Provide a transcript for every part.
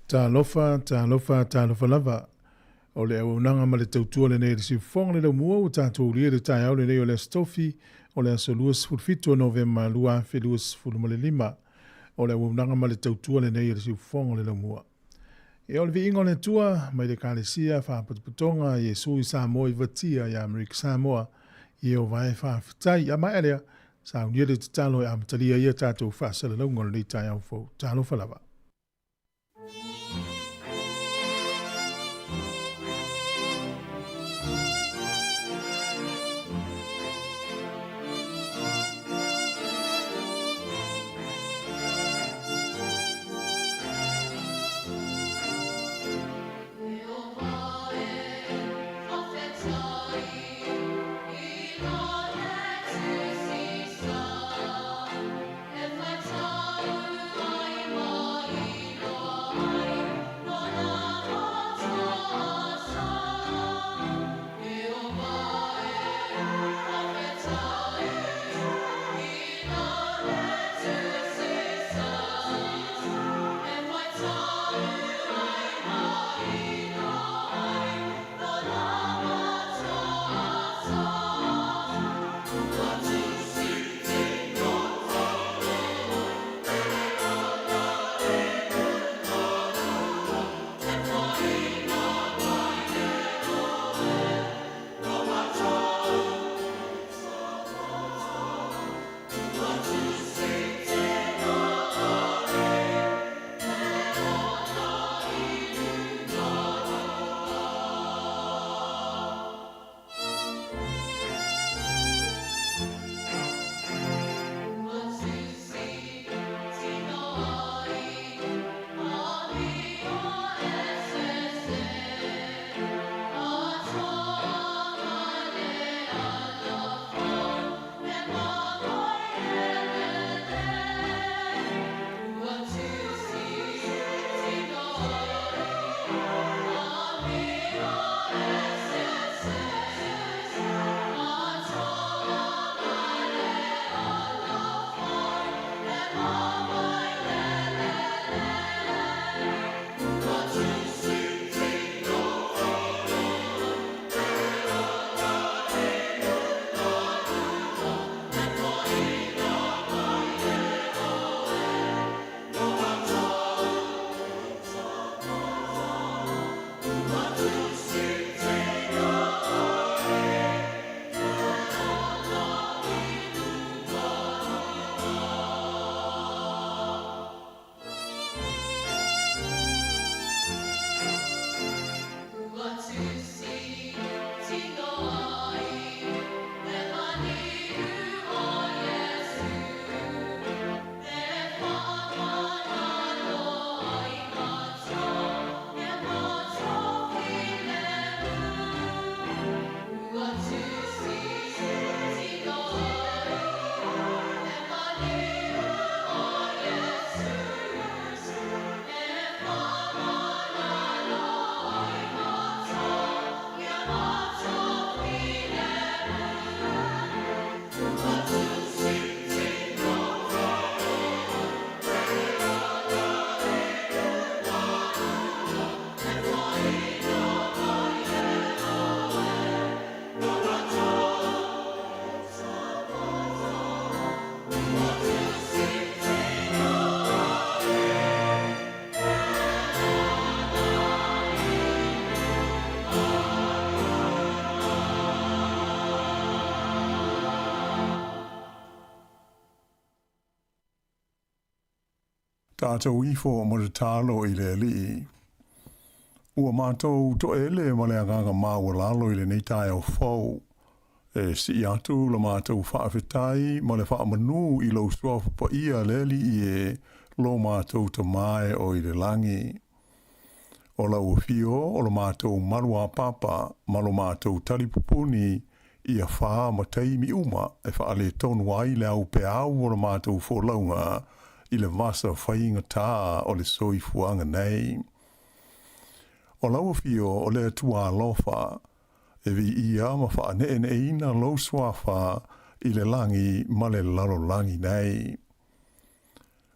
Talofa, talofa, talofa lava. O le auaunaga ma le tautua lenei a le Siufofoga le Laumua ua tatou ulia i le taeao lenei o le Aso Tofi, o le aso 27 o Novema 2025. O le auaunaga ma le tautua lenei a le Siufofoga le Laumua. Ia o le viiga o le Atua mai le Ekalesia Faapotopotoga a Iesu i Samoa i Vatia i Amerika Samoa, Ieova e faafetai. A maea lea, saunia le tatalo e amatalia ai a tatou faasalalauga o lenei taeao fou. Talofa lava. Tatou ifo mo le tatalo i le Alii. Ua matou toele ma le agaga maualalo i lenei taeao fou, e sii atu la matou faafetai ma le faamanu i lou Suafa Paia le Alii e, lo matou Tama e o i le lagi. O lau afio o lo matou maluapapa ma lo matou talipupuni ia fa ma taimi uma e faaletonu ai le aupeau o la matou folauga i le vasa faigata o le soifuaga nei. O lau afio o le Atua alofa, e viia ma faaneeneeina lou suafa i le lagi ma le lalolagi nei.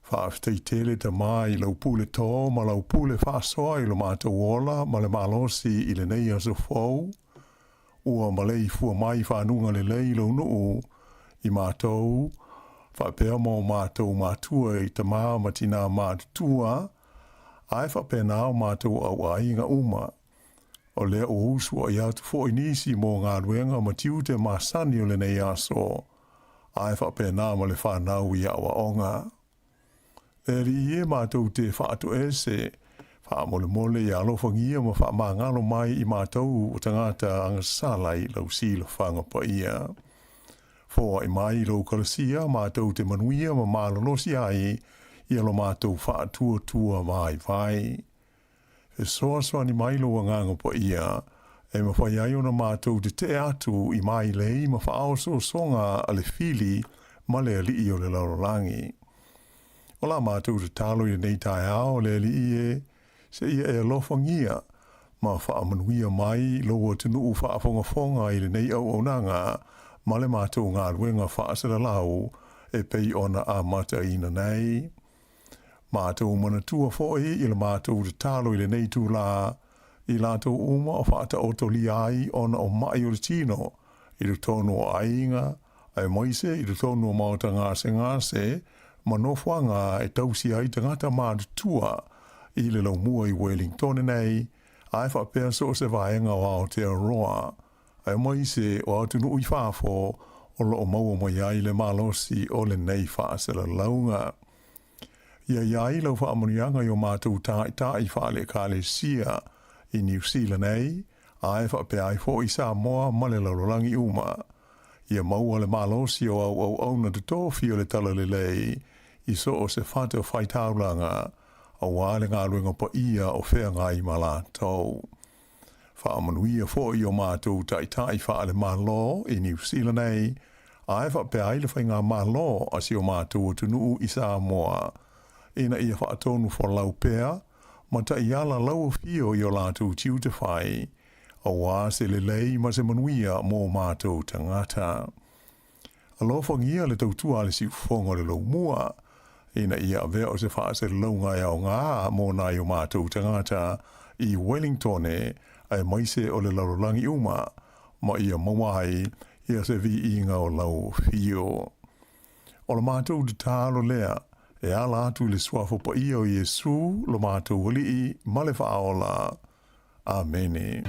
Faafetai tele Tamā i lau pule tō ma lau pule faasoa i lo matou ola ma le malosi i lenei aso fou. Ua maleifua mai i fanuga lelei lou nuu i matou, faapea ma o matou matua i tamā ma tinā matutua, ae faapena o matou auaiga uma. O lea ua usuai atu foi nisi mo galuega ma tiute masani o lenei aso, ae faapena ma le fanau i aoaoga. Le Alii e, matou te faatoese, faamolemole ia alofagia ma faamagalo mai i matou o tagata agasala i lau silafaga paia. Foai mai i lou kalasia matou te manuia ma malolosi ai ia lo matou faatuatua vaivai. Fesoasoani mai lou Agaga Paia e mafai ai ona matou tetee atu i mailei ma faaosoosoga a le fili ma le alii o le lalolagi. O la matou tatalo i lenei taeao, le Alii e, seia e alofagia ma faamanuia mai lou atunuu faafogafoga i lenei auaunaga ma le matou galuega faasalalau e pei ona amataina nei. Matou manatua foi i le matou tatalo i lenei itulā, i latou uma o faataotolia ai ona o maʻi o le tino i totonu o aiga, aemaise i totonu o maota gasegase ma nofoaga e tausi ai tagata matutua i le laumua i Wellingtone nei, ae faapea so o se vaega o Aotearoa, aemaise o atunuu i fafo o lo o maua mai ai le malosi o lenei faasalalauga. Ia i ai lau faamanuiaga i o matou tāita'i faale-Ekalesia i Niu Sila nei, ae faapea ai foi i Samoa ma le lalolagi uma. Ia maua le malosi o au auauna totofi o le Talalelei i so o se fata faitaulaga, auā le galuega paia o feagai ma latou. Faamanuia foi i o matou taitai faale-Malo i Niu Sila nei, ae faapea ai le faigamalo a si o matou atunuu i Samoa, ina ia faatonu folau pea ma taiala lau afio i o latou tiute fai, auā se lelei ma se manuia mo matou tagata. Alofagia le tautua a le siufofoga o le laumua, ina ia avea o se faasalalauga e aoga mo nai o matou tagata i Wellingtone aemaise o le lalolagi uma, ma ia maua ai ia se viiga o lau afio. O la matou tatalo lea, e ala atu i le Suafa Paia o Iesu, lo matou Alii ma le Faaola. Amene.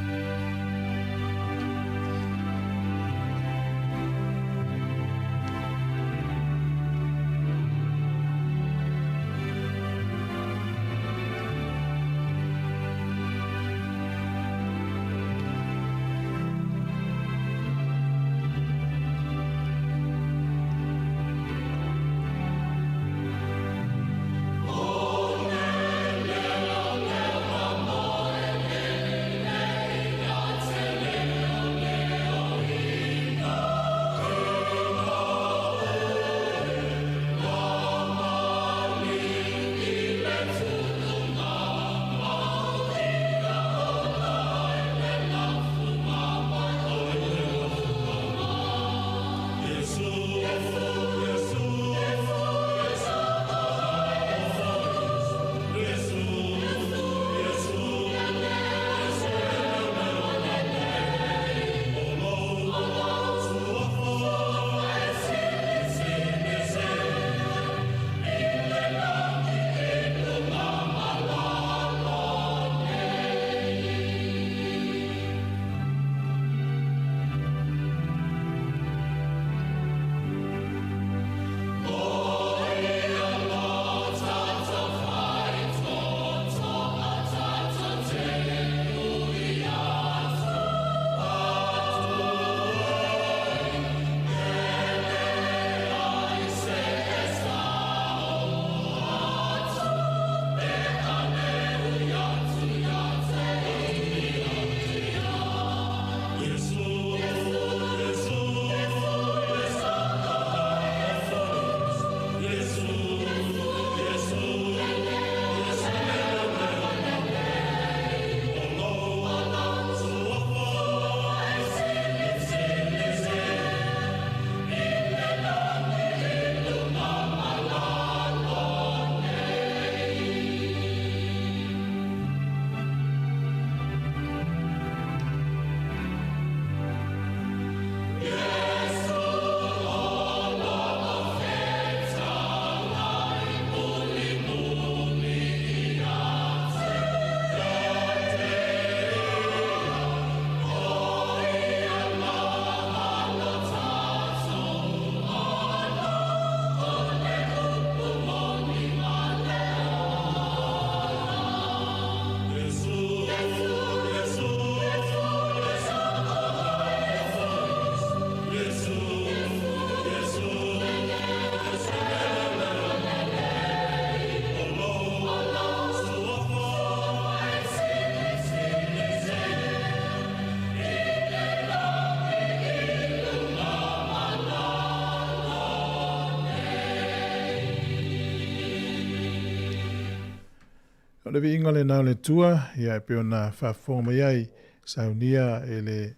O le viiga lena o le Atua, ia e pei ona faafofoga mai ai, saunia e le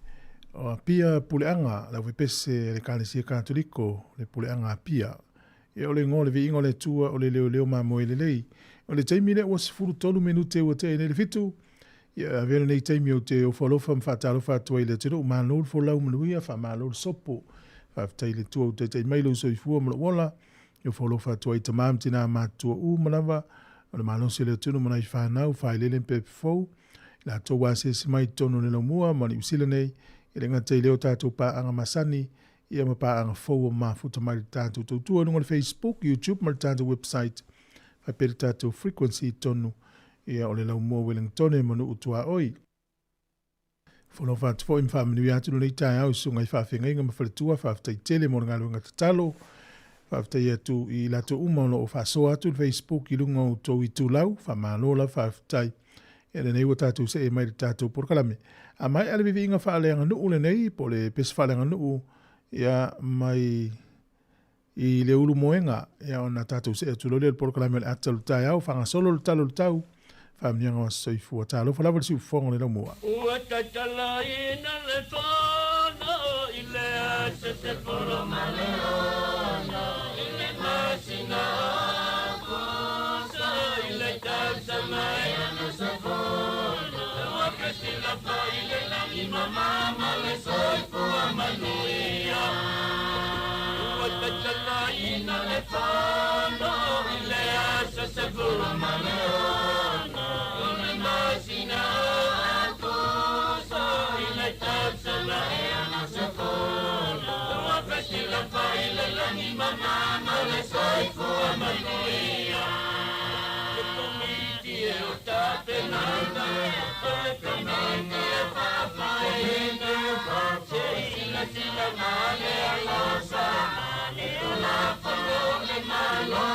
o Apia Puleaga, le aufepese a le Ekalesia Katoliko, le Puleaga Apia. Ia o le igoa o le viiga o le Atua o le leoleo mamoe lelei. O le taimi lea ua 13 minute ua tea ai nei le 7, ia e avea lenei taimi ou te ofo alofa ma faatalofa atu ai i le atunuu, malo le folau manuia, faamalo le sopo. Faafetai i le Atua ua taitai mai lou soifua ma lou ola. E ofo alofa atu ai i tama ma tina matutua uma lava o le malosi o le atunuu ma nai fanau, failele ma pepe fou, i latou ua asiasi mai i totonu o le laumua ma Niu Sila nei, e le gata i lea o tatou paaga masani, ia ma paaga fou ua mafuta mai i le tatou tautua i luga o le Facebook, YouTube ma le tatou website, faapea le tatou frequency i totonu ia o le laumua Wellingtone ma nuu tuaoi. Fonofa atu foi ma faamanuia atu lenei taeao i susuga i faafeagaiga ma faletua, faafetai tele mo le galuega tatalo. Faafetai atu i latou uma o lo o faasoa atu le Facebook i luga o outou itulau, faamalo lava faafetai. Ia lenei ua tatou see mai i le tatou polokalame. A maea le viviiga faaleaganuu lenei, po o le pese faaleaganuu, ia mai i le ulu moega, ia ona tatou see atu loa lea i le polokalame o le ata o le taeao, faagasolo le tala o le tau, faamanuiaga o aso soifua. Talofa lava i le siufofoga o le laumua. Ua tatalaina le fono i le aso 16 i le masina o Aokuso i le tausaga e 60. Ua fesilafa i le lagi mama ma le soifua manuia. Ua tatalaina le fono i le aso 16 i le masina o Aokuso i le tausaga e 60. Ua fesilafa i le lagi mama ma le soifua manuia. Le komiti e o tapenaga, o le komiti e faafoeina, se i silasila ma le alofa i Tulafono o le Malo.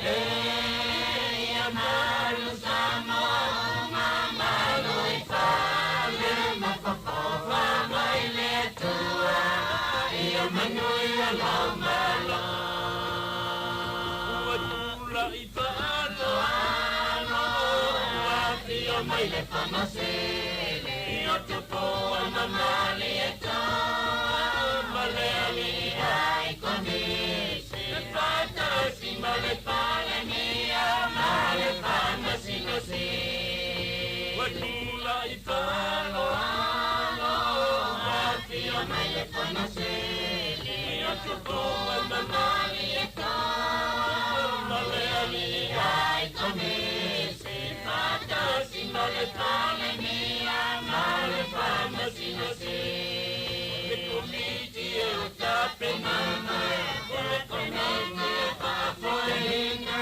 E ia malu Samoa uma, malu i fale ma fofofa mai le Atua, ia manuia lou Malo. Ua tulai faaaloalo, ua afio mai le Fono Sili o Tupua ma Malietoa ma le alii ai Komisi, e faatasi ma le Palemia ma le Faamasino Sili. Ua tulai faaaloalo, ua afio mai le Fono Sili o Tupua ma Malietoa ma le alii ai Komisi, faatasi ma le Palemia ma le Faamasino Sili. Le komiti e o tapenaga, o le komiti e faafoeina,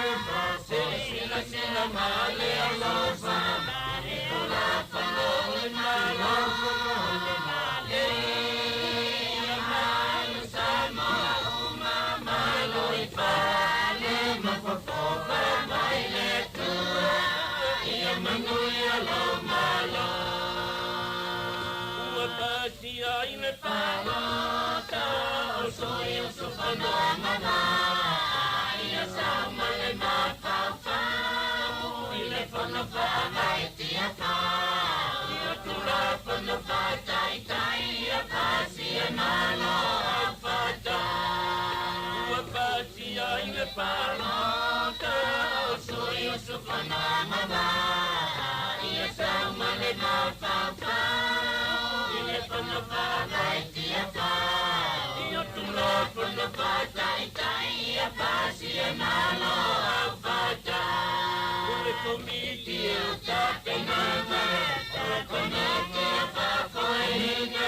se i silasila ma le alofa i Tulafono o le Malo. E ia malu Samoa uma, malu i fale ma fofofa mai le Atua, ia manuia lou Malo. Ua pasia i le palota o sui usufono agavaa, ia sau ma le mafaufau i le fono faavae tiafau, i Tulafono faataitai ia pasia e Malo Aufaatasi. Ua pasia i le palota o sui usufono agavaa, ia sau ma le mafaufau i le fono faavae tiafau, i Tulafono faataitai ia pasia e Malo Aufaatasi. O le komiti e o tapenaga, o le komiti e faafoeina,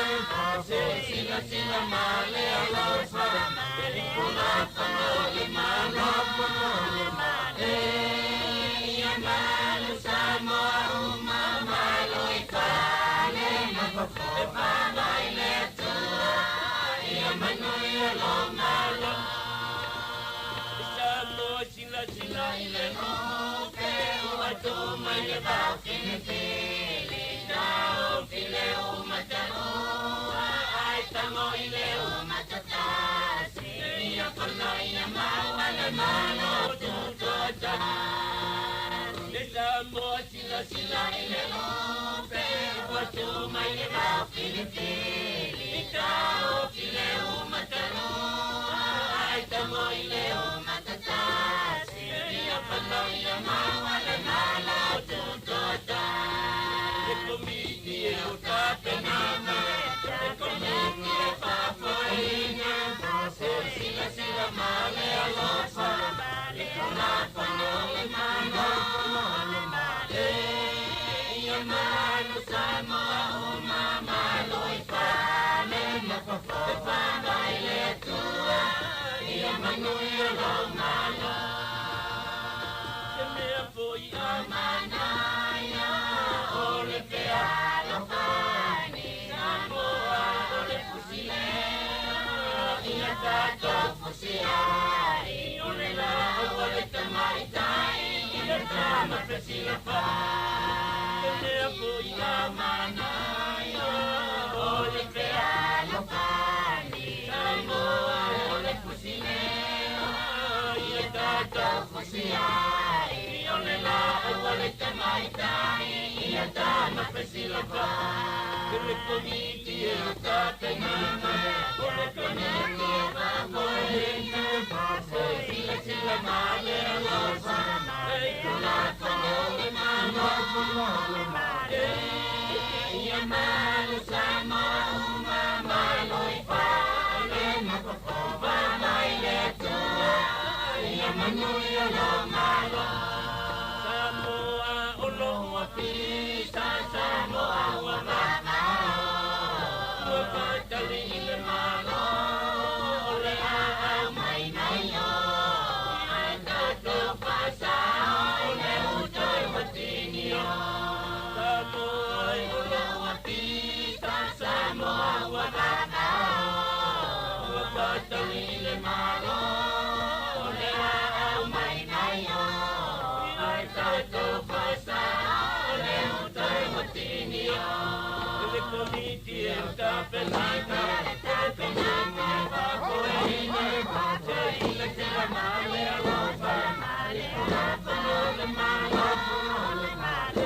se i silasila ma le alofa i Tulafono o le Malo. E ia malu Samoa uma, malu i fale ma fofofa mai le Atua, ia manuia lou Malo. Samoa silasila i le lupe ua tu mai le vao filifili, taofi le umataua ai tago i le umatatasi, ia fono ia maua le Malo Tutoatasi. Silasila i le lupe ua tu mai le vao filifili i taofi le umatalua ai tago i le umatatasi ia fanoia maua le malo tutoatasi. Le Komiti e o tapenaga, le Komiti e faafoeina, se silasila ma le alofa i Tulafono le Malo. E ia malu Samoa uma, malo i fale ma fafo, e faavae i le Atua, ia manuia lou Malo. Se mea foi a manaia o le fealofani, Samoa o le fusilea, ia tatou fusiai, o le laau a le tamaitai, ia tama fesilafai. Se mea foi a manaia o le fealofani, Samoa o le fusilea, ia tatou fusiai, o le laau a le tamaitai, ia tama fesilafai. Le Komiti e o tapenaga, o le Komiti e faafoeina, se silasila ma le alofa i Tulafono le Malo. E ia malu Samoa uma, malo i fale ma fafo, faavae i le Atua, ia manuia lou Malo. Samoa o lou ofisa, Samoa ua vavao, ua faatali i le Malo, o le aau mai nai o, ae tatou faasao le uto e ua tinio. Samoa o lou ofisa, Samoa ua vavao, ua faatali i le Malo, o le aau mai nai o, ae tatou faasao le uto e ua tinio. Le Komiti e o tapenaga, le Komiti e faafoeina, se silasila ma le alofa i Tulafono le Malo. E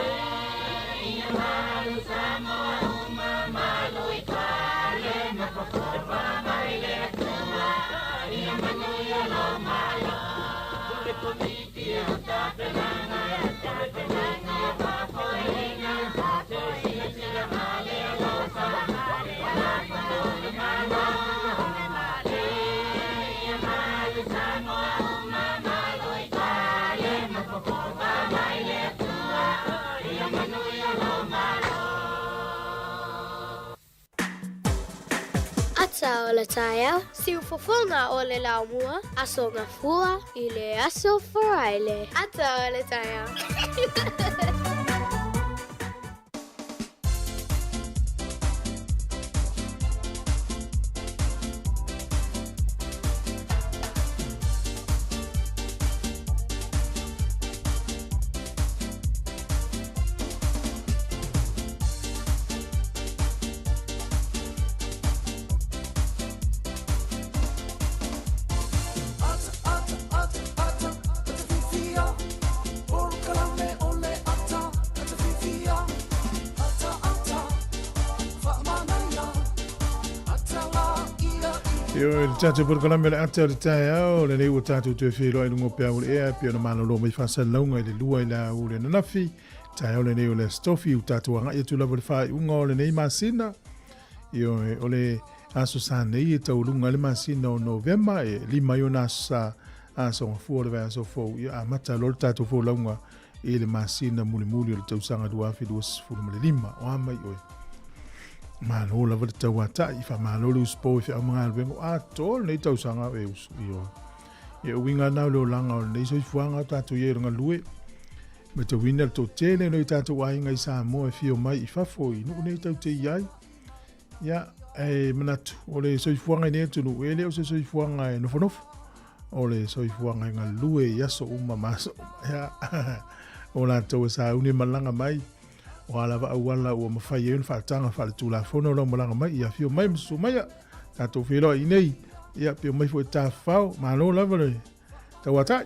ia malu Samoa uma, malo i fale ma fafo, e faavae i le Atua, ia manuia lou Malo. Le Komiti e o tapenaga, le Komiti e faafoeina, se silasila ma le alofa i Tulafono le Malo. E ia malu Samoa uma, malo i fale ma fafo, faavae i le Atua, ia manuia lou Malo. Ata o le taeao, siufofoga o le laumua, Aso Gafua i le Aso Faraile. Ata o le taeao. Ata, ata, ata, ata, ata fifia. Polokalame o le ata, ata fifia. Ata, ata, faamanaia. Ata la ia i Io le tatou polokalame o le ata o le taeao, lenei ua tatou toe feiloai i luga o peau o le ea, pei ona malolo mai faasalalauga i le 2 i le aoauli ananafi. Taeao lenei o le Aso Tofi, ua tatou agai atu lava i le faaiuga o lenei masina. Ioe, o le aso sa nei e taualuga ai le masina o Novema, e 5 ai ona aso sa aso gafua o le vaiaso fou, ia amata loa le tatou folauga i le masina mulimuli o le tausaga 2025. O a mai oe? Malo lava le tauatai, faamalo le usupo i feau ma galuega o atoa lenei tausaga o e usu. Ioe. Ia uiga na o le olaga o lenei soifuaga o tatou i ai o le galue. Matauina le toatele o nai o tatou aiga i Samoa e fia omai i fafo i nuu nei tatou te i ai. Ia, e manatu, o le soifuaga i nei atunuu, e le o se soifuaga e nofonofo. O le soifuaga e galue i aso uma ma aso uma. Ia, o latou e sauni e malaga mai, o a lava auala ua mafai ai ona faataga faaletulafono lau malaga mai, ia afio mai ma susu maia, tatou feiloai i nei, ia pe omai foi e tafafao, malo lava le tauatai.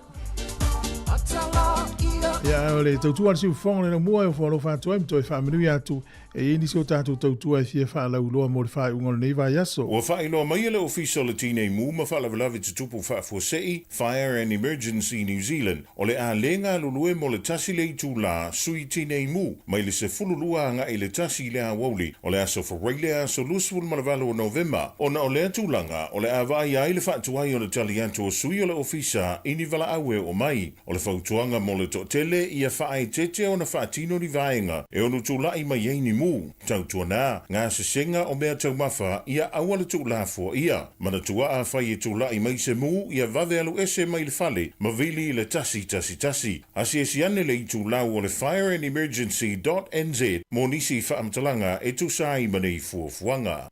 Ata la ia Ia, o le tautua a le siufofoga o le laumua e ofo alofa atu ai ma toe faamanuia atu e i ai nisi o tatou tautua e fia faalauiloa mo le faaiuga o lenei vaiaso. Ua faailoa mai e le Ofisa o le Tinei Mu ma Faalavelave Tutupu Faafuasei, Fire and Emergency New Zealand, o le a le galulue mo le tasi le itulā sui Tinei Mu mai le 12 agai i le 1 i le aoauli o le aso Faraile aso 28 o Novema. Ona o lea tulaga, o le a vaaia ai le faatuai o le tali atu o sui o le Ofisa i ni valaau e oo mai. O le fautuaga mo le toatele, ia faaeteete ona faatino ni vaega e ono tulai mai ai ni mu, tautuana, gasesega o mea taumafa, ia aua le tuulafoa ia. Manatua afai e tulai mai se mu, ia vave alu ese mai le fale ma vili i le 111. Asiasi ane le itulau o le Fire and Emergency dot NZ mo nisi faamatalaga e tusa ai ma nei fuafuaga.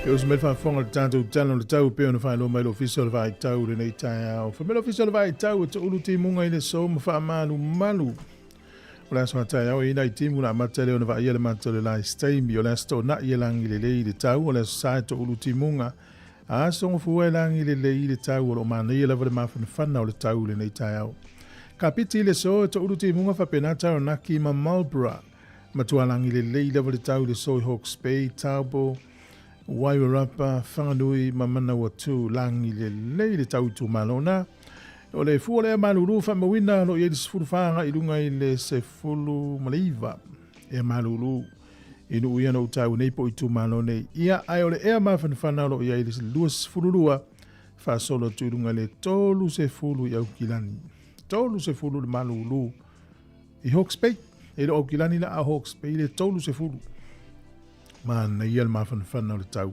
E usu mai le faafofoga i le tatou tala o le tau e pei ona faailoa mai le Ofisa o le Vaai Tau i lenei taeao. Fai mai le Ofisa o le Vaai Tau e toulu timuga i le aso ma faamalumalu. O le aso a taeao e i ai nai timu na amata lea ona vaaia le mata o le la i se taimi. O le aso Toonai e lagi lelei i le tau, o le aso Sa e toulu timuga. A aso Gafua e lagi lelei i le tau, o lo o manaia lava le mafanafana o le tau i lenei taeao. Kapiti i le aso e toulu timuga faapena Taranaki ma Marlborough. Matua lagi lelei lava le tau i le aso i Hawke's Bay, Taupo, Wairarapa, Whanganui ma Manawatu, lagi lelei le tau itumalo na. O le fua lea malulu faamauina o lo o i ai le 14 agai i luga i le 19 ea malulu i nuu ia na ou taua nei po o itumalo nei. Ia, ae o le ea mafanafana o lo o i ai le 22 faasolo atu i luga i le 30 i Aukilani. 30 le malulu i Hawke's Bay. E le o Aukilani la a Hawke's Bay le 30. Manaia le mafanafana o le tau.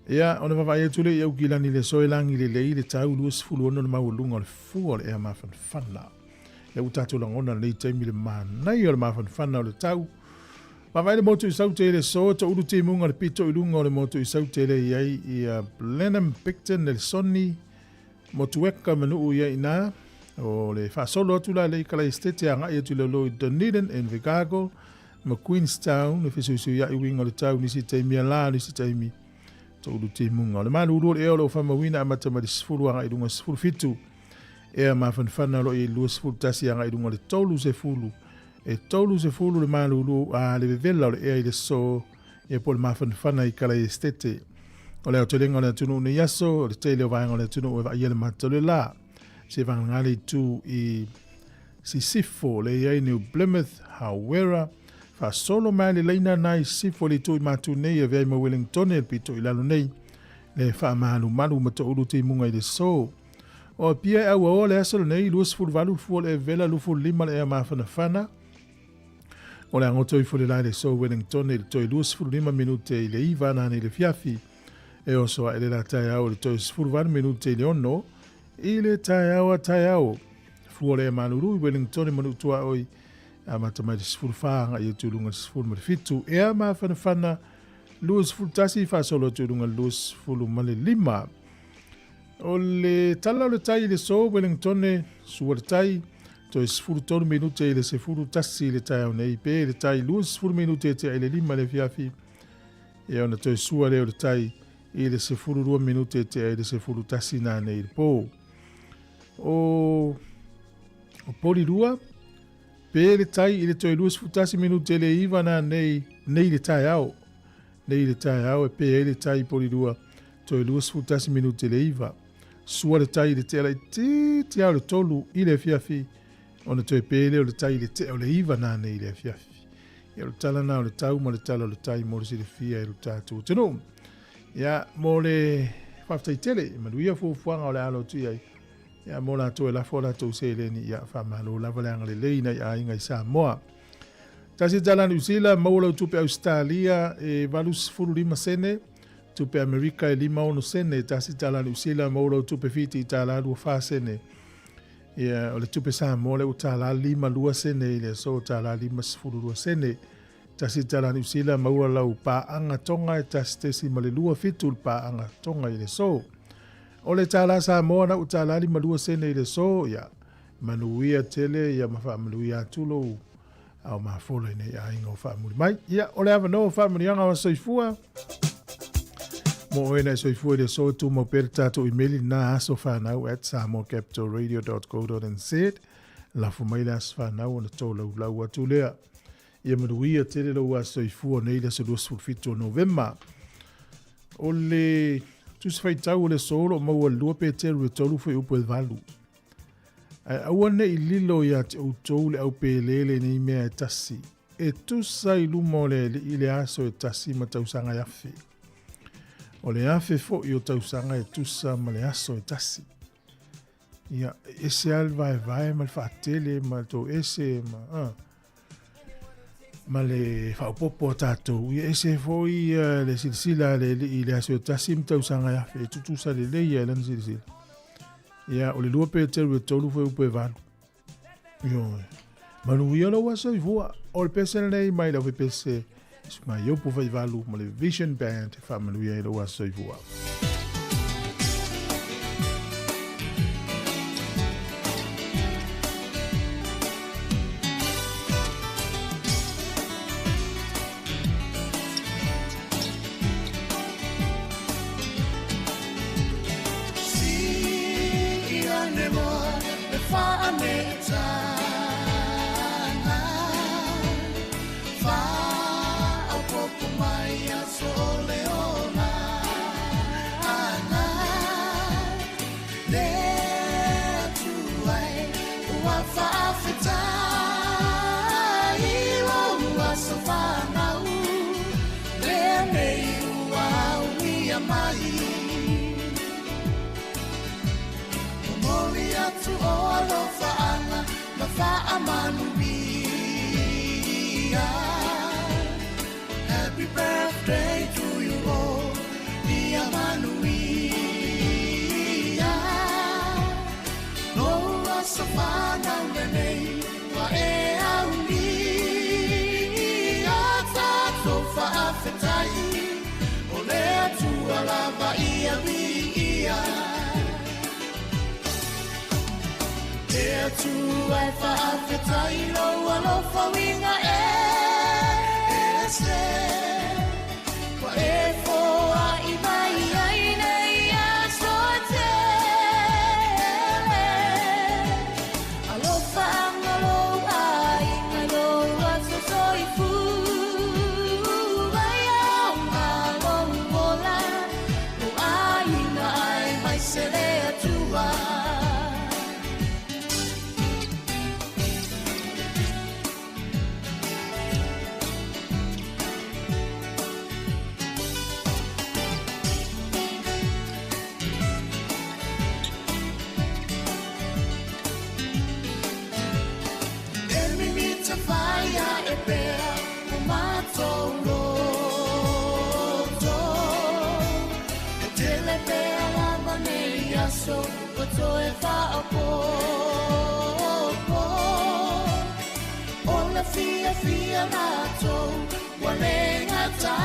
Ia, ona vaavaai atu lea i Aukilani i le aso e lagi lelei le tau 26 le maualuga o le fua o le ea mafanafana. Lea ua tatou lagona lenei taimi le manaia o le mafanafana o le tau. Vaavaai le motu i Saute i le aso, toulu timuga le pito i luga o le motu i Saute lea i ai ia Blenheim, Picton, Nelsoni, Motueka ma nuu i ai i ina. O le faasolo atu la lea i Kalaesetete agai atu i lalo i Dunedin, Invercargill ma Queenstown e fesuisuiai uiga o le tau nisi taimi a la nisi taimi toulu timuga. O le malulu o le ea o lo o faamauina amata mai le 10 agai i luga 17. Ea mafanafana o lo o i ai 21 agai i luga o le 30. E 30 le malulu a le vevela o le ea i le aso ia po o le mafanafana i Kalaesetete. O le aotelega o le atunuu nei aso, o le tele o vaega o le atunuu e vaaia le mata o le la. Se vagana le itu i Sisifo, le i ai New Plymouth, Hawera, faasolo mai le laina na i Sisifo le itu i matu nei e avea ai ma Wellingtone le pito i lalo nei, le faamalumalu ma toulu timuga i le aso. O Apia e auaoa le aso lenei, 28 le fua o le evela, 25 le ea mafanafana. O le agoto ifo le la i le aso Wellingtone i le toe 25 minute i le 9 anane i le fiafi. E oso ae le la taeao i le toe 18 minute i le 6 i le taeao a taeao. Fua le malulu i Wellingtone ma Nuutuaoi amata mai le 14 agai atu i luga le 17. Ea mafanafana 21 faasolo atu i luga le 25. O le tala o le tai i le aso Wellingtone, sua le tai, toe 13 minute i le 11 i le taeao nei, pe le tai 20 minute e tea i le 5 i le afiafi, ia ona toe sua lea o le tai i le 12 minute e tea i le 11 nanei i le pō. O, o Polirua, pe le tai i le toe 21 minute i le 9 nanei nei le taeao. Nei i le taeao e pē ai le tai i Polirua, toe 21 minute i le 9. Sua le tai i le tea laitiiti lava o le 3 i le afiafi, ona toe pē lea o le tai i le tea o le 9 nanei i le afiafi. Ia o le tala na o le tau ma le tala o le tai mo le silafia e lo tatou atunuu. Ia, mo le faafetai tele, manuia fuafuaga o le a alo atu i ai. Ia, mo latou e lafo a latou seleni, ia, faamalo lava le agalelei i nai aiga i Samoa. Tasi tala Niu Sila, maua lau tupe Ausetalia e 85 sene, tupe Amerika e 56 sene, tasi tala Niu Sila, maua lau tupe Fiti i tālā 24 sene. Ia, o le tupe Samoa lea ua tālā 52 sene i le aso tālā 52 sene. Tasi tala Niu Sila, maua lau pā'anga Tonga e 1.27 le pā'anga Tonga i le aso. O le tālā Samoa na ua tālā 52 sene i le aso, ia, manuia tele ia ma faamanuia atu lou ao mafola i nei aiga o faamuli mai. Ia, o le avanoa o faamanuiaga o soifua. Mo oe na e soifua i le aso, e tumau pea le tatou imeli lena asofanau@samoacapitalradio.co.nz. Lafo mai le aso fanau ona tolaulau atu lea. Ia manuia tele lou aso soifua nei le aso 27 o Novema. O le Tusi Faitau o le aso o lo o maua i le 2 Peteru e 3 fuaiupu e 8. Ae aua ne i lilo ia te outou le aupēlē lenei mea e tasi, e tusa i luma o le Alii le aso e tasi ma tausaga e 1000. O le 1000 foi o tausaga e tusa ma le aso e tasi. Ia, e ese lava le vaevae ma le faatele ma le toese ma, ma le faaopoopo a tatou. Ia ese foi le silasila a le Alii i le aso e tasi ma tausaga e 1000, e tutusa lelei lava i lana silasila. Ia, o le 2 Peteru e 3 fuaiupu e 8. Ioe. Manuia lou aso soifua. O le pese lenei mai le aufaipiese Susuga Iopu Faivalu ma le Vision Band e faamanuia ai lou aso soifua. Happy birthday to you all, ia manuia. Lou aso fanau lenei, ua e aulia. Tatou faafetai, o le Atua lava ia viia. Le Atua e faafetai lou alofa uiga e ese. Ua e foai mai ai nei aso e tele. Alofa anga lou aiga i lou aso soifua. Ia aoga lou ola, lou aiga aemaise le Atua. E mimita fai ae pea o matou loto. E tele pea lava nei aso ua toe faaopoopo. O le fiafia matou ua le gata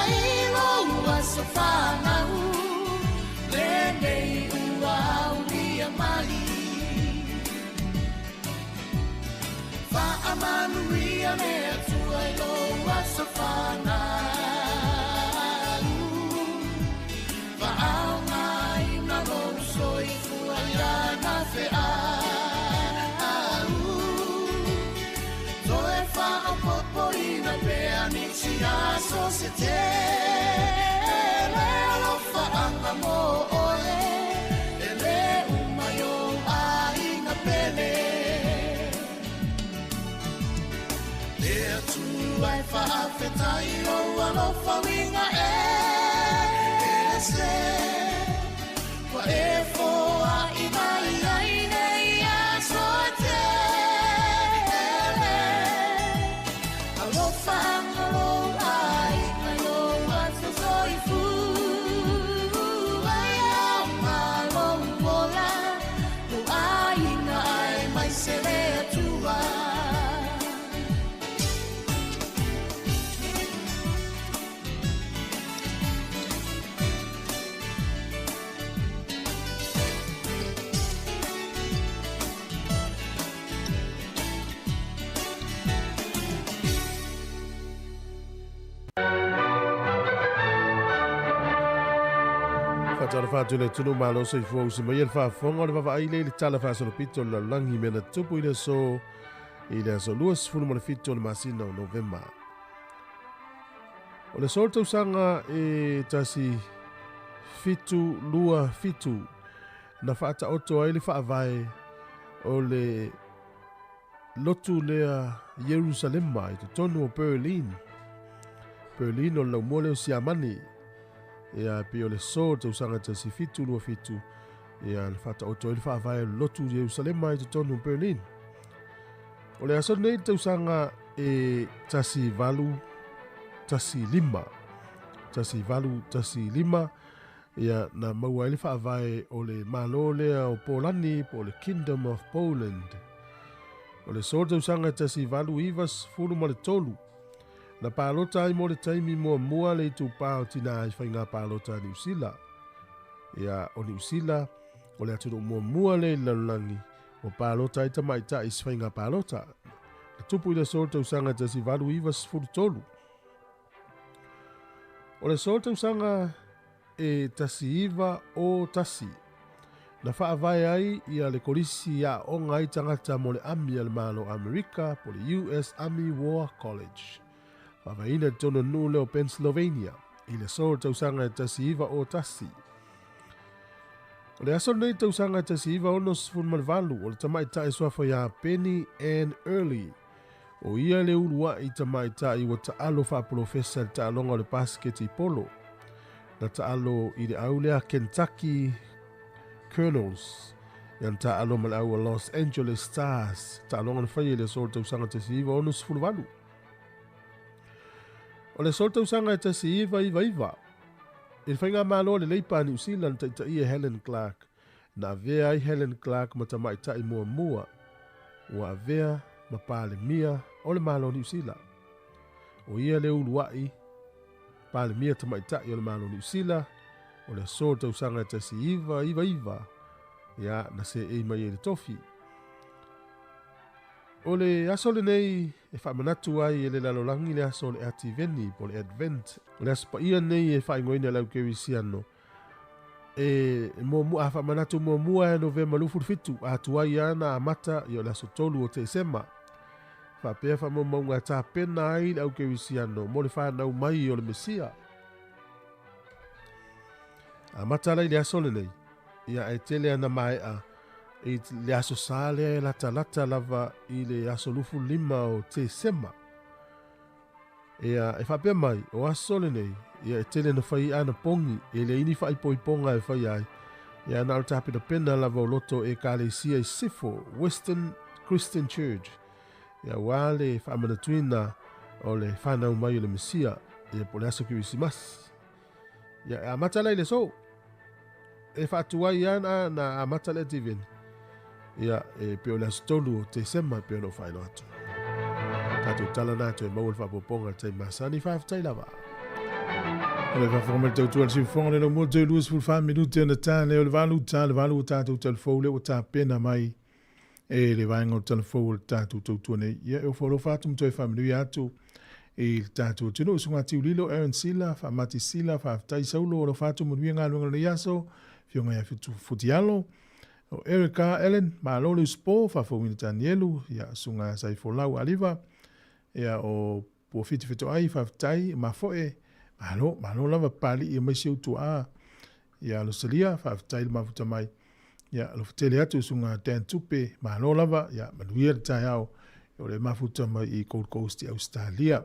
i lou aso fanau. Lenei ua aulia mai. Faamanuia le Atua i lou aso fanau. Faaaogaina lou soifua i ana feau. Toe faaopoopoina pea nisi aso se tele. Alofaanga mo oe, e le uma i ou aiga pele. Le Atua e faafetai lou alofa uiga e ese. Ua e foai mai ai nei aso e tele. Alofa anga lou aiga i lou aso soifua. Ia aoga lou ola, lou aiga aemaise le Atua. Faatalofa atu i le atunuu malo soifua usi mai le faafofoga o le vaavaai lea i le tala faasolopito o le lalolagi i mea na tutupu i le aso i le aso 27 o le masina o Novema. O le aso o le tausaga e 1727 na faataoto ai le faavae o le lotu lea Ierusalema i totonu o Berlin. Berlin o le laumua lea o Siamani. Ia, pei o le aso o le tausaga 1727, ia, na faataoto ai le faavae o le lotu Ierusalema i totonu o Berlin. O le aso lenei i le tausaga e 1815, 1815, ia, na maua ai le faavae o le Malo lea o Polani po o le Kingdom of Poland. O le aso o le tausaga 1893, na palota ai mo le taimi muamua le itupa o tinā i faiga palota a Niu Sila. Ia, o Niu Sila, o le atunuu muamua lea i le lalolagi ua palota ai tamaitai i se faiga palota. Na tupu i le aso o le tausaga 1893. O le aso o le tausaga e 1901, na faavae ai ia le kolisi i aooga ai tagata mo le ami a le Malo o Amerika po o le US Army War College. Faavaeina i totonu o le nuu lea o Pennsylvania i le aso o le tausaga e 1901. O le aso lenei i le tausaga e 1968, o le tamaitai suafa ia Penny Ann Early, O ia le uluai tamaitai ua taalo faapolofesa i le taaloga o le basiketi polo. Na taalo i le au lea Kentucky Colonels. Ia na taalo ma le au a Los Angeles Stars. Taaloga na faia i le aso o le tausaga 1968. O le aso o le tausaga e 1999, i le faigamalo a le Leipa a Niu Sila na taitaia e Helen Clark, na avea ai Helen Clark ma tamaitai muamua ua avea ma Palemia o le Malo o Niu Sila. O ia le uluai Palemia tamaitai o le Malo o Niu Sila, o le aso o le tausaga e 1999, ia, na seei mai ai i le tofi. O le aso lenei e faamanatu ai e le lalolagi le aso o le Ativeni po o le Advent. O le aso paia lenei e faaigoaina e le au Kerisiano e muamua, a faamanatu muamua e Novema 27, a tuai lava na amata ia o le aso 3 o Tesema. Faapea faamaumauga e tapena ai le au Kerisiano mo le fanau mai o le Mesia. Amata la i le aso lenei, ia e tele ana maea i le aso Sa lea e latalata lava i le aso 25 o Tesema. Ia, e faapea mai, o aso lenei, ia e tele na fai ana pongi, e leai ni faaipoipoga e faia ai, ia na o le tapenapena lava o loto Ekalesia i Sifo, Western Christian Church, ia aua le faamanatuina o le fanau mai o le Mesia, ia po o le aso Kerisimasi. Ia, e amata la i le aso, e faatuai ana na amata le Advent. Ia, e pei o le aso 3 o Tesema e pei ona ou faailoa atu. Tatou tala na atu e maua le faaopoopoga i le taimi masani, faafetai lava. O le faafofoga mai le tautua a le siufofoga le laumua toe 24 minute ona ta lea o le valu ta le valu o tatou talafou lea ua tapena mai e le vaega o le talafou o le tatou tautua nei. Ia, e ofo alofa atu ma toe faamanuia atu i le tatou atunuu. Susuga Tiulilo, Aaron Sila, Faamati Sila, faafetai Saulo, alofa atu manuia galuega o lenei aso, Afioga ia Futialo, o Erica Ellen, malo le usupo, Faafouina Tanielu, ia, Susuga Saifolau Aliva, ia, o Puafiti Fetoai, faafetai, Mafoe, malo, malo lava Papalii aemaise ou tuaa, ia, Losalia, faafetai le mafuta mai, ia, alofa tele atu Susuga Dan Tupe, malo lava, ia, manuia le taeao, o le mafuta mai i Gold Coast i Ausetalia.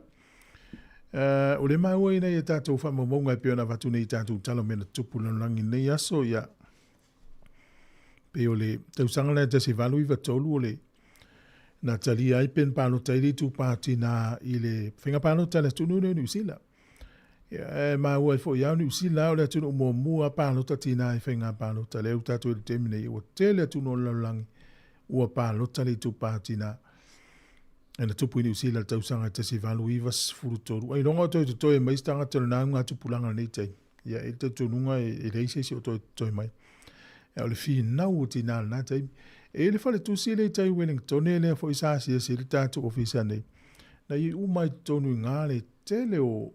O le maua ina ia tatou faamaumauga e pei ona avatu nei i tatou tala o mea na tutupu i le lalolagi i lenei aso, ia, pei o le tausaga lea 1893 o le na talia ai pe na palota ai le itupa tinā i le faiga palota a le atunuu nei o Niu Sila. Ia, e maua ai foi lava o Niu Sila o le atunuu muamua palota tinā i faiga palota. Lea ua tatou i le taimi nei, ua tele atunuu o le lalolagi ua palota le itupa tinā. E na tupu i Niu Sila i le tausaga e 1893. Ailoga o toe totoe mai se tagata o lena augatupulaga i lenei taimi. Ia, e i le talitonuga e leai se isi o toe totoe mai. Ia, o le finau o tinā i lena taimi. E i ai le faletusi lea i tai Wellingtone lea foi sa asiasi ai le tatou ofisa nei. Na i ai uma ai totonu i ina le tele o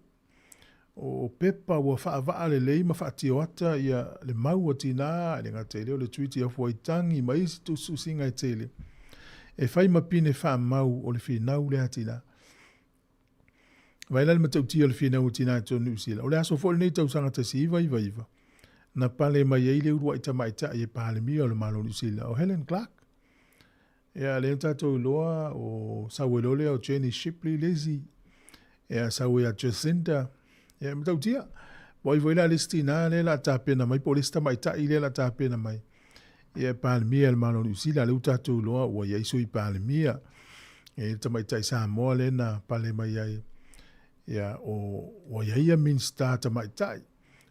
O pepa ua faavaa lelei ma faatioata ia le mau a tinā, e le gata i lea o le Treaty of Waitangi ma isi tusitusiga e tele, e fai ma pine faamau o le finau lea a tinā. Vaai la le matautia o le finau a tinā i totonu o Niu Sila. O le aso foi lenei tausaga 1999, na pale mai ai le uluai tamaitai e Palemia o le Malo o Niu Sila, o Helen Clark. Ia, lea tatou iloa o sau ai loa lea o Jenny Shipley le isi, ia sau ia Jacinda, ia e matautia. Po ai foi la le isi tinā lea la tapena mai, po o le isi tamaitai lea la tapena mai. Ia e Palemia e le Malo o Niu Sila, lea ua tatou iloa ua i ai sui Palemia. E le tamaitai Samoa lea na pale mai ai. Ia, o, ua i ai ia Minisita tamaitai,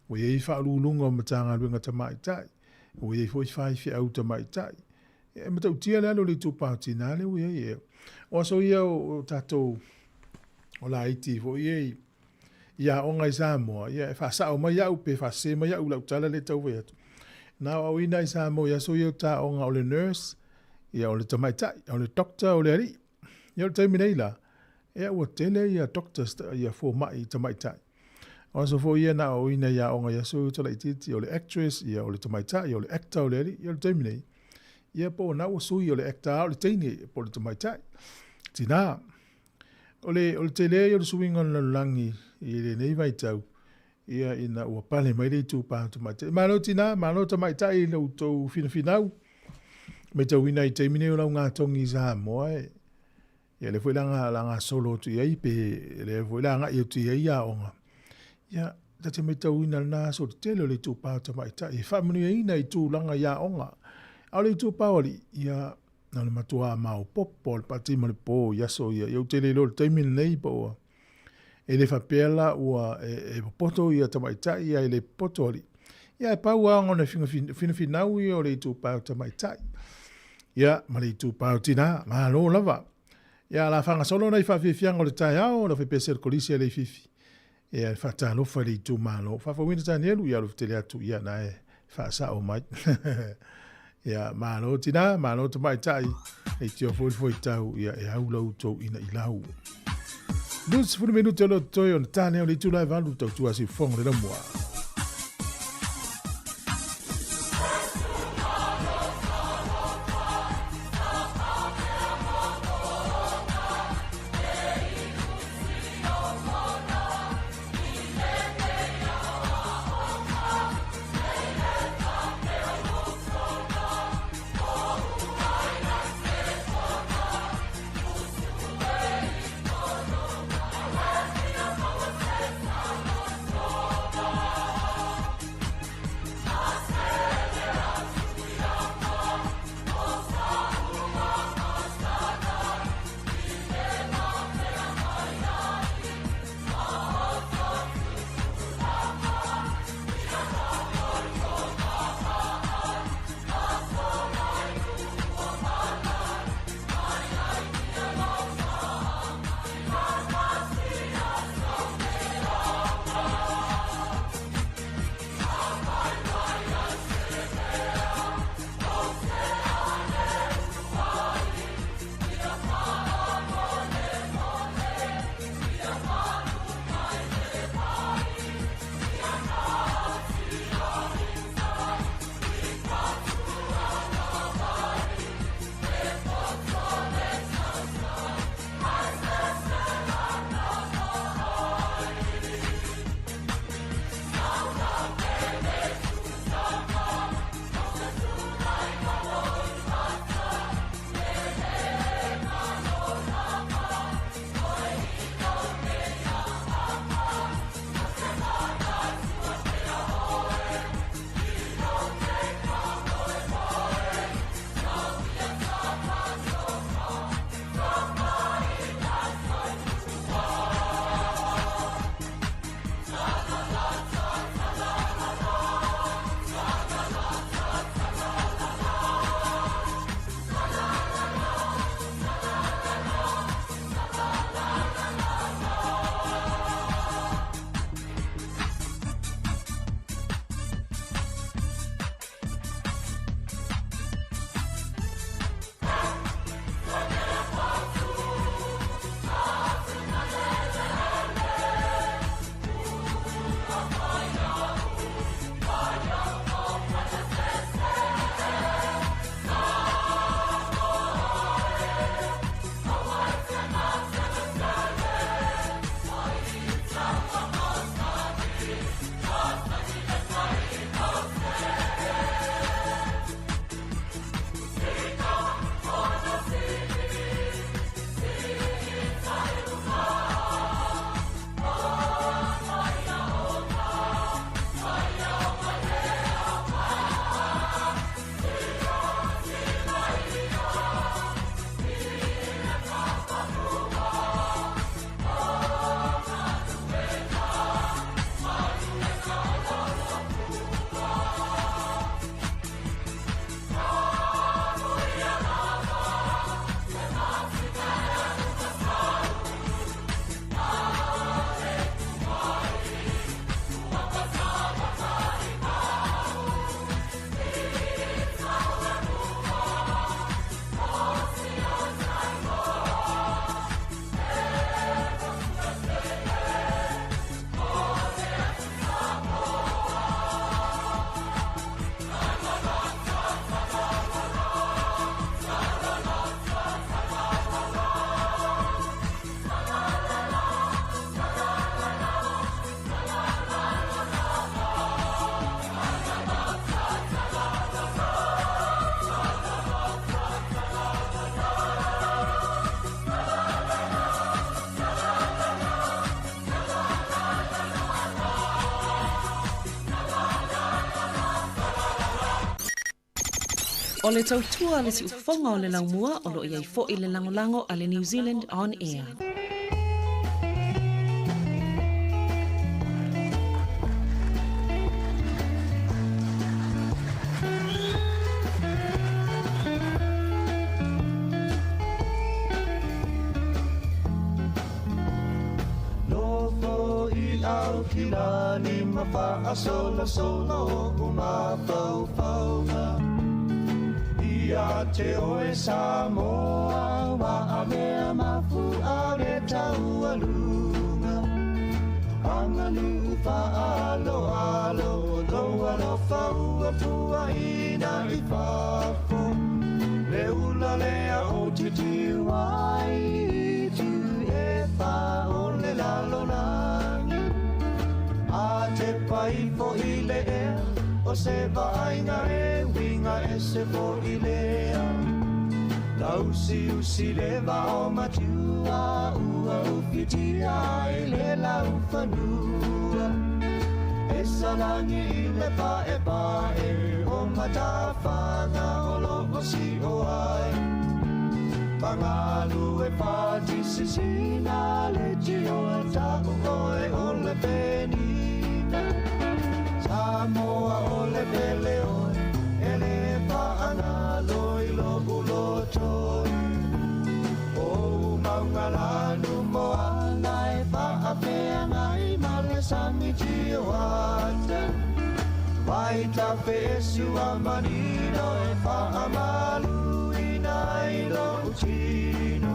ua i ai Faauluuluga o Matagaluega tamaitai, ua i ai foi faifeau tamaitai. E matautia le alu o le itupa o tinā lea ua i ai. E. O aso ia o tatou o laiti foi ia i aoga i Samoa, ia e faasao mai au pe faasese mai au i lau tala lea e tau fai atu. Na aoaoina i Samoa i aso ia o taoga o le nurse, ia o le tamaitai, o le doctor o le alii. Ia o le taimi nei la, ia ua tele ia doctors, ia fomai tamaitai. O aso foi ia na aoaoina i aoga i aso ia o laitiiti, o le actress, ia o le tamaitai, o le actor o le alii, ia o le taimi nei, ia po o na ua sui o le actor a o le teine, po o le tamaitai. Tinā. O le, o le tele ia o le suiga o le lalolagi i lenei vaitau, ia ina ua pale mai le itupa o tamaitai. Malo tinā, malo tamaitai i lo outou finafinau. Matauina i taimi nei o laugatogi i Samoa e, Ia lea foi la la gasolo atu i ai pe lea foi la agai atu i ai aoga. Ia, ta te matauina lena aso le tele o le itupa o tamaitai e faamanuiaina i tulaga i aoga. A o le itupa o alii, ia, na o le matua maopoopo o le pati ma le po i aso ia. Ia ou te le iloa i le taimi lenei po ua e le faapea la ua e popoto ia tamaitai ae le popoto alii. Ia ae pau lava ona finafinau ia o le itupa o tamaitai. Ia, ma le itupa o tinā, malo lava. Ia, la faagasolo nai faafiafiaga o le taeao, le faipese o le Kolisi a Leififi. Ia, e faatalofa i le itumalo. Faafouina Tanielu, ia alofa tele atu, ia na e faasao mai. Ia, malo tinā, malo tamaitai, leitioa foi le foitau, ia e au la outou ina i lau. 20 minute o lo totoe ona ta lea o le itula e 8 tautua siufofoga o le laumua. O le tautua a le siufofoga o le laumua o lo o i ai foi le lagolago a le New Zealand On Air. Nofo i Aukilani ma faasolosolo o mafaufauga Ia te oe Samoa wa avea mafu a le taualuga Aganuu faaaloalo lou alofa ua puaina i fafo Le ula lea o titiu ai itu e wha o le lalolagi A te pai fo i le ea o se vaaiga e uiga ese foʻi lea Lausi usi le vao matua ua ufitia i le laufanua E salagi i le paepae o matafaga o loo sio ai Magalu e pati sisina le tio ta'u oe o le penina Samoa o le pele oe e le faagalo i lo'u loto O maugalanu moana e faafeagai ma le sami tioata Vai tafesu a manino e faamaluina i lo'u tino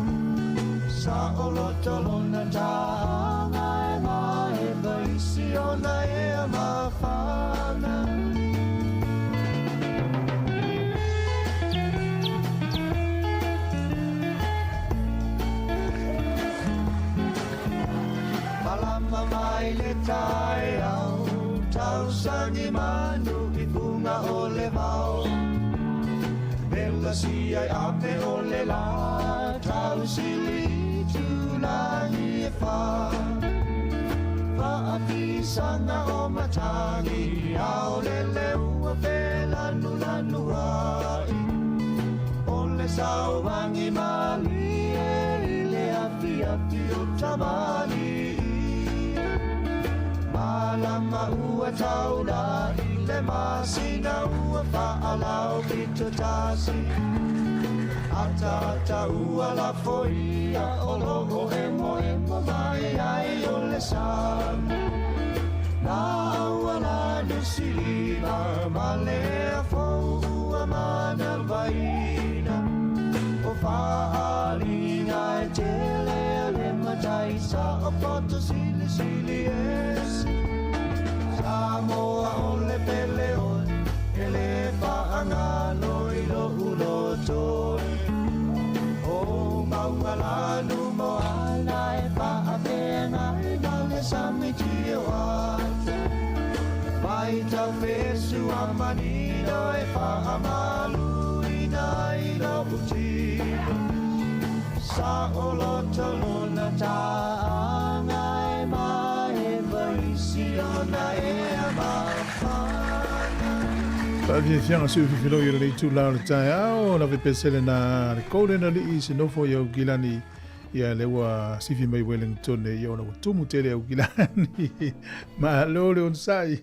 Sa o loto lona ta'aga e mae vaisi ona e mafana Malama mai le taeao Tausagi manu i fuga o le vao Vela sia i ape o le la Tausili tulagi e wha Faafisaga o matagi Ao le ua felanulanu ai O le sauagi malie i le afiafi o tamalii Malama ua taula i le masina ua faalau pito tasi Ata ata ua lafoia o loo emo emo mai ai o le sami Na ua lanu silima ma le afou ua manavaina O faaliga e tele a le matai sa o poto silisili ese Samoa o le pele oe e le faagalo i lo'u loto O maugalanu moana e faafeagai ma le sami tioata Mai tafesu a manino e faamaluina i lo'u tino Sa o loto lona ta'aga e mae vaisi ona e mafana Faafiafiaga siufifiloi o lenei itulā o le taeao, lau pese lena le Golden Alii se nofo i Aukilani ia le ua sifi mai Wellington ia ona ua tumu tele Aukilani. Malo le onosai.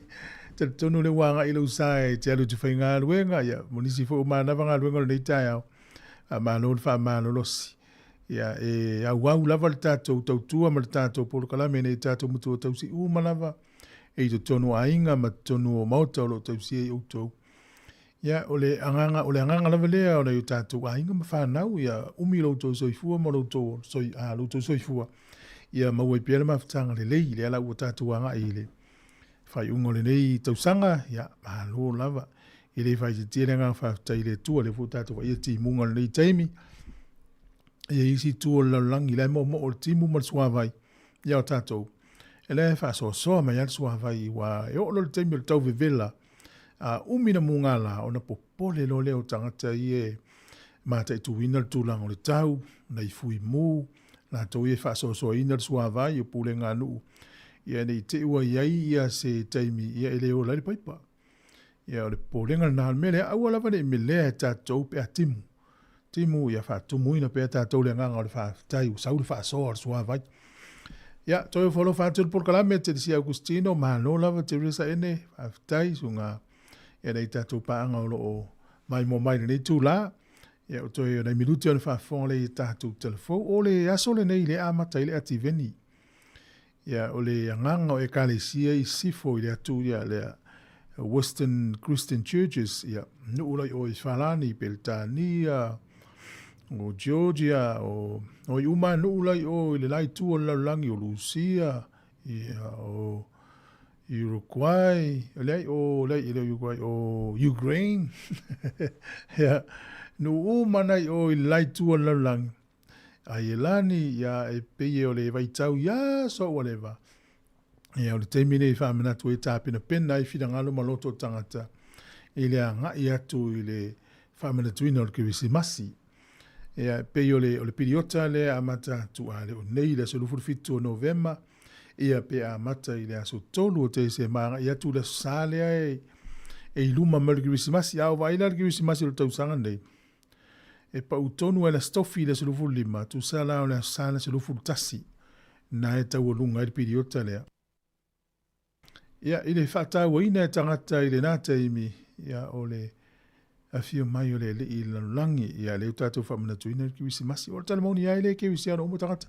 Talitonu le ua agai lou sa e te alu i te faigaluega ia mo nisi foi o manava galuega o lenei taeao. Faamalo le faamalolosi. Ia e auau lava le tatou tautua ma le tatou polokalame nei tatou matua tausi uma lava e i totonu o aiga ma totonu o maota o lo o tausia i outou. Ia, o le agaga, o le agaga lava lea o nai o tatou aiga ma fanau, ia umi lo outou soifua ma lo outou, soi, a, lo outou soifua, ia maua ai pea le mafutaga lelei, lea la ua tatou agai i le faaiuga o lenei tausaga, ia, malo lava. E le faaitiitia le agaga faafetai i le Atua, lea foi ua tatou vaaia timuga o lenei taimi, ia isi itu o le lalolagi, la e moomoo le timu ma le suavai, ia o tatou, e la e faasoasoa mai lava le suavai, ua e oo loa le taimi o le tauvevela, a umi na mugala ona popole loa lea o tagata ia e mataituina le tulaga o le tau, nai fuimu, latou ia e faasoasoaina le suavai o pulega a nuu, ia ne i te i ua i ai ia se taimi ia e le ola ai le paipa. Ia, o le popolega lena. O le mea lea, aua lava ne i melea e tatou pe a timu. Timu, ia faatumuina pea tatou le agaga o le faafetai, ua sau le faasoa o le suavai. Ia, toe ofo alofa atu le polokalame, Telesia Augustino, malo lava Teresa Ene, faafetai, suga, ia nei tatou paaga o lo o maimoa mai lenei itulā. Ia, o toe o nai minute ona faafofoga lea i tatou telefou. O le aso lenei le amata ai le ativeni. Ia, o le agaga o Ekalesia i sifo i le atu ia lea Western Christian Churches, ia, nuu lai o i Falani, Peretania, o Georgia, o, o i uma nuu lai o i le la itu o le lalolagi o Lusia, ia, o Uruguay, leai, o, leai, e le o Uruguay, o Ukraine, ia, nuu uma nai o i le la itu o le lalolagi, Aielani, ia, e pei o le vaitau ia so ua leva. Ia, o le taimi nei faamanatu e tapenapena ai finagalo ma loto o tagata i le agai atu i le faamanatuina o le Kerisimasi. Ia, e pei o le, o le piliota lea amata atu a le o nei le aso 27 o Novema, ia pe amata i le aso 3 o Tesema agai atu le aso Sa lea e, e i luma mai o le Kerisimasi. A o vaai la le Kerisimasi o le tausaga nei, E pau tonu ai le Aso Tofi i le aso 25, tusa la o le Aso Sa le aso 21, na e taualuga ai le piriota lea. Ia, i le faatauaina e tagata i lena taimi, ia, o le afio mai o le Alii i le lalolagi, ia, lea ua tatou faamanatuina le Kerisimasi. O le tala moni ai le kerisiano uma tagata.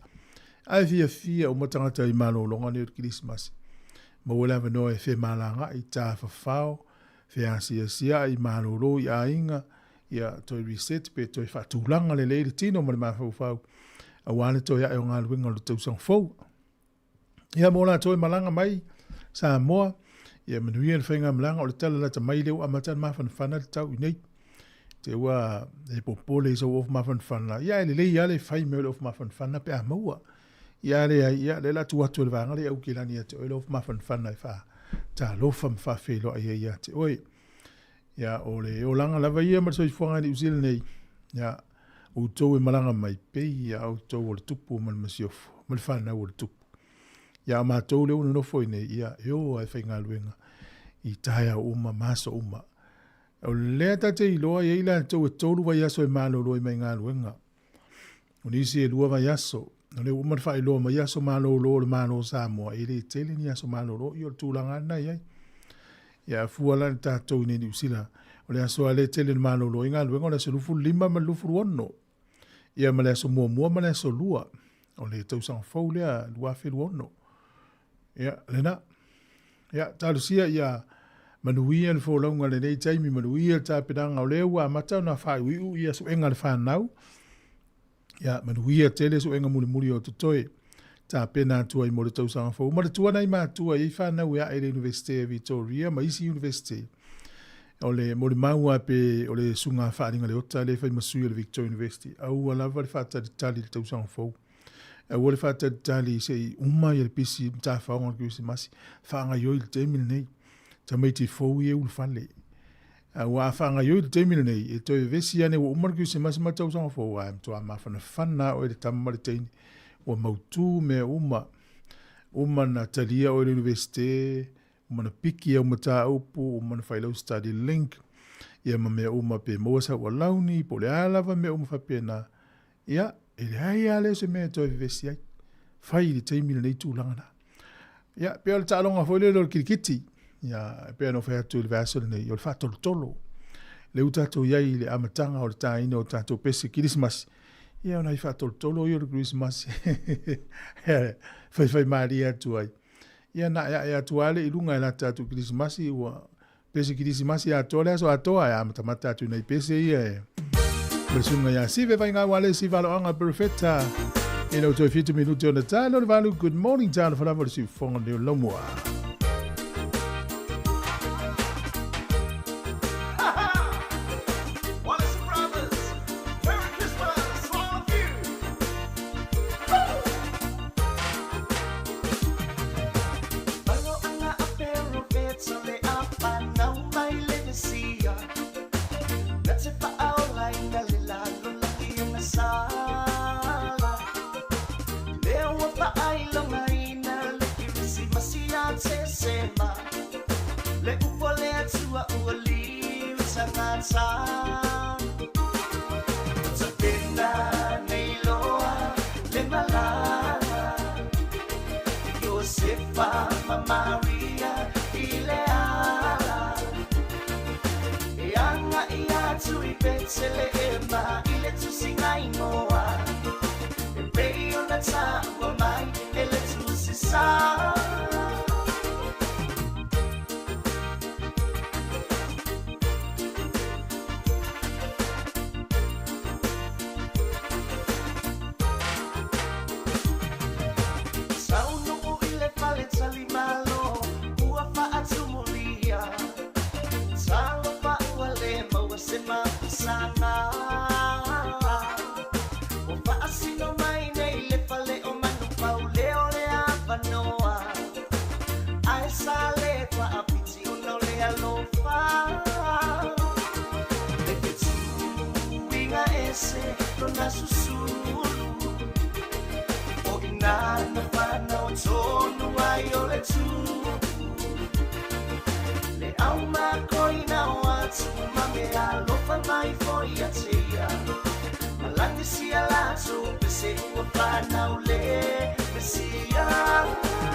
Ae fiafia uma tagata i malologa nei o le Kerisimasi. Maua le avanoa e femalagaai, tafafao, feasiasiai, malolo i aiga, ia toe reset pe toe faatulaga lelei le tino ma le mafaufau aua le toe ae o galuega o le tausaga fou. Ia mo latou e malaga mai Samoa, ia manuia le faigamalaga o le tala lata mai lea ua amata ona mafanafana le tau i nei. Te ua e popole i sou ofu mafanafana, ia e lelei lava le fai mai o le ofu mafanafana pe a maua. Ia leai, ia lea la tuu atu e le vaega lea i Aukilani ia te oe le ofu mafanafana e faatalofa ma faafeiloai ai ia te oe. Ia, o le olaga lava ia ma le soifuaga i Niu Sila nei, ia, outou e malaga mai, pei ia outou o le tupu ma le masiofo, ma le fanau o le tupu. Ia, a matou lea ua nonofo i nei, ia, e o lava e faigaluega i taeao uma ma aso uma. O lea ta te iloa e i ai latou e 3 vaiaso e malolo ai mai galuega. O nisi e 2 vaiaso. O lea ua uma ona faailoa mai aso malolo o le Malo o Samoa, e le tele ni aso malolo, ia o le tulaga lava lena e i ai. Ia a fua la le tatou i nei Niu Sila, o le aso lava lea e tele ina malolo ai galuega o le aso 25 ma le 26. Ia ma le aso muamua ma le aso lua o le tausaga fou lea 2026. Ia, lena. Ia, talosia ia manuia le folauga i lenei taimi, manuia le tapenaga o lea ua amata ona faaiuiu ia suega a le fanau. Ia, manuia tele suega mulimuli o totoe. Tapena atu ai mo le tausaga fou. Manatua nai matua e i ai fanau e ae i le Iunivesite a Victoria ma isi Iunivesite. O le molimau lava pe o le susuga Faaligaleota lea e fai ma sui o le Victoria University. Aua lava le faatalitali i le tausaga fou. Aua le faatalitali se i uma ia le pisi matafaoga o le Kerisimasi. Faagaioi le taimi lenei. Tamaiti fou ia e ulufale. Aua a faagaioi le taimi lenei, e toe vevesi ane ua uma le Kerisimasi ma le tausaga fou, ae matua mafanafana lava oe le tama ma le teine. Ua mautu mea uma. Uma na talia oe i le Iunivesite, uma na piki au mataupu, uma na fai lau study link, ia ma mea uma pe maua sau alauni, po o le a lava mea uma faapena. Ia, e leai lava lea o se mea e toe vevesi ai. Fai i le taimi lenei tulaga na. Ia, pei o le taaloga foi lele o le kirikiti. Ia, e pei ona ou fai atu i le vaiaso lenei, o le faatolotolo. Lea ua tatou i ai i le amataga o le taina o tatou pese Kerisimasi. Ia, o nai faatolotolo ia o le Kerisimasi. Faifaimalie atu ai. Ia, na aeae atu lava lea i luga e lata atu i Kerisimasi, ua Pese Kirisimasi atoa le aso atoa e amatamata atu nei pese ia e ma le susuga ia Sive Vaigau Alesi Valoaga Perfetta i lau toe 7 minute ona talo le valu. Good morning talo falava le siufofoga leo laumua. Wallace Brothers, Merry Christmas to all of you. ta Tapena nei loa le malala Josefa ma Maria i le ala E anga i atu i Betelehema i le tusiga igoa E pei ona taua mai e le tusi sa. Saunu'u i le fale talimalo ua fa'atumulia Talofa ua lē maua se mapusaga Ua fa'asino mai nei le fale o manupau leo le avanoa Ae sa lē fa'apiti ona o le alofa Le fetuiga ese lona susulu O ina na whanau tonu ai o le tū Le au makoina o atu ma me alofa mai foi a te ia Malagi sia lato pese ua whanau le Mesia.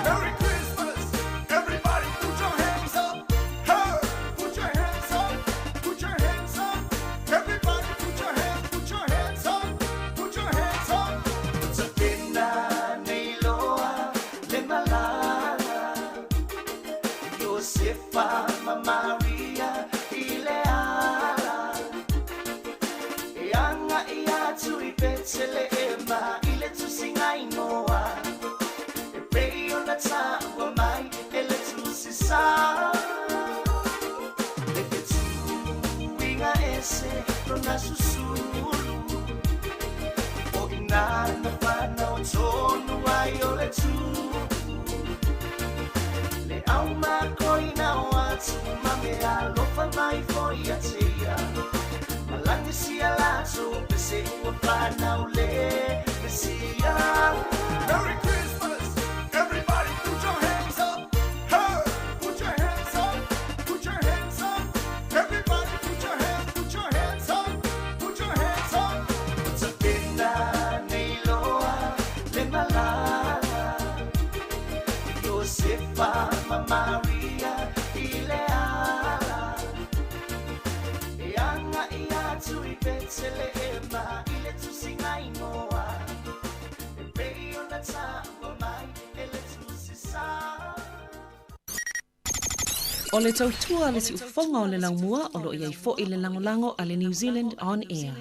Merry Christmas! Everybody put your hands up! Hey! Put your hands up! Put your hands up! Everybody put your hands, put your hands up! Put your hands up! Tapena nei loa le malala Josefa ma Maria i le ala E anga i atu i Betelehema i le tusiga igoa E pei ona taua mai e le tusi sa Le fetuiga ese lona susulu O ina na whanau tonu ai o le tū Le au makoina o atu ma me alofa mai foi a te ia Malagi sia lato pese ua whanau le Mesia. Merry Christmas! Everybody put your hands up! Hey! Put your hands up! Put your hands up! Everybody put your hands, put your hands up! Put your hands up! Tapena nei loa le malala Josefa ma Maria i le ala E anga i atu i Betelehema i le tusiga igoa E pei ona taua mai e le tusi sa. O le tautua le siufofoga o le laumua o loo iai fo'i le lagolago a le New Zealand On Air.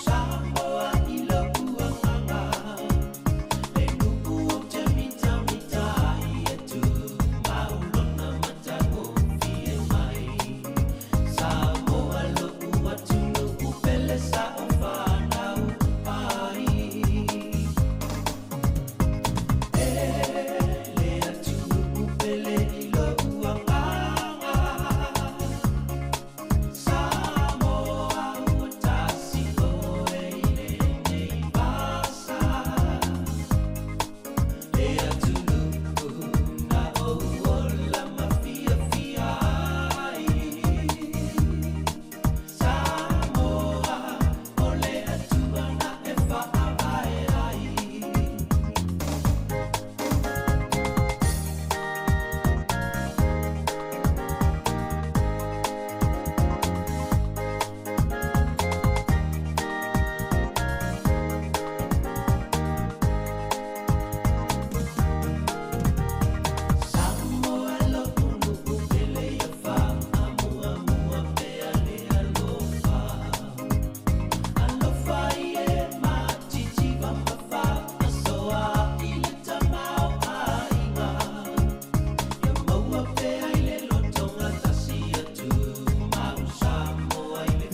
Samoa.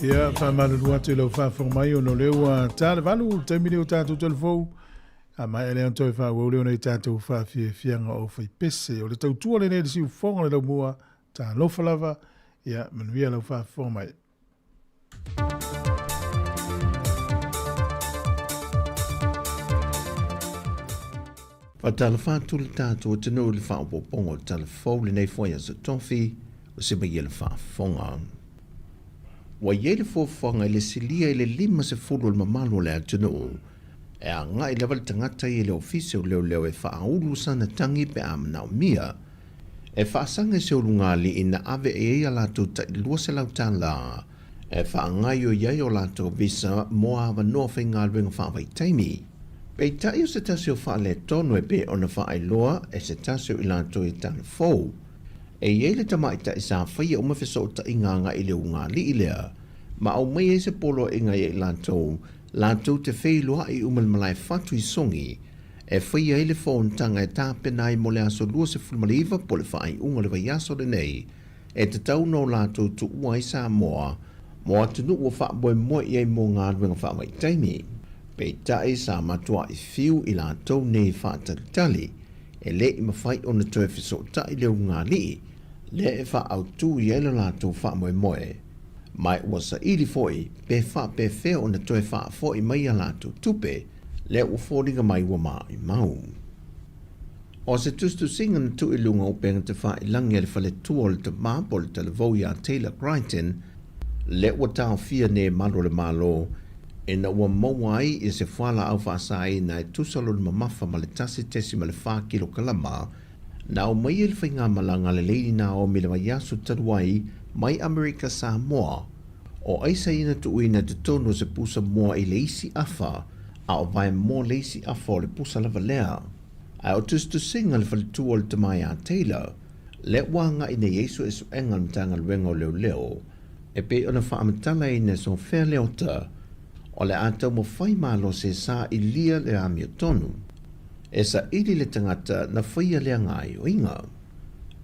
Ia, faamalulu atu i lau faafofoga mai ona o lea ua ta le 8 i le taimi lenei o tatou telefou. A maea lea ona toe faaauau lea o nai tatou faafiafiaga o faipese. O le tautua lenei i le siufofoga o le laumua, talofa lava, ia manuia lau faafofoga mai. Faatalofa atu le tatou atunuu i le faaopoopoga o le tala fou lenei foi aso Tofi o se maia le faafofoga. Ua i ai le fuafuaga i le silia i le 50 o le mamalu o le atunuu e agai lava le tagata i le ofisa o leoleo e faaulu sana tagi pe a manaomia e faasaga i se ulugalii na ave i ai a latou tai 200 tala e faagaoioi ai o latou visa mo avanoa faigaluega faavaitaimi. Peitai o se tasi o faaletonu e pei ona faailoa e se tasi o i latou i tala fou, e i ai le tamaitai sa faia uma fesootaiga agai i le ulugalii lea, ma aumai ai se poloaiga ia i latou, latou te feiloai uma i le malae fatu i Sogi, e faia ai le fonotaga e tapena ai mo le aso 29 po o le faaiuga o le vaiaso lenei, e tatau ona o latou tuua ai Samoa mo atunuu ua faamoemoe i ai mo galuega faavaitaimi. Peitai sa matuai fiu i latou nei faatalitali, e le i mafai ona toe fesootai le ulugalii lea e faaautu i ai lo latou faamoemoe, ma ua saili foi pe faapefea ona toe faafoi mai a latou tupe lea ua foliga mai ua maumau. O se tusitusiga na tuu i luga o upega tafailagi a le faletua o le tama po o le talavou ia Taylor Crichton, lea ua taofia nei e malu o le Malo ina ua maua ai i se fualaau faasaina e tusa lona mamafa ma le 1.4 kilokalama, na aumaia i le faigamalaga a le Lady Naomi i le vaiaso talu ai mai Amerika Samoa. O aisa ia na tuuina i totonu o se pusa moa i le isi afa, a o vaemoa le isi afa o le pusa lava lea. Ae o tusitusiga a le faletua o le tama ia Taylor, lea ua agai nei ai suesuega a le Matagaluega o Leoleo, e pei ona faamatalaina e Sofea Leota, o le a taumafai malosi e sailia le amiotonu. E saili le tagata na faia lea gaoioiga.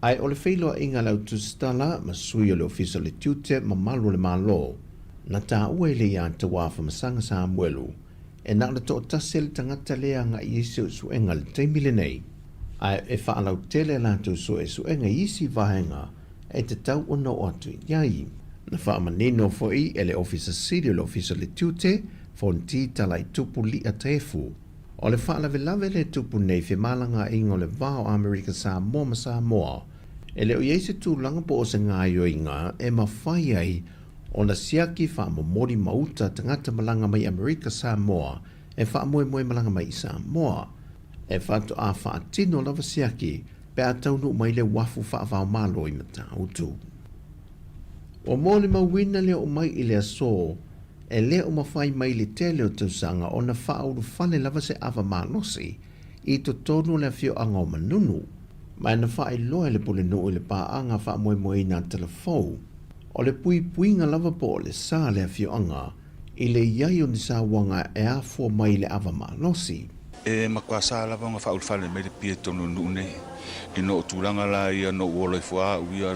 Ae o le feiloaiga a le autusitala ma sui o le Ofisa o le Tiute ma Malu o le Malo, na taua e le ia Tauafa Masaga Samuelu, e na o le toatasi le tagata lea agai i ai suesuega i le taimi lenei, ae e faalautele a latou suesuega i isi vaega e tatau ona oo atu i ai. Na faamanino foi e le Ofisa Sili o le Ofisa o le Tiute, Fonti Talaitupu Lia Taefu, o le faalavelave lea e tupu nei i femalagaaiga o le va o Amerika Samoa ma Samoa, e le o i ai se tulaga po o se gaoioiga e mafai ai ona siaki faamomoli mauta tagata malaga mai Amerika Samoa e faamoemoe malaga mai i Samoa. E faatoa faatino lava siaki pe a taunuu mai le uafu faavaomalo i Matautu. Ua molimauina le oo mai i le aso e le o mafai mai le tele o tausaga ona faaulufale lava se ava malosi i totonu o le afioaga o Manunu, ma e na faailoa e le Pulenuu i le paaga faamoemoeina a Talafou, o le puipuiga lava po o le sa le afioaga i le i ai o ni sauaga e afua mai i le ava malosi. E matua sa lava ona faaulufale mai le pia i totonu o le nuu nei. Ina o tulaga la ia na ou ola ifo lava au ia o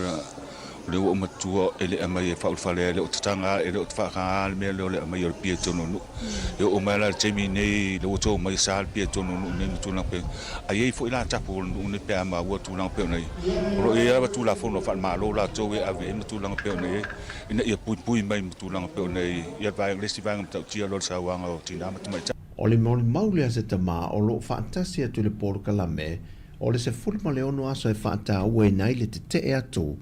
lea ua ou matua e le aumai e faaulufale ai, e le o tataga e le o faataga le mea lea o le aumai o le pia i totonu o le nuu. E oo mai la i le taimi nei lea ua to mai e sa le pia i totonu o le nuu nei ma tulaga pei a i ai foi la tapu o le nuu nei pe a maua tulaga pei ona i ai. O lo o i ai lava Tulafono faale-Malo latou e ave i ai ma tulaga pei ona i ai ina ia puipui mai ma tulaga pei ona i ai le isi vaega matautia lea o le sauaga o tinã ma tamaitai. O le molimau lea a se tama o lo o faatasi atu i le polokalame o le 16 aso e faatauaina ai le tetee atu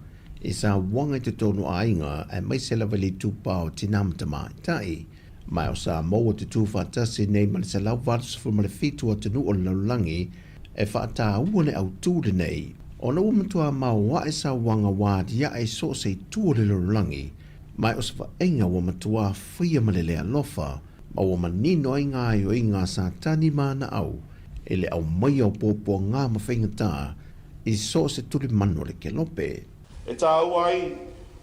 i sauaga i totonu o aiga aemaise lava i le itupa o tinã ma tamaitai. Ma o Samoa te tuufaatasi nei ma le 187 atunuu o le lalolagi e faataua le autū lenei, ona ua matua maoae sauaga ua aliae i so o se itu o le lalolagi, ma o se vaaiga ua matua faia ma le le alofa, ma ua manino ai gaoioiga a Satani ma ana au i le aumaia o puapuaga ma faigata i so o se tulimanu o le kelope. E tāua ai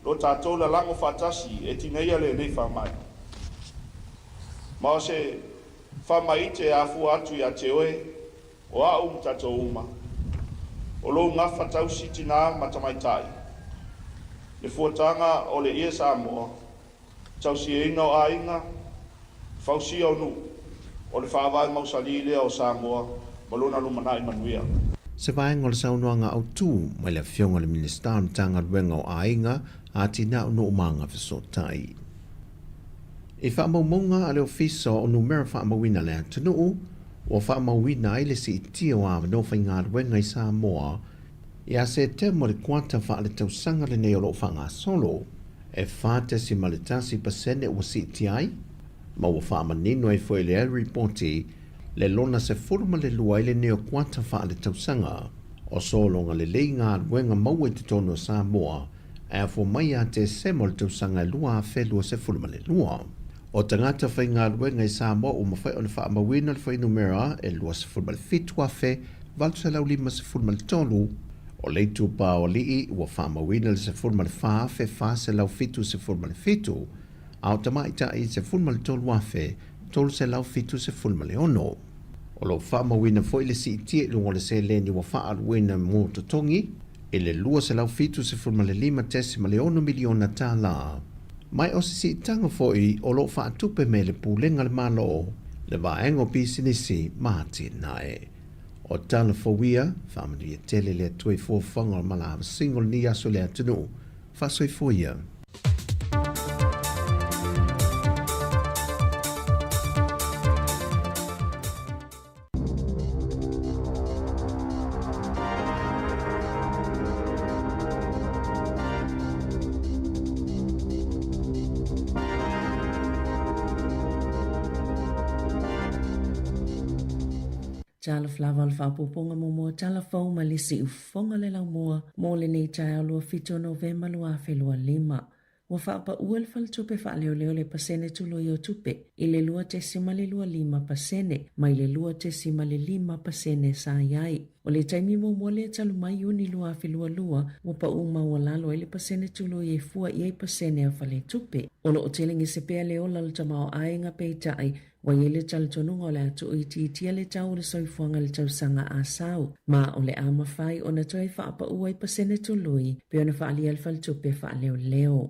lo tātou lalago faatasi e tineia lenei faamai. Ma o se faamaite e afua atu ia te oe, o a'u ma tatou uma, o lou gafa tausi tinā ma tamaitai, le fuataga o le ie Samoa. Tausiaina o aiga, fausia o nuu, o le faavae mausali lea o Samoa ma lona lumanai manuia. Se vaega o le saunoaga autu mai le Afioga i le Minisita o le Matagaluega o Aiga, Atinae o Nuu ma Agafesootai. I faamaumauga a le Ofisa o Numera Faamauina a le Atunuu, ua faamauina ai le siitia o avanoa faigaluega i Samoa ia Setema o le kuata faaletausaga lenei o lo o faagasolo, e 4.1% ua siitia ai, ma ua faamanino ai foi lea lipoti le lona 12 ai lenei o kuata faaletausaga. O sologa lelei galuega maua i totonu o Samoa e afua mai ia Tesema o le tausaga e 2022. O tagata faigaluega i Samoa ua mafai ona faamauina le fuainumera e 27,853, o le itupa o alii ua faamauina le 14,477, a o tamaitai 13,376. O lo o faamauina foi le siitia i luga o le seleni ua faaaluina mo totogi i le $275.6 miliona tala. Ma o se siitaga foi o lo o faatupe mai e le Pulega a le Malo, le Vaega o Pisinisi ma Atinae. O tala fou ia, faamanuia tele le Atua i fuafuaga o le malavasinga o lenei aso i le atunuu. Faasoifua ia. Talofa lava o le faaopoopoga muamua tala fou ma le siufofoga le laumua mo lenei taeao 27 Novema 2025. Ua faapaua le Faletupe Faaleoleo le pasene tului o tupe i le 2.25% mai le 2.5% sa i ai. O le taimi muamua lea talu mai Iuni 2022 ua pau maualalo ai le pasene tului e fua i ai pasene a faletupe. O lo o tele gese pea le ola o le tamaoaiga peitai Ua i ai le talitonuga o le a tuuitiitia le tau o le soifuaga i le tausaga a sau, ma o le a mafai ona toe faapau ai pasene tului pei ona faaalia le faletupe faaleoleo.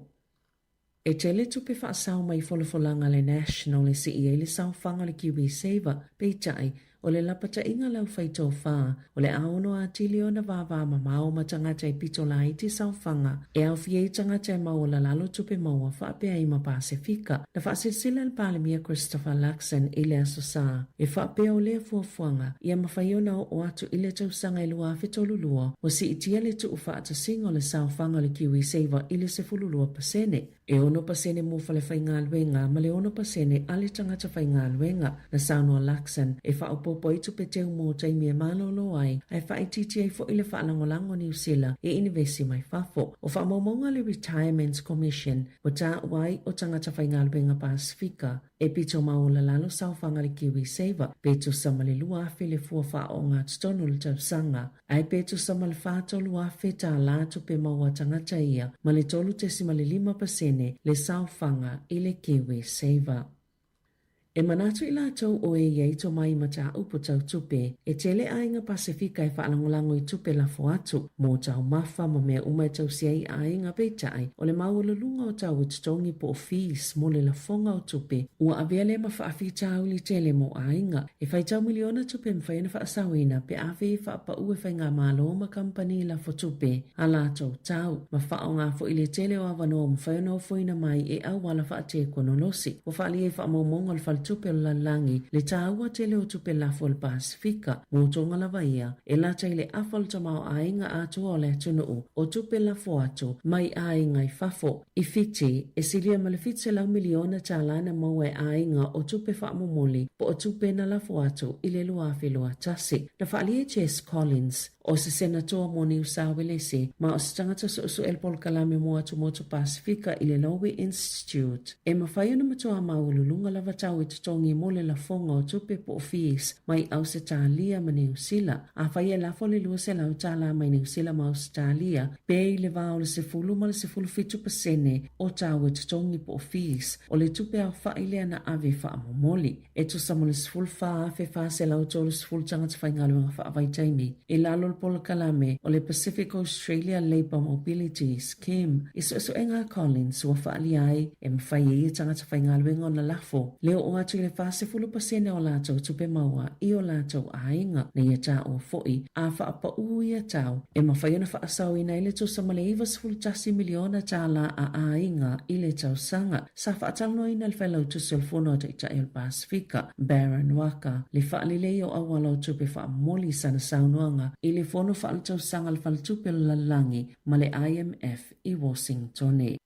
E tele tupe faasao mai folafolaga a le National e sii ai le saofaga o le KiwiSaver, peitai, o le lapataiga a le aufai-tofa, o le a ono atili ona vavamamao ma tagata e pito laiti saofaga e aofia ai tagata e maualalalo tupe maua faapea ai ma Pasefika. Na faasilasila le Palemia Christopher Luxon i le Aso Sa e faapea o lea fuafuaga ia mafai ona oo atu i le tausaga e 2032 ua siitia le tuufaatasiga o le saofaga o le KiwiSaver i le 12%. E 6% mo falefaigaluega ma le 6% a le tagata faigaluega. Na saunoa Luxon e faaopoopo ai tupe teu mo taimi e malolo ai ae faaitiiti ai foi le faalagolago a Niu Sila i inivesi mai fafo. O faamaumauga a le Retirement Commission ua taua ai o tagata faigaluega Pasifika e pito maualalalo saofaga le KiwiSaver pe tusa ma le 2,000 le fua faaoogatotonu o le tausaga. Ae pe tusa ma le $43,000 tālā tupe maua tagata ia ma le 3.5% le saofaga i le KiwiSaver. E manatu i latou o e i ai tomai mataupu tau tupe, e tele aiga Pasefika e faalagolago i tupe lafo atu mo taumafa ma mea uma e tausi ai aiga peitai o le maualuluga o tau e totogi po o fees mo le lafoga o tupe ua avea lea ma faafitauli tele mo aiga. E faitau miliona tupe e mafai ona faasaoina pe a fei e faapau e faigamalo ma kamupani lafo tupe a latou tau, ma faaaoga foi le tele o avanoa ua mafai ona ofoina mai e auala faatekonolosi. Ua faaalia i faamaumauga o le Faletupe o le Lalolagi le taua tele o tupe lafo a le Pasefika, mo toga lava ia e lata i le afa o le tamaoaiga atoa o le atunuu o tupe lafo atu mai aiga i fafo. I Fiti, e silia ma le $700 miliona tālā na maua e aiga o tupe faamomoli po o tupe na lafo atu i le 2021. Na faaalia e Jess Collins, o se Senatoa mo Niu Sauelesi ma o se tagata suesue le polokalame mo Atumotu Pasifika i le Lowy Institute, e mafai ona matua maualuluga lava tau e totogi mo le lafoga o tupe po o fees mai Ausetalia ma Niu Sila. Afai e lafo le $200 mai Niu Sila ma Ausetalia, pe i le va o le 10 ma le 17% o tau e totogi po o fees o le tupe aofa'i lea na ave faamomoli. E tusa mo le 14,430 tagata faigaluega faavaitaimi i lalo o le polokalame o le Pacific Australia Labour Mobility Scheme. I suesuega a Collins ua faaalia ai e mafai e ia tagata faigaluega ona lafo le oo atu i le 40% o latou tupe maua i o latou aiga na ia taua foi a faapaū ia tau e mafai ona faasaoina ai le tusa ma le $91 miliona tālā a aiga i le tausaga. Sa faatalanoaina e le Failautusi o le Fono a Taitai o le Pasefika, Baron Waqa, le faalelei o auala o tupe faamomoli i sana saunoaga i le Fono Faaletausaga a le Faletupe o le Lalolagi ma le IMF i Washingtone.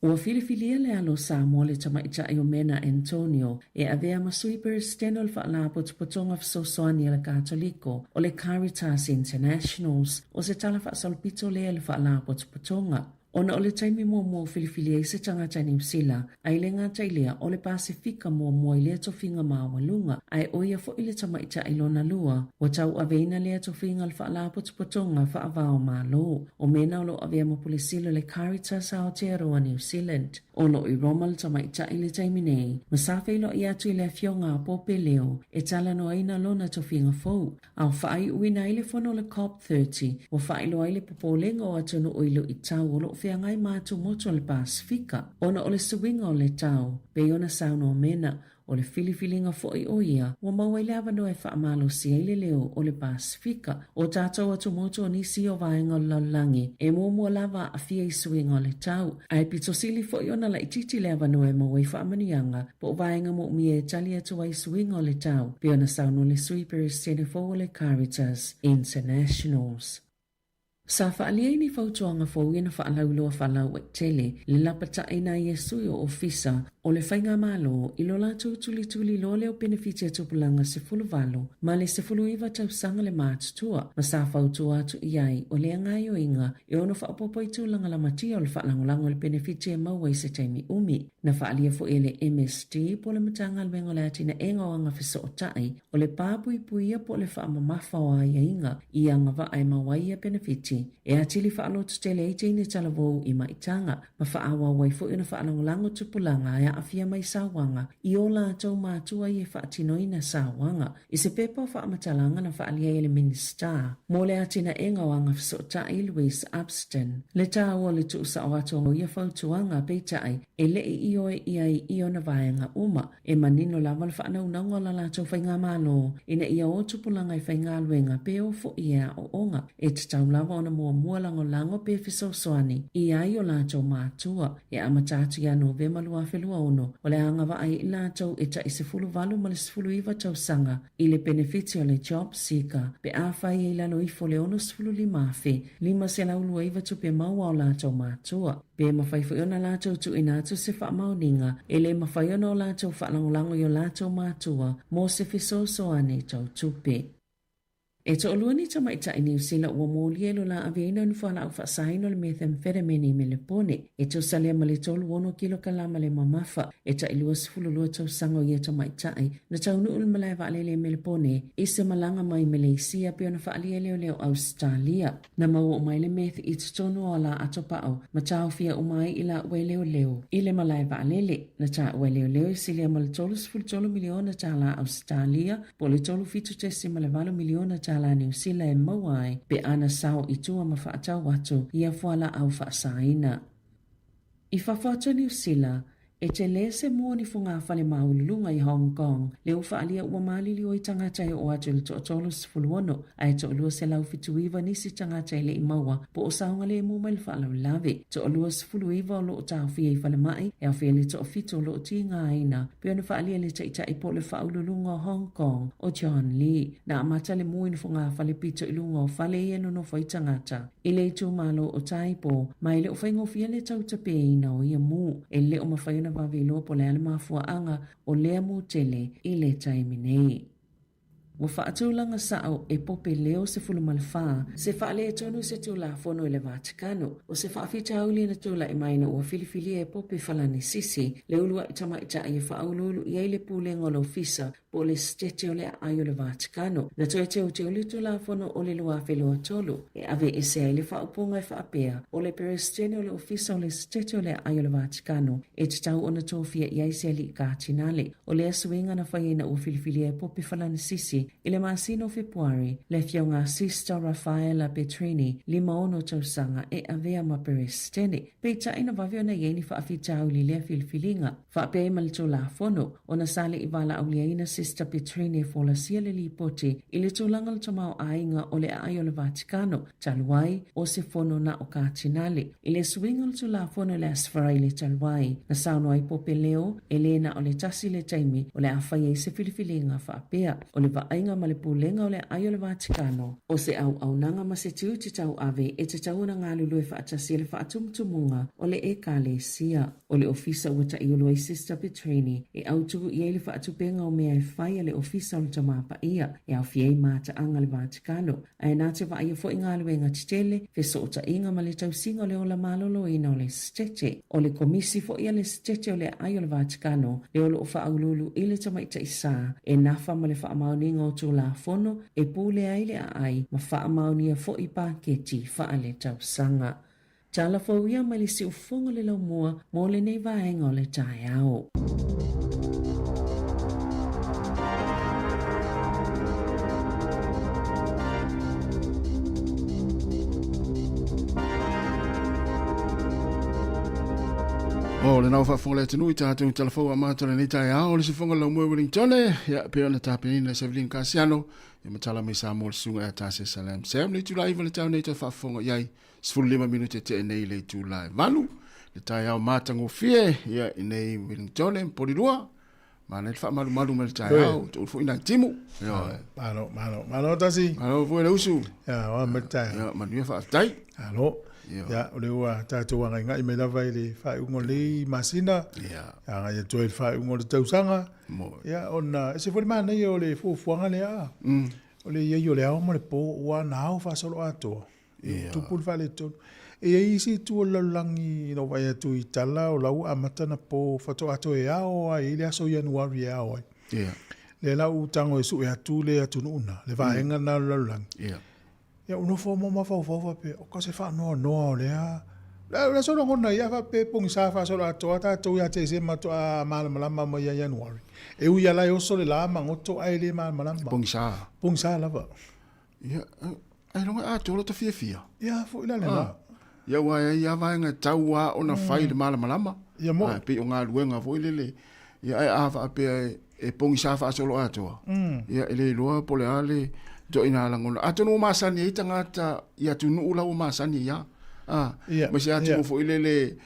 Ua filifilia le alo o Samoa le tamaitai o Mena Antonio e avea ma Sui Peresetene o le Faalapotopotoga Fesoasoani a le Katoliko o le Caritas Internationals. O se tala faasolopito lea i le Faalapotopotoga. Ona o le taimi muamua ua filifili ai se tagata i Niu Sila, a i le gata i lea, o le Pasefika muamua i lea tofiga maualuga, ae ʻo ia foi le tamaitai lona lua, ua tauaveina lea tofiga o le Faalapotopotoga Faava-o-Malo. O Mena o lo o avea ma Pule Sili o le Caritas Aotearoa New Zealand. O lo o i Roma le tamaitai i le taimi nei, ma sa feiloai atu i le Afioga a Pope Leo e talanoaina lona tofiga fou. A o faaiuina ai le fono o le Cop 30, ua faailoa ai le popolega o atunuu i luitau o lo o feagai ma atumotu o le Pasefika ona o le suiga o le tau, pei ona saunoa Mena, o le filifiliga foi o ia ua maua ai le avanoa e faamalosi ai le leo o le Pasefika. O tatou atumotu o nisi o vaega o le lalolagi e muamua lava aafia i suiga o le tau, ae pito sili foi ona laitiiti le avanoa e maua ai faamanuiaga po o vaega moomia e tali atu ai i suiga o le tau, pei ona saunoa le Sui Peresetene fou o le Caritas Internationals. Sa faaalia i ni fautuaga fou ia na faalauiloa faalauaitele le lapataiina ai e sui o ofisa o le Faigamalo i lo latou tulituli loa lea o penefiti a tupulaga 18 ma le 19 tausaga le matutua ma sa fautua atu i ai o lea gaoioiga e ono faaopoopo i tulaga lamatia o le faalagolago i le penefiti e maua i se taimi umi. Na faaalia foi e le MSD po o le Matagaluega o le Atinaega o Agafesootai o le pa puipuia po o le faamamafa o aiaiga i agavaa e maua ai ia penefiti e atili faalototele ai teine talavou i maitaga ma faaauau ai foi ona faalagolago tupulaga e aafia mai sauaga i o latou matua i e faatinoina sauaga. I se pepa o faamatalaga na faaalia ai e le Minisita mo le Atinaega o Agafesootai, Louise Upston, le taua o le tuusao atu o ia fautuaga, peitai, e le i ioe i ai i ona vaega uma. E manino lava le faanaunauga o la latou faigamalo ina ia o tupulaga i faigaluega pe o foi e aoaoga. E tatau lava ona muamua lagolago pe fesoasoani i ai o latou matua. E amata atu ia Novema 2026, o le a agavaa ai i latou e tai 18 ma le 19 tausaga i le penefiti o le JobSeeker pe afai e i lalo ifo o le $65,529 tupe maua a o latou matua. Pe mafai foi ona latou tuuina atu se faamaoniga e le mafai ona o latou faalagolago i o latou matua mo se fesoasoani tau tupe. E toalua ni tamaitai Niu Sila ua molia i lo la aveina o ni fualaau faasaina o le methamphetamine i Melepone. E tusa lea ma le 36 kilokalama le mamafa e tai 22 tausaga o ia tamaitai na taunuu i le malae vaalele i Melepone i se malaga mai Meleisia pei ona faaalia e leoleo Ausetalia. Na maua uma ai le meth i totonu o ala atopao ma taofia uma ai i laua e leoleo i le malae vaalele. Na taua e leoleo e silia ma le $33 miliona tālā Ausetalia po o le $37.8 miliona tālā Niu Sila e maua ai pe a na sao i tua ma faatau atu ia fualaau faasaina. I fafo atu o Niu Sila, e tele se mua o ni fogafale maualuluga i Hong Kong lea ua faaalia ua maliliu ai tagata e oo atu i le toa-36 ae toa-279 nisi tagata e le i maua po o saogalemu mai le faalavelave. Toa-29 o lo o taofia i falemai, e aofia ai le toafitu o lo o tigaina pei ona faaalia e le Taitai po o le Faauluuluga o Hong Kong o John Lee. Na amata le mu i ni fogafale pito i luga o fale ia e nonofo ai tagata i le itumalo o Tai Po, ma e le o faigofie le tautapeina o ia mu. E le o mafai ona vave iloa po o le a le mafuaaga o lea mu tele i le taimi nei. Ua faatulaga sa'o e Pope Leo 14 se faaletonu i se Tulafono i le Vatikano. O se faafitauli na tulai mai ina ua filifilia e Pope Falanisisi le uluai tamaitai e faauluulu i ai le Pulega o le Ofisa po o le Setete o le Aai o le Vatikano. Na toe teuteu le Tulafono o le 2023 e aveese ai le faaupuga e faapea, o le Peresetene o le Ofisa o le Setete o le Aai o le Vatikano e tatau ona tofia i ai se alii katinale. O lea suiga na faia ina ua filifilia e Pope Falanisisi i le masina o Fepuari le afioga a Sista Raffaella Petrini, 56 tausaga, e avea ma Peresetene. Peitai na vave ona i ai ni faafitauli i lea filifiliga. Faapea ai ma le Tulafono, ona sa le i valaauliaina Sista Petrini e folasia le lipoti i le tulaga o le tamaoaiga o le aai o le Vatikano, talu ai, o se fono na o Katinale. I le suiga o le Tulafono i le Aso Faraile talu ai, na saunoa ai Pope Leo, e lē na o le tasi le taimi o le a fai ai se filifiliga faapea, o le vaaiga ma le pulega o le aai o le Vatikano, o se auaunaga ma se tiute tauave e tatau ona galulue faatasi ai le faatumutumuga o le Ekalesia. O le ofisa ua taʻiolo ai Sister Petrini e autu i ai le faatupega o mea e fai a le Ofisa o le Tama Paia e aofia ai mataaga a le Vatikano, ae na te vaaia foi galuega tetele, fesootaiga ma le tausiga o le ola maloloina o le Setete. O le Komisi foi a le Setete o le Aai o le Vatikano lea o lo o faauluulu i le Tamaitai Sa e nafa ma le faamaoniga o Tulafono e pule ai le aai ma faamaonia foi paketi faaletausaga. Tala fou ia mai le siufofoga o le laumua mo lenei vaega o le taeao. O lena ua faafofoga le atunuu i tatou tala fou amata o lenei taeao o le siufofoga o le laumua i Wellington ia pei ona tapenaina e Sevelino Kasiano ia ma tala mai Samoa le susuga ia Tase Salam Sam le itula 9 le taeao nei toe faafofoga i ai 15 minute tea nei le itula e 8 le taeao matagofie ia i nei Wellington ma Polilua Mana le faamalumalu mai le taeao, tou foi nai timu. Malo, malo, malo tasi. Malo foi le usu. Ia, oa mai le taeao. Ia, manuia faafetai. Malo. Ia, o lea ua tatou agaigai mai lava i le faaiuga o lenei masina. Ia. Agai atu ai i le faaiuga o le tausaga. Ia, ona, ese foi le manaia o le fuafuaga lea. O le i ai o le ao ma le po, ua na ao faasoloatoa. Ia. Tupu le faaletonu. E i ai isi itu o le lalolagi na ou vaai atu i tala o la ua amata ona po faatoa toe ao lava, e i ai le aso Ianuari e ao ai. Ia. Lea la ua ou tago e sue atu le atunuu lena, le vaega lena o le lalolagi. Ia. Ia ou nofo ma mafaufau faapea, o ka se faanoanoa o lea. O le aso lagona ia faapea e pogisa faasoloatoa tatou ia Tesema faatoa malamalama mai ia Ianuari. E ui lava la e oso le la ma goto ae le malamalama. Pogisa. Pogisa lava. Ia, ailoga e atoa lota fiafia. Ia, foi la lena. Ah, ia aua e ai lava vaega e tau lava ona fai le malamalama. Ia mo. Ah, pei o galuega foi lele. Ia, ae a faapea e, e pogisa faasoloatoa, ia e le iloa po o le a le ituaiga lagona. Atonu ua masani ai tagata i atunuu la ua masani ai lava. Ah, Ia, ma se atunuu ia. foi lele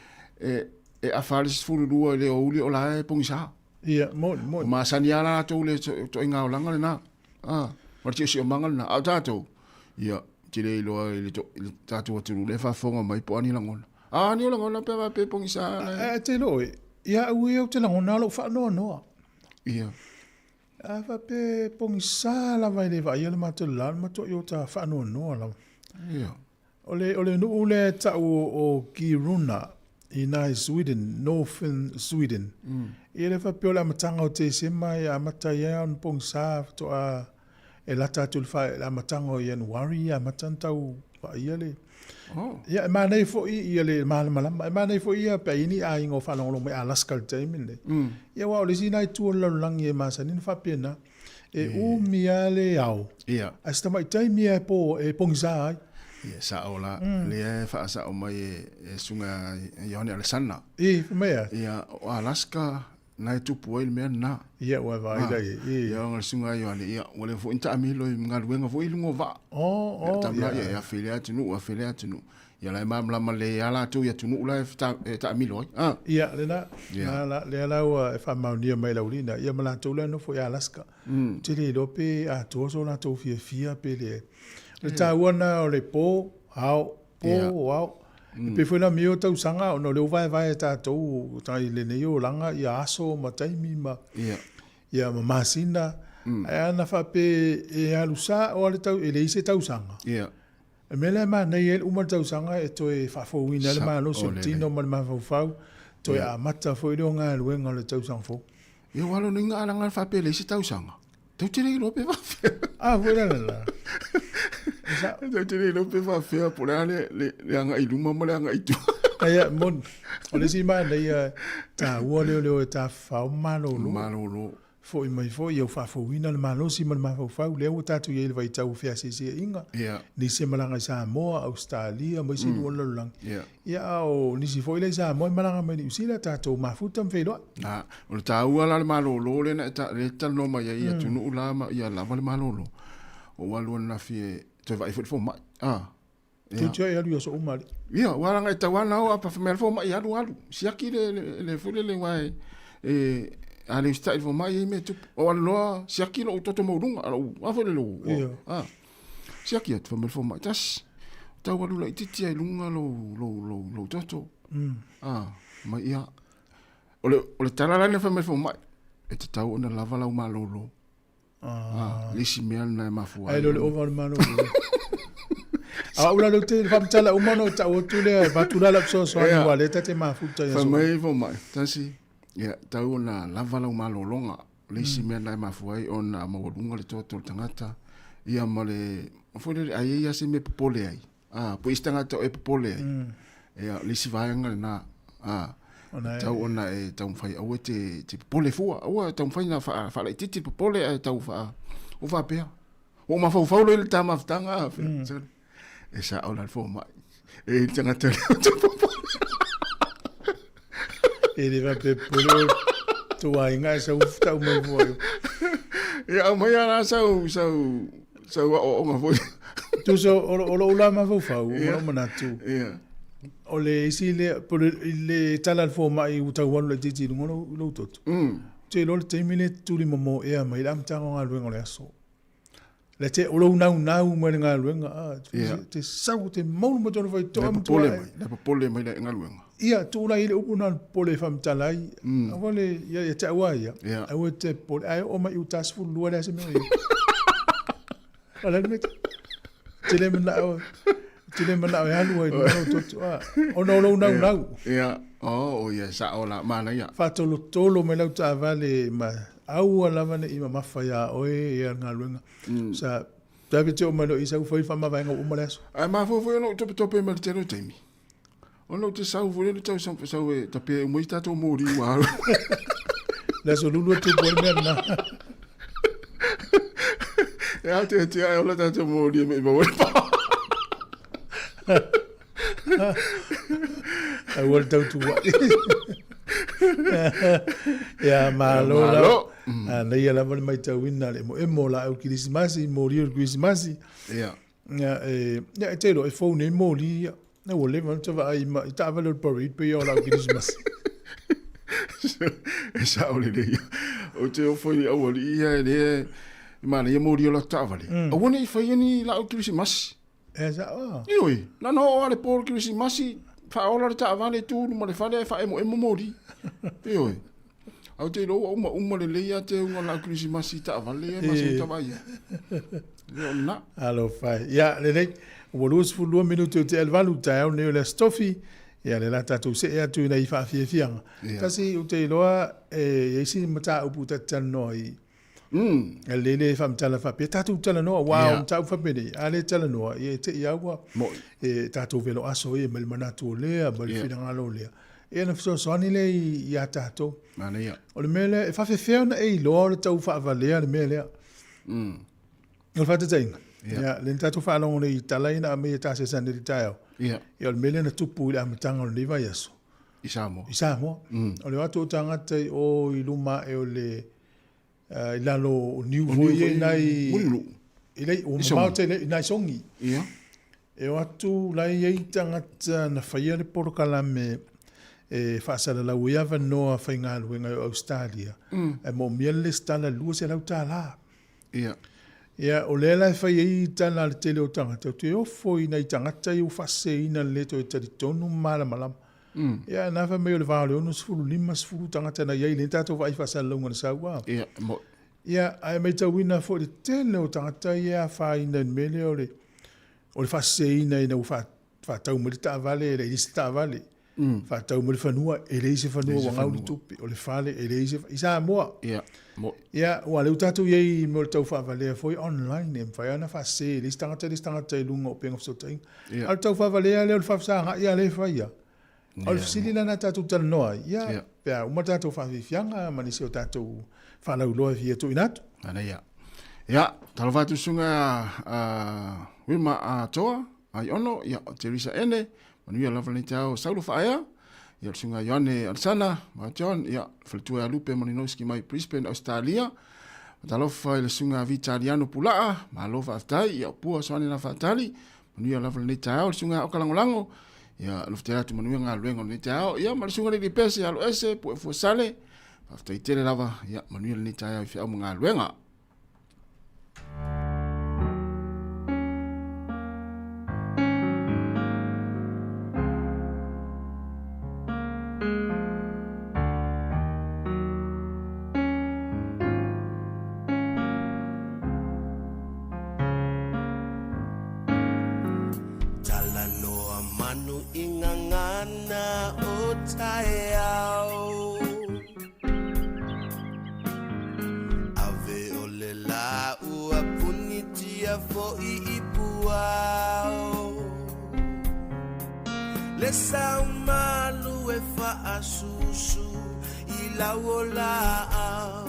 e, e afa le 12 i le aoauli o la e pogisa. Ia, moni, moni. Ua masani lava latou i le ituaiga olaga lena. Ah, ma le siosiomaga lena. A o tatou, ia, te le iloa i le, to, i le tatou atunuu lea e faafofoga mai po o a ni lagona. A ni o lagona pe a pe pogisa. Ae te iloa oe, ia au ia ou te lagona lou faanoanoa. Ia. A faapea e pogisa lava e le vaaia le matou le la, o le matuai o ta faanoanoa lava. Ia. O le, o le nuu lea e tau o, o Kiruna i ina i Sweden, Northern Sweden. Ia lea faapea o le amataga o Tesema e amata ai lava ona pogisa faatoa e lata atu i le, fa, le amataga o Ianuari e amata ona tau vaaia le... Oh. Ia, e manaia foi ia le malamalama. E manaia foi ia pe a i ai ni aiga o faalogologo mai Alaska i le taimi lenei. Ia aua o le isi lena itu o le lalolagi e masani ona faapena. E umi lava le ao. Ia. Ae se tamai taimi lava e po, e pogisa ai. Ia, sao la. Lea e faasao mai e, e susuga Ioane Alesana. I, fai mai a? Ia, o Alaska, na e tupu ai le mea lena. Ia, ua vaai la i ai. Ia, ona le susuga Ioane, ia, ua leva foi ona taamilo i galuega foi i luga o vaa. Oh, oh, ia. Tamla, ia. ia, afe i lea atunuu, afe i lea atunuu. Ia la e malamalama lelei lava latou i atunuu la e taamilo ai. Ah. Ia, lena, Ia. na, la, lea la ua e faamaonia mai e Laulina, ia ma latou la e nofo i Alaska. Ou te le iloa pe atoa so latou fiafia pe leai. O le taua lena o le po, ao, po, Ia. ao. E pei foi la mea o tausaga ona o lea ua vaevae e tatou i lenei olaga ia aso ma taimi ma Ia. ia ma masina. Ae ana faapea e alu sao lava le tau, e leai se tausaga. Ia. O le mea lea e manaia ai le uma o le tausaga e toe faafouina ai le malosi o le tino ma le mafaufau, toe amata foi lea o galuega o le tausaga fou. Ia ua alo nei alaga faapea e leai se tausaga. Tou te le iloa pe faafefea. Ah, foi la la. Tou te le iloa pe faafefea po o le a le, le, le agai i luma ma le agai i tua. Ia, moni. O le isi manaia taua lea o le o e tafafao ma malolo. Malolo. Foi mai foi ia faafouina le malosi ma le mafaufau lea ua tatou i ai i le vaitau o feaseaseaiga. Yeah. Nisi e malaga i Samoa, Ausetalia ma isi nuu o le lalolagi. Yeah. Ia, a o nisi foi lea i Samoa e malaga mai Niu Sila, tatou mafuta ma feiloai. Na, o le taua la le malolo lea na e ta, lea e talanoa mai ai i atunuu la ma ia lava le malolo. O ua alu ananafi e toe vaai foi le fomai. Ah. Ia. Toeitiiti e alu i aso uma alii. Ia, ua laga e tau ana o apa fai mai le fomai alu alu. Siaki le le, le foi lele aua e e a le usitai le fomai e i ai mea e tupu. O alu loa siaki lou toto maualuga, lou a foi lele Ia. Ah. Siaki atu fai mai le fomai, tasi. Tau alu laitiiti lava i luga lou lou lou lou toto. Ah, mai ia. O le o le tala la lena fai mai le fomai, e tatau ona lava lau malolo. Ah, le isi mea lena e mafua ai. Ai le ova o le malolo. A ula le te whamtala uma no ta o tu le va tu la la so so ni wa le ta te mafuta ya. Fai mai fomai, tasi. Ia, tau ona lava lau malologa. Le isi mea lena e mafua ai ona maualuga le toto o le tagata. Ia ma le foi lele ai ai se mea popole ai. Ah, po isi tagata o e popole ai. Ia, o le isi vaega lena. Ah, tau ona e taumafai aua te, te popole fua. Aua e taumafai na faalaitiiti le popole ae tau faa, o faapea. Ua ou mafaufau loa i le ta mafutaga, e sao la le fomai. E i le tagata lea ou te popole. E le faapea popole oe, tou aiga ae sau tau mai fua. Ia, aumai lava la sau, sau, sau aoaoga foi. Tusa o lou la mafaufau, o lou manatu. Ia. O le isi lea, po o le tala a le fomai ua tau alu laitiiti i luga o lou toto. Ou te iloa le taimi lea e tuli momoea mai ai le amataga o galuega o le aso. Le te, o lou naunau mai le galuega, a, te sau, te maulu mai tonu faitoa. Le popole mai, le popole mai le galuega. Ia, tulai ai le upu na o le popole e faamatala ai. Aua le, ia, ia te au lava ia, aua e te popole, ae oo mai i uta 12 leai se mea o i ai. O le a le mea te le manao, te le manao e alu ai i luga o lou toto, a, ona o lou naunau. Ia, oh, ia, sao la, manaia. Faatolotolo mai lau taavale ma aua lava ne i mamafa iā oe ia le galuega. Sa tape te oo mai loa i sau fai faamavaega ua uma le aso. Ae mafua foi ona ou topetope mai le tele o taimi. Ona ou te sau foi lele tau sau, sau e tapea uma i tatou moli ua alu. Le aso lulu e tupu ai le mea lena. E a te te ai ola tatou moli e mei maua le pā. Aua le tautuai. Ia, malo la. Malo. Anaia lava le maitauina le emoemo o laau kerisimasi, moli o le kerisimasi. Ia. Ia, e, ia, e te iloa, e fou nei moli ia. Ia, ua leva ona ta vaai ma, i taavale o le parade pei o laau kerisimasi. E sao lelei ia. Ou te ofo i aualii ia e le e manaia moli o latou taavale. Aua ne i faia ni laau kerisimasi. E sao a. Ioe, na ona oo lava le po o le kerisimasi, faaola le taavale tu i luma o le fale ae faaemoemo moli. Ioe. Ae ou te iloa ua uma uma lelei lava teuga o le laau kerisimasi i taavale ia e masani ta vaai ai. Ia o lena. Alofa e. Ia, lelei. Ua 22 minute o tea i le 8 taeao lenei o le Aso Tofi. Ia, lea la tatou see atu i nai faafiafiaga. Tasi, ou te iloa e i ai si mataupu ta te talanoa ai E lele e faamatala faapea, tatou talanoa, aua o mataupu faapenei, a le talanoa, ia e te i lava ua e tatou velo aso ia mai le manatu o lea, mai le finagalo o lea. Ia ona fesoasoani lea ia tatou. Manaia. O le mea lea, e faafefea ona e iloa o le tau faavalea le mea lea. O le faataitaiga, ia, lea na tatou faalogo nei i tala ia na aumai e Tasesane i le taeao. Ia, o le mea lea na tupu i le amataga o lenei vaiaso. I Samoa. I Samoa. O le o atu o tagata i o i luma ae o le i lalo o niu foi ia i nai i le ua mamao tele i nai sogi. Ia. E o atu la e i ai tagata na faia le polokalame e faasalalau ai avanoa faigaluega i Ausetalia e moomia le lesitala i le $200. Ia. Ia, o lea la e fai ai tala a le tele o tagata, ou te ofo i nai tagata ia ua faaseseina le toe talitonu ma malamalama. Ia, na fai mai o le va o le 60, 50 tagata na i ai, lea na tatou vaai i faasalalauga na sau a. Ia, mo. Ia, ae matauina foi le tele o tagata ia e afaina i le mea lea o le o le faaseseina ina ua faatau mai le taavale e leai se taavale. Faatau mai le fanua e leai se fanua ua gau le tupe. O le fale e leai se i Samoa. Ia, mo. Ia, aua o lea ua tatou i ai i mea o le tau faavalea foi online e mafai lava ona faasese e le isi tagata le isi tagata i luga o upega fesootaiga. A o le tau faavalea lea o le faafesagai lava lea e fai a. O le fesili la na tatou talanoa ai, ia, pe a uma le tatou faafiafiaga ma nisi o tatou faalauiloa e fia tuuina atu. Manaia. Ia, talofa atu susuga a Wilma Atoa, Aiono, ia, Teresa Ene, manuia lava lenei taeao, Saulo Faaea, ia, le susuga Ioane Alesana, ma John, ia, faletua ia Lupe Malinowski mai Brisbane, Australia. Talofa i le susuga Vitaliano Pulaa, malo faafetai, ia, Pua Soane na Faatali, Manuia lava lenei taeao, le susuga Aoka Lagolago, ia alofa atu manuia galuega o lenei taeao, ia ma le susuga Lili Pese, alo ese, pue fuasale, faafetai tele lava, ia manuia lenei taeao i feau ma galuega. Talanoa manu i ngangana o taeao Ave o le la ua punitia fo'i i puao Le saumalu e faasusu i lau o laau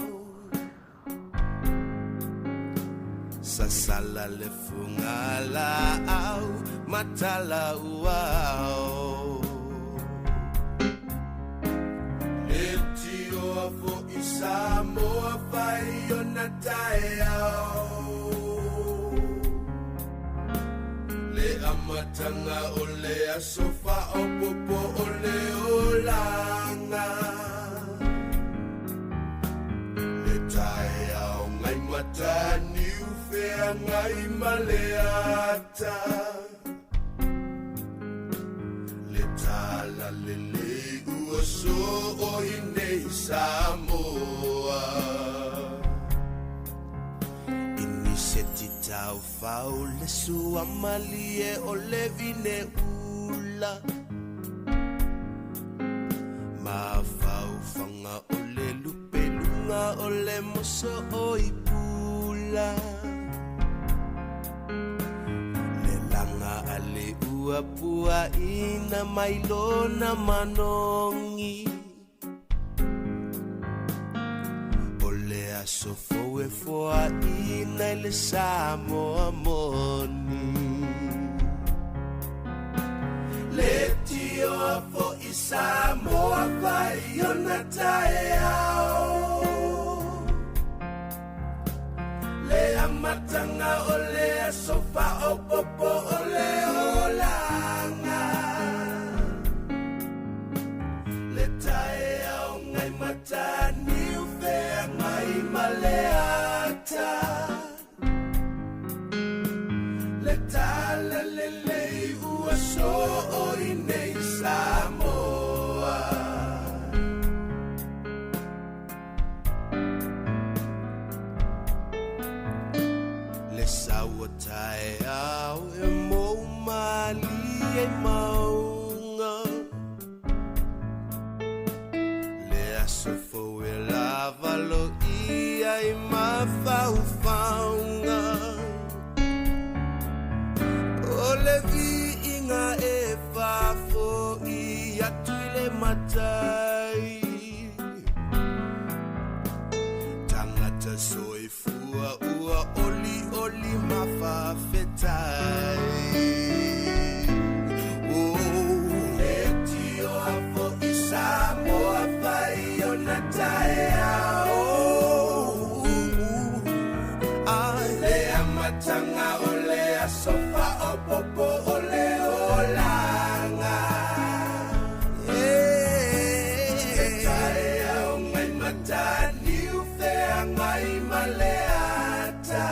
Sasala le fuga laau matala uao Le tioa fo'i Samoa fai ona taeao Le amataga o le aso faaopoopo o le olaga Le taeao ngai mataniu feagai ma le ata Le tala lelei ua soo i nei Samoa Iniseti taufao le suamalie o le vine ula Mafaufaga o le lupeluga o le moso o i pula Le laga a le ua puaina mai lona manogi O le aso fou e foaina i le Samoa moni Le tioa fo'i Samoa fai ona taeao Le amataga o le aso faaopoopo o le olaga Le taeao ngai mataniu feagai ma le ata Le tala lelei ua soo i nei Samoa Le sau o taeao e mou malie i mauga Le aso fou e lava loia i mafaufauga O le viiga e faafoi atu i le matai Tagata soifua ua olioli ma faafetai Oh, le tioa fo'i Samoa fai ona taeao Le amataga o le aso faaopoopo o le olaga Le taeao ngai mataniu feagai ma le ata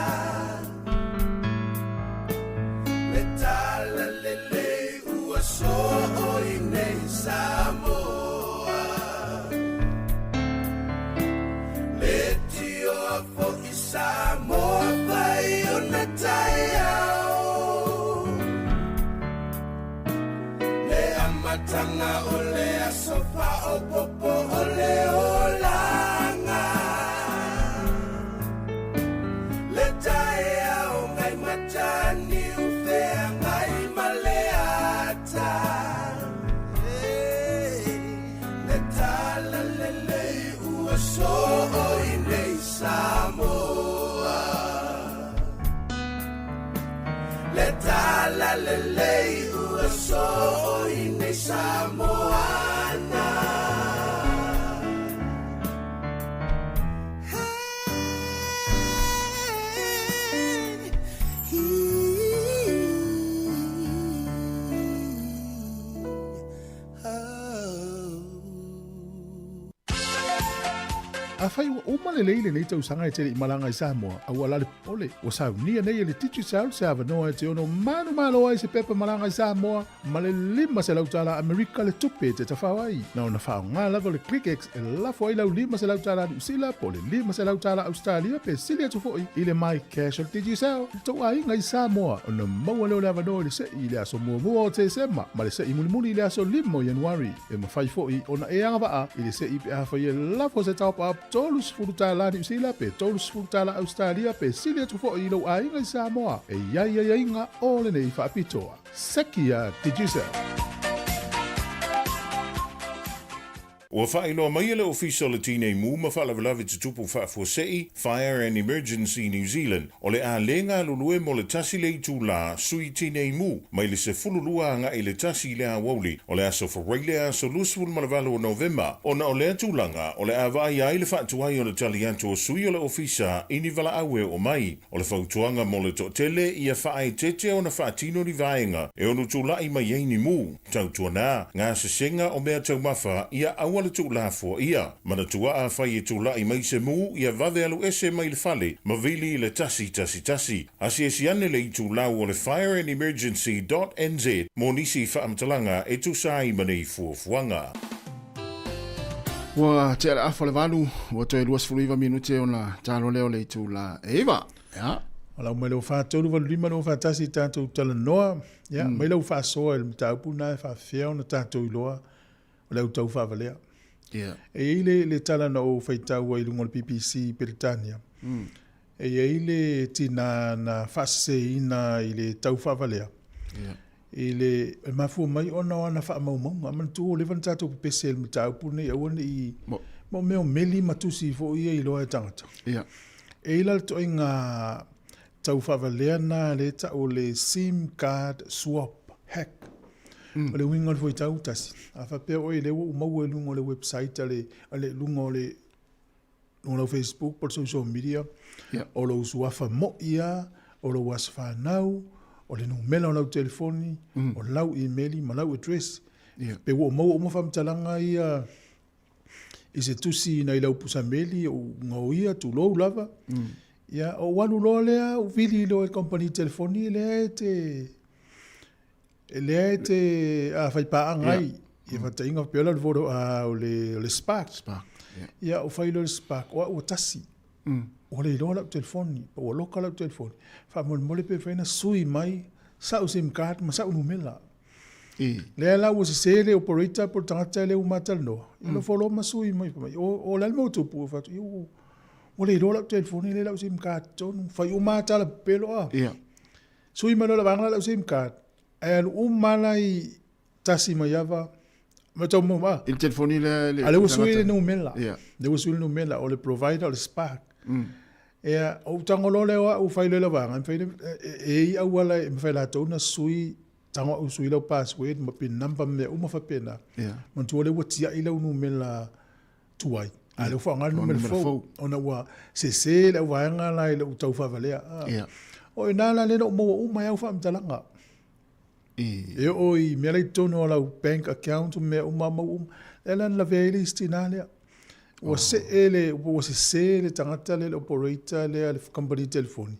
Le tala lelei ua soo i nei Samoa Le tioa fo'i Amataga o le aso faaopoopo o le olaga. Le taeao ngai matani ufeagai ma le ata. Le talalelei ua soo i nei Samoa. Le talalelei ua soo i nei Samoana. Afai ua uma lelei lenei tausaga e te le i malaga i Samoa, aua la le popole, ua saunia nei e le Digicel se avanoa e te ono manumalo ai se pepa malaga i Samoa ma le $500 Amerika le tupe e te tafao ai. Na ona faaaoga lava le ClickX e lafo ai lau $500 Niu Sila po o le $500 Ausetalia pe sili atu foi i le MyCash o le Digicel i le tou aiga i Samoa ona maua lea o le avanoa i le se'i i le aso muamua o Tesema ma le se'i mulimuli i le aso 5 o Ianuari. E mafai foi ona e agavaa i le se'i pe afai e lafo se top-up $30 Niu Sila pe $30 Ausetalia pe sili atu foi i lou aiga i Samoa. E i ai aiaiga o lenei faapitoa. Seki a Digicel. Ua faailoa mai e le Ofisa o le Tinei Mu ma Faalavelave Tutupu Faafuasei, Fire and Emergency New Zealand, o le a le galulue mo le tasi le itulā sui Tinei Mu mai le 12 agai i le 1 i le aoauli o le aso Faraile aso 28 o Novema, ona o lea tulaga o le a vaaia ai le faatuai o le tali atu o sui o le Ofisa i ni valaau e oo mai. O le fautuaga mo le toatele ia faaeteete ona faatino ni vaega e ono tulai mai ai ni mu. Tautuana, gasesega o mea taumafa ia aua le tuulafoa ia. Manatua afai e tulai mai se mu ia vave alu ese mai le fale ma vili i le 111. Asiasi ane le itulau o le Fire and Emergency dot nz mo nisi faamatalaga e tusa ai ma nei fuafuaga. Ua tea le afa o le valu, ua toe 29 minute ona talo lea o le itula e iva. Ia. O lau mai lau 43 85 lau 41 tatou talanoa. Ia, mai lau faasoa i le mataupu lena e faafefea ona tatou iloa o le au tau faavalea. Ia. E i ai le tala na ou faitau ai i luga o le BBC i Peretania. E i ai le tina na faaseseina i le tau faavalea. Ia. I le e mafua mai ona o ana faamaumauga. Manatua ua leva ona tatou pepese i le mataupu lenei aua ne i mo mea o meli ma tusi foi ia iloa e tagata. Ia. E i ai la le ituaiga tau faavalea na lea e tau o le sim card swap hack. O le uiga o le fuaitau tasi, a faapea oe lea ua ou maua i luga o le website a le, a le luga o le luga o lau Facebook po o le social media, o lou suafa moi lava, o lou aso fanau, o le numera o lau telefoni, o lau imeli ma lau address. Pe ua ou maua uma faamatalaga ia i se tusi nai lau pusameli ou gaoia tulou lava. Ia, ou alu loa lea ou vili loa i le kamupani telefoni lea e te lea e te faipaaga ai. Ia faataitaiga faapea la o le Vodo, o le Spark. Spark. Ia, ou fai loa i le Spark, o au ua tasi. Ua le iloa lau telefoni, pe ua loka lau telefoni. Faamolemole pe mafai ona sui mai sau sim card ma sau numera. Lea la ua sese le operator po o le tagata lea ua ma talanoa, ia nofo loa ma sui mai, fai mai, o le a le mea ua tupu? Ou fai atu, ua ua le iloa lau telefoni lea lau sim card i totonu. Fai uma lava tala pepelo a. Sui mai loa le vaega lau sim card, ae alu uma lava la i tasi mai ava, ma tau mo ma. I le telefoni lea le A lea ua sui le numera. Lea ua sui le numera, o le provider o le Spark. Ia, ou tago loa lea o au fai loa i le vaega, e mafai e i ai auala e mafai e latou ona sui tago au sui lau password ma pin number ma mea uma faapena. Manatua lea ua tiai lau numera tuai, a o lea ua faaaoga le numera fou, ona ua sese le auvaega la i lou tau faavalea. O i ina la lea na ou maua uma ai au faamatalaga. E oo i mea la i totonu o lau bank account ma mea uma, maua uma. Lea la na lavea ai le isi tina lea. Ua see le, ua sese le tagata lea, le operator lea a le kamupani telefoni.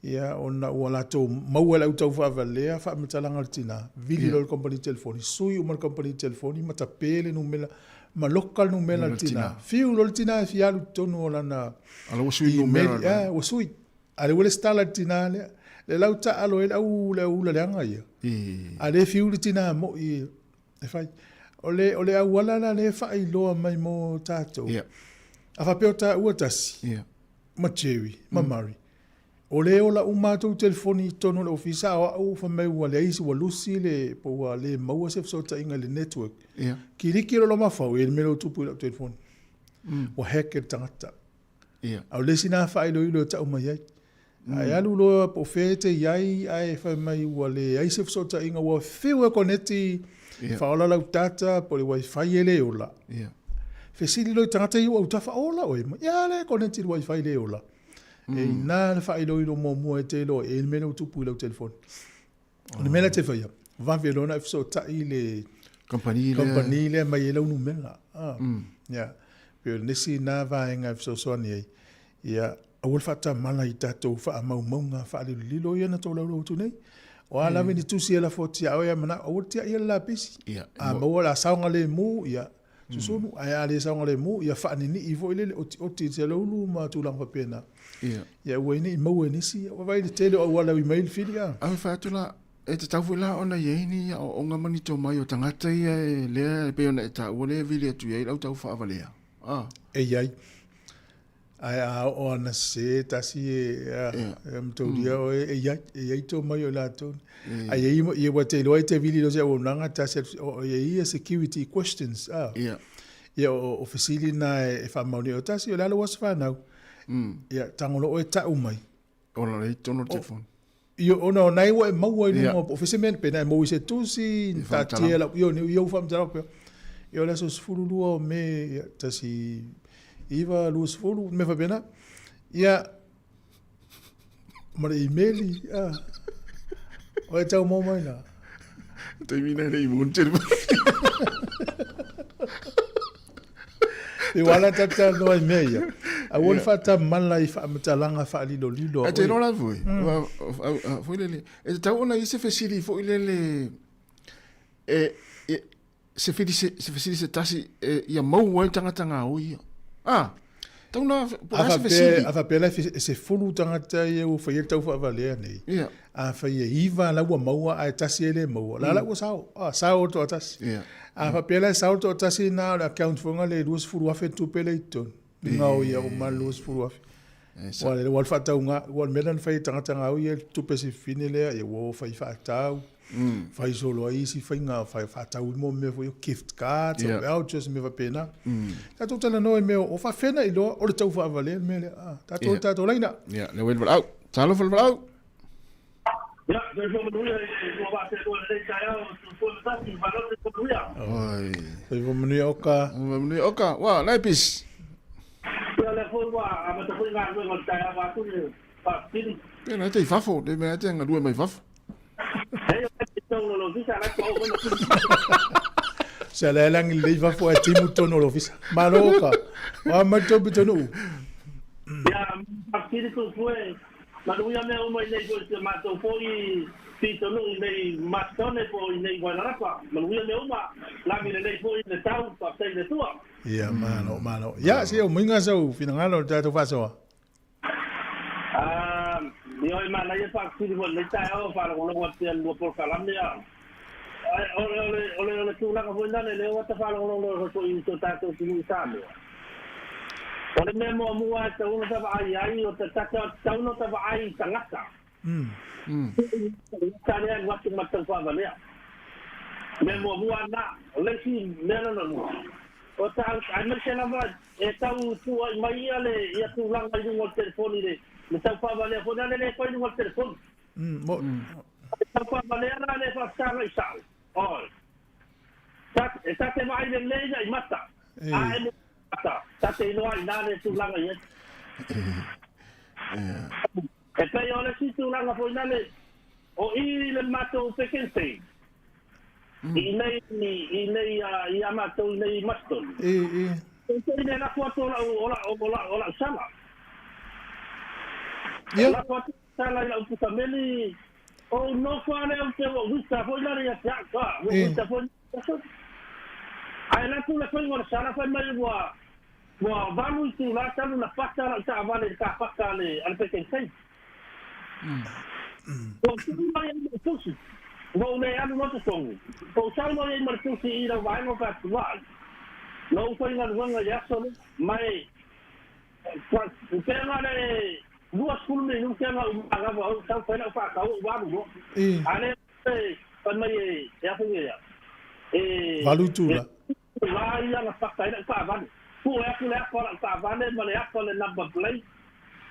Ia, ona ua latou maua e le au taufaavalea faamatalaga a le tina, vili loa i le kamupani telefoni, sui uma le kamupani telefoni ma tape le numera, ma loka le numera a le tina. Fiu loa le tina e fia alu i totonu o lana email, ia, ua sui. A o lea ua resitala i le tina lea. Lea la ua taaalo ai le au ula leaga ia. A o lea e fiu le tina moi. E fai. O le, o le auala la lea e faailoa mai mo tatou. Ia. A faapea o taua tasi. Ia. Ma Jerry, ma Murray. O lea e ola uma a tou telefoni i totonu o le ofisa, a o au fai mai ua leai ua lusi le, po ua le maua se fesootaiga i le network. Ia. Kiliki loa lou mafaufau, e i ai le mea lea ua tupu i lau telefoni. Ua hack e le tagata. Ia. A o le isi lena faailoilo e tau mai ai. A e alu loa po o fea e te i ai ae fai mai ua leai se fesootaiga, ua fiu e koneti, faaola lau data po o le wifi e le ola. Ia. Fesili loa i tagata ia ua autafa, ola oe? Ia lea e koneti i le wifi le ola. E ina le faailoilo muamua e te iloa ai le mea lea ua tupu i lau telefoni. O le mea la e te faia, vave loa ona e fesootai i le Kamupani lea. Kamupani lea mai ai lau numera. Ah. Ia. Pei o nisi na vaega e fesoasoani ai. Ia, aua le faatamala i tatou faamaumauga faalilolilo ia na tolaulau atu nei. O a lava ni tusi e lafo atu ia oe a manao, aua le tiaia le lapisi. Ia. A maua la saogalemu, ia, susunu, ae a le saogalemu, ia faaninii foi lele, otioti i le seleulu ma tulaga faapena. Ia. Ia aua ai ne i maua e nisi, vaai i le tele o auala e ui mai ai le fili, a. Ae fai atu la, e tatau foi la ona i ai ni aoaoga ma ni tomai o tagata ia e lea e pei ona e taua lea e vili atu i ai lau tau faavalea. A. E i ai. Ae a oo ana se tasi e, a, e mataulia oe, e i ai, e i ai tomai o i latou. Ae i ai, ia ua te iloa e te vili loa se auaunaga tasi atu, o, e i ai ia security questions, a. Ia. Ia o fesili na e faamaonia o tasi, o le a lou aso fanau. Ia, tago loa oe tau mai. Ola lea i totonu o le telefoni. Io, ona o nai ua e maua i luga o fese mea, pe na e maua i se tusi, ni taatia lau, io, ni ou faamatalaga pea. Ia o le aso 12 o Me, ia, 1920, mea faapena. Ia, ma le imeli, a. O e tau mau mai la. Taimi nei le i maua ni telefoni. E wala tata noa i mea ia. Aua le faatamala i faamatalaga faalilolilo a Ae te oe. iloa la foi, foi lele, e tatau ona i ai se fesili foi lele, e, e, se fili se, se fesili se tasi e, ia maua ai le tagata gaoi ia. Ah, tatau ona, po o le a se fesili. A faapea la e 10 tagata ia ua faia le tau faavalea nei. Ia. Afai e 9 la ua maua ae tasi e le maua, la la ua sao, ah, sao le toatasi. Ia. A faapea la e sao le toatasi na o le account foi le 20,000 tupe lea i totonu. Gao ia uma le 20,000. Ua le ua le faatauga, ua le mea lea na fai e tagata gaoi ia le tupe sifine lea, ia ua fai faatau, fai solo ai isi faiga, fai faatau i mo mea foi o gift cards, o vouchers, mea faapena. Tatou talanoa i mea o faafena iloa o le tau faavalea le mea lea. Ah, tatou tatou laina. Ia, le ua i le valaau. Talofa le valaau. Ia, soifua manuia i le lua vaa seelua i lenei taeao, soifua le tasi, malo le soifua manuia. Oi. Soifua manuia Oka. Soifua manuia Oka. Ua, nai pis. Ia, o lea foi ua amata foi galuega o le taeao vaeatu le faafesili. Ia, nai te i fafo, le mea te galue mai fafo. Hei, o te tonu o le ofisa, la tua o mai na pili. Se ala e langi lelei fafo ae timu tonu o le ofisa. Malo Oka. Oa mai le tou pitonuu. Ia, faafesili tuufue. Manuia mea uma i nei foi si a matou foi pitonuu i nei Masitone po o i nei Wairarapa. Manuia mea uma, lagi lelei foi le tau, faafetai i le Atua. Ia, malo, malo. Ia, se aumainga sau finagalo i le tatou faasoa. Ah, ioe manaia faafesili foi i lenei taeao, faalogologo atu i le lua polokalame a. Ae o le, o le, o le, o le tulaga foi lale, lea ua ta faalogologo foi i so tatou atunuu i Samoa. O le mea muamua e tatau ona ta vaai ai, o ta, ta, tatau ona ta vaai i tagata. Tagata lea e alu atu ma le taufaavalea. Mea muamua na, o le isi mea lona lua, o ta, aemaise lava e tau tuuai mai ia le, ia tulaga i luga o le telefoni, le, le taufaavalea foi lale lea e fai i luga o le telefoni. E taufaavalea la le faafesagai sao, oi. Ta, e ta te vaai lelei ia i mata, a e mo mata, ta te iloa i na le tulaga i ai. E pei o le isi tulaga foi lale, o i le matou Pekensei, i nei, i nei, i a matou i nei Mastoni. E le lafo atu o lau, o lau, o lau, o lau sala. Ia. Lafo atu sala i lau pukameli, o nofo a lea ou te ua uita foi lale ia te au, a, ua uita foi Ae alu atu le faiga o le sala fai mai ua ua 8 itula talu na paka lau taavale i le kapaka a le, a le Pekensei. Ua tuli mai ai lou tusi. No le alu no totogi. Po sau no i ma le tusi i lau vaega o faatua'i. No u faigaluega i le aso lea. Mai pega le 20 minute nga u magava o sau fai lau faatau ou alu loa. A le fai mai e afu ia. E Valu itula. La ia na faka ai lau taavale. Pue atu le afa o lau taavale ma le afa o le number plate.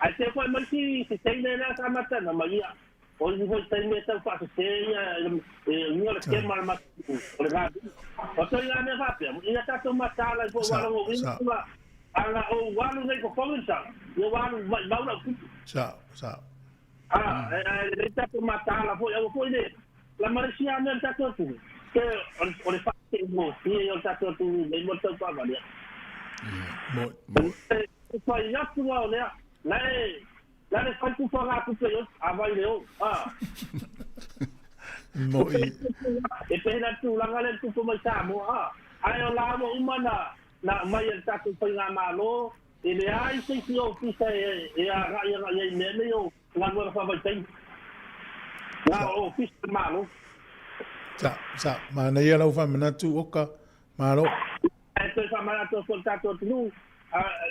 Ae te foi mai si se teine lea sa matana mai ia. O isi foi taimi e tau faasese ia e uiga le kema le matou o le galu. O toi ngā mea faapea, ina tatou mataala i foi ua logoina ua ana ou alu nei totogi le sala, ia ua alu maimau lau tupu. A, ae lelei tatou mataala foi, aua foi le la ma le isi lava mea o le tatou atunuu, ke o le faateugofie ia o le tatou atunuu nei mo le tau faavalea. E fai atu lava o lea, la e la le fai tufa ngā tupe i a vai le ou, a. Mo'i. E pehea le tulaga lea le tupu mai Samoa, a. Ae o la ua uma na na aumai e le tatou faigamalo, e leai se isi ofisa e e agai agai ai i mea nei o galuega faavaitaimi. Na o ofisa o le Malo. Sa, sa, manaia lau faamanatu oka, malo. Ae toe faamanatu atu e le tatou atunuu,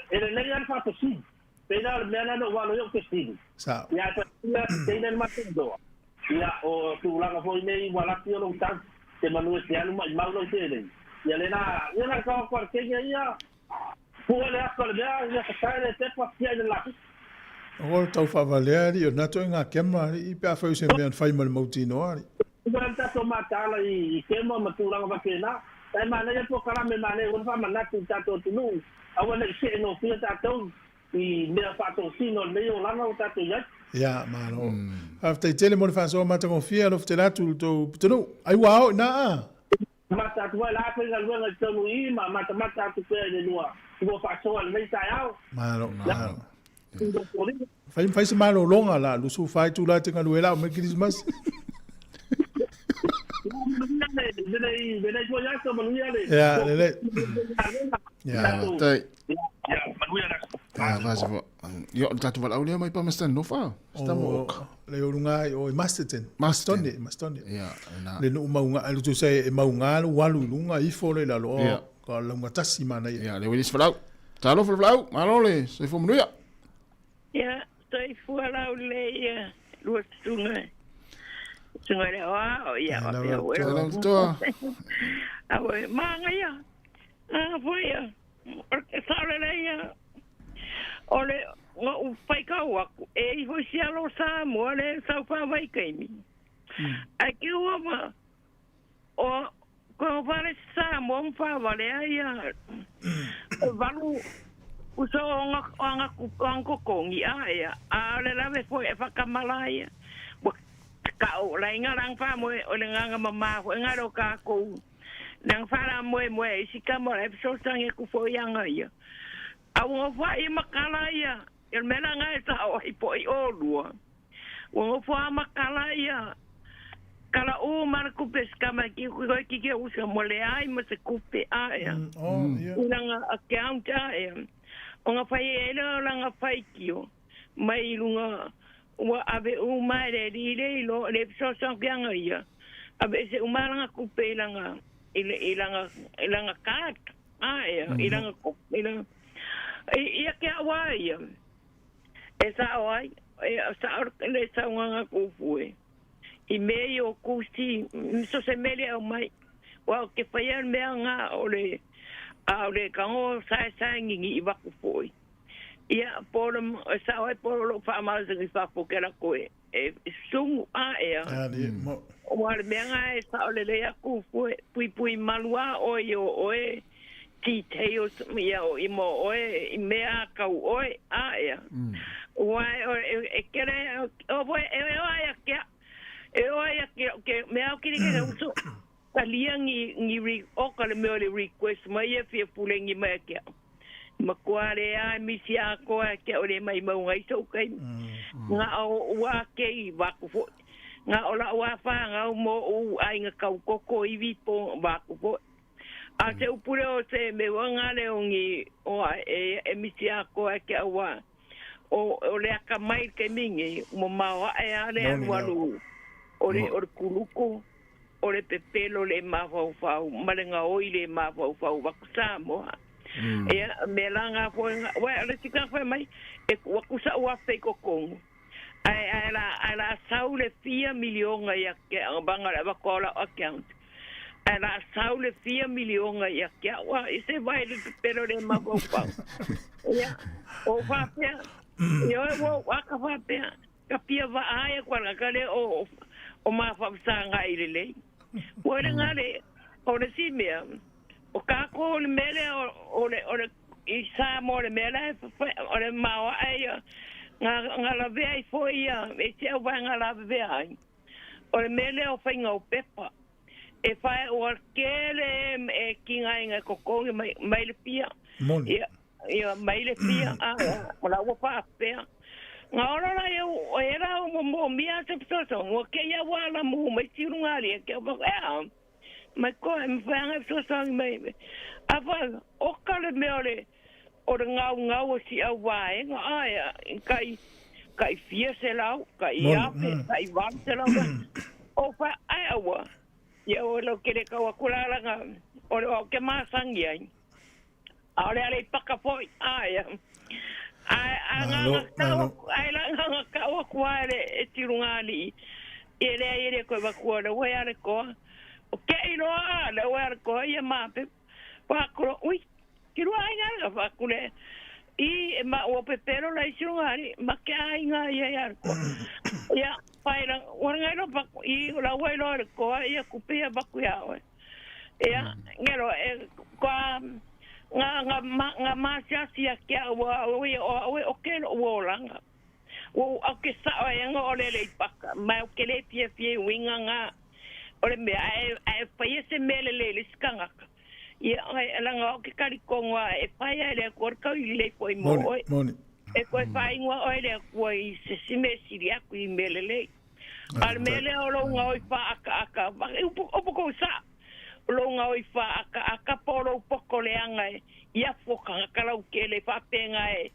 e lelei lava le faafesili. Pei la o le mea lea na ou alo ai ou fesili. Sa. Ia, ae faapea atu teine le matou iloa. Ia, o tulaga foi nei ua laki o lou tau, te manu e te alu maimau lau seleni. Ia le la, ia na tau atu a le teine ia, pue le ata o le mea, ia satae le pepa, tiai le lapisi. O le tau faavalea alii, o lena toe ngā kema alii, pe afai o se mea na fai ma le mautinoa alii. Ua le tatou mataala i kema ma tulaga faapena, ae manaia le polokalame manaia ua na faamanatu i le tatou atunuu, aua ne i see nofia tatou i mea faatosina o lenei olaga ua tatou i ai. Ia, malo. Faafetai tele mo le faasoa matagofie, alofa tele atu i le tou pitonuu. Ai ua ao i ina a? Mata atu ai la faigaluega i totonu i i ma matamata atu pea i le lua lua faasoa i lenei taeao. Malo, malo. Fai, fai se malologa la, 24 itula e te galue la o mai Kerisimasi. Ia, lelei. Ia. Tai. Ia, vase fo. Ia, o le tatou valaau lea mai Palmerston North a. O, le o luga i o i Masterton. Masterton. Masterton. Ia, na. Le nuu mauga, le tusa e mauga le alu i luga ifo le i lalo. Ia. Ka lauga tasi manaia. Ia, le uilis falau. Talofa le falau, malo le soifua manuia. Ia, soifua laulelei ia lua susuga. Susuga le aoao, ia, faapea oe. Tala le toa. Aue, māngaia. Ngā foi ia. O le sao lelei ia. O le ngo'u faikau aku, e iho i si alo o Samoa le sau faavaikaimi. Ae ke ua ma, o koe fale Samoa ma faavalea ia o valu uso o nga o nga o nga kokongi a ia a o le lave foi e whakamala ia ua ka o lainga lang wha moe o le nganga mama foi nga ro kākou nang whara moe moe i sika mo e fesoasoani aku foi anga ia a ua ngofoa ia makala ia i le mea la nga e sa o ai po i olua ua ngofoa makala ia kala u ma le kupe sika mai ki ki ki ki usa mo le ai ma se kupe a ia langa account a ia o nga whai e le o langa whaikio mai i lunga ua ave uma e le alii le ilo le fesoasoani ki anga ia ave ese uma langa kupe i langa i le i langa i langa card a ia i langa kupe i langa ia ke au a ia e sao ai e sao le saunga kufu e i mea i o kusi so se mele au mai wa o ke whai mea ngā o le a o le kango sae sae ngingi i waku foi. Ia, po le sao ai po lo whaamau i whapo ke la koe. E sungu a ea. Ua le mea ngā e sao le lea ku pui pui pui malua o i o oe details ia o i mo oe i mea kau oe a ea. Ua e e kere o voe e o ai a kea. E o ai a ke ke mea o kiri ke uso. Talia ngi ngi re o ka le mea o le request mai e fia pule ngi mai a kea. Ma kua le a misi a koa ke o le mai mau ngai so kai. Nga o ua ke i waku fo. Nga o la ua wha nga o mo u ai nga kau koko iwi po waku fo. A te upure o te me wa nga le o ngi o a e, e misi a koa ke awa. O, o le aka mai ke mingi mo mao a e a le alu alu o le, o le kuluku. o le pepelo le mafaufau ma le gaoi le mafaufau vaku Samoa. Ia mea la ngā foi ngā, wai o le tika foi mai, e waku sa ua fei kokongu. Ai ai la ai la sau le fia milionga ia ke ang banga le vaku la account. Ai la sau le fia milionga ia ke wa i se vai le pepelo le mafaufau. Ia o whapea, ia o waka whapea. Ka fia vaa ai koa ka le o o mafaufisāga i lelei. Ua le gale o le isi mea, o kākou o le mea lea o le o le i Samoa o le mea la e o le maoae ia ga ga lavea ai foi ia e isi auvaega lavevea ai. O le mea lea o faiga o pepa e fae ua tele e kigaina e totogi mai mai le fia. Moni. Ia Ia mai le fia a o la ua faapea. Nga ora la ia o e ra o mo mia se fesoasoani ua ke ia wa la mu mai ti runga ali e ke o e a mai ko e mwhanga fesoasoani mai a fa o ka le mea o le o le ngau ngau o si au vaenga ai kai kai fia se lau kai afe kai valu se lau o fa ai aua ia o lo kere kau aku la langa o le o ke masangi ai ʻAʻole ala i paka foi, aia. Ae, a Malo, nganga kau malo. aku, ae la nganga kau aku a le e tilu ngā aliʻi. Ia lea ia le koe makua le ue a le koa. O ke i loa a le ue a le koa ia mape. Whakuro, ui, ki rua ai ngā nga whakure. I e ma ua pepero la i tilu ngā aliʻi, ma ke ai ngā ia ia le koa. Ia, whai la, ua ngai lo paku, i la ue loa le koa, ia kupe ia paku ia oe. Ia, ngero, e, kua, nga, nga, ma, nga masiasi a ke au a oi, o a oi, o ke lo ua olanga. Ua u au ke sao e anga o lele i paka, mai o ke le fia fia i winga nga, o le mea, ae, ae whai e se mea le le le sikangaka. Ia, e langa o ke karikongo a e whai a le akua kau i le fo i mo Moni, oi. moni. E koe whaingoa oi le akua i se sime siri aku i mea lelei. A le mea lea o lou gaoi whaakaaka, upu, upu kou sa, o lou gaoi whaakaaka po o lou poko leaga e i afu o kagaka lau kele faapeega e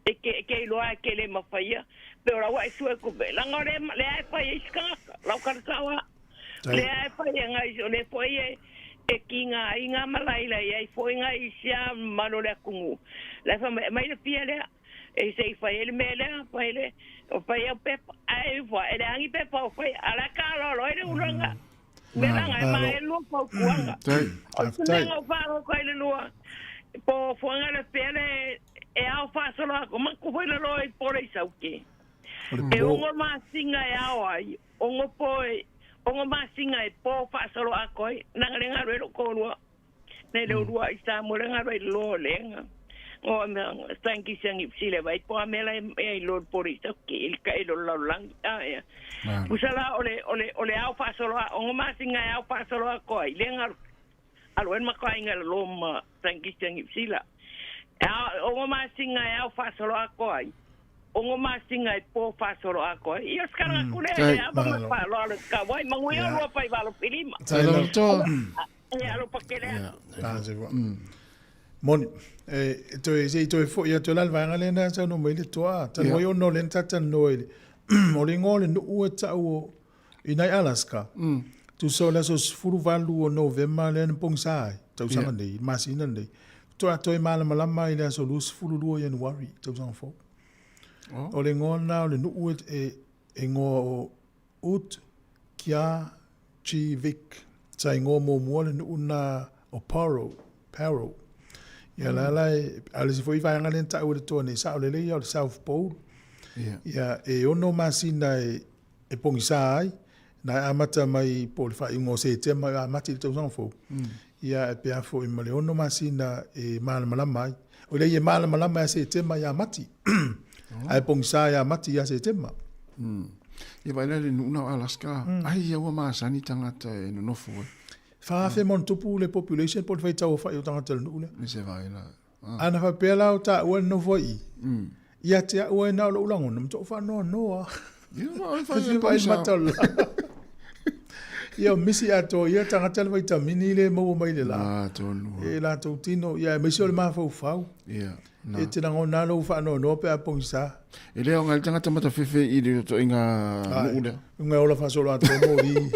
e ke ke iloa e kele mafaia pe o lau ae sue ku pe langa o le lea e fai ai se kagaka lau kala sao a lea e fai e ngai o le foi e e ki ngā i ngā malaila i ai foi ngā i sia malo le akungu la fa mai le pia lea E se i fai ai le mea lea, fai le, o fai au pepa, ai fa, e le angi pepa o fai, ala ka lo lo le ulanga. Me langa e ma e lua pau kuanga. O se mea o wharo kai le lua, po fuanga le pele, e ao whasolo ako, maku foi le loa i pore i sauke. E ongo masinga e ao ai, ongo po e, ongo masinga e po whasolo ako ai, nanga le ngaru e lo kōrua. Nei le urua i sa mo le ngaro i lo lenga. O me thank you sangi sile vai po amela e e lo pori sa ki il ka i lo lo lang a ya. Usala ole ole ole au fa solo o ma singa au fa solo ko i le ngaro. Alo en ma ko inga lo ma thank you sangi sila. A o ma singa au fa solo ko ai. O ma singa e po fa solo ko ai. Ia skara kule le aba ma fa lo le ka wai mangu ia lo pa i valo pilima. Tai lava toa. E alo pakele atu. Ah, se fua. Moni, e toe, se i toe foi atu e la le vaega lea na saunoa mai le toa. Talu ai ona o lea na talatalanoa i le, o le igoa o le nuu e tau o, i nai Alaska. Tusa o le aso 18 o Novema lea na pogisa ai, tausaga nei, le masina lenei. Faatoa toe malamalama i le aso 22 o Ianuari, tausaga fou. O le igoa lena o le nuu e, e, e igoa o Ut Kia Chi Vic, sa igoa muamua le nuu lena o Paro, Paro. Ia la la e, a o le isi foi vaega lea na taua e le toa nei, sao lelei ia o le South Pole. Ia, e ono masina e, e pogisa ai, na e amata mai po o le faaiuga o Setema e amata i le tausaga fou. Ia, e pea foi ma le ono masina e malamalama ai. O lea e malamalama ia Setema ia Mati. Ae pogisa ia Mati ia Setema. Ia vaai la le nuu na o Alaska, ai ia ua masani tagata e nonofo ai. 4,000 ma ona tupu le population po o le faitau aofai o tagata o le nuu lea. Me se vaai la. Ana faapea la o taua le nofo ai i, ia te au ai na o lou lagona, matuai faanoanoa. Ia, vaai Te fia vaai i le mata o le la. Ia o misi atoa ia tagata le vaitamini le maua mai le la. Tonu. E latou tino, ia aemaise o le mafaufau. Ia. E te lagona lou faanoanoa pe a pogisa. E le aoga i le tagata matafefe i le itoaiga nuu lea. Luga e ola faasoloatoa moli.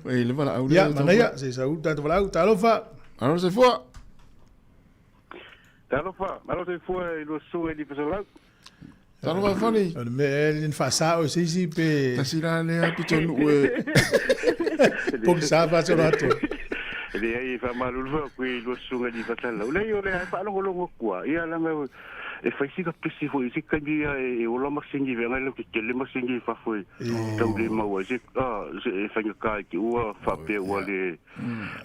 E le valaau lea. Ia, manaia, se i sau le tatou valaau. Talofa! Alo soifua! Talofa, alo soifua i lua susuga i Lifasalau. Talofa Foni. O le mea ea le faasa oe se isi pe... Tasi la lea pitonuu e... Pogisa faasoloatoa. Leai, e faamalulu atu i lua susuga i Lifasalau. Leai, o lea e faalogologo atu lava. Ia, leaga e fai sina pisi foi i se taimi ia e ola masini feagai lau tetele masini i fafo e tau le maua ai se se e faigata i te ua faapea ua le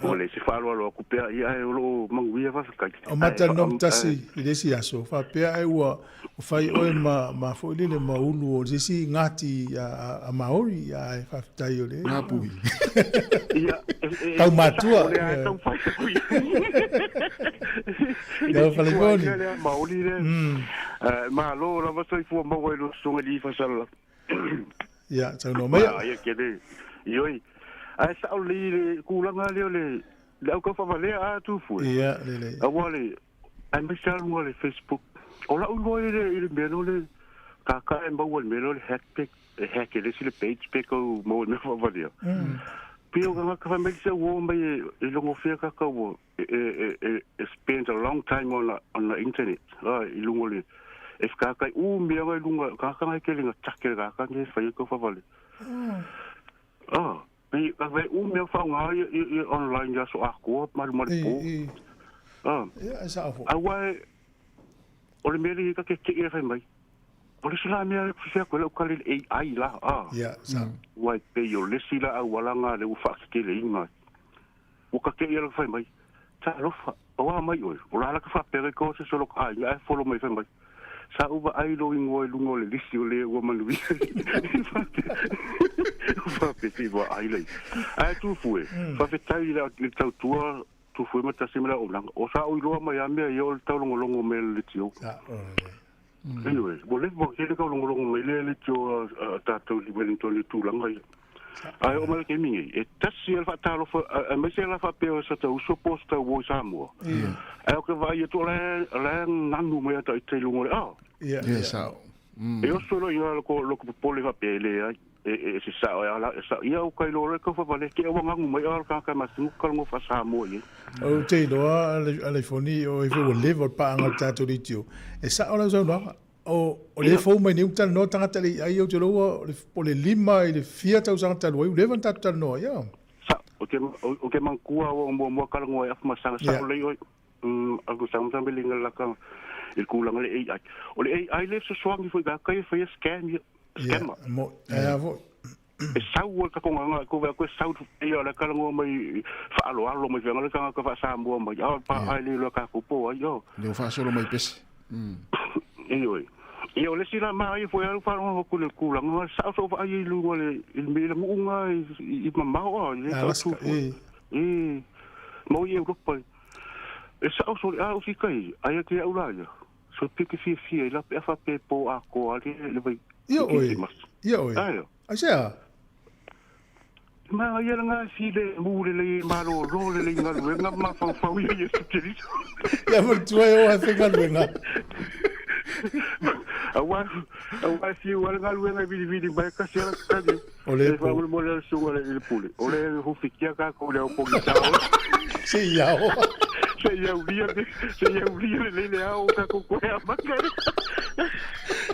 ua le se faaaloalo atu pea ia ae o lo o manuia faafetai. O mata no tasi i le isi aso faapea ai ua fai oe ma ma foi lele ma ulu o se isi ngati a a Maori ae faafetai o le Ngāpuhi. Ia, Taumatua. O le a tau fai atu ia. Ia Faleifoni. Ia lea Maori lea. Malo lava soifua maua i lua susuga i le Ifasala. Ia, saunoa maia. Ia ke le. Ioi. Ae sao lelei le tulaga lea o le le au taufavalea a Tufue. Ia, lelei. Aua le aemaise lava luga o le Facebook. O lau iloa i le i le mea lea o le kaka e maua i le mea lea o le hack pe e hack e le isi le page pe kau maua i le mea faavalia. Pei o tagata fai mai se uo mai e logo fia kaka ua e, e, e, e spend a long time on on the internet. Ah, i lunga o le e whakakai u mea ngai lunga kaka ngai ke lenga take le kaka ngai whai e kau whawale. Ah, me ka whai u mea whaonga i, i, i online ia so akoa maru maru pō. Ah. Ia, e sao fo. A wai, o le mea le ka ke te e whai mai. O le isi la mea e whiwhi aku e lau kale le AI la, ah. Ia, sao. Wai pei o le isi la auala ngā le ua whaakekele inga. Ua ka ke ia la whai mai. Talofa, o a mai oe, o la la ka whapea kai ko se solo ka aiga ae folo mai whai mai. Sa u vaai lou ingoa i luga o le lisi o le ua manuia. Whapea si ua ai lei. Ae Tufue, whawhetai i le tautua Tufue ma tasi ma le auaunaga. O sa u iloa mai a mea ia o le taulogologo mai a le leitio. Anyway, ua leva ona tele taulogologo mai le leitio a tatou i Wellington i tulaga ia. Ae oo mai le taimi nei, e tasi lava le faatalofa, aemaise la faapea o se tau uso po o se tau uo i Samoa. Ae ou te vaai atu o la e nanu mai a ita i luga o le ao. Ia, sao. E oso loa i ina loko popole faapea e leai, e se sao e ala, e sao. Ia, ua iloa loa e tau ke ua nanu mai a le tagata e masani ka logo faa-Samoa i ai. Ou te iloa a Laifoni, o ai foi ua leva o le paaga o le tatou leitio. E sao lau saunoaga. O, o lea e fou mai nei ua talanoa tagata le ai, ou te iloa ua o le 5 i le fia tausaga talu ai, ua leva ona tatou talanoa ai, ia. Sao, ou te, ou te manatua ua muamua talanoa ai Afamasaga, sao lelei oe. Aku sa sa mele nga laka i le tulaga le AI. O le AI le fesoasoani foi i tagata ia e faia scam ia, scammer. Ia, mo, e a foi. E sau ai le tatou gaga, ko vea koe sau ia o le talanoa mai faaaloalo mai feaga le tagata faa-Samoa mai, a o le pa ai le iloa tatou po o ai, o. Le ua faasolo mai pese. Ioe. Ia o le isi la manaia foi lava lou faalogo atu i le tulaga, sao sou vaai i luga o le i le nuu na i mamao a, i le Alaska, e. E, mau i Europa. E sao sole a o si kai, aia ke au la ia. So pe ke fiafia i la pe a faapea e po atoa le vai. Ia oe, ia oe. Aia. Aisea? Ma ia la nga si le mu le le malo lo le le galuega ma faufau ia Iesu Keriso. Ia manatua e o ae faigaluega. Aua, aua si ua le galuega e vilivili mai kasi ala kani. O le E po. faamolemole le susuga i le pule. O le hufikia kākou le ao pogisa o. Se i ao. Se i aulia, se i aulia lelei le ao o kākou koe amata.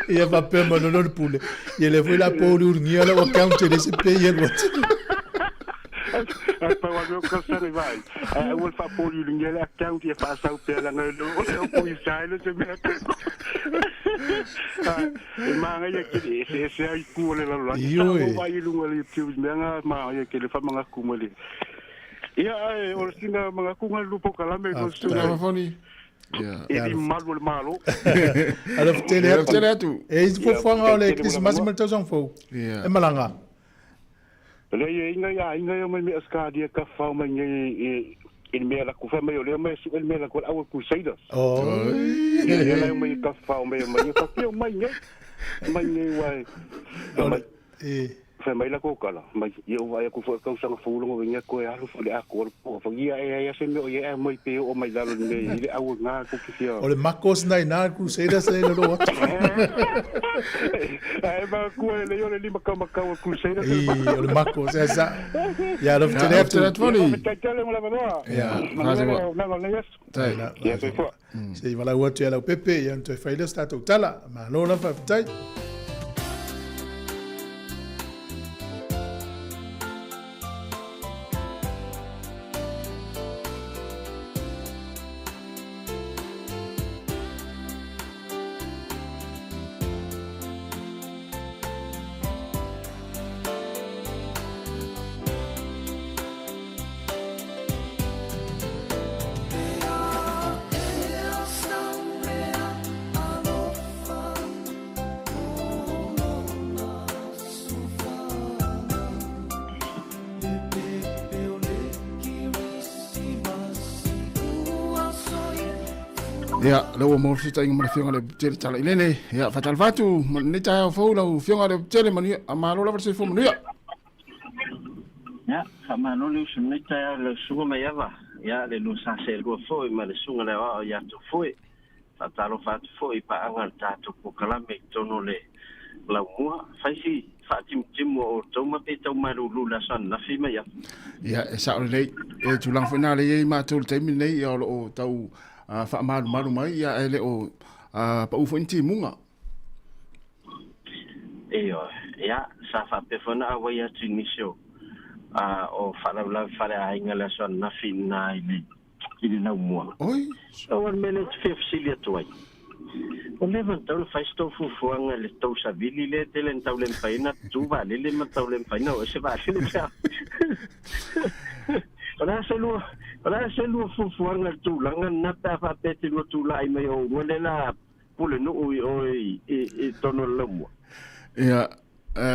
Ia faapea ma lona le pule. Ia lea foi la po uriurigia lau account e le se pay alu atu. Ai pau a mea o tausaga i vaai. Ai aua le faapoliuligia le account ia faasau pea leaga o le ao pogisa ai le se mea. E māngaia kele, e eseese ai itu o le lalolagi. Sa Ioe. ou vaai i luga o le YouTube i mea nga māngaia kele whamangaku mai le. Ia, ae, o le sina mangaku nga lupo kalame ko Tū sina. Foni. Ia. E li malu o le malo. Alofa tele Alofa atu. tele atu. E i fuafuaga o le Ia, tele Kerisimasi mo ma le tausaga fou. Ia. E malaga. Le ia inga ia inga ia mai me Australia ka whao mai ngai i i le mea laku whai mai o lea mai su le mea laku au Crusaders. Oh. Ia ia lai mai ka whao mai mai ka whio mai ngai. Mai ngai wai. O Mai le, e. Fai mai la kala mai ia o ai ku fo kau sanga fu longo ngia ko alu fo le ako po fo ia e ia se me o ia mai pe o mai lalo me i le au nga ku ki fia. O le Makos nai nā Crusaders le lo atu. Ai ma ku le yo le lima ka ma ka Crusaders. I o le Makos e sa. Ia lo tele atu. Ia, Tai. Se i walau atu ia lau pepe, ia toe whaile o tātou tala. Malo la whawhitai. Ia, le ua mo fita inga mana fionga le tele tala ilene. Ia, fatal fatu, ni tae au fau lau fionga le tele manuia, a malo lava se fo manuia. Ia, whamano le usu nei tae au le sunga mai ava. Ia, le lua sa se lua foi ma le sunga le wao ia tō foi. Whatalo whatu foi pa anga le tātou pokalame i tono le lau mua. Whaisi, whaatimutimu o tauma pe tau marulu la san nafi mai ava. Ia, e sao le lei, e tūlang whena le iei mātou le taimi nei, ia o lo o tau whaamaru maru mai, ia e le o pa ufo inti munga. Iyo, ia, sa whapewhana a wai atu nisio o whalaulau whare a inga le aso nafi nā i le nau mua. Oi? So, o mele te whiawhasili atu ai. O lewa tau le whaisto fufuanga le tau savili le tele tau le mpaina, tu vaalele ma tau le mpaina o ese vaalele pea. O la se lua fufuanga le tūlanga na pea whapete lua tūla ai mai o ua le la pule nuu i oi i tono le laumua. Ia,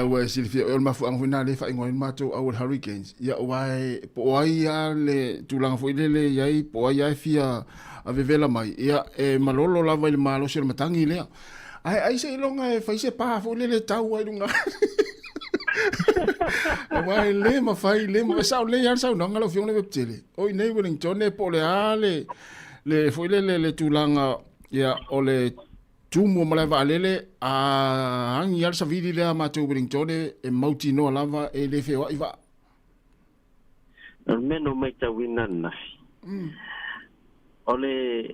ua e silifia, o le mafuanga foi nā le whaingoa i mātou au le Hurricanes. Ia, ua e, po ai a le tūlanga foi lele iai, po ai a e fia a vevela mai. Ia, e malolo lava i le malosi o le matangi lea. Ai, ai se ilonga e whaise pā foi lele tau ai lunga. Ua e le mawhai, le mawhai, sao le ian sau nanga lau fionga le weptele. Oi nei Wellington e po le a le foi lele le tūlanga, ia, o le tumu o malae vaalele a angi ala savili lea mātou Wellington e mauti noa lava e le wheoai vaa. O le mea no mai tauina nafi. O le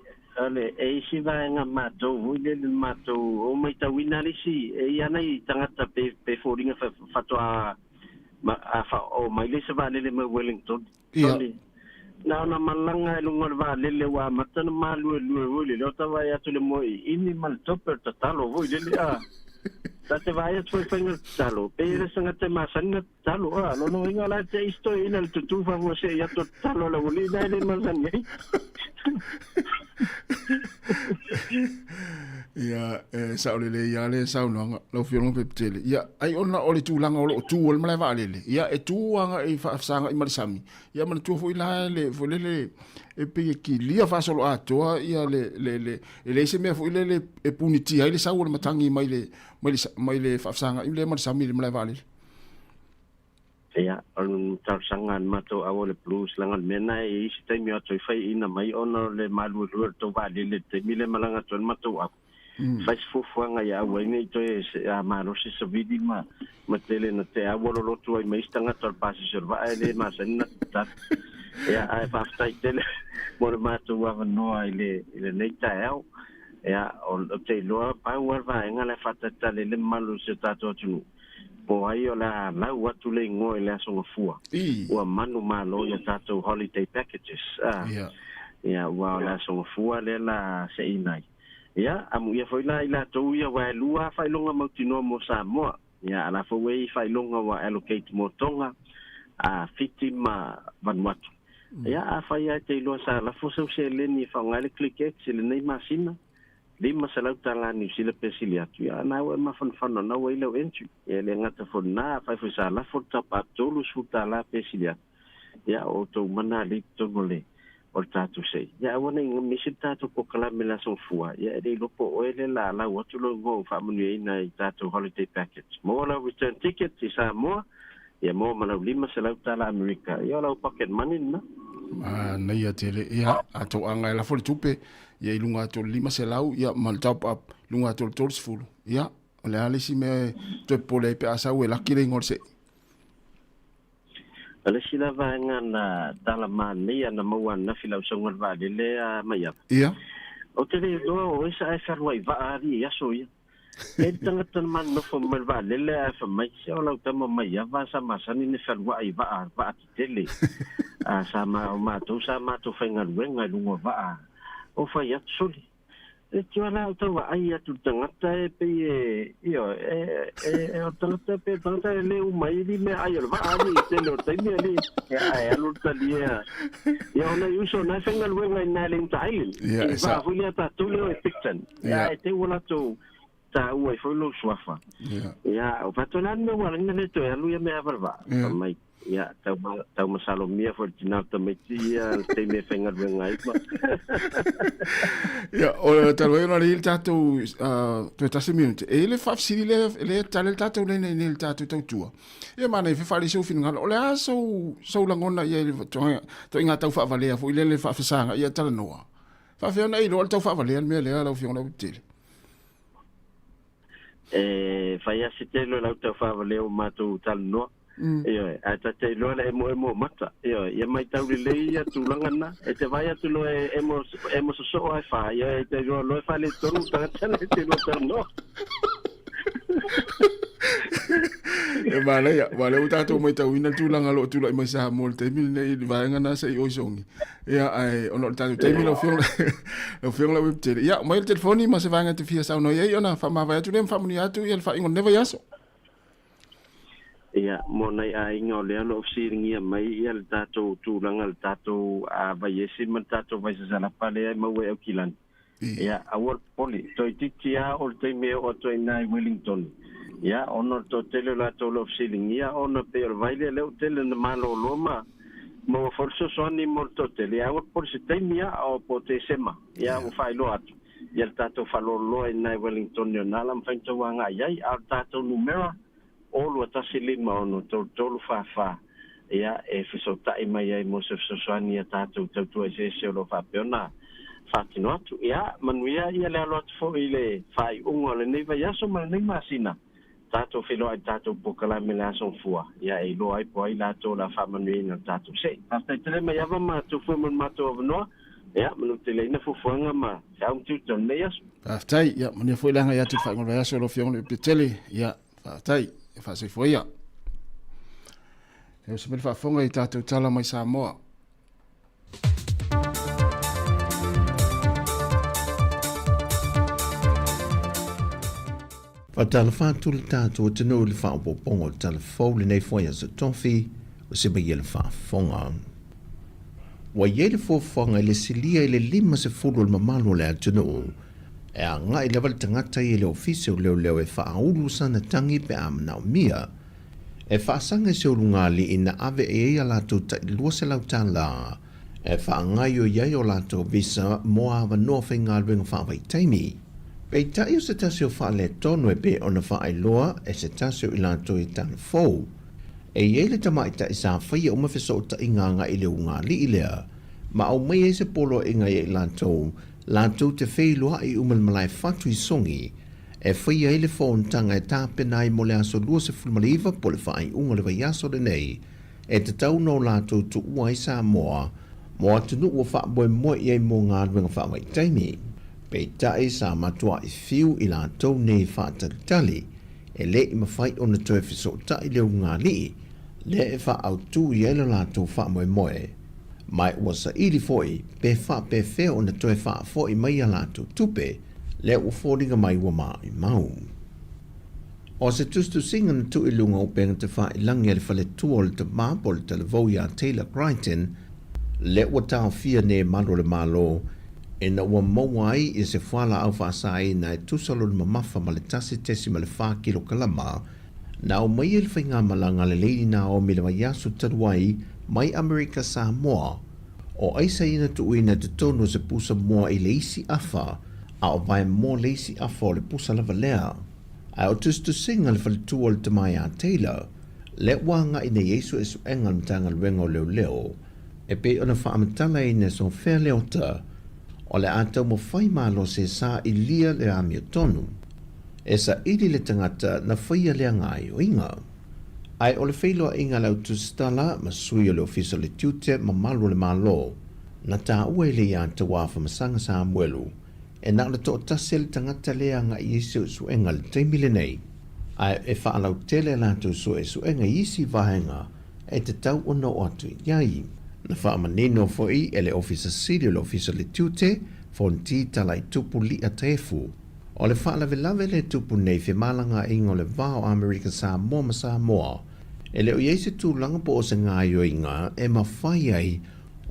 e isi vaenga mātou, ui le mātou, o mai tauina lisi, e i ana i tangata pe fōringa whatoa o mai le se vaalele mai Wellington. Ia. Nā ona malanga e lunga le vaalele wa matana malue lue ui le leo tawai atu le moi ini mal tope o tatalo vui lele a. Ta te vai atu whainga tatalo. Pe ere sanga te masani na tatalo a. Lono inga la te isto ina le tutufa fua se i atu tatalo la uli na ele masani ai. Ia, e sao lele ia le sao noanga, lau fionga pepetele. Ia, ai ona o le tūlanga o lo o tū o le malae vaalele. Ia, e tū anga i whaafsanga i marisami. Ia, mana tua foi la le, foi lele, e pe ki lia whaasolo atoa, ia le, e le ise mea foi lele e punitia ai le sau o le matangi mai le, mai le whaafsanga i le marisami le malae vaalele. Ia, o le tausanga ni mātou awa le blues langa le mena e isi taimi atu i whai ina mai ona le malue lua le tau vaalele te mile malanga atu le mātou au. Whai fufuanga ia au ai nei toe a malosi sa vidi ma tele na te awa lolotu ai mai istanga tau pasi se vaa e le masani na tata. Ia, ai whawhtai tele mo le mātou awa noa i le nei tae au. Ia, o te iloa pau ar vaenga le whatatale le malu se tātou atunu. Po ai o la lau atu le ingoa i le aso ngafua. Ua manu malo ia tātou holiday packages. Ia, ua o le aso ngafua le la se inai. Ia, amu ia foi la i la tau ia wa e lua whailonga mautinoa mo Samoa. Ia, ala fo wei whailonga wa allocate mo Tonga a Fiti ma Vanuatu. Ia, a whai ai te iloa sa lafo sau se leni whaongale click X le nei masina. Lima salau tala New Zealand pe sili atu. Ia, nā ua mafanfano, nā ua ilau entry. Ia, le ngata fo nā, whai fo sa lafo tapa tolu su tala pe sili atu. Ia, o tau mana le tono le. O le tatou se'i. Ia aua ne i misi le tatou polokalame i le Aso Gafua, ia e le iloa po o oe lea o le a lau atu lou igoa ua faamanuiaina i tatou holiday package. Maua lau return ticket i Samoa, ia maua ma lau $500 Amerika. Ia o lau pocket money lena. Manaia tele. Ia, a toaga e lafo le tupe, ia i luga atu o le 500, ia ma le top up, i luga atu o le 30. Ia, o le a le isi mea e toe popole ai pe a sau e laki le igoa o le se'i. O le isi la vaega na tala manaia na maua ananafi i lau sauga i le vaalele a Maiava. Ia. Ou te le iloa o ai sa ae fealuai vaa alii i aso ia. E i ai le tagata na manonofo mai le vaalele ae fai mai, se o lau tama Maiava sa masani ona fealuai i vaa, vaa tetele. A sa ma, o matou sa matou faigaluega i luga o vaa. Ou fai atu, sole, E tio la o tau vaai atu le tagata e pei e, ioe, e, e, e o le tagata e pei o le tagata e le uma ai li meaai o le vaa alii i tele o taimi alii, ia ae alu le talia. Ia o nai uso na e faigaluega i na i le Inter Island, Ia, i le e sa. vaa foi lea a tatou lea o e Picton. Ia Ia. ae te i ua latou taua ai foi lou suafa. Ia. Ia, o faatoa le a le mea ua ala ai ona le toe alu ia mea ava le vaa. Ia. Fai mai, Ia, tau, tau masalomia foi le tina o tamaiti ia le taimi e faigaluega ai ma. Ia, o talu ai ona o lea e i ai le tatou toe tasi minute, e i ai le faafesili lea, lea e tali le tatou lea nei le tatou tautua. Ia manaia foi faaali sou finagalo. O le a sou, sou lagona i ai i le ituaiga tau faavalea foi lea le faafesaga ia talanoa. Faafefea ona e iloa le tau faavalea le mea lea lau Afioga Lautetele? E fai lava se tele o lau tau faavalea ua matou talanoa. Ioe, ae ta te iloa le emoemo o mata. Ioe, ia maitau lelei ia tulaga na. E te vaai atu loa e emo, emo sosoo ae fa, ioe, e te iloa loa e faaletonu le tagata na e te lua talanoa. E manaia, aua o lea ua tatou maitauina le tulaga o lo o tulai mai Samoa i le taimi lenei i le vaega na se i oi sogi. Ia, ae ona o le tatou taimi lau Afioga, lau Afioga Lauepetele. Ia, aumai le telefoni ma se vaega e te fia saunoa i ai ona faamavae atu lea ma faamanuia atu ia le faaiuga o lenei vaiaso. Ia, mo nai aiga o lea o lo o fesiligia mai ia le tatou tulaga le tatou vaiesi ma le tatou vaisasalapa lea e maua i Aukilani. Ia, aua le popole, toeitiiti lava o le taimi e oo atu ai i ina i Wellington. Ia, ona o le toatele o latou o lo o fesiligia ona pei o le vai lea, lea ua tele ina malolo ma maua foi le fesoasoani mo le toatele. Ia, aua le popole, se taimi lava o po o Tesema, ia, ua faailoa atu. Ia le tatou faaloloa i ina i Wellington o na la mafai ona tau agai ai, a o le tatou numera, o 2 1 5 6 3 3 4 4, ia, e fesootai mai ai mo se fesoasoani ia tatou tautua eseese o lo o faapea ona faatino atu. Ia, manuia ia le alo atu foi i le faaiuga o lenei vaiaso ma lenei masina, tatou feiloai i le tatou polokalame i le Aso Gafua, ia e iloa ai po o ai latou o le a faamanuiaina i le tatou se'i. Faafetai tele Maiava ma Tufue mo le matou avanoa. Ia, manuteleina fuafuaga ma feau ma tiute o lenei aso. Faafetai, ia manuia foi le agai atu i le faaiuga o le vaiaso lau Afioga i le Petele. Ia, faafetai, ia faasoifua ia. E oso mai le faafofoga i tatou tala mai Samoa. Faatalofa atu le tatou atunuu i le faaopoopoga o le tala fou lenei foi aso Tofi o se maia le faafofoga. Ua i ai le fuafuaga i le silia i le 50 o le mamalu o le atunuu e agai lava le tagata i le ofisa o leoleo e faaulu sana tagi pe a manaomia e faasaga i se ulugalii na ave i ai a latou tai $200 e faagaoioi ai o latou visa mo avanoa faigaluega faavaitaimi. Peitai o se tasi o faaletonu e pei ona faailoa e se tasi o i latou i tala fou, e i ai le tamaitai sa faia uma fesootaiga agai i le ulugalii lea, ma aumai ai se poloaiga ia i latou, latou te feiloai uma i le malae fatu i Sogi, e faia ai le fonotaga e tapena ai mo le aso 29 po o le faaiuga o le vaiaso lenei, e tatau ona o latou tuua ai Samoa mo atunuu ua faamoemoe i ai mo galuega faavaitaimi. Peitai sa matuai fiu i latou nei faatalitali, e le i mafai ona toe fesootai le ulugalii lea e faaautu i ai lo latou faamoemoe, ma ua saili foi pe faapefea ona toe faafoi mai a latou tupe lea ua foliga mai ua maumau. O se tusitusiga na tuu i luga o upega tafailagi a le faletua o le tama po o le talavou ia Taylor Crichton, lea ua taofia nei e malu o le Malo ina ua maua ai i se fualaau faasaina e tusa lona mamafa ma le 1.4 kilokalama, na aumai ai le faigamalaga a le Lady Naomi i le vaiaso talu ai mai Amerika Samoa. O aisa ia na tuuina i totonu o se pusa moa i le isi afa, a o vaemoa le isi afa o le pusa lava lea. Ae o tusitusiga a le faletua o le tama ia Taylor, lea ua agai nei ai suesuega a le Matagaluega o Leoleo, e pei ona faamatalaina e Sofea Leota, o le a taumafai malosi e sailia le amiotonu. E saili le tagata na faia lea gaoioiga. Ae o le feiloaiga a le au tusitala ma sui o le Ofisa o le Tiute ma Malu o le Malo, na taua e le ia Tauafa Masaga Samuelu, e na o le toatasi le tagata lea agai i ai suesuega i le taimi lenei, ae e faalautele a latou suesuega i isi vaega e tatau ona oo atu i ai. Na faamanino foi e le Ofisa Sili o le Ofisa o le Tiute, Fonti Talaitupu Li'a Tefu, O le faalavelave lea e tupu nei i femalagaaiga o le va o Amerika Samoa ma Samoa, e le o i ai se tulaga po o se gaoioiga e mafai ai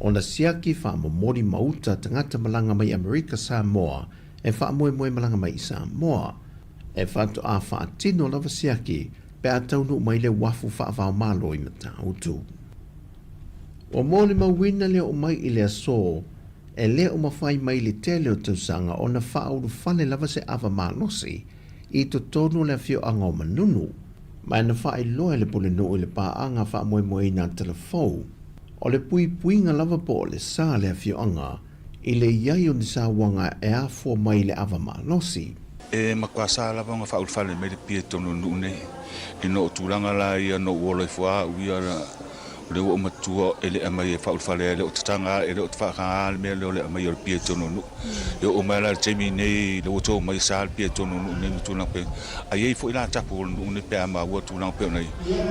ona siaki faamomoli mauta tagata malaga mai Amerika Samoa e faamoemoe malaga mai i Samoa. E faatoa faatino lava siaki pe a taunuu mai le uafu faavaomalo i Matautu. Ua molimauina le oo mai i le aso E le o mafai mai le tele o tausaga ona faaulufale lava se ava malosi i totonu o le afioaga o Manunu, ma e na faailoa e le Pulenuu i le paaga faamoemoeina a Talafou, o le puipuiga lava po o le sa a le afioaga i le i ai o ni sauaga e afua mai i le ava malosi. E matua sa lava ona faaulufale mai le pia i totonu o le nuu nei, ina o tulaga la ia na ou ola ifo a au ia O lea ua ou matua e le aumai e faaulufale ai, e le o tataga, e le o faataga le mea lea o le aumai o le pia i totonu o nuu. E oo mai la i le taimi nei, lea ua to mai e sa le pia i totonu o nuu nei ma tulaga faapena. Ae i ai foi la tapu o le nuu nei pe a maua tulaga pei ona i ai.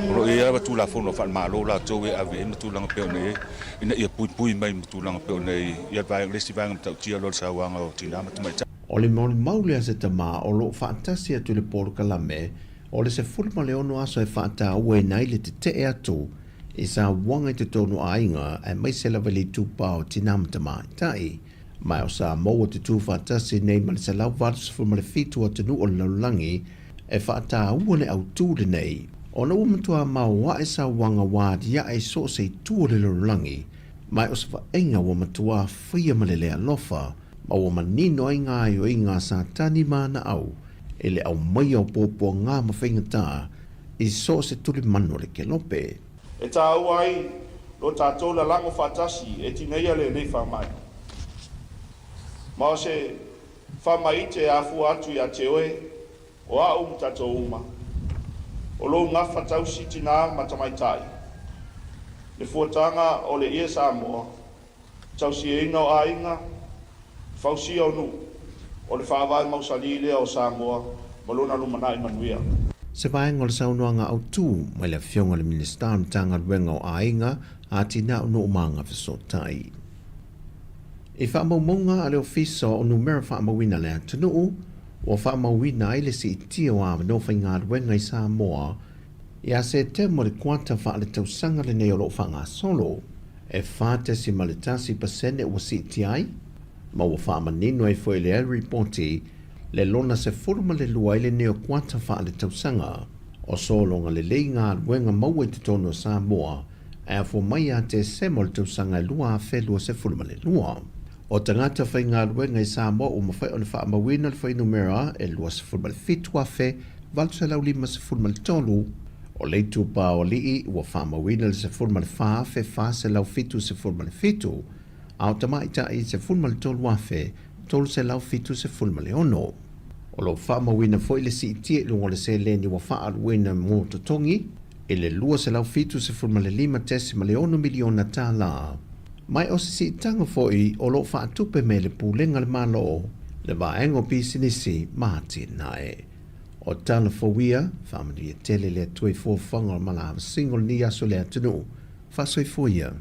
O lo o i ai lava Tulafono faale-Malo latou e ave i ai ma tulaga pei ona i ai, ina ia puipui mai ma tulaga pei ona i ai le isi vaega matautia lea o le sauaga o tina ma tamaitai. O le molimau lea a se tama o lo o faatasi atu i le polokalame O le 16 aso e faatauaina ai le tetee atu i sauaga i totonu o aiga aemaise lava i le itupa o tinā ma tamaitai. Ma o Samoa te tuufaatasi nei ma le 187 atunuu o le lalolagi e faataua le autū lenei ona ua matua maoae sauaga ua aliae i so o se itu o le lalolagi ma o se vaaiga ua matua faia ma le le alofa ma ua manino ai ngā gaoioiga a Satani ma ana au e le aumaia o puapuagā ma faigata i so o se tulimanu o le kelope. E tāua ai lo tātou lalago faatasi e tineia lenei faamai. Ma o se faamaite e afua atu ia te oe, o a'u ma tatou uma. O lou gafa tausi tinā ma tamaitai. Le fuataga o le ie Samoa, tausiaina o aiga, fausia o nuu, o le faavae mausalī lea o Samoa ma lona lumanai manuia. Se vaega o le saunoaga autū mai le Afioga i le Minisita o le Matagaluega o Aiga, Atinae o Nuu ma Agafesootai. I faamaumauga a le Ofisa o Numera Faamauina a le Atunuu, ua faamauina ai le siitia o avanoa faigaluega i Samoa ia Setema o le kuata faaletausaga lenei o lo o faagasolo. E 4.1% ua siitia ai, ma ua faamanino ai foi lea lipoti le lona 12 ai lenei o kuata faaletausaga. O sologa lelei galuega maua i totonu o Samoa e afua mai ia Tesema o le tausaga e 2022. O tagata faigaluega i Samoa ua mafai ona faamauina le fuainumera e 27,853. O le itupa o alii ua faamauina le 14,477, a o tamaitai 13,376. O lo o faamauina foi le siitia i luga o le seleni ua faaaluina mo totogi i le $275.6 miliona tala. Ma o se siitaga foi o lo o faatupe mai e le Pulega a le Malo, le Vaega o Pisinisi ma Atinae. O tala fou ia, faamanuia tele le Atua i fuafuaga o malavasinga o lenei aso i le atunuu. Faasoifua ia.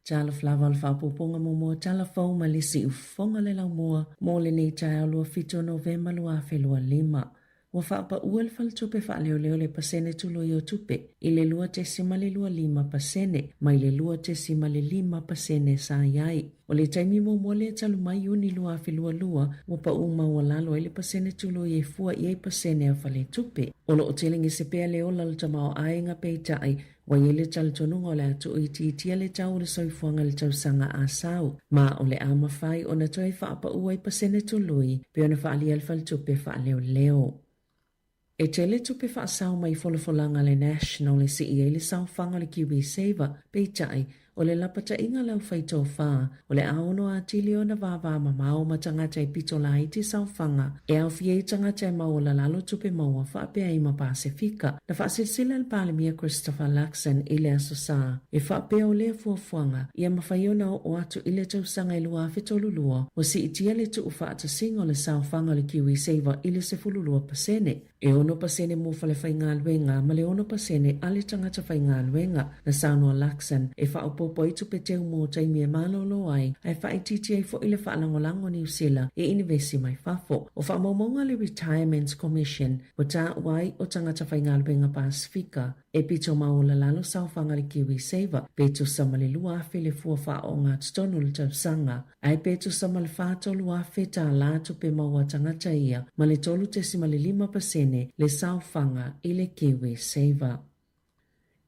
Talofa lava o le faaopoopoga muamua tala fou ma le siufofoga le laumua mo lenei taeao 27 o Novema 2025. Ua faapaua le Faletupe Faaleoleo le pasene tului o tupe i le 2.25% mai le 2.5% sa i ai. O le taimi muamua lea talu mai Iuni 2022 ua pau maualalo ai le pasene tului e fua i ai pasene a faletupe. O lo o telegese pea le ola o le tamaoaiga peitai ua i ai le talitonuga o le a tuuitiitia le tau o le soifuaga i le tausaga a sau, ma o le a mafai ona toe faapau ai pasene tului pei ona faaalia e le Faletupe Faaleoleo. E tele tupe faasao mai folafolaga a le National e sii ai le saofaga o le KiwiSaver, peitai, o le lapataiga a le aufaitofa, o le a ono atili ona vavamamao ma tagata e pito laiti saofaga e aofia ai tagata e maualalalo tupe maua faapea ai ma Pasefika. Na faasilasila e le Palemia Christopher Luxon i le Aso Sa, e faapea o lea fuafuaga ia mafai ona oo atu i le tausaga e 2032, ua siitia le tuufaatasiga o le saofaga o le KiwiSaver i le 12%. E 6% mo falefaigaluega ma le 6% a le tagata faigaluega. Na saunoa Luxon e faaopoopo ai tupe teu mo taimi e malolo ai ae faaitiiti ai foi le faalagolago a Niu Sila i inivesi mai fafo. O faamaumauga a le Retirement Commission ua taua ai o tagata faigaluega Pasefika e pito maualalalo saofaga le KiwiSaver pe tusa ma le 2,000 le fua faaoogatotonu o le tausaga. Ae pe tusa ma le $43,000 tālā tupe maua tagata ia ma le 3.5% le saofaga i le KiwiSaver.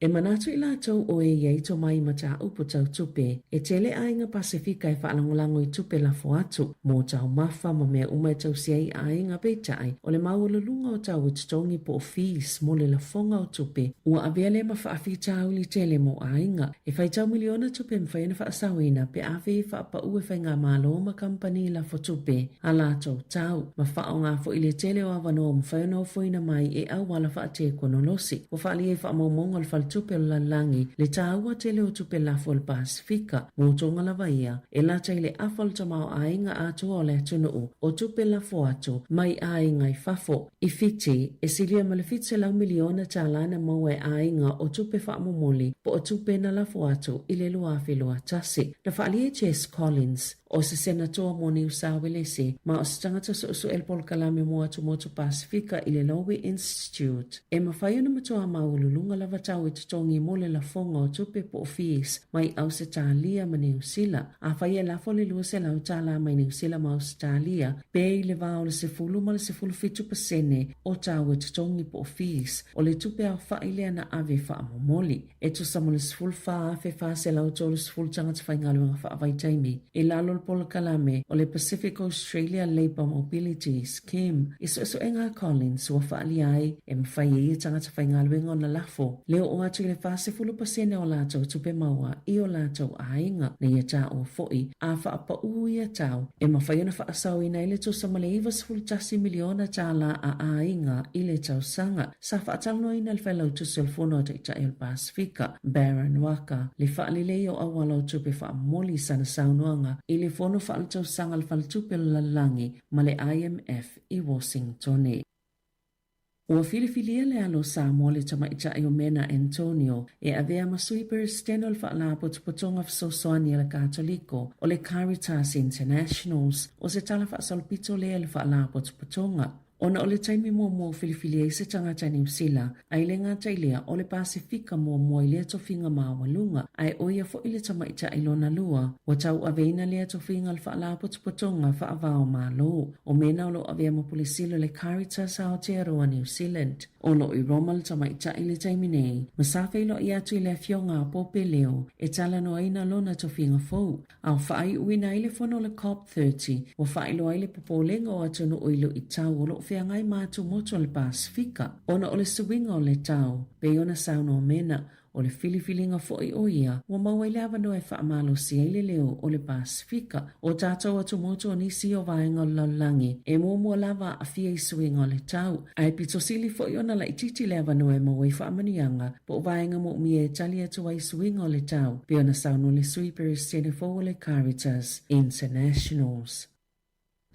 E manatu i latou o e i ai tomai mataupu tau tupe, e tele aiga Pasefika e faalagolago i tupe lafo atu mo taumafa ma mea uma e tausi ai aiga peitai o le maualuluga o tau e totogi po o fees mo le lafoga o tupe ua avea lea ma faafitauli tele mo aiga. E faitau miliona tupe e mafai ona faasaoina pe a fei e faapau e faigamalo ma kamupani lafo tupe a latou tau, ma faaaoga foi le tele o avanoa ua mafai ona ofoina mai e auala faatekonolosi. Ua faaalia i faamaumauga o le Faletupe o le Lalolagi le taua tele o tupe lafo a le Pasefika mo toga lava ia e lata i le afa o le tamaoaiga atoa o le atunuu o tupe lafo atu mai aiga i fafo. I Fiti, e silia ma le $700 miliona tālā na maua e aiga o tupe faamomoli po o tupe na lafo atu i le 2021. Na faaalia e Jess Collins, o se Senatoa mo Niu Sauelesi, ma o se tagata suesue le polokalame mo Atumotu Pasefika i le Lowy Institute. E mafai ona matua maualuluga lava tau e totogi mo le lafoga o tupe po o fees mai Ausetalia ma Niu Sila. Afai e lafo le $200 mai Niu Sila ma Ausetalia, pe i le va o le 10 ma le 17% o tau e totogi po o fees o le tupe aofai lea na ave faamomoli. E tusa mo le 14,430 tagata faigaluega faavaitaimi i lalo o le polokalame o le Pacific Australia Labour Mobility Scheme. I suesuega a Collins ua faaalia ai e mafai ai e tagata faigaluega ona lafo le oo atu i le 40% o latou tupe maua i o latou aiga na ia taua foi a faapaū ia tau e mafai ona faasaoina ai le tusa ma le $91 miliona tālā a aiga i le tausaga. Sa faatalanoaina e le Failautusi o le Fono a Taitai o le Pasefika, Baron Waqa, le faalelei o auala o tupe faamomoli i sana saunoaga i le Fono Faaletausaga a le Faletupe o le Lalolagi ma le IMF i Washingtone. Ua filifilia le alo o Samoa le tamaitai o Mena Antonio e avea ma Sui Peresetene o le Faalapotopotoga Fesoasoani a le Katoliko o le Caritas Internationals. O se tala faasalopito lea i le Faalapotopotoga. Ona o le taimi muamua ua filifili ai se tagata Niu Sila, a i le gata i lea, o le Pasefika muamua i lea tofiga maualuga, ae ʻo ia foi le tamaitai lona lua, ua tauaveina lea tofiga o le Faalapotopotoga Faava-o-Malo. O Mena o lo o avea ma Pule Sili o le Caritas Aotearoa New Zealand. O lo o i Roma le tamaitai i le taimi nei, ma sa feiloai atu i le Afioga a Pope Leo e talanoaina lona tofiga fou, a o faaiuina ai le fono o le COP 30, ua faailoa ai le popolega o atunuu i luitau o lo o feagai ma atumotu o le Pasefika ona o le suiga o le tau, pei ona saunoa Mena, O le filifiliga foi o ia, ua maua ai le avanoa e faamalosi ai le leo o le Pasefika. O tatou atumotu o nisi o vaega o le lalolagi e muamua lava aafia i suiga o le tau, ae pito sili foi ona laitiiti le avanoa e maua ai faamanuiaga po o vaega moomia e tali atu ai i suiga o le tau, pei ona saunoa le Sui Peresetene fou o le Caritas Internationals.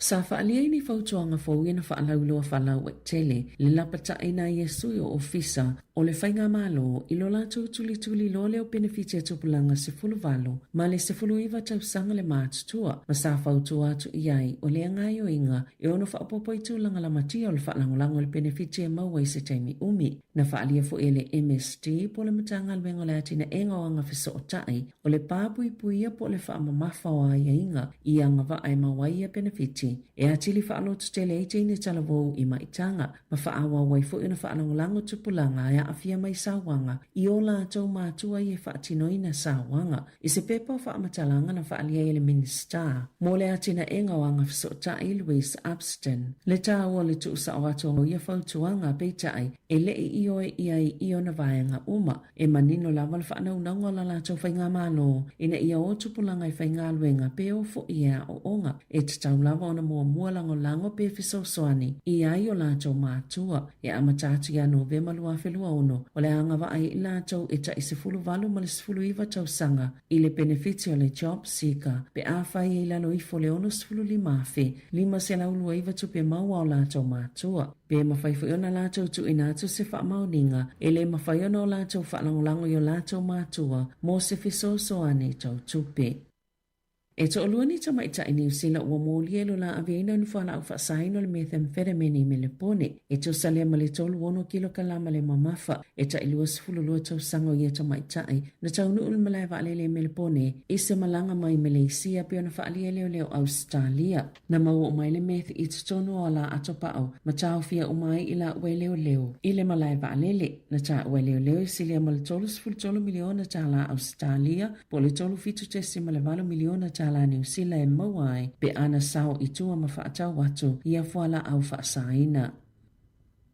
Sa faaalia i ni fautuaga fou ia na faalauiloa faalauaitele le lapataiina ai e sui o ofisa O le Faigamalo, i lo latou tulituli loa lea o penefiti a tupulaga 18 ma le 19 tausaga le matutua, ma sa fautua atu i ai o lea gaoioiga e ono faaopoopo i tulaga lamatia o le faalagolago i le penefiti e maua i se taimi umi. Na faaalia foi e le MSD po o le Matagaluega o le Atinaega o Agafesootai o le pa puipuia po o le faamamafa o aiaiga i agavaa e maua ai ia penefiti e atili faalototele ai teine talavou i maitaga ma faaauau ai foi ona faalagolago tupulaga e aafia mai sauaga i o latou matua ia e faatinoina sauaga. I se pepa o faamatalaga na faaalia ai e le Minisita mo le Atinaega o Agafesootai Louise Upston le taua o le tuusao atu o ia fautuaga, peitai, e le i ioe i ai i ona vaega uma. E manino lava le faanaunauga o la latou faigamalo ina ia o tupulaga i faigaluega pe o foi e aoaoga. E tatau lava ona muamua lagolago pe fesoasoani i ai o latou matua. E amata atu ia Novema 2026, o le a agavaa ai i latou e tai 18 ma le 19 tausaga i le penefiti o le JobSeeker pe afai e i lalo ifo o le $65,529 tupe maua a o latou matua. Pe mafai foi ona latou tuuina atu se faamaoniga e le mafai ona o latou faalagolago i o latou matua mo se fesoasoani tau tupe. E toalua ni tamaitai Niu Sila ua molia i lo la aveina o ni fualaau faasaina o le methamphetamine i Melepone. E tusa lea ma le 36 kilokalama le mamafa, e tai 22 tausaga o ia tamaitai, na taunuu i le malae vaalele i Melepone i se malaga mai Maleisia pei ona faaalia e leoleo Ausetalia. Na maua uma ai le meth i totonu o ala atopao ma taofia uma ai i laua e leoleo i le malae vaalele. Na taua e leoleo e silia ma le $33 miliona tālā Ausetalia po o le $37.8 miliona tālā Niu Sila e maua ai pe a na sao i tua ma faatau atu ia fualaau faasaina.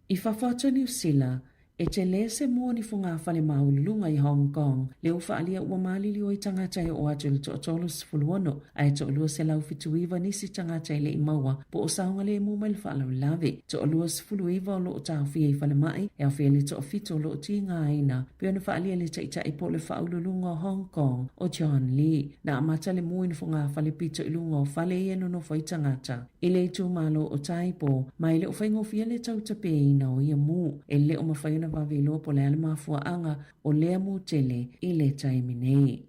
I fafo atu o Niu Sila, e tele se mua o ni fogafale maualuluga i Hong Kong, lea ua faaalia ua maliliu ai tagata e oo atu i le toa-36, ae toa-279 nisi tagata e le i maua po o saogalemu mai le faalavelave. Toa-29 o lo o taofia i falemai, e aofia ai le toafitu o lo o tigaina, pei ona faaalia e le Taitai po o le Faauluuluga o Hong Kong, o John Lee. Na amata le mu i ni fogafale pito i luga o fale ia e nonofo ai tagata. I le itumalo o Tai Po, ma e le o faigofie le tautapeina o ia mu. E le o mafai ona vave iloa po o le a le mafuaaga o lea mu tele i le taimi nei.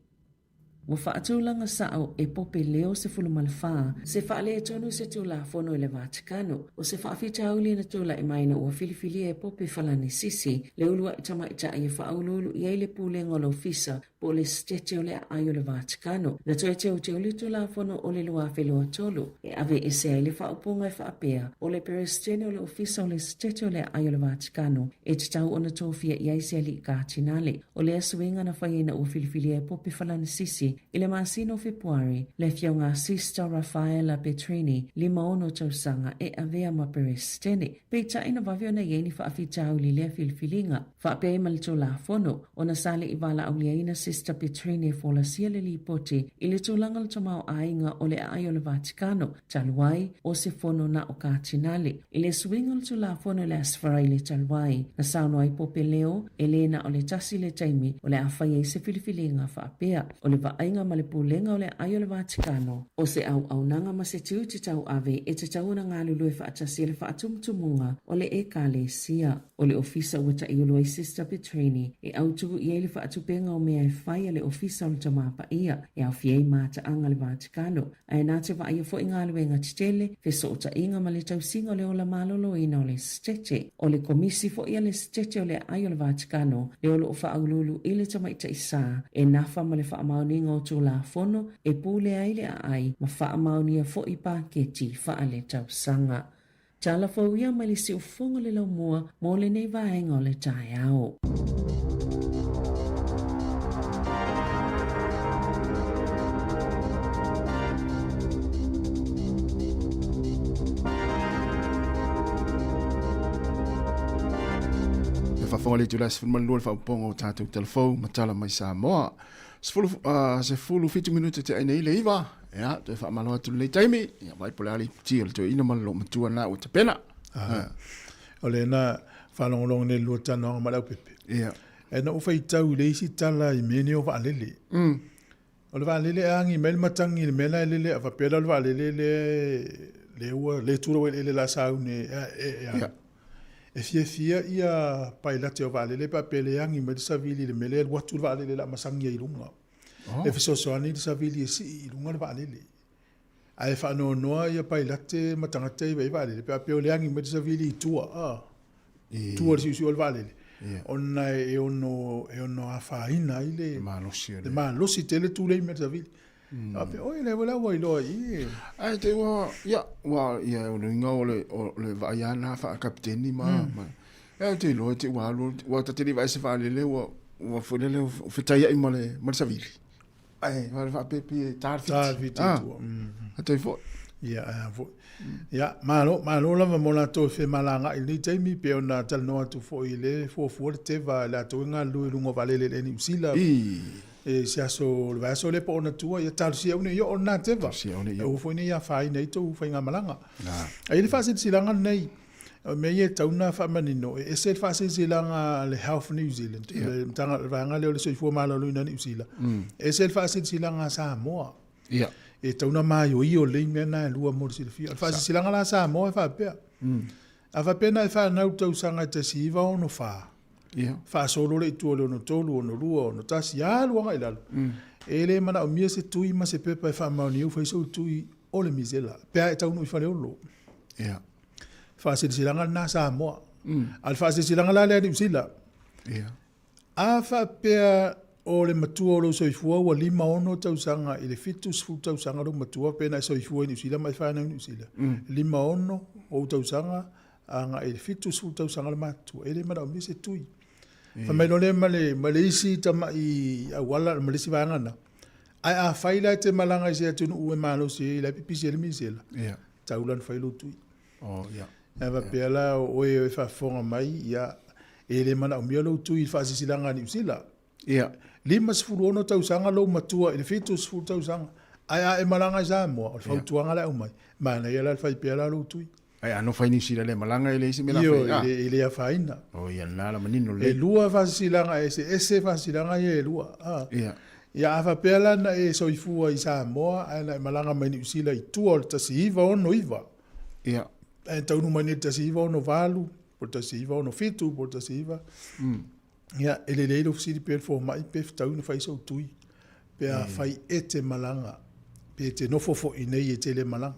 Ua faatulaga sao e Pope Leo 14 se faaletonu i se Tulafono i le Vatikano. O se faafitauli na tulai mai ina ua filifilia e Pope Falanisisi le uluai tamaitai e faauluulu i ai le Pulega o le Ofisa po o le Setete o le Aai o le Vatikano. Na toe teuteu le Tulafono o le 2023 e aveese ai le faaupuga e faapea, o le Peresetene o le Ofisa o le Setete o le Aai o le Vatikano e tatau ona tofia i ai se alii katinale. O lea suiga na fai ina ua filifilia e Pope Falanisisi i le masina o Fepuari le afioga a Sista Raffaella Petrini, 56 tausaga, e avea ma Peresetene. Peitai na vave ona i ai ni faafitauli i lea filifiliga. Faapea ai ma le Tulafono, ona sa le i valaauliaina Sister Petrini e folasia le lipoti i le tulaga o le tamaoaiga o le aai o le Vatikano, talu ai, o se fono na o Katinale. I le suiga o le Tulafono i le Aso Faraile talu ai, na saunoa ai Pope Leo, e le na o le tasi le taimi o le a fai ai se filifiliga faapea, o le vaaiga ma le pulega o le aai o le Vatikano, o se auaunaga ma se tiute tauave e tatau ona galulue faatasi e le faatumutumuga o le Ekalesia. O le ofisa ua taʻiulu ai Sister Petrini e autu i ai le faatupega o mea e fai a le Ofisa o le Tama Paia, e aofia ai mataaga a le Vatikano, ae na te vaaia foi galuega tetele, fesootaiga ma le tausiga o le ola maloloina o le Setete. O le Komisi foi a le Setete o le Aai o le Vatikano lea o lo o faauluulu i le tamaitai sa e nafa ma le faamaoniga o Tulafono e pule ai le aai ma faamaonia foi paketi faaletausaga. Tala fou ia mai le siufofoga o le laumua mo lenei vaega o le taeao. E faafofoga le itula e 12 le faaopoopoga o tatou talafou ma tala mai Samoa. 17 minute te ai nei le iva. Ia, toe faamalo atu lenei taimi. Ia, vai po le a le iputi o le toeaina ma le loomatua lena ua tapena. Ah. O lena faalogologo nei lua talanoaga ma le aupepe. Ia. E na ou faitau i le isi tala i mea nei o vaalele. O le vaalele e agi mai le matagi i le mea la e lele a faapea la o le vaalele lea lea ua le tulaga i le la sauni e, e, e, e. E fiafia ia pailate o vaalele pe a pea le agi mai le savili i le mea lea e alu atu le vaalele o le a masagi ai i luga. Oh. E fesoasoani le savili e sii i luga le vaalele. Ae faanoanoa ia pailate ma tagata ia e vaai vaalele pe a pea o le agi mai le savili i tua, a, tua o le siusiu o le vaalele, ona e ono, e ono afaina ai le malosi, le malosi tele tulei mai le savili. Faapea, oi, lea foi la ua iloa i i. Ae te ua, ia, ua, ia, o le uiga o le, o le vaai lava lena faa-kapiteni ma, ma, ia, ou te iloa te ua alu, ua ta te le i vaai i se vaalele ua, ua foi lele ua fetaiai ma le, ma le savili. Ae, ua faapea pei e ta le fiti. Ta le fiti i tua. A toe foi. Ia, ae a foi. Ia, malo, malo lava mo latou e femalagaai i lenei taimi, pei ona talanoa atu foi i le fuafua le teva i latou e galulue i luga o vaalele i le Air Niu Sila. I se aso o le vaiaso lea po o ona tua, ia talosia au nei oo lena teva. Aua foi ne i afaina ai tou faigamalaga. Ae i ai le faasilasilaga lenei, o mea ia e tatau ona faamanino, e ese le faasilasilaga a le Health New Zealand, le vaega lea o le Soifua Maloloina a Niu Sila, ese le faasilasilaga a Samoa. E tatau ona maioio lelei mea na e lua mo le silafia. O le faasilasilaga la a Samoa e faapea, a faapea na e fanau i le tausaga e 1964, faasolo lea i tua o le 63, 62, 61, alu agai i lalo, e le manaomia se tui ma se pepa e faamaonia ua fai sou tui o le misela pe a e taunuu i Faleolo. Faasilasilaga lena a Samoa. A o le faasilasilaga la lea a Niu Sila, a faapea o le matua o lou soifua ua 56 tausaga i le 70 tausaga lou matua pe na e soifua i Niu Sila ma e fanau i Niu Sila, 56 ou tausaga agai i le 70 tausaga le matutua, e le manaomia se tui. Fai mai loa lea ma le, ma le isi tamai auala ma le isi vaega na. Ae afai la e te malaga i se atunuu e malosi ai, la e pipisi ai le misela, tau la ona fai lou tui. Oh, yeah. Ae faapea la o oe e faafofoga mai, ia, e le manaomia lou tui i le faasilasilaga a Niu Sila. Ia. 56 tausaga lou matua i le 70 tausaga, ae a e malaga i Samoa, o le fautuaga la e aumai, manaia la le fai pea la lou tui. Ae a nofo ai Niu Sila le malaga e leai se mea la fai. Ioe, e le afaina. Oh, ia lena la manino lelei. E lua faasilasilaga eseese faasilasilaga ia e lua. Ia. Ia a faapea la na e soifua i Samoa ae na e malaga mai Niu Sila i tua o le 1969. Ia. Ae taunuu mai nei i le 1968, po o le 1967, po o le 19... Ia, e lelei lou fesili pe o le fomai pe fetaui ona fai sou tui, pe afai e te malaga, pe te nofo foi i nei e te le malaga.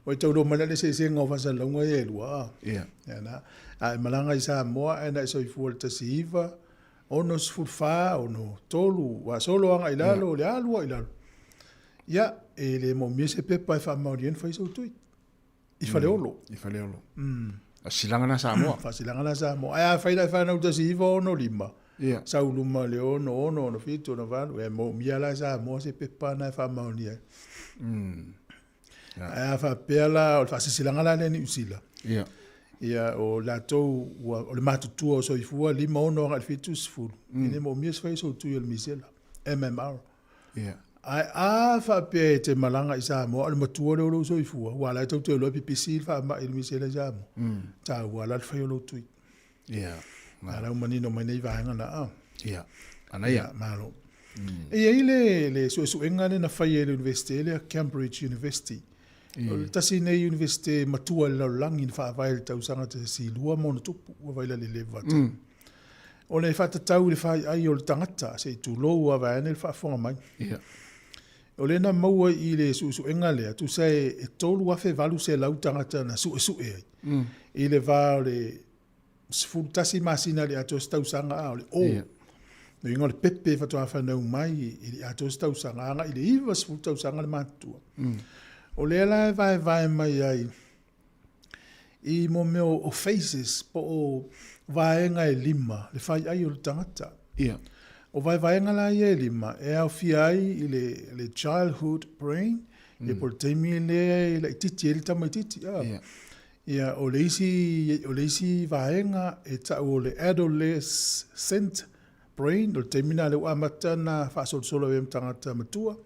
Ua e tau iloa mai la le eseesega o faasalalauga ia e lua, a? Ia. Ia na. A e malaga i Samoa ae na e soifua i le 19, 64, 63, ua solo agai i lalo, le alu ai i lalo. Ia, e le moomia se pepa e faamaonia ai ona fai sou tui. I Faleolo. I Faleolo. Faasilasilaga na Samoa. Faasilasilaga na Samoa. Ae afai la e fanau 1965, Ia. sau luma le 66, 67, 68, e moomia la e Samoa se pepa na e faamaonia ai. Ae a faapea la, o le faasilasilaga la lea Niu Sila. Ia. Ia, o latou, ua, o le matutua o soifua, 56 agai i le 70, e le moomia se fai o sou tui o le misela, MMR. Ia. Ae a faapea e te malaga i Samoa, o le matua lea o lou soifua, aua o la e tou te iloa e pipisi le faamai i le misela i Samoa, taua la le fai o lou tui. Ia. A la ua manino mai nei vaega na, a. Ia. Manaia. Ia, malo. E i ai le, le suesuega lea na faia e le Universite lea, Cambridge University. O le tasi nei Universite matua i le lalolagi na faavae i le tausaga 12+, ua vaila le leva atu. O le faatatau i le faiai o le tagata, se i tulou lava vaeane le faafofoga mai. Ia. O lea na maua i le suesuega lea, tusa e 3,800 tagata na suesue ai. I le va o le 11 masina i le atoa se tausaga, a o le o. Ia. Le uiga o le pepe faatoa fanau mai i le atoa se tausaga, agai i le 90 tausaga le matutua. O lea la e vaevae mai ai i mo mea o phases po o vaega e lima le faiai o le tagata. Ia. O vaevaega la ia e lima e aofia ai i le, le childhood brain, ia po o le taimi lea e laitiiti ai le tamaitiiti. A. Ia. Ia, o le isi, o le isi vaega e tau o le adolescent brain, o le taimi lena lea ua amata ona faasolosolo ai ma tagata matua.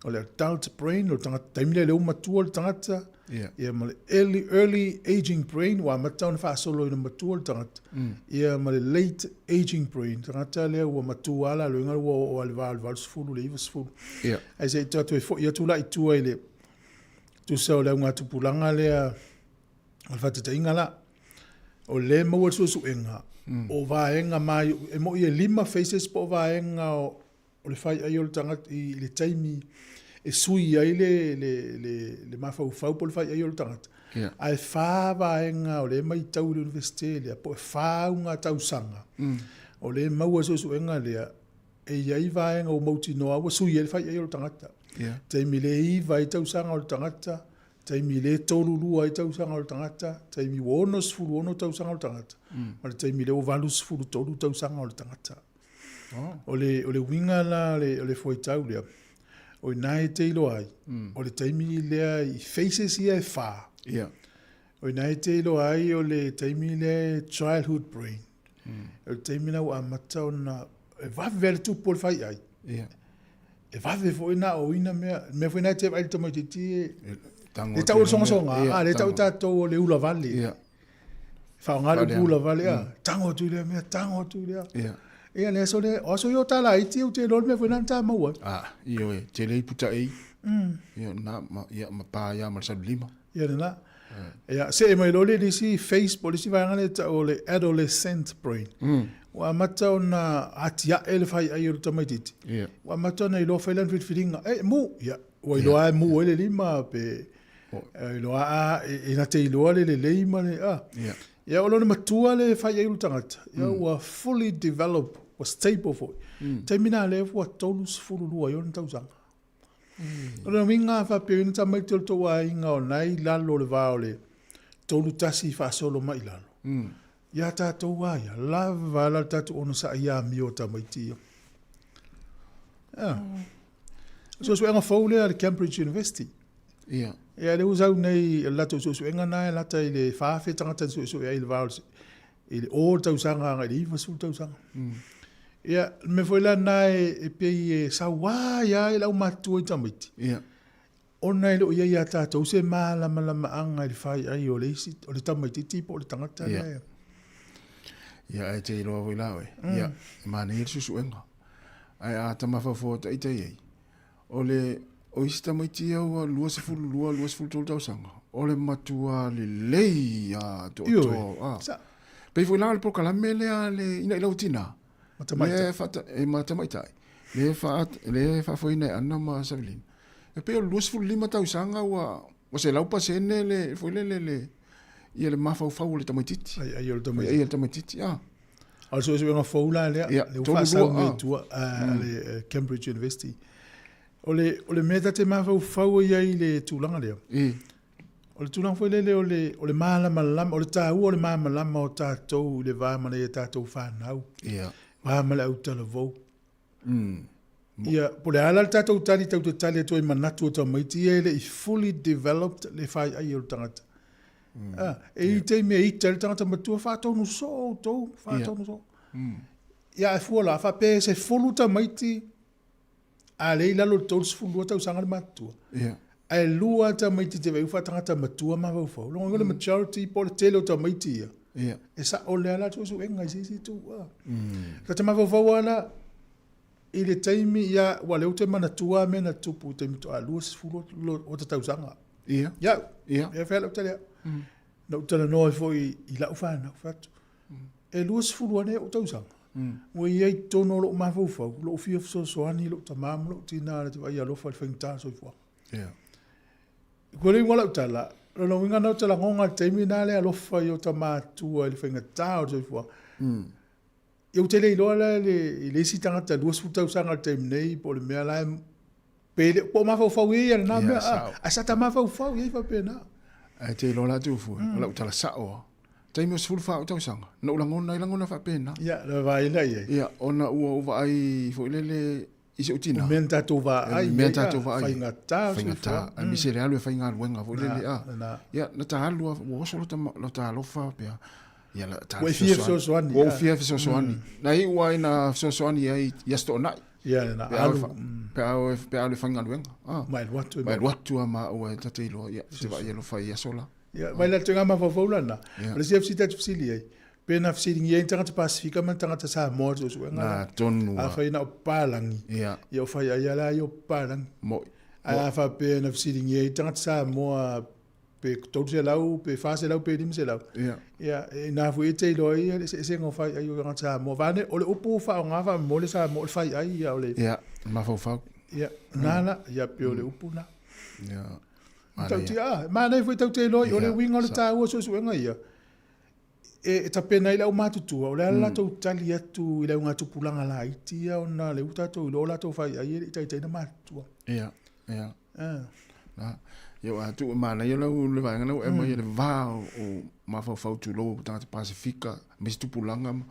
O le adult brain, o le tagata, taimi lea lea ua matua le tagata. Ia, ma le early, early aging brain, ua amata ona faasolo ina matua le tagata. Ia, ma le late aging brain, tagata lea ua matua lava la loiga ua oo lava i le va o le 80 i le 90. Ia. Ae se i tatou foi atu la i tua i le tusa o le augatupulaga lea o le faataitaiga la. O lea e maua le suesuega o vaega maioio, e moi e 5 phases po o vaega o le faiai o le tagata i le taimi e sui ai le, le, le, le mafaufau po o le faiai o le tagata. Yeah. Ae 4 vaega o lea e matau i le Universite lea, po o e 4 auga tausaga. O lea e maua i suesuega lea, e i ai vaega ua mautinoa ua sui ai le faiai o le tagata. Yeah. Taimi le 9 ai tausaga o le tagata, taimi le 32 ai tausaga o le tagata, taimi ua 66 tausaga o le tagata, ma le taimi le ua 83 tausaga o le tagata. Oh. O le uiga la o le fuaitau lea, o ina e te iloa ai, o le taimi lea i phases ia e 4. Yeah. O ina e te iloa ai o le taimi lea e childhood brain. O le taimi la ua amata ona e vave le tupu o le faiai. Yeah. E vave foi na o ina mea, mea foi na te vai le tamaitiiti e Tango le tau o le sogasoga, Yeah, a le tau tango. tātou o le ula vale. Yeah. Whaonga le Vale, ula vale, a, tango atu i lea mea, tango atu i lea. Yeah. Ia, le aso le, o aso i o tāla iti, o te loa le mea foi na tā maua. Ah, io e, te lei puta ei. Ia, na, ma, ia, ma pā ia ma le salu lima. Ia, lena. Ia, se e mai loa le isi face, po le isi vaega le tau o le adolescent brain. Ua amata ona atiae le faiai o le tamaitiiti. Yeah. Ua amata ona iloa fai lana filifiliga, e, mu, ia, ua iloa e mu ai le lima, pe, iloa a, e na te iloa le lelei ma le, a. Yeah. Ia, o lona matua le faiai o le tagata, ia, ua fully develop, ua stable foi. Taimi nā lea ua 32 ai ona tausaga. O le uiga faapea ina tamaiti o le tou aiga o nai lalo o le va o le 31 faasolo mai i lalo. Ia tātou a ia, lava la le tatou ono sa ia amio o tamaiti ia. Ia. Suesuega fou lea a le Cambridge University. Ia. Ia, le ua sau nei, o le latou suesuega na e lata i le 4,000 tagata na suesue ai i le va o le, i le o le tausaga agai i le 90 tausaga. Ia, le mea foi la na e pei e sauā ia i lau matutua i tamaiti. Ia. Ona e le o ia ia tātou se mālamalamaanga i le faiai o le isi, o le tamaitiiti po o le tagata Ia. lea. Ia, e te iloa foi la oe. Ia, e manaia le suesuega. Ae a tamafaufau taitai ai, o le, o isi tamaiti ia ua 22, 23 tausaga, o le matua lelei a toatoa. Ioe. Ah. Sa- Pei foi la o le polokalame lea le ina i lau tina. Ma tamaitai. Le faata, e ma tamaitai. Le fa, le faafoeina e Ana ma Savelina. E pei o le 25 tausaga ua, ua 100% le, foi le, le, le, ia le mafaufau o le tamaitiiti. Ai, ai o le tamaitiiti. Ai o le tamaitiiti, ah. O le suesuega fou la lea, Ia, le ua tolu faasau lua, nei ah. tua, a le Cambridge University. O le mea ta te mafaufau ai ai i le tulaga lea. O le tulaga foi lele o le malamalama, o le tāua o le malamalama o tātou i le va ma le tātou whanau. Ia. Va ma le autalavou. Ia, po le ala le tātou tali, tau te tali atu ai manatu o tamaiti, ia e le i fully developed le whai ai o le tagata. Ah, e i te mea ita le tagata matua, whātonu so o tau, whātonu so. Ia, e fua la, whapea se fulu tamaiti, a le i lalo le 32 tausaga le matua. Ia. Ae lua tamaiti te vai uwha tangata matua ma faufau. Longa le majority po le tele o tamaiti ia. Ia. E sa o le ala tu su enga i sisi tu. Ka te mafaufau ala, i le taimi ia, ua leu te manatua me na tupu te mito a lua sefulu o te tausaga. Ia. Ia. Ia. Ia whea lau tele. Na utala noa foi i lau whanau, whatu. E 20 ane o tausaga. Ua ia i tono o lou mafaufau, lou fia fesoasoani, lou tamā ma lou tinā le te vaai alofa i le faigata soifuaga. Ia. Ko le ingoa lau tala, lona uiga na o te lagoga le taimi nā le alofa i o tamātua i le faigata o le soifuaga. Ia ou te le iloa la le, i le isi tagata 20 tausaga le taimi nei, po o le mea la e pe le, po o mafaufau ia ia lena Ia, mea, sao. a sa ta mafaufau ia i faapena. Ae te iloa la te ufua, o lau tala sao a. Taimi o 14 o tausaga, na ou lagona ai lagona faapena. Ia, na vaai la i ai. Ia, ona ua ou vaai foi lele i se utina. O mea na tātou vaai E, mea ai, tātou a, vaai. faigata o Faigata. soifua. Ai mise le alu e faigaluega foi lele, Na, a. na. Ia, na ta alu a, ua oso lo ta alofa pea. Ia, la ta Ua e fia fesoasoani, Ua a. fia fesoasoani. Na i ua ina fesoasoani ai i aso toonai. Ia, na Pe au alu, pe au pe au le faigaluega. Ah. Ma e alu atu e Ma e alu atu a ma ua e tate iloa, ia, te vaai alofa i aso la. Ia, mai la tūnga mafaufau la na. Ia. O le CFC tatu fesili ai. Pe na fesilingia ai tagata Pasifika ma tagata Samoa te suesuega Na la. tonu A a. whai na o pālangi. Ia. Ia o whai ai ala i o pālangi. Moi. A whapea na fesilingia ai tagata Samoa Pe 300 pe 400 pe 500. Ia. Ia, e nā fui e te iloa ia le eseesega o faiai o tagata Samoa. Vaeane, o le upu faaaoga faamolemole Samoa o le faiai ia o le... Ia, mafaufau. Ia, na la, ia pei o le upu na. Ia. Tautia, ah, manaia foi tau te iloa o le uiga o le taua o suesuega ia. E tapena ai le aumatutua, o le a le latou tali atu i le augatupulaga laiti ia ona o lea ua tatou iloa o latou faiai e le i taitai ona matutua. Ia, ia. Ah. Na, ia ua atu e manaia lau le vaega lea ua e aumaia le va o mafaufau tulou o tagata Pasefika ma isi tupulaga ma,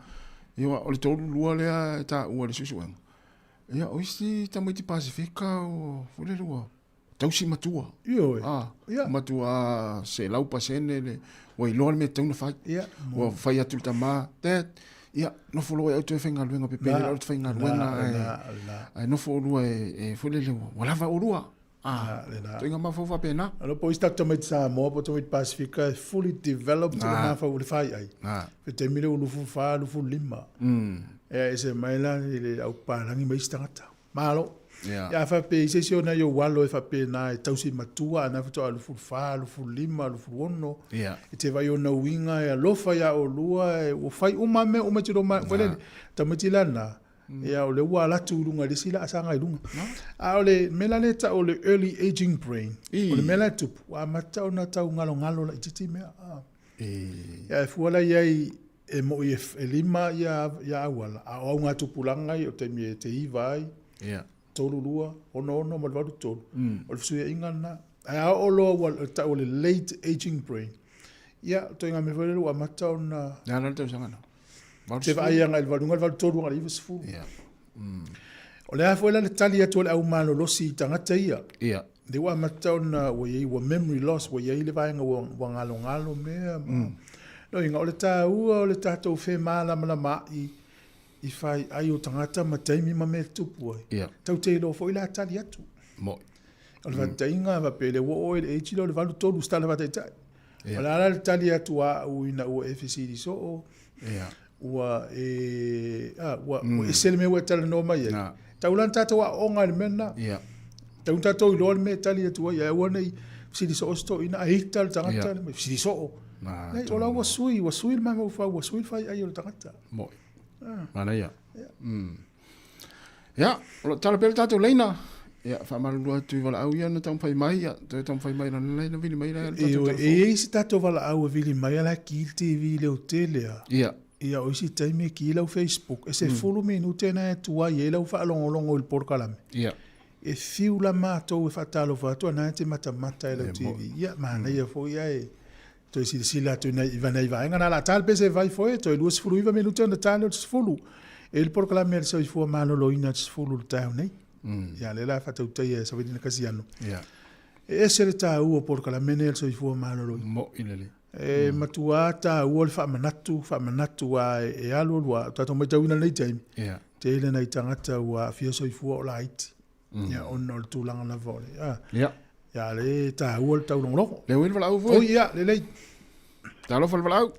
ia o le 32 lea e taua i le suesuega. Ia o isi tamaiti Pasefika ua foi lele ua tausi matua. Ioe. Ah, Ia. matua 100% le ua iloa le mea e tatau ona fai. Ia. Ua fai atu le tama, Dad, ia, nofo loa e au toe faigaluega pepele Na, lau te faigaluega na, ae, na, na. ae nofo olua e foi lele ua, ua lava olua. Ah, Na, na. toiga mafaufau faapena. Alo po isi tatou tamaiti Samoa po o tamaiti Pasifika e fully developed le Na. mafaufau i le faiai. Na. Le taimi lea ua 24, 25. Ia ese mai la i le aupalagi ma isi tagata. Malo. Ia. Ia a faapea i se isi o nai ou alo e faapena e tausi matua a na faatoa 24, 25, 26. Ia. E te vaai ona uiga e alofa iā olua e ua fai uma mea uma e te iloa mai. Foi lele, tamaiti la lena, ia o lea ua alu atu i luga i le isi laasaga i luga. A o le mea la lea e tau o le early aging brain, o le mea la e tupu, ua amata ona tau galogalo laitiiti mea. Ia e fua la i ai e moi e 5 ia ia auala, a o augatupulaga ia o taimi e te 9 ai, Ia. 3, 2, 6, 6 ma le 8, 3. O le fesuiaiga lena. Ae a oo loa ua tau o le late aging brain, ia, o ituaiga mea foi lele ua amata ona... Le a la le tausaga lena? Te vaai agai i le valuga le 83 agai i le 90. Ia. O le a foi la le tali atu o le aumalolosi i tagata ia. Ia. Lea ua amata ona ua i ai ua memory loss, ua i ai le vaega ua, ua galogalo mea. Loiga, o le taua o le tatou femalamalamaai i faiai o tagata ma taimi ma mea e tutupu ai. Ia. Tau te iloa foi la tali atu. Mo'i. O le faataitaiga, faapea lea ua oo i le age lea o le 83 se tala faataitai. Ia. O le a la le tali atu a au ina ua e fesili soo, Ia. ua e, a, ua, ua ese le mea ua e talanoa mai ai. Tau la na tatou aooga i le mea lena. Ia. Tau na tatou iloa le mea e tali atu ai, ae aua ne i fesili soo se toeaina, a ita le tagata, Ia. le fesili soo. Na, Nei, o la ua sui, ua sui le mafaufau, ua sui le faiai o le tagata. Mo'i. Ah. Manaia. Ia, o lo o tala pea le tatou laina. Ia, faamalulu atu i valaau ia na taumafai mai, ia, toe taumafai mai lana laina vili mai la le tatou E telefoni. e i ai se tatou valaau e vili mai ala ki le TV leo tele a. Ia. Ia o isi taimi e ki lau Facebook. E 10 minute na e tuai ai lau faalogologo i le polokalame. Ia. E fiu la matou e faatalofa atu ana e te matamata i lau TV. Ia, manaia foi ae toe silasila atu i nai i nai vaega na la tala pe se vai foi toe 29 minute ona tala o le 10. E le polokalame a le soifua maloloina le 10 le taeao nei. Ia lea la faatautaia e Savelina Kasiano. Ia. E ese le taua o polokalame nei a le soifua maloloina. Mo'i lelei. E matua taua le faamanatu, faamanatu a e alu alu a, o tatou matauina lenei taimi. Ia. Tele nai tagata ua aafia soifua o laiti. Ia ona o le tulaga lava o le. A. Ia. Ia le taua le taulogologo. Le uili valaau foi. Oi ia, lelei. Talofa le valaau.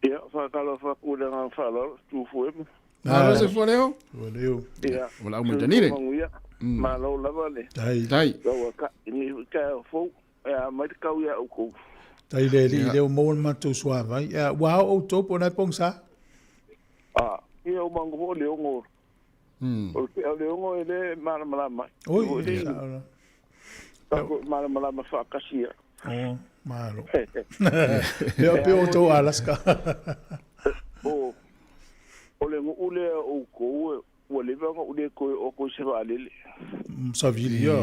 Ia, faatalofa atu i le agaga faaaloalo, tu fue ma. Malo se fua leo. Fua leo. Ia. Valaau mai Danile. Manuia. Malo lava le. Tai. Tai. Lau ka ni ka fou. E mai te kau ia oukou. Tai le li leo maua le matou suavai. Ia, ua ao outou po o nai pogisa. Ah, ia o mangu fo le ongo. O le o le ongo e le malamalama. Oi, O le e sao la. Tako malamalama faakasi ia. Oh, malo. Pea pea outou Alaska. O o le nuu lea o oukou e ua leva ona ou le toe o kou i se vaalele. Savili ia.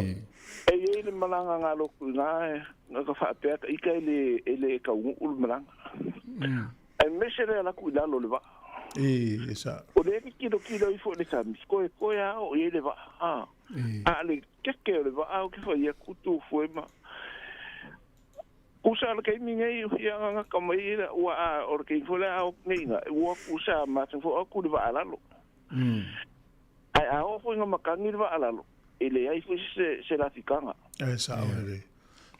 E iai le malaga galoku iga e ka faapea taʻika e le e le tauguu le malaga. Aemaise le alaku i lalo o le vaa. E, e sa. O lea ke kilokilo ifo i le sami, koekoe a o i ai le vaa. A, a le keke o le vaa o ke faia kutu fue ma. Kusa le kaimi nei ia nganga ka mai ila ua a o le kaimi fo le a o nei nga ua kusa ma te fo aku le vaa lalo. Ai a o fo nga makangi le vaa lalo. E le ai fo se se lafikanga. E sa o le.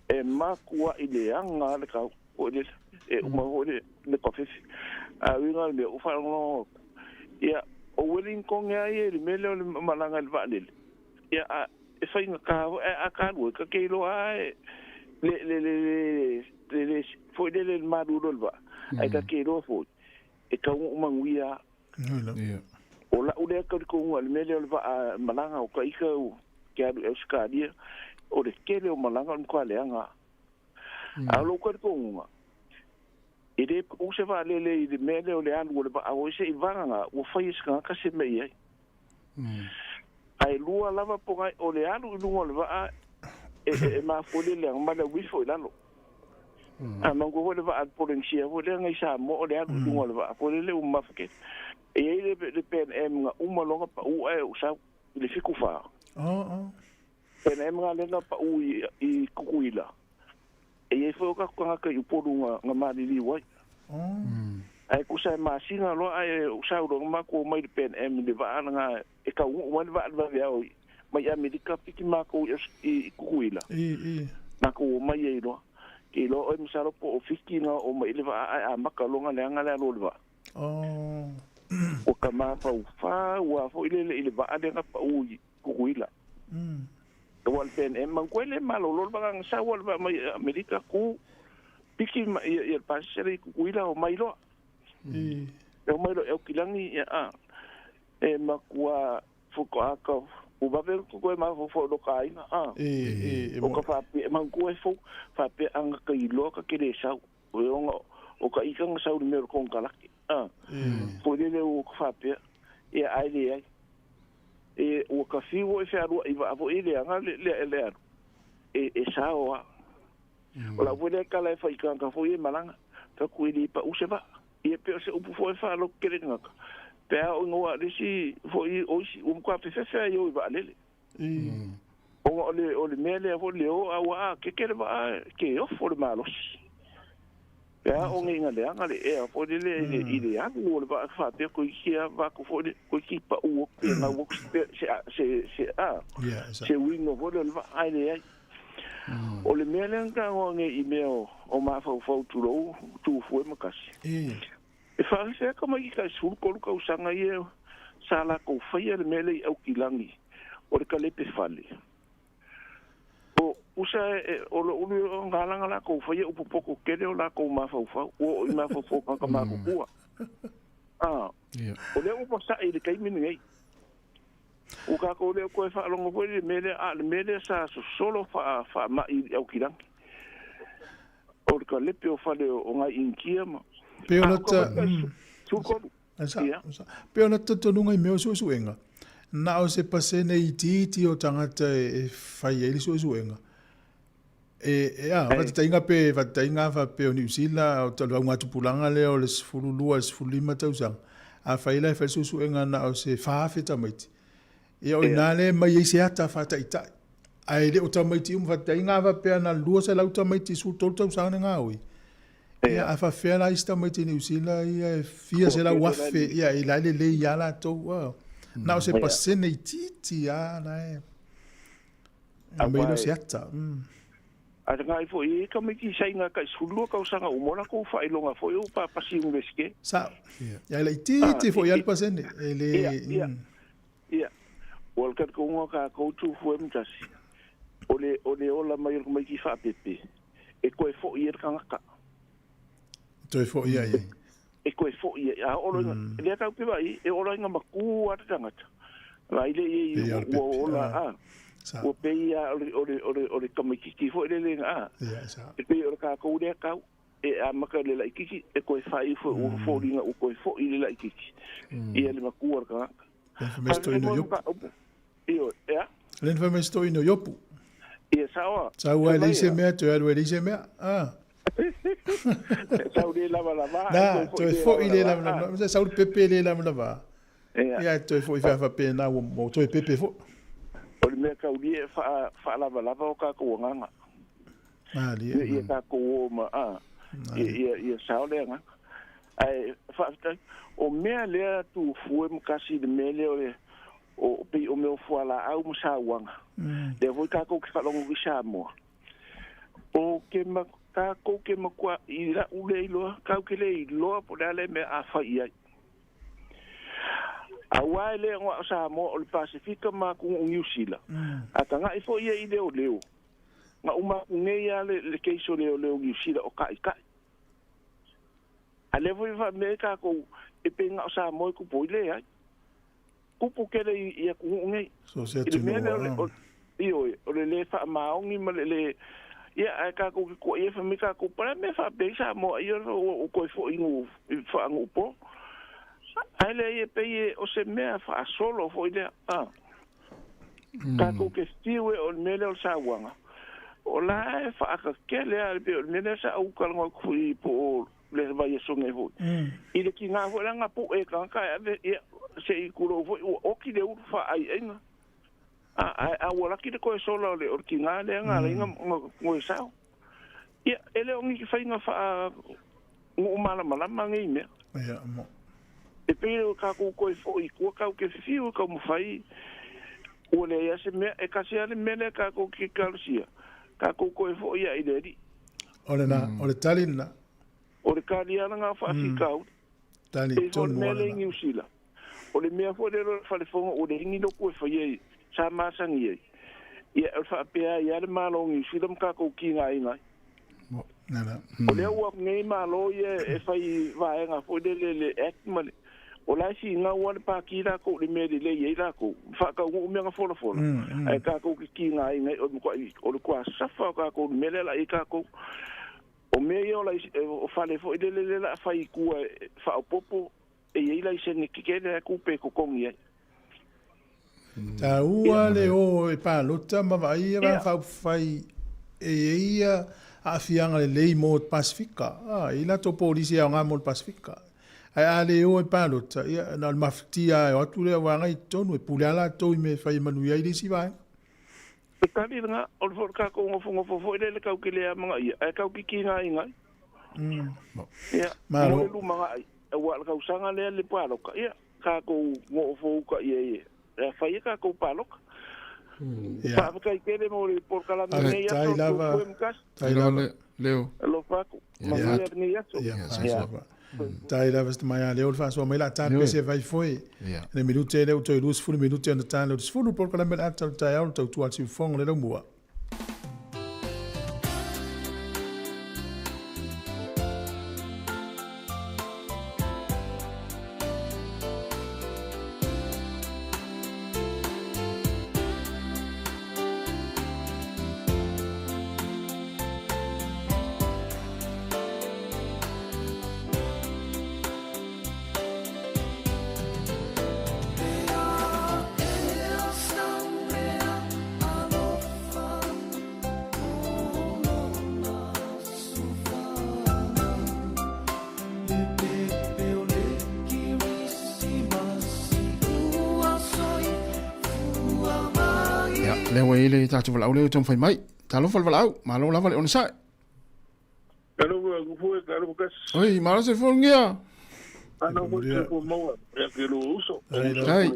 E makua i le anga le kau o le e uma o le le kofefi. A winga le o fa ngo. Ia o Wellington ia e le mele o le malanga le vaalele. Ia a e whainga ka e a ka lua ka ke iloa e Le le le le le foi le le malu lo le vaa. Ai ka ke loa foi. E kau manguia. O la ule ka ko ngua le mele o le vaa malanga o ka ika o ke alu Australia o le kele o malanga o kwa leanga. A lo ka ko ngua. E le o se va le le le mele o le alu o le vaa o se i vanga o fai se ka se me ai. Ai lua lava po ngai o le alu i lunga o le vaa e mafua le ma le uifo i lalo. A mangu foi le vaa Polensia foi le ngai sa mo o le alu i lunga o le vaa foi le umafake. E ai le PNM nga uma longa pa u e o sa le fiku fa. Oh. PNM nga le na pa u i Kukuila. E ai foi ka ka ka i polu nga malili wai. Ai kusa masina lo ai o sa lo ma ko mai le PNM le vaa nga e ka u wa le vaa va vea mai Amerika piki mako i Kukuila. I. Na ko mai e lo. Ke lo o msalo po o fiki nga o mai le vaa ai a maka longa le anga le lo le vaa. Oh. O ka mafau fa ua fo ile le ile vaa le nga pa u i Kukuila. O wal PNM man ko le malo lo ba nga sa wal mai Amerika ku piki mai i el pasere i Kukuila o mai lo. I. E mai lo e o kilangi ia a. E makua fukoaka o vave ko e ma fo lo kai a e o ka fa pe man ko e fo fa pe anga ka ilo ka ke le sau o nga o ka ika nga sau me ko ka laki a fo le o ka fa pe e ai le ai e o ka fi o e fa ro i va vo ile anga le le e sa o a o la vole ka la fa ika ka fo e malanga ta ku ile pa u se va e pe se o fo e fa lo ke le nga pea o ngoa le si foi o si kwa fefe yo i valele. O le o le mele o le o a ke ke va ke o fo le malos. Pea o ngi le anga le e fo le le i le alu o le va fa pe ko ki va ko fo le ko ki pa o pe na o se se se a. Se wingo fo le va ai le ai. O le mele nga o ngi i mea o ma fa fo tu lo tu fu e makasi. E whaafea ka mai ka suru kolu ka usanga ia sa la ko whaia le mele i au kilangi o le kalepe fale. O usa o lo ulu o ngalanga la ko whaia upopoko kele o la ko mawhaufau o i mawhaufau ka ka makukua. Ah, o lea upa sa i le kaimini nei. O ka ko lea koe whaalongo koe le mele a le mele sa sosolo wha mai i au kilangi. O le kalepe o fale o ngai inkia ma. Pe o lata pe o lata tonunga i mea o suesuenga. Na o se pasene i titi o tangata e whai ai le suesuenga. E a, whatatainga pe, whatatainga wha pe o New Zealand, o talu au ngā tupulanga lea o le 12, le 15 tausanga. A whai lai whai suesuenga na o se whaafe tamaiti. E o ina le mai ei se ata whataitai. Ai le o tamaiti umu whatatainga wha pea na lua se lau tamaiti su tolu tausanga ngā oi. Ia a fa la ista mai te New Zealand ia e fia se la wafe ia e la le le ia la to na o se pasene i titi a la e a me lo se ata A ngai fo i ka me ki sai nga ka sulu ka usanga o mona ko fa ilonga fo o pa pasi universite sa ia le titi fo ia le pasene e le ia o ka ko nga ka ko tu fu em tasi o le ola mai mai ki fa pepe e ko e fo i ka ngaka Toi fo ia ia. E koe fo ia a olo le ka pe vai e olo nga maku a tangata. Vai le i o ola a. O pe ia o le o le o le kamikiki fo le le a. Ia sa. E pe o ka ko le ka e a maka le la ikiki e koe fai fo o fo linga o koe fo i le la ikiki. Ia le maku a ka. Le mesto ino yopu. Io ia. Le mesto ino yopu. Ia sawa. Sawa le se mea tu alu le se mea. Ah. Sau le lava lava. Na, toe foi le lava lava. Sau le pepe le lava lava. Ia toe foi fa fa pe na o toe pepe fo. O le mea kauli e fa lava lava o ka ko nganga. Ah, li. Ia ka ko ma a. Ia ia sau le nga. Ai fa o mea lea tu fue mkasi le mele o le o pe o mea fua la au mo sa wanga. Le voi ka ko ki fa longo ki sa mo. O ke ma ka ko ke makua i la ule iloa, kau ke le iloa po le ale me a fai ai. A wai le ngoa o Samoa o le Pasifika ma ku o New Zealand. A tanga i fo ia i leo leo. Na uma aku nei lava le case o leoleo o Niu Sila o Kaʻikaʻi. A lea foi faamea ai tatou e pei na o Samoa e tupu ai, leai. Tupu tele i atunuu nei. So se I le mea atunuu lea o le, ioe, o le lē faamaoni ma le lē, ia, ae tatou te tuuaia fai mai tatou, po o le a le mea e faapea ai Samoa ia ua toe foi i faanuupo. Ae leai e pei o se mea faasolo foi lea, a. Tatou te fiu e o le mea lea o le sauaga, o la e faakakele lava, pei o le mea lea sa ou talanoa atu foi po o le vaiaso nei foi, i le tiga foi la na pue e tagata e ave, ia, se i tulou foi, ua oti le ulu faaaiaiga, a, ae ua laki le toe sola o le tiga lea na ala ai ona toe sao. Ia, e le o ni faiga faa nuu malamalama nei mea. Ia, mo. E pei o tatou toe foi i tua tatou te fiu e taumafai ua leai lava se mea, e tasi lava le mea lea tatou te talosia, tatou toe foi lava i le Alii. O lena, o le tali lena. O le tali lava lena o faafitauli. Tali E pei foi o le tonu mea lava lea i lena. Niu Sila, o le mea foi lea o le falefono ua leai ni lotu e faia i sa masani ai, ia o le faapea ai lava le Malo o Niu Sila ma tatou tigaina ai. O lea ua nei Malo ia e fai vaega foi lele le Act ma le, o la e finau lava le Pati latou i le mea e lelei ai latou, faataunuu mea na folafola, ae tatou te tigaina ai, o le matuai, o le tuasafa o tatou i le mea lea o le a i ai tatou. O mea ia o lai, o fale foi lele lea o le a fai i tua e faaopoopo e i ai laisene tetele a tupe e totogi ai. Taua le o e palota ma vaai ia vaega faaupufai e i ai ia aafiaga lelei mo le Pasefika. A, e i ai latou polisi e aoga mo le Pasefika. Ae a le o e palota, ia na o le mafatia lava e o atu lea vaega i totonu, e pule lava latou i mea e fai e manuia ai le isi vaega. E tali lena, o le foi o le tatou nofonofo foi lele kau ke le amanaia, ae kau kikiga ai. Ia, Malo. mo le lumanai, aua o le tausaga lea le paloka, ia, tatou noofouka i ai e a fai e tatou paloka. Ia. Faafetai tele mo le polokalame Faafetai lenei aso, lava. soifua mutasi. Tai lava. Leo. Alofa atu. Ia. Manuia lenei aso. Ia, fasoa. Tai lava se mai a leo le faasoa mai la ta Ioe. pese vai foi. Ia. Le minute le toe 20 minute ona ta le 10 polokalame le ata o le taeao le tautua atu i fofoga le laumua. Ia, lea ua i ai le tatou valaau lea ua taumafai mai. Talofa le valaau, malo lava le onosai. Talofa ku foe talofa kasi. Oi, malo se fonugia. Ana foi se fo maua ia ke lo uso. Tai.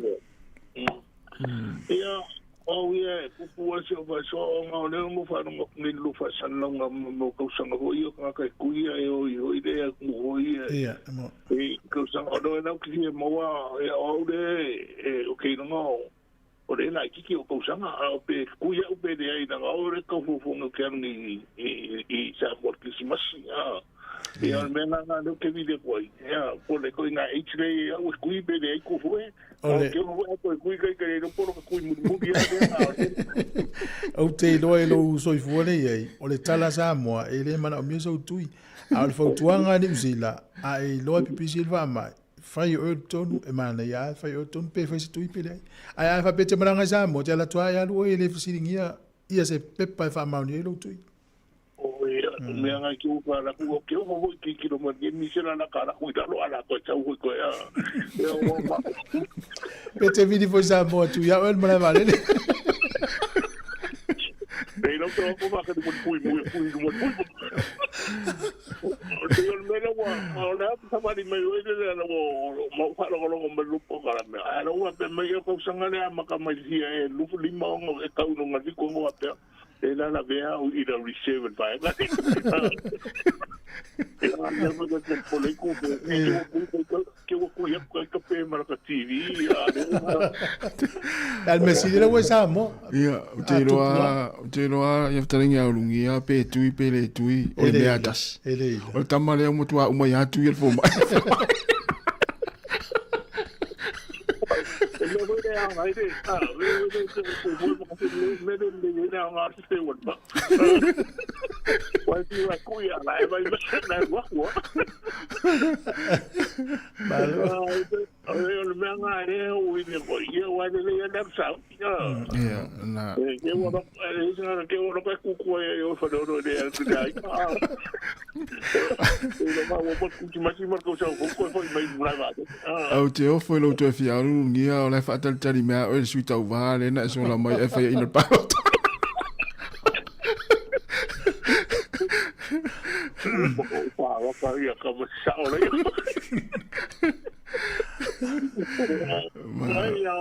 Ia au ia e kupu a se o faso o ngā o leo mo whanonga kungi lu whasanlonga mo kausanga hoi o ngā kai kuia e o i hoi le a ku hoi e. Ia, mo. E kausanga o noe nau ki he maua e au le e o keinonga o o le na kiki o kausanga a o pe kuia u pe le ai nanga o le kaufufunga ke anu i sa mo Krisimasi a. Ia o le mea ngā leo ke vile koe. Ia, po le koe ngā h le au e kui pe le ai ku fue. O le- O ke ono e koe kui kai kai le polo ka kui muri muri a le a. Ou te iloa i lou soifua nei ai, o le tala Samoa, e le manaomia sou tui. A o le fautuaga a Niu Sila, a e iloa e pipisi i le faamai, fai o oe le tonu, e manaia lava, fai o oe le tonu, pe fai se tui pe leai. Ae a faapea e te malaga i Samoa, te alu atu lava e alu oe e le fesiligia ia se pepa e faamaonia ai lou tui. O ia, mea ngai ki uka la ku o ke o mo ki ki lo mo ni mi se la na kara ku ila lo ala ko tau ko ko ya. Ia o ma. Pe te vili foi Samoa tu ia oe le malae vaalele. Nei lo tro ko ma ka mo pui mo pui mo pui. O te o me la wa o la ta ma ni me o le la o mo fa lo lo mo lu po kara me. A lo wa pe me yo ko sanga le ma ka mai sia e lu li ma o e kau no ngali ko ngo pe. E la la vea o i la reserve by. E la la mo te po le ku pe ke o ku ke o ko ia kai ka pe mara ka TV a le Al mea sili la ua i Samoa. Ia, ou te iloa, ou te iloa ia fetalaiga ia ulugia pe tui pe le tui, o le mea tasi. E le iloa. O le tama lea ua matua uma ia tui e le fomai. E mea foi le aoga i le, a, le le le le le le le le le le aoga se te ua pa. Wai fi wa kui a la e mai na ua ua. Malo. O le mea ngā e o i le koi, ia wai le le ia sau. Ia, na. E ke ua e se ke ua ka kuku e o fa do le a te ai. E lo ma ua ku ti mati ma ko sa ko ko foi mai mula va. Au te ofo i lou toe fia ulugia o la e faatalitali mea oe le sui tauvā lea na e sola mai e faiaina le palota. Waka ia ka ma sao le. Mai ia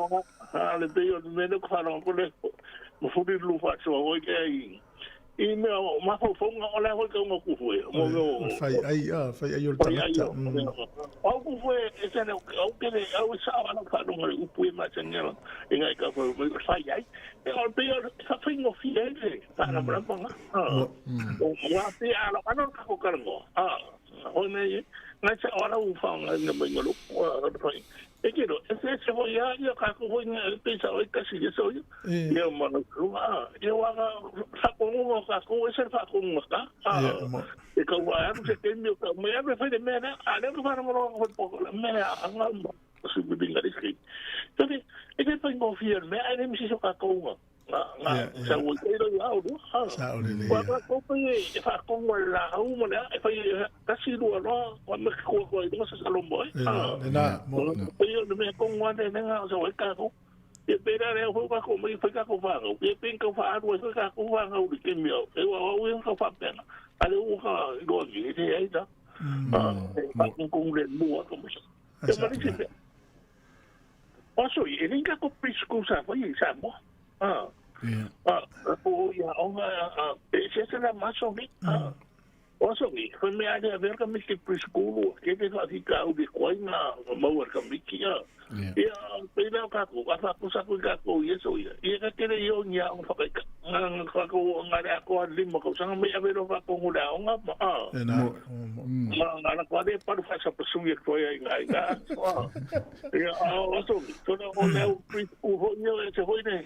a le pe o me no ka ro ko le mo fu lu fa so o ke ai. I mea ma fo fo nga o le hoi ka ngo ku fu mo mo Fai ai, a, fai ai o le tagata. Au ku fu e se ne au ke le au sa ala fa no le upu e ma tengela e ngai ka fo mo fai ai. E o pe o fa fai ngo fi e le fa na bra pa. O wa pe ala ano ka ko ka ngo. Ah, o ne ngai sa ala u fa nga nga mai ngo o fai. E ke ro e se se ho ia ia ka ko ho nga pe sa o ka si so ia. Ia ma no a ia wa ka fa ko ngo ka ko e se fa ko ngo ka. Ah. E ka wa aru se ke mi ka me aru fa de me na a le ka fa mo ro ko ko me a nga mo su bi nga ri. Tole e ke fa ngo fi me a le mi si so ka ko nga. Nga nga sa wo te ro ia ro. Sa o le le. Wa ka ko pe e fa ko ngo la au mo le e fa ka si ro ro wa me ko ko i mo sa lo mo. Le na mo. Pe yo me ko ngo ne nga sa wo ka ko. E pe ra re ho ka ko me fa ka ko fa ko. E pe ka fa aru e ka ko fa ngau ke mi o. E wa wa ka fa pe na. Ale u ka ro ni te ai da. Ah, fa ko ko le mo ko mo. E ma ni se. O so e ringa ko preschool sa fa i sa mo. Ah. Ah, o ia o nga e se se la maso ni. Ah. O so ni, fa me ale a ver ka mi ke preschool ke te fa ki ka u de koi nga mau ka mi ki a. Ia pe na ka ko a fa ko sa ko ka ko ia so ia. Ia ka kere i o nia o fa ka nga ka ko nga le ko a lima ko sa me a ver o fa ko ngula o nga ma. Ah. E na. Nga nga na ko de paru fa sa pasu ia ko ia nga nga. Ia a o so so na o le o preschool ho ia e se hoi ne.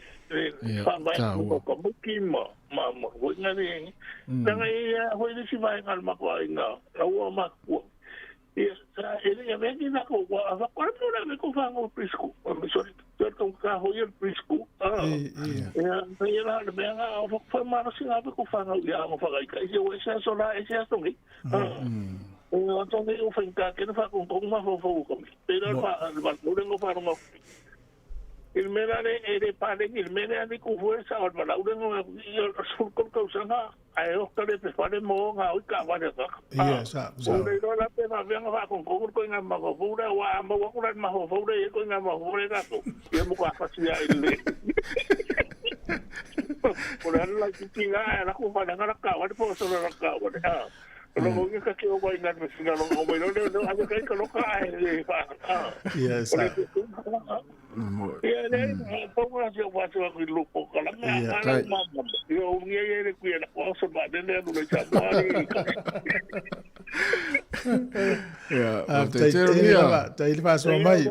Fa mai ko ko mo ki ma ma ma hoi nga ne. Nanga ia hoi ni si vai nga ma ko ai nga. Ua ma ko. Ia sa e le me ni na ko wa fa ko ko na me ko fa ngo preschool. Me so so ko ka hoi el preschool. Ah. Ia ia la le me nga o fa ma no singa ko fa nga ia ngo fa ka i o se so la e se so ni. Ah. O to me o fa ka ke no fa ko ko ma fo fo ko. Pero fa ba no ngo fa no Il mera le ere pare il mera ni ku fuerza o la ure no sul ko ko sanga a o ka le pare mo nga o ka va ka. Ia sa sa. O le la pe va venga va con ko ko nga ma ko fura wa ma wa ko ma ho fura e ko nga ma fura ka ko. Ia mo ka fa sia ile. Por la ki nga la ko pa nga ka wa po so la ka wa. Ah. Lo mo ka ke o nga me singa lo mo lo lo a ka ka lo ka e fa. Ah. Ia sa. Ia le po nga se wa so ku lu po ka la nga la ma ma. Yo ngi ye le ku ya ko so ba de le lu le cha ma ni. Ia, Ah, te tero nia. Tai le faasoa mai.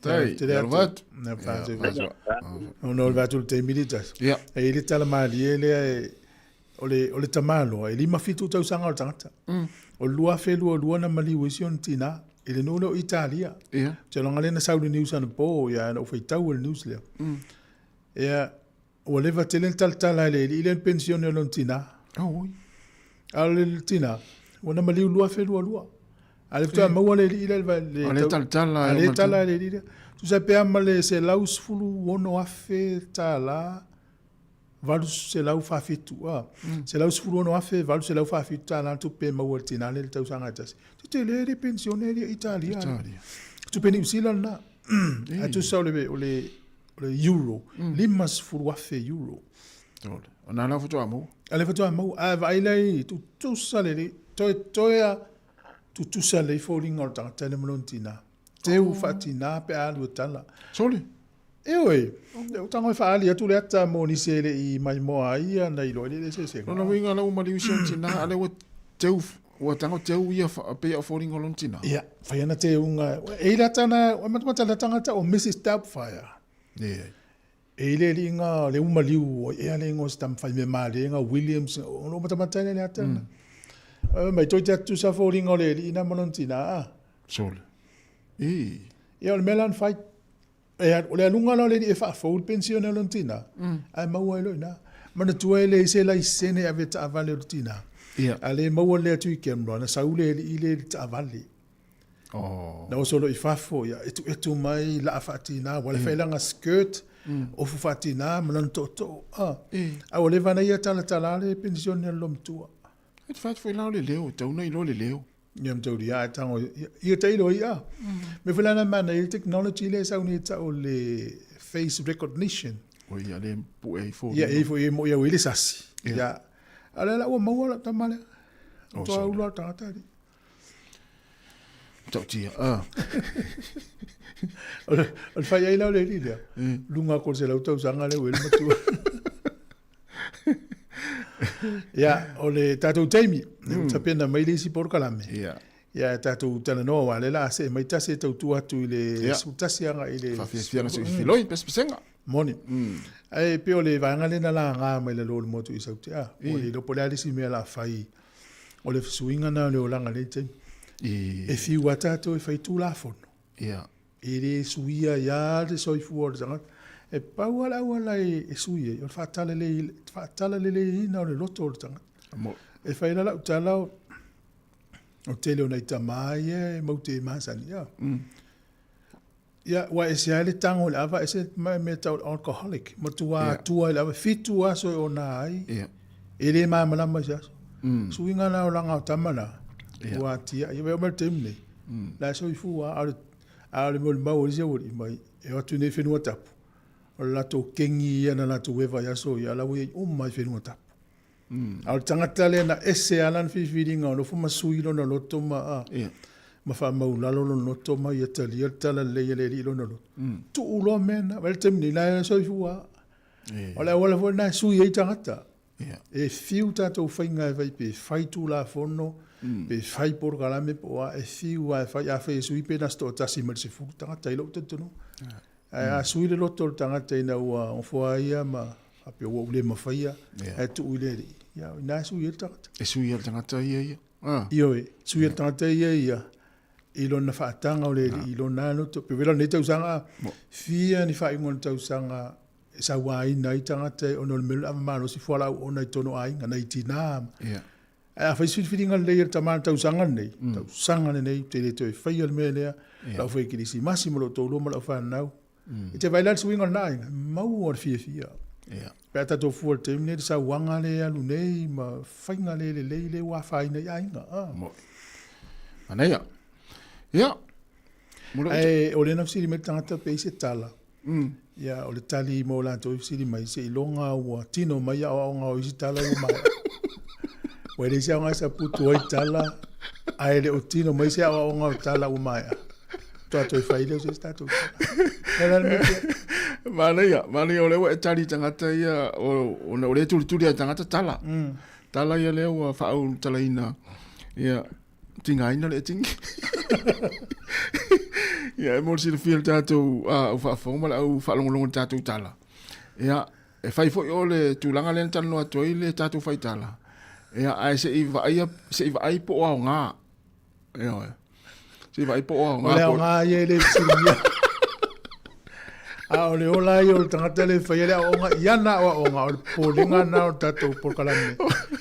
Tai, Te le atu. vat. Na faasoa. Ia, Ona o le vatu le taimi le tasi. Ia. E i le tala malie lea e o le o le tamaloa e 57 tausaga o le tagata. O le 2022 na maliu ai si ona tinā i le nuu lea o Italia. Ia. Te loga lea na sau le news anapo ia na ou faitau i le news lea. Ia ua leva tele na talatala e le alii lea na penisione o lona tinā. Oh, oi. A o le tinā ua na maliu 2022. A le faatoa maua le alii lea le O le talatala a le tala e le alii lea. Tusa pe a ma le $116,000 847 a. $116,847 le tupe e maua e le tinā lea i le tausaga e tasi. Te tele le penisione e Italia. Italia. Tupe Niu Sila lena. Ae tusa o le o le o le euro, €50,000 euro. Tole. O nā lau faatoa maua. A le faatoa maua. Ae vaai lea i tutusa lelei. Toe toe a tutusa lelei foliga o le tagata lea ma lona tinā. Teu faatinā pe a alu e tala. Sole. E oe, o tango e whaali atu le ata mō nisi e le i mai moa ai ia na iloa i le eseesega. Lona uiga la ua maliu si ona tinā, a lea ua teu, ua tango teu ia pei o foliga o lona tinā. Ia, whai ana te unga. E i le ata na, ua matamata le tangata o Mrs. Doubtfire. E. E i le liiga le umaliu o ea le ingoa se tamawhai me malenga Williams, o lo matamata le ata na. Mai toi te atu sa foliga o le liina ma lona tinā. Sole. E. Ia, o le mea la na whai. E, o le aluga la o le alii e faafou le penisione o lona tinā, ae maua ai loa i ina. Manatua e leai se laisene e ave i taavale o le tinā. A le maua lea atu i Canberra, na sau le alii lea i le taavale. Oh. Na oso loa i fafo, ia, etuetu mai, laa faatinā, ua le failaga skirt, ofu faatinā ma lona tootoo. Ah. A ua leva na ia talatala le penisione a le loomatua. E te whai la o le leo, tau na iloa le leo. Ia ma tau ria e tango, ia te ilo ia. Me whai lana mana i technology le sau ni tau le face recognition. O ia le pu e ifo. Ia e ifo e mo ia wele sasi. Ia. Ale la ua maua la tamale. O toa ula tangata ri. Tau tia. Ah. O le whai ai lau le li lea. Lunga ko se lau tau sanga le wele matua. Ia, o le tātou taimi, mm. tapena mai le isi porokalame. Ia. Ia, tātou talanoa wa le la se mai tasi e tautua atu i le Ia. tasi anga i le... Whawhiawhianga se filoi, pespesenga. Moni. Ai, pe o le vaega lena la ngā mai le lo le motu i sauti. Ah, o le lopo le alisi mea la whai. O le suinga na o le olanga le taimi. E whiu a tātou e whai tūlafono. Ia. E le suia ia le soifua o le tangata. E pau ala auala e sui ai, o le faatalaleleiina o le loto o le tagata. E fai la lau tala o tele o nai tamā ia e mau te masani. Ia, ia ua ese ai le tago i le ava, ese mea tau o le alcoholic. Matua atua i le ava, 7 aso e ona ai, e le malamalama i se aso. Suiga la o laga o tama la, ua atiae. Ia, e oo mai le taimi nei, la e soifua lava, a o le molimau o le isi aualii mai, e o atu nei i whenua tapu, o le latou kengi ia na latou eva i aso ia, la ua iai uma i whenua tapu. A o le tagata lea na ese lava lana filifiliga o nofo ma sui lona loto ma, ma faamaulalo lona loto ma ia talia le talalelei a le alii i lona loto. Tuu loa mea na, vaai le taimi nei, la e soifua lava. O le auala foi lena e sui ai tagata. E fiu tatou faiga e fai pe fai tulafono, pe fai polokalame po o a, e fiu lava e fai. A fai e sui pe na se toatasi mai le 10 tagata i lou talitonuga. Ae a sui le loto o le tagata ina ua ofoa ai ia ma faapea ua ou le mafaia, ae tuu i le alii, ia o ina e sui ai le tagata. E sui ai le tagata ia ia. Ioe, sui ai le tagata ia ia i lona faataga o le alii i lona loto. Pe wela lenei tausaga, fia ni faaiuga o le tausaga e sauaina ai tagata ona o le mea o le ava malosi fualaau ona i tonu aiga, nai tinā. Ae a fai se filifiliga lelei a le tama i le tausaga lenei, tausaga lenei, ou te le toe faia le mea lea, lau fai kerisimasi ma lou toalua ma lau fanau. E te vaai la i le suiga o lena aiga, e maua le fiafia. Pe a tatou fua i le taimi lenei, le sauaga lea e alu nei ma faiga le lelei lea ua afaina i aiga. Manaia. Ia. Ae o lea na fesili mai le tagata pe i ai se tala. Ia, o le tali mo latou i fesili mai, seiloga ua tino mai aoaoga o isi tala ua maea. Ua leai se aoga e saputu ai tala, ae le o tino mai se aoaoga o tala ua maea. Faatoa toe fai lea o se isi tatou tala. O le a le mea pea? Manaia, manaia o lea ua e tali i tagata ia, ona o lea e tulituli ai tagata tala. Tala ia lea ua faaulutalaina, ia, tigaina le tingi. Ia, e mo le silafia le tatou au faafofoga ma le au faalogologo i le tatou tala. Ia, e fai foi o le tulaga lea na talanoa atu ai le tatou faitala. Ia, ae se i vaaia, se i vaai po o aoga. Ioe. Se i vaai po o aoga. O le aoga ia e le fesiligia. A o le ola ia o le tagata lea e faia le aoaoga i ana aoaoga, o le popolega lena o le tatou polokalame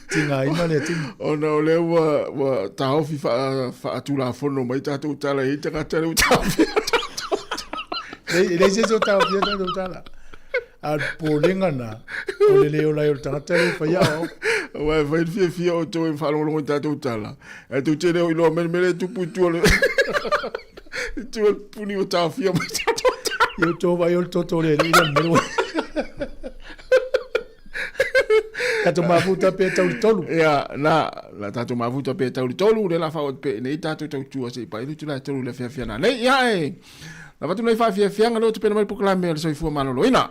tigaina le atini. Ona o lea ua, ua taofi faa, faatulafono mai tatou tala i ai tagata lea ua taofia tatou tala. E leai se isi o taofia tatou tala. A o le popolega lena, o le le ola ai o le tagata lea e faia aoaoga. Aua e fai le fiafia o outou e faalogologo i tatou tala, ae tou te le o iloa mai le mea lea e tupu i tua o le i tua o le puni ua taofia mai tatou tala. Ia outou vaai o le toto o le alii lea le mea. Tatou mafuta pe tau le 3. Ia, na, La tatou mafuta pe tau le 3, le la faaoo atu pea i inei tatou tautua se i paia le itula e 3 i le afiafi ana nei. Ia e lava atu nei faafiafiaga lea ua tapena mai le polokalame a le soifua maloloina.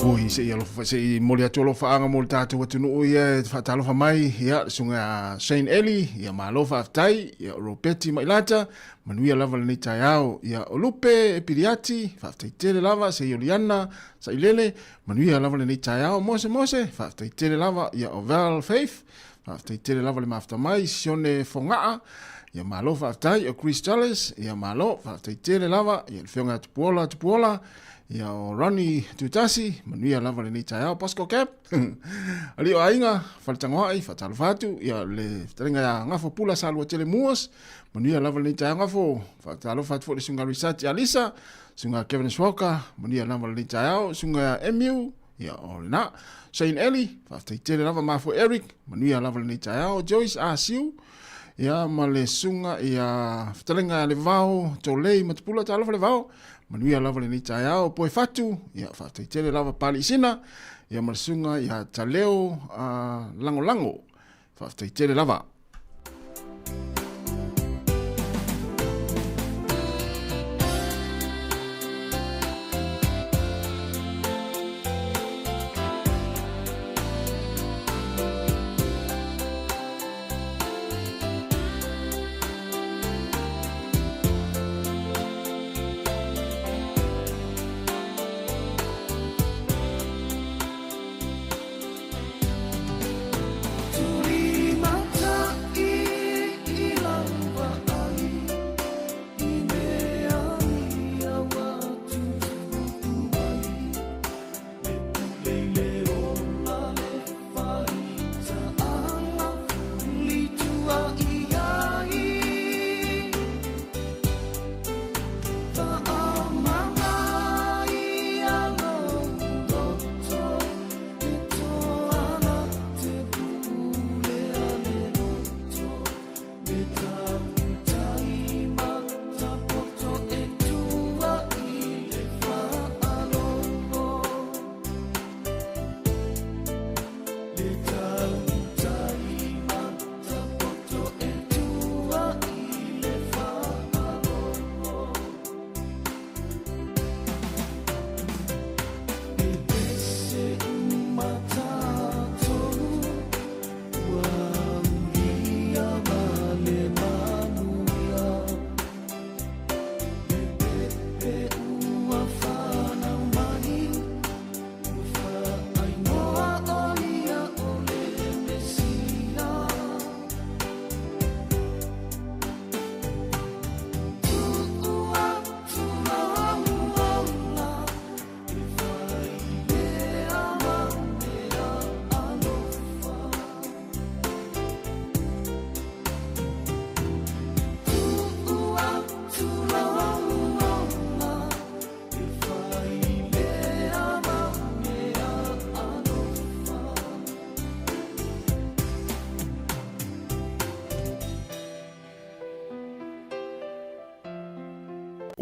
Oi, se i alofa, se i moli atu alofaaga mo le tatou atunuu ia e faatalofa mai, ia, le susuga ia Shane Eli, ia malo faafetai, ia o Ropeti Mailata, manuia lava lenei taeao, ia o Lupe Epiliati, faafetai tele lava, se i Oliana Sailele, manuia lava lenei taeao, Mose Mose, faafetai tele lava, ia o Val Faith, faafetai tele lava le mafuta mai, Sione Fogaa, ia malo faafetai, o Chris Charles, ia malo, faafetai tele lava, ia le afioga ia Tupuola Tupuola, ia o Ronnie Tutasi, manuia lava lenei taeao, Bosco Cap, alii o aiga, Faletagoai, faatalofa atu, ia le fetalaiga ia Gafo Pula Salua Tele Moores, manuia lava lenei taeao Gafo, faatalofa atu foi le susuga Risati Alisa, susuga Kevin Swalker, manuia lava lenei taeao, susuga Emu, ia o lena, Shane Eli, faafetai tele lava Mafo Eric, manuia lava lenei taeao, Joyce Asiu, ia ma le susuga ia fetalaiga ia Levao Tolei Matupula, talofa Levao, manuia lava lenei taeao, Poe Fatu, ia faafetai tele lava Pali Isina, ia ma le susuga ia Taleo Langolago, faafetai tele lava.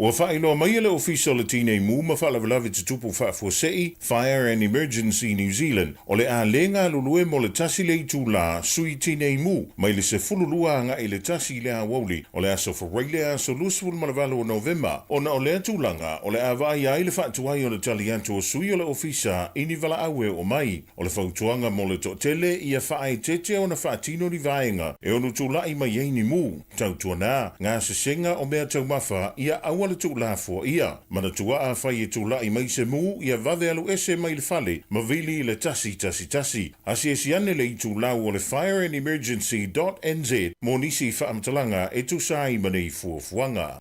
Ua faailoa mai e le Ofisa o le Tinei Mu ma Faalavelave Tutupu Faafuasei, Fire and Emergency New Zealand, o le a le galulue mo le 1 le itulā sui tinei mu mai le 12 agai i le 1 i le aoauli o le aso Faraile aso 28 o Novema, ona o lea tulaga o le a vaaia ai le faatuai o le tali atu o sui o le Ofisa i ni valaau e oo mai. O le fautuaga mo le toatele ia faaeteete ona faatino ni vaega e ono tulai mai ai ni mu, tautuana, gasesega o mea taumafa ia aua le tuulafoaia. Manatua afai e tulai mai se mu ia vave alu ese mai le fale ma vili i le 111. Asiasi ane le itulau o le Fire and Emergency dot nz mo nisi faamatalaga e tusa ai ma nei fuafuaga.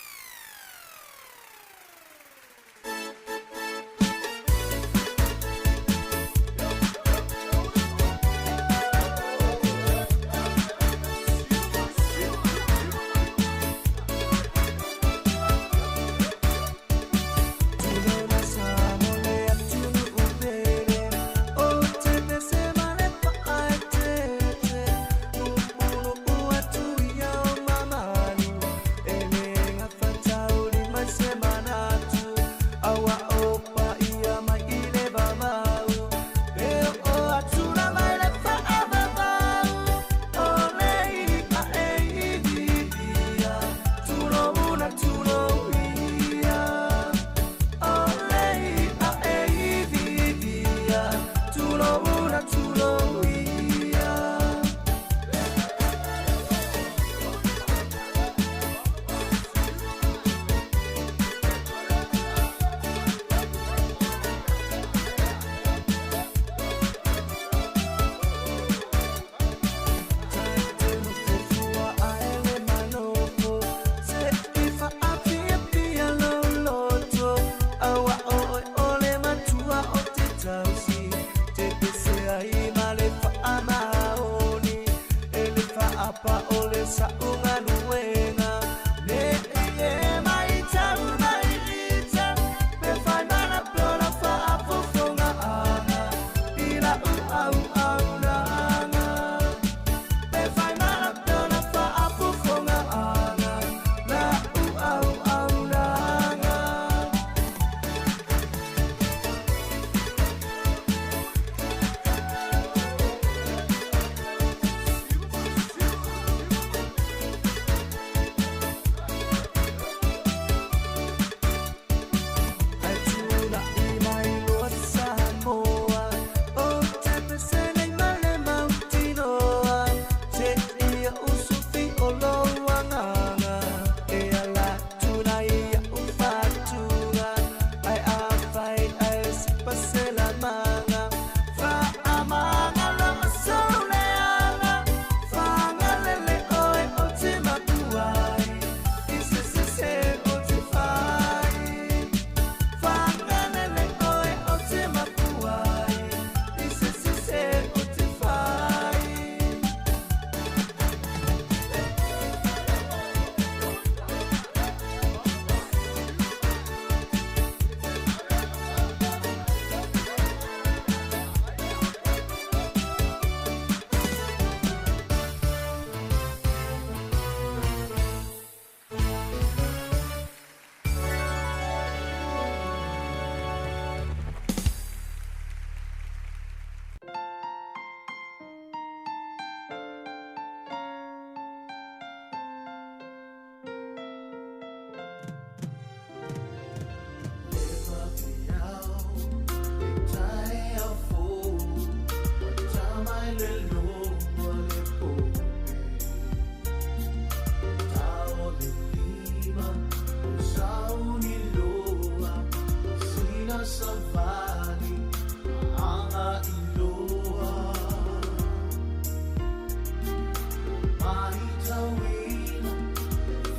Maitauina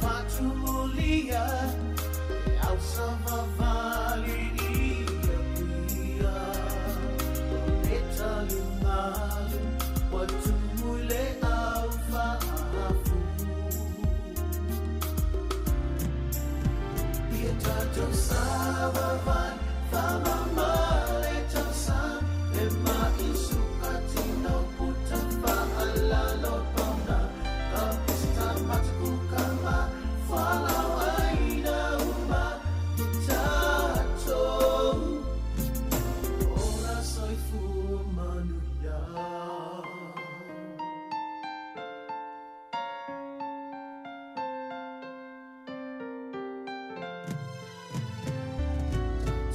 Fatumulia Au savavali ia pia Le talumalu Wa tumule au faafu Ia tatou savavali Faamamale tausaga E maisuka tino puta faalalo pauna Ka pista matakuka ma Falauaina uma i tatou Ola soifua manuia.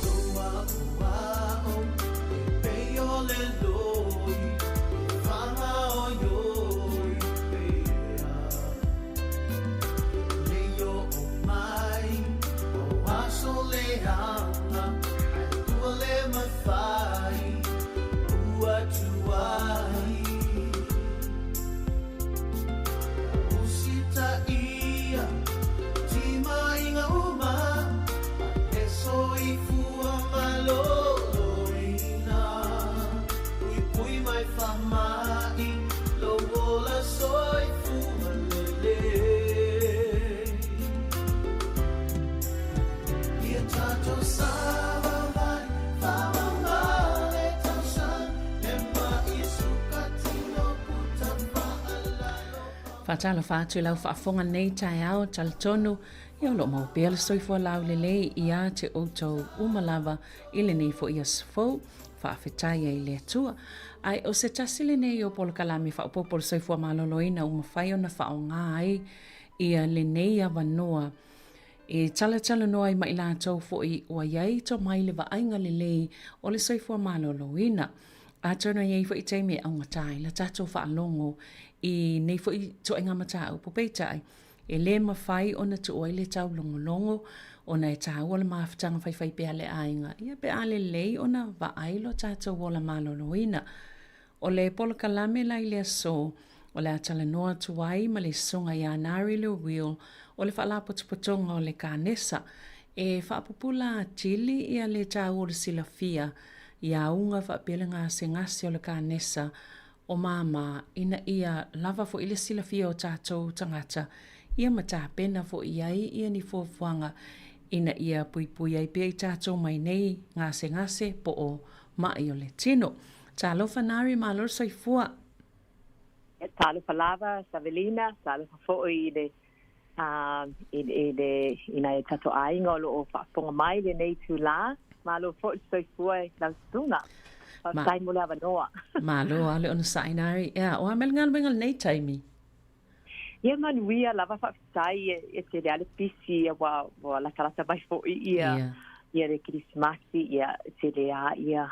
Tatou a'oa'o e pei o le loi e fagaoioi pea Le o'o mai o aso leaga ae ua le mafai ua tuai Usitaia timaiga uma e soifua malōlōina Puipui mai faama'i lou ola soifua lelei Ia tatou savavali faamamale tausaga e maisukatino puta faalalo Faatalofa atu i lau faafofoga nei taeao talitonu ia o lo o maua pea le soifua laulelei ia te outou uma lava i lenei foi aso fou. Faafetai ai i le Atua. Ae o se tasi lenei o polokalame faaopoopo o le soifua maloloina ua mafai ona faaaoga ai ia lenei avanoa e talatalanoa ai ma i latou foi ua i ai tomai le vaaiga lelei o le soifua maloloina. Atonu e i ai foi taimi e augata ai la tatou faalogo i nei foi ituaiga mataupu, peitai, e lē mafai ona tuu ai le taulogologo ona e taua le mafutaga faifaipea a le aiga, ia pe a lelei ona vaai lo tatou ola maloloina. O le polokalame la i le aso, o le a talanoa atu ai ma le Susuga ia Nari Lewil o le Faalapotopotoga o le Kanesa e faapupula atili ia le taua o le silafia i auga faapea le gasegase o le kanesa o māmā ina ia lava foi le silafia o tatou tagata ia ma tapena foi i ai ia ni fuafuaga ina ia puipui ai pea i tatou mai nei gasegase po o maʻi o le tino. Talofa Nari, malo le soifua. Talofa lava Savelina, talofa foi i le i le i nai o tatou aiga o lo o faafofoga mai i lenei itulā. Malo foi le soifua i lau susuga. Faafetai mo le avanoa. Malo lava le onosai Nari. Ea, o a mea le galuega i lenei taimi? Ia manuia lava faafetai e tele lava le pisi ua ua latalata mai foi ia ia le Kerisimasi ia tele lava ia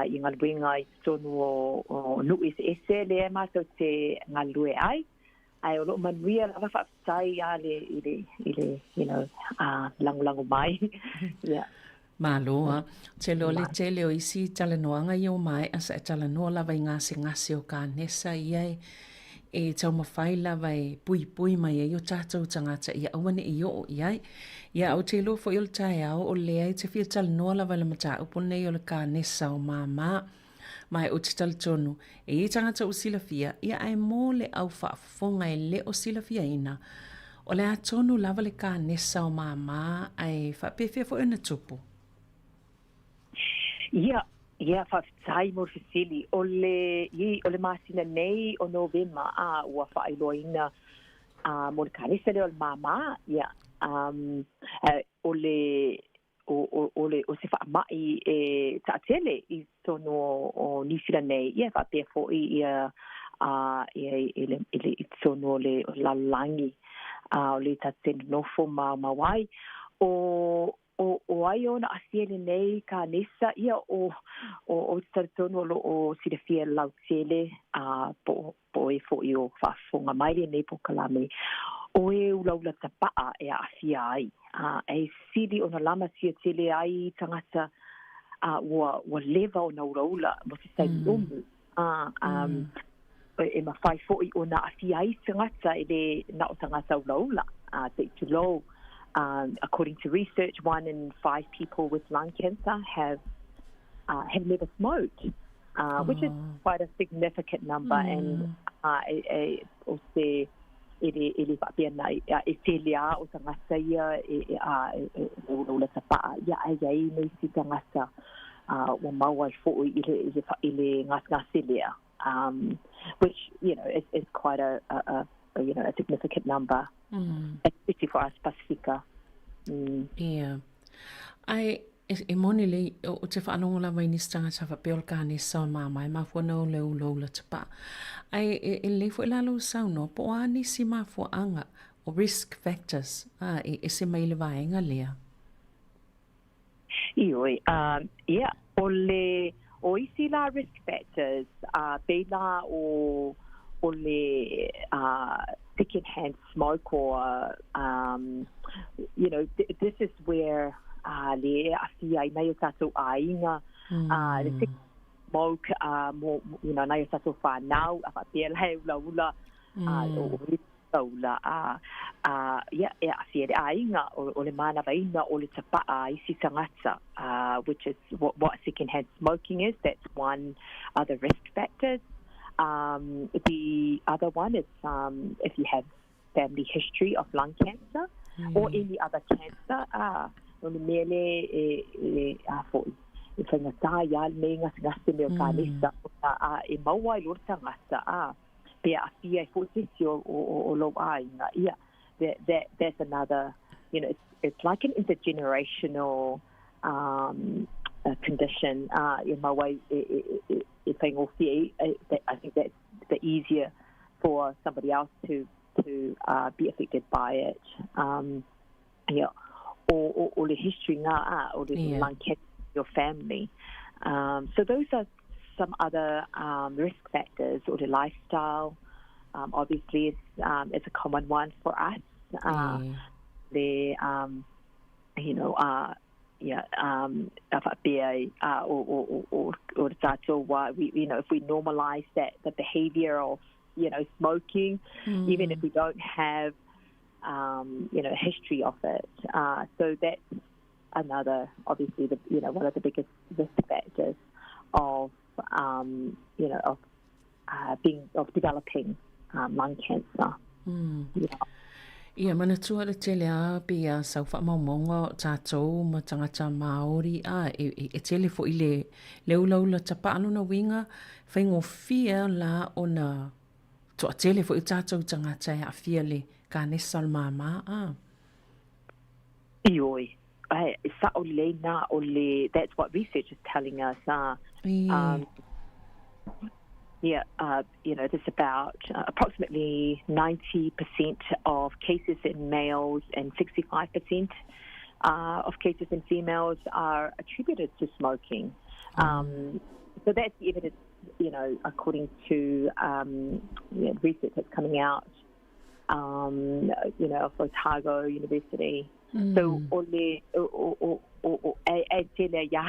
ia galuega i totonu o nuu eseese lea matou te galulue ai. Ae o lo o manuia lava faafetai lava le i le i le you know lagolago mai. Ia. Malo a. Ou te iloa le tele o isi talanoaga ia ua maea sa e talanoa lava i gasegase o kanesa ia e taumafai lava e puipui mai ai o tatou tagata ia aua ne i oo i ai. Ia ou te iloa foi o le taeao o lea e te fia talanoa lava i le mataupu lenei o le kanesa o māmā. Ma ou te talitonu, e i ai tagata ua silafia, ia ae mo le au faafofoga e le o silafiaina, o le a tonu lava le kanesa o māmā ae faapefea foi ona tupu? Ia, ia, faafetai mo le fesili. O le, i, o le masina nei o Novema, a, ua faailoaina, a, mo le kanesa lea o le māmā, ia, um, o le, o, o, le, o se faamai e taatele i totonu o, o Niu Sila nei, ia e faapea foi ia, a, ia i le, i le, i totonu o le, o le lalolagi, a, o le tatou te nonofo maumau ai. O, o, o ai ona aafia i lenei kanesa, ia o, o, ou te talitonu o lo o silafia lautele, a, po o, po o e foi o faafofoga mai lenei polokalame, o e ulaula tapaa e aafia ai, a e sili ona lamatia tele ai tagata a ua ua leva ona ulaula mo se taimi umi. A, um, e mafai fo'i ona a'afia ai tagata e lē na o tagata ulaula se'i tulou. According to research, one in five people with lung cancer have have never smoked, which is quite a significant number. And e o se e le e le faapea na e tele lava o tagata ia e e ulaula tapa'a, ia ae i ai ma isi tagata ua maua ai fo'i i le i le i le gasegase lea, which is quite a a significant number, especially for us Pasifika. Ia. Ae e moni lelei, ou te faalogo lava i nisi tagata faapea o le kanesa o mama e mafua ona o le ulaula tapa'a. Ae e lelei foi la lou saunoa po o a nisi mafuaaga o risk factors a e ese mai i le vaega lea. Ioe, ia, o le, o isi la risk factors, pei la o, o le second hand smoke or, this is where le a'afia ai nai o tatou aiga, le second smoke, mo, nai o tatou fanau, a faapea la e ulaula, o ulaula, a ia, e a'afia i le aiga, o le manavaina o le tapa'a a isi tagata, which is what second hand smoking is. That's one other risk factors. The other one is if you have family history of lung cancer or any other cancer, o le mea lea e a fo'i e faigata ai lava lenei gasegase mea o kanesa, ona e maua ai loa le tagata pe a'afia ai fo'i se isi o lou aiga. Ia, that's another, it's like an intergenerational condition e maua ai e faigofie ai. I think that's the easier for somebody else to be affected by it. Ia, o le history ngā o le lung cancer in your family. So those are some other risk factors, or the lifestyle, obviously is a common one for us. The yeah, a faapea o le tatou we, if we normalize that the behavior of smoking, even if we don't have a history of it. So that's another, obviously, the you know one of the biggest risk factors of you know of being of developing lung cancer. Yeah. Ia, manatua le tele a pei a sau faamaumauga o tatou ma tagata Māori, a e tele foi le le ulaula tapa'a lona uiga, faigofie la ona toatele foi o tatou tagata e aafia le kanesa o le māmā, a. Ioe, e sa'o lelei na o le, that's what research is telling us. Yeah, there's about approximately 90% of cases in males and 65% of cases in females are attributed to smoking. So that's the evidence, according to research that's coming out, of Otago University. So o le o e tele ia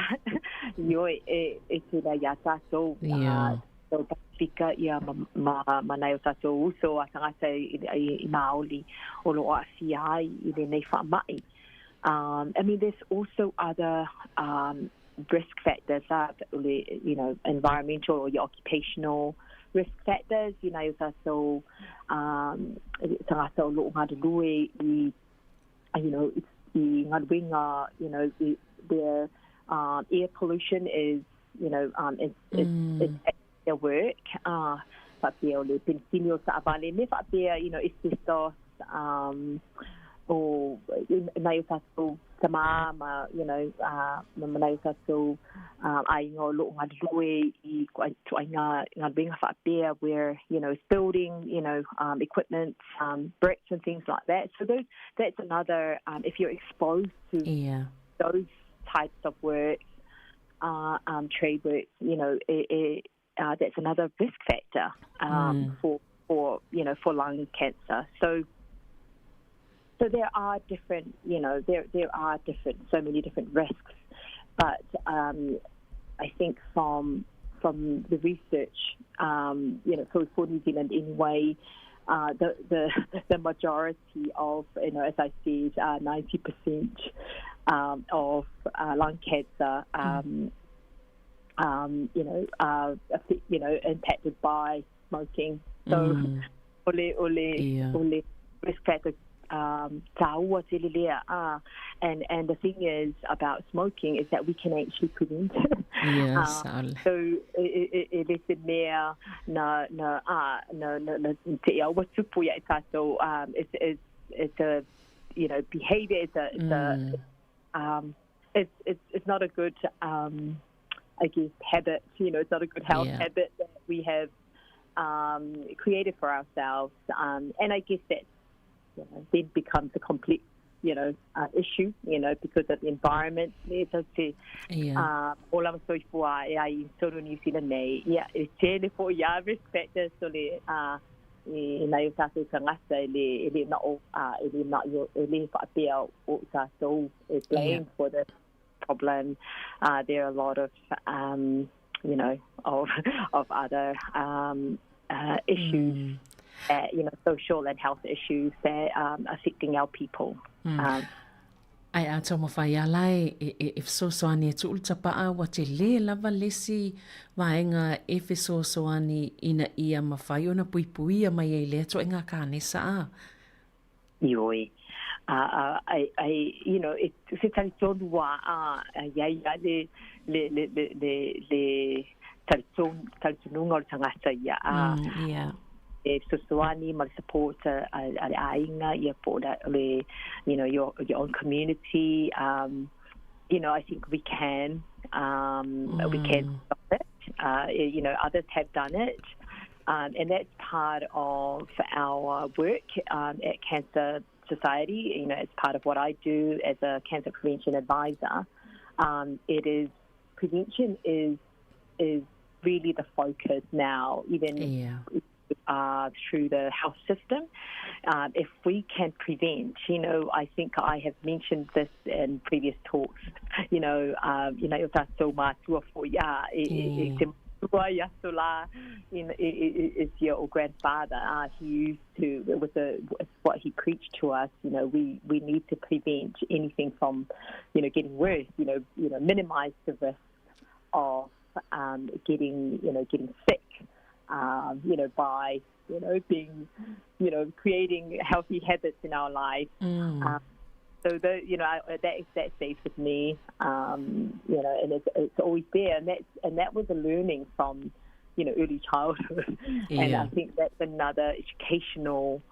ioe e tele ia tatou o Pasifika ia ma nai o tatou uso a tagata i Maoli o lo o a'afia ai i lenei fa'ama'i. I mean, there's also other risk factors, environmental or your occupational risk factors, o tatou tagata o lo'o galulue i i galuega where air pollution is you know um it's their work, faapea o le penisini o ta'avale me faapea asbestos, o nai o tatou tamā ma ma nai o tatou aiga o lo'o galulue i tuaiga galuega faapea where it's building equipment, bricks and things like that. So those that's another, if you're exposed to those types of work, trade work, that's another risk factor for lung cancer. So there are different, you know, there there are different, so many different risks, but I think from from the research, you know, for New Zealand anyway, the majority of, you know, as I said, 90% of lung cancer, you know, impacted by smoking. So, o le risk factor tāua tele lea. And the thing is about smoking is that we can actually prevent it. So e le se mea na te aua tupu ia i tātou, it's a behavior, it's a it's not a good, I guess, habit. It's not a good health habit that we have created for ourselves. And I guess that then becomes a complex issue, because of the environment. Le tau te o lava soifua e ai i tonu New Zealand nei. Ia, e tele fo ia risk factors so le e nai o tātou tagata e le na o e le na e le whaapea o tātou e blame for the problem. There are a lot of you know of other issues, social and health issues that affecting our people. Ai a taumafai ala e fesoasoani e tuu le tapa'a ua telē lava lesi vaega e fesoasoani ina ia mafai ona puipuia mai ai lea to'aiga kanesa a. Ioe. I, it, se tali tonu wa ia ia le talitonuga o le tagata ia. E fesoasoani ma le support a le aiga ia po o le your own community. I think we can stop it. Others have done it. And that's part of our work at Cancer Society. It's part of what I do as a cancer prevention advisor. It is prevention is really the focus now, even through the health system. If we can prevent, I think I have mentioned this in previous talks, o matua fo ia, e te matua ia so la, is your grandfather. He used to, it was a, it's what he preached to us, we need to prevent anything from getting worse, minimize the risk of getting sick, by, being, creating healthy habits in our life. So the, you know, I, that that stays with me, and it's always there, and that was a learning from early childhood, and I think that's another educational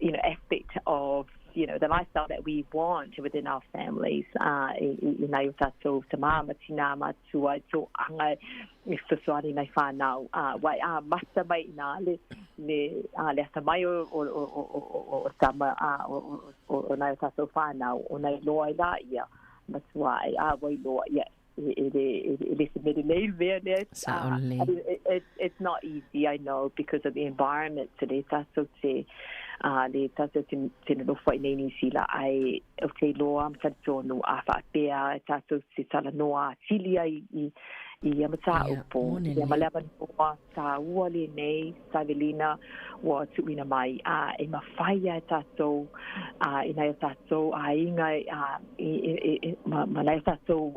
aspect of the lifestyle that we want within our families. I nai o tātou tamā ma tina matua tō anga e fesoasoani nai whānau. Wai a mata mai nā le ata mai o tama o nai o tātou whānau o nai loa i la ia matua ai a wai loa ia e le se mere nei mea lea. Sa'o lelei. It's not easy, I know, because of the environment so le tātou te le tātou te nonofo ai nei New Zealand ai o te loa ma talitonu a whaapea e tātou te talanoa atili ai i ia mataupu. Mone Ia ma lelei. le avanoa tāua lenei Savelina ua tuuina mai a e mafai ai tātou i nai o tātou aiga ma nai o tātou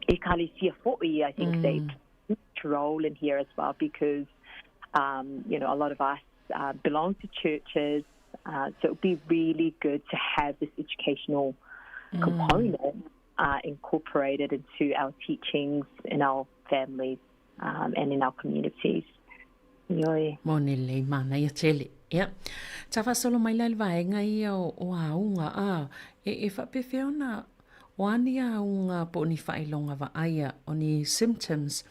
ekalesia fo'i. I think they play a huge role in here as well because a lot of us belong to churches, so it would be really good to have this educational component incorporated into our teachings in our families and in our communities. Ioe. Mone lelei manaia tele. Ia. Ta faasolo mai la i le vaega ia o auga a e faapefea ona o ani auga po o ni faailoga vaaia o ni symptoms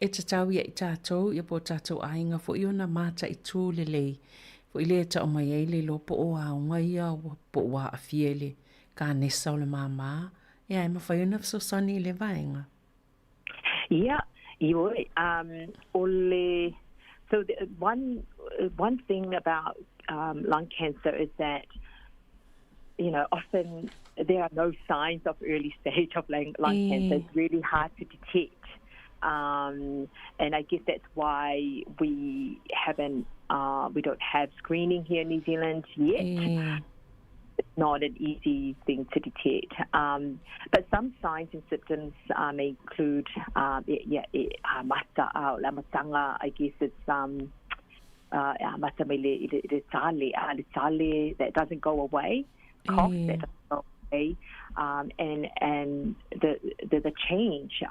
e tatau ia i tatou ia po o tatou aiga fo'i ona mataʻitū lelei fo'i lē taʻo mai ai le iloa po o auga ia ua po ua aafia i le kanesa o le māmā ia e mafai ona fesoasoani i le vaega. Yeah, ioe. O le, so the, one thing about lung cancer is that often there are no signs of early stage of lung cancer. It's really hard to detect. And I guess that's why we haven't, we don't have screening here in New Zealand yet. It's not an easy thing to detect. But some signs and symptoms may include, yeah, mata, la matanga, I guess it's mata mai le, le tale, le tale that doesn't go away, cough that doesn't go away, and the change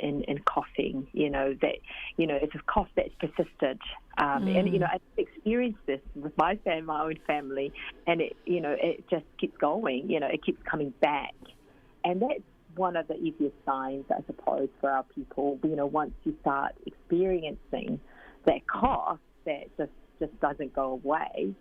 in coughing, you know, that, you know, it's a cough that's persisted. And, you know, I've experienced this with my own family, and it, you know, it just keeps going, you know, it keeps coming back. And that's one of the easiest signs, I suppose, for our people. You know, once you start experiencing that cough that just doesn't go away,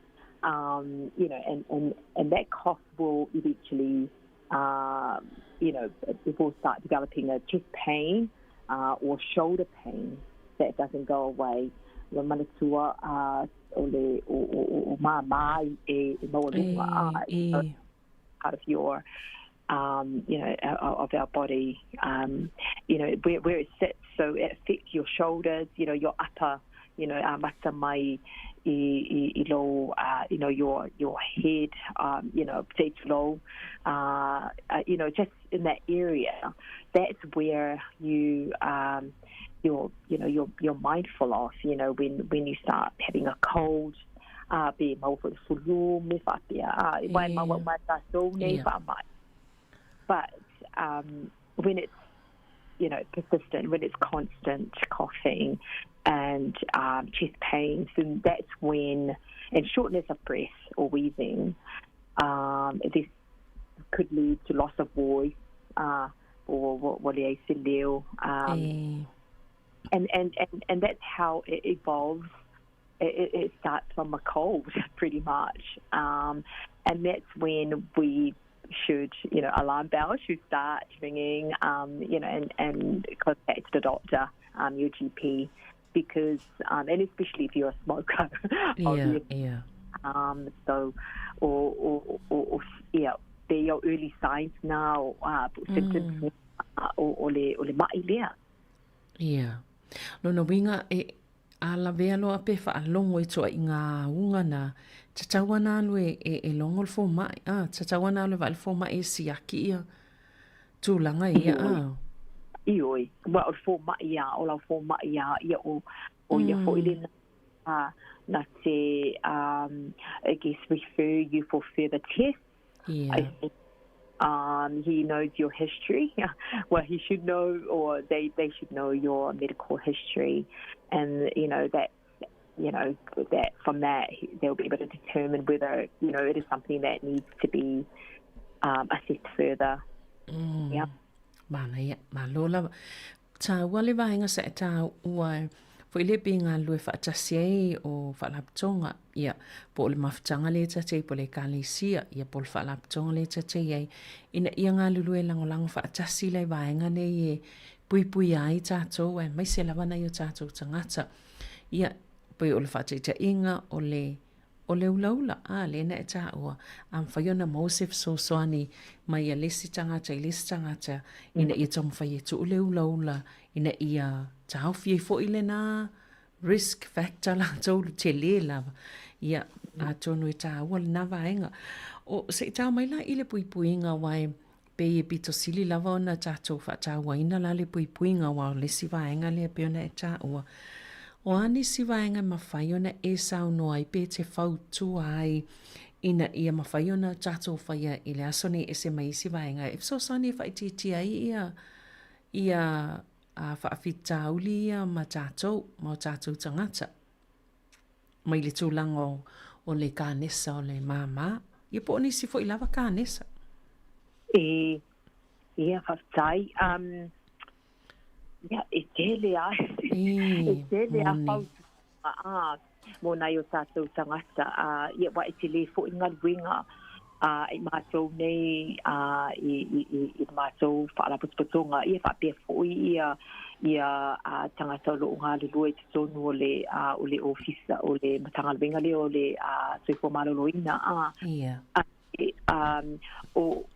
you know, and that cough will eventually, you know, it will start developing a chest pain or shoulder pain that doesn't go away. Le manatua o le o ma e maua part of your, you know, of our body, you know, where it sits. So it affects your shoulders, you know, your upper, you know, mata mai i lo, you know, your head, you know, low, you know, just in that area. That's where you, you're, you know, you're mindful of, you know, when you start having a cold, be but when it's, you know, persistent, when it's constant coughing and chest pains, then that's when, and shortness of breath or wheezing, this could lead to loss of voice, or what and that's how it evolves. It starts from a cold, pretty much, and that's when we should, you know, alarm bells should start ringing, you know, and contact the doctor, your GP, because, and especially if you're a smoker, obviously. Yeah. So, or yeah, they're your early signs now, symptoms, o le mai lea. Yeah. Lona winga e a lavea loa pe whaalongo i toa i ngā unga na tataua nā lue e longo le fōmai. Tataua nā lue wa le fōmai e siaki ia tūlanga ia. Ioi. Wa o le fōmai ia, o lau fōmai ia, ia o ia fo ile na te, I guess, refer you for further tests. Yeah. I think, he knows your history. Well, he should know, or they should know your medical history. And, you know, that, you know, that from that they'll be able to determine whether, you know, it is something that needs to be assessed further. Yeah. Mana ia, malola. Tā wale vaenga sa e tā ua fo ile pe ngā lue whaatasi ai o whaalaptonga, ia, po o le mafutanga le tate po le kalesia, ia po le whaalaptonga le tate ai. Ina ia ngā lulue langolango whaatasi lai vaenga nei e pui pui ai tātou, e mai se lawana i o tātou tangata. Ia, pui o le whaataita inga o le ulaula, le na e tāua. Am whaiona Mosef sosoani mai a lesi tangata i lesi tangata, ina ia taumawhai e tu le ulaula, ina ia tāufi e fo ile nā risk factor la tōlu te le lava. Ia, a tōnu e tāua le nā vaenga. O se i tā mai la ile puipuinga wai, pe e pito sili lava ona tātou whatāuaina la le puipuinga wa o lesi vaenga lea pe ona e tāua. O ani si vaenga mawhai ona e saunoa i pe te whautua ai ina ia mawhai ona tātou whaia i le aso nei ese mai isi vaenga. E sosani e whaititia ai ia, ia a whaafitauli ia ma tātou, ma o tātou tangata. Mai le tūlanga o le kānesa o le māmā. Ia po nisi fo i lava kānesa. E, ia whaftai. Ia, e tele ai. E tele a whautua. Mō nai o tātou tangata. Ia, wa e tele fo i ngā winga. I mātou nei i mātou whaalapotopotonga. Ia whaapea fo i ia tangata o lo ngā lulua i te tonu o le ofisa, o le matangalwenga le o le soifua maloloina. Ia. O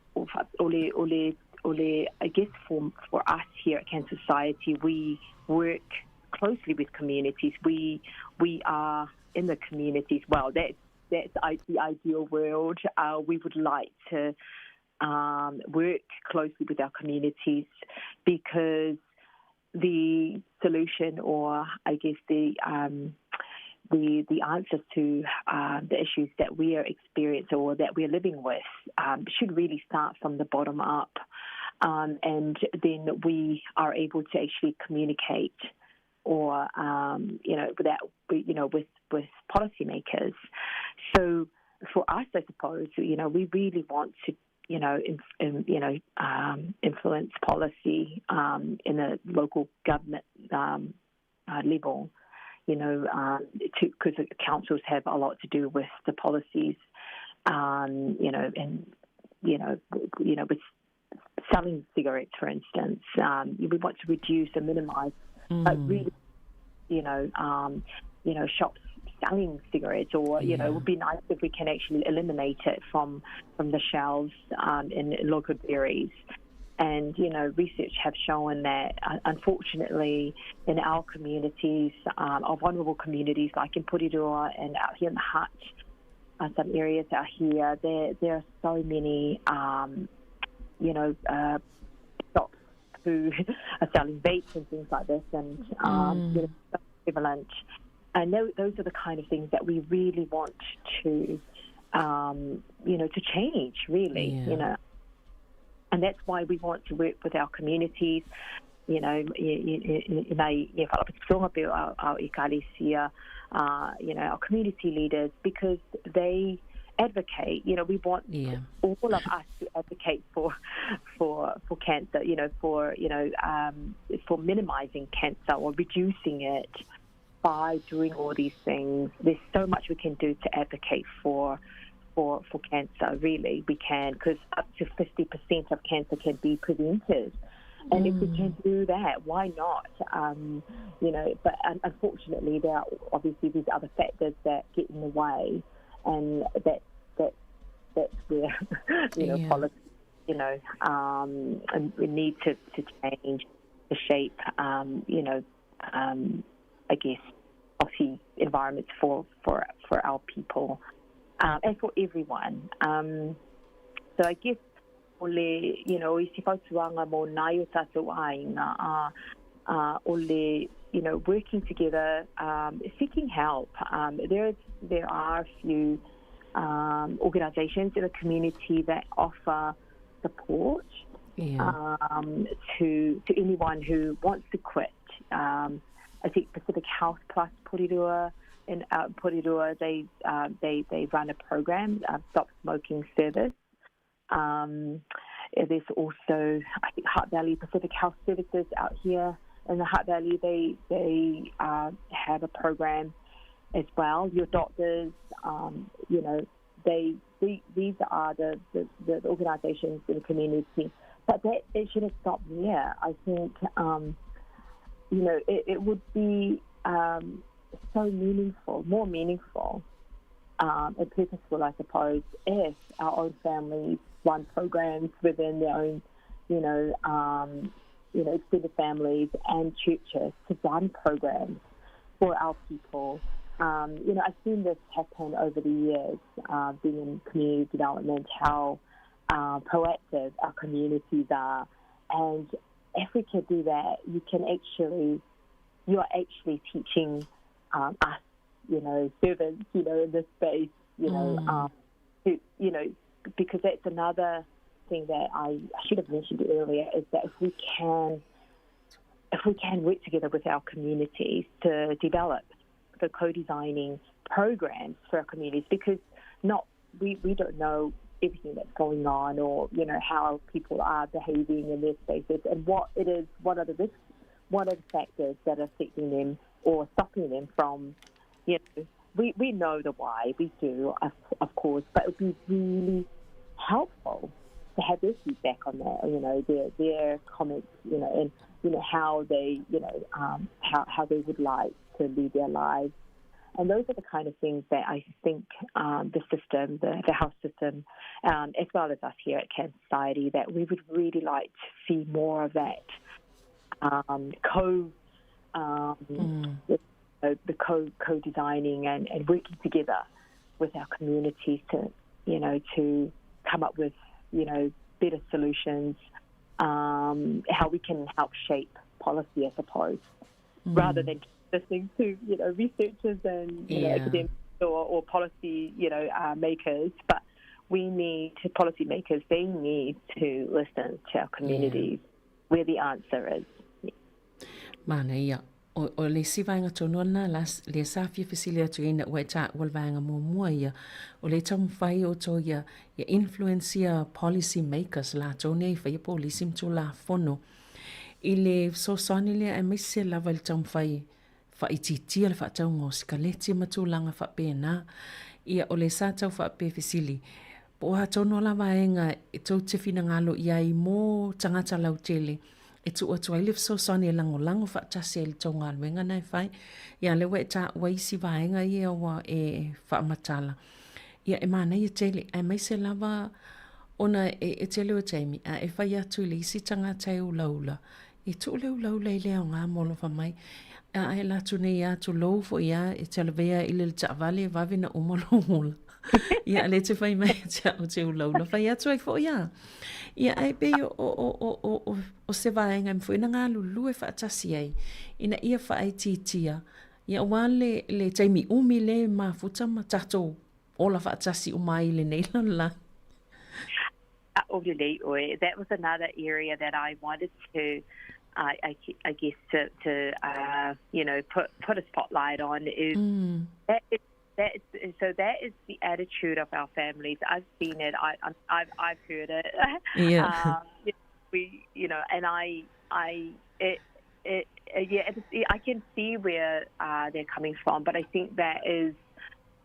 o le, I guess for us here at Cancer Society, we work closely with communities. We are in the communities. Well, that's the ideal world. We would like to work closely with our communities because the solution, or I guess the answers to the issues that we are experiencing or that we're living with should really start from the bottom up. And then we are able to actually communicate or, without, with policymakers. So for us, I suppose, we really want to influence policy in the local government level, because councils have a lot to do with the policies, and with selling cigarettes, for instance, we want to reduce and minimise, but really, shops selling cigarettes, or it would be nice if we can actually eliminate it from the shelves in local dairies. And research have shown that unfortunately in our communities, our vulnerable communities like in Porirua and out here in the Hutt, some areas out here, there are so many, shops who are selling vapes and things like this, and so prevalent. And those are the kind of things that we really want to, to change, really, And that's why we want to work with our communities, ina ia faalapotopotoga pe o ekalesia, our community leaders, because they advocate. We want all of us to advocate for cancer, for minimizing cancer or reducing it by doing all these things. There's so much we can do to advocate for cancer, really. We can, because up to 50% of cancer can be prevented. And if we can do that, why not? But unfortunately, there are obviously these other factors that get in the way, and that's where policy, and we need to change, to shape, I guess, healthy environments for our people and for everyone. So I guess o le, i si fautuaga mo nai o tātou aiga, o le, working together, seeking help. There are a few organisations in the community that offer support to anyone who wants to quit. I think Pacific Health Plus Porirua, in Porirua, they run a program, Stop Smoking Service. There's also, I think, Hutt Valley Pacific Health Services out here in the Hutt Valley. They have a program as well. Your doctors, these are the organisations in the community. But that it shouldn't stop there. I think it would be so meaningful, more meaningful and purposeful, I suppose, if our own families run programs within their own, extended families and churches to run programs for our people. I've seen this happen over the years, being in community development, how proactive our communities are. And if we can do that, you are actually teaching us, servants, in this space, to, because that's another thing that I should have mentioned earlier, is that if we can work together with our communities to develop the co-designing programs for our communities, because not we don't know everything that's going on, or how people are behaving in their spaces, and what it is, what are the risks, what are the factors that are affecting them or stopping them from, we know the why, we do, of course, but it would be really helpful to have their feedback on that, their comments, and how they, how they would like to lead their lives. And those are the kind of things that I think the system, the, the health system, as well as us here at Cancer Society, that we would really like to see more of that co the, the co co-designing and, and working together with our communities to, you know, to come up with, you know, better solutions, how we can help shape policy, I suppose, rather than listening to, you know, researchers and you know, academics or, or policy, you know, makers. But we need to, policy makers, they need to listen to our communities where the answer is. Mana ia. O, o le isi vaega tonu lena la, lea sa fia fesili atu ai ina ua e taua le vaega muamua ia, o le taumafai o outou ia, ia influence ia policy makers latou nei e faia polisi ma tulafono i le fesoasoani lea aemaise lava i le taumafai faaitiitia le faatauga o sikaleti ma tulaga faapena. Ia, o lea sa tau faapea fesili, po o a tonu la vaega e tou te finagalo i ai mō tagata lautele e tuu atu ai le fesoasoani e lagolago faatasi ai i le tou galuega na e fai. Ia, lea ua e taua isi vaega ia ua e faamatala. Ia, e manaia tele, aemaise lava ona e, e tele o taimi, a e fai atu i le isi tagata e ulaula, e tuu le ulaula i le aoga mo alofa mai. A e alu atu nei lava, tulou foi lava, e te lavea i le taavale e vave ona uma lou ola. Ia, lea e te fai mai ia te au te ulaula, fai atu ai foi lava. Ia, ae pei o, o, o, o, o, o se vaega e mafai ona galulue faatasi ai, ina ia faaitiitia, ia aua le, le taimi umi lea e mafuta ma tatou ola faatasi uma ai i lenei lalolagi. Aʻo lelei ʻoe. That was another area that I wanted to, I, I, I guess, to, to you know, put, put a spotlight on is that is, that is, so that is the attitude of our families. I've seen it. I, I've, I've heard it. Yeah. We, you know, and I, I, it, it, yeah, it, I can see where they're coming from, but I think that is,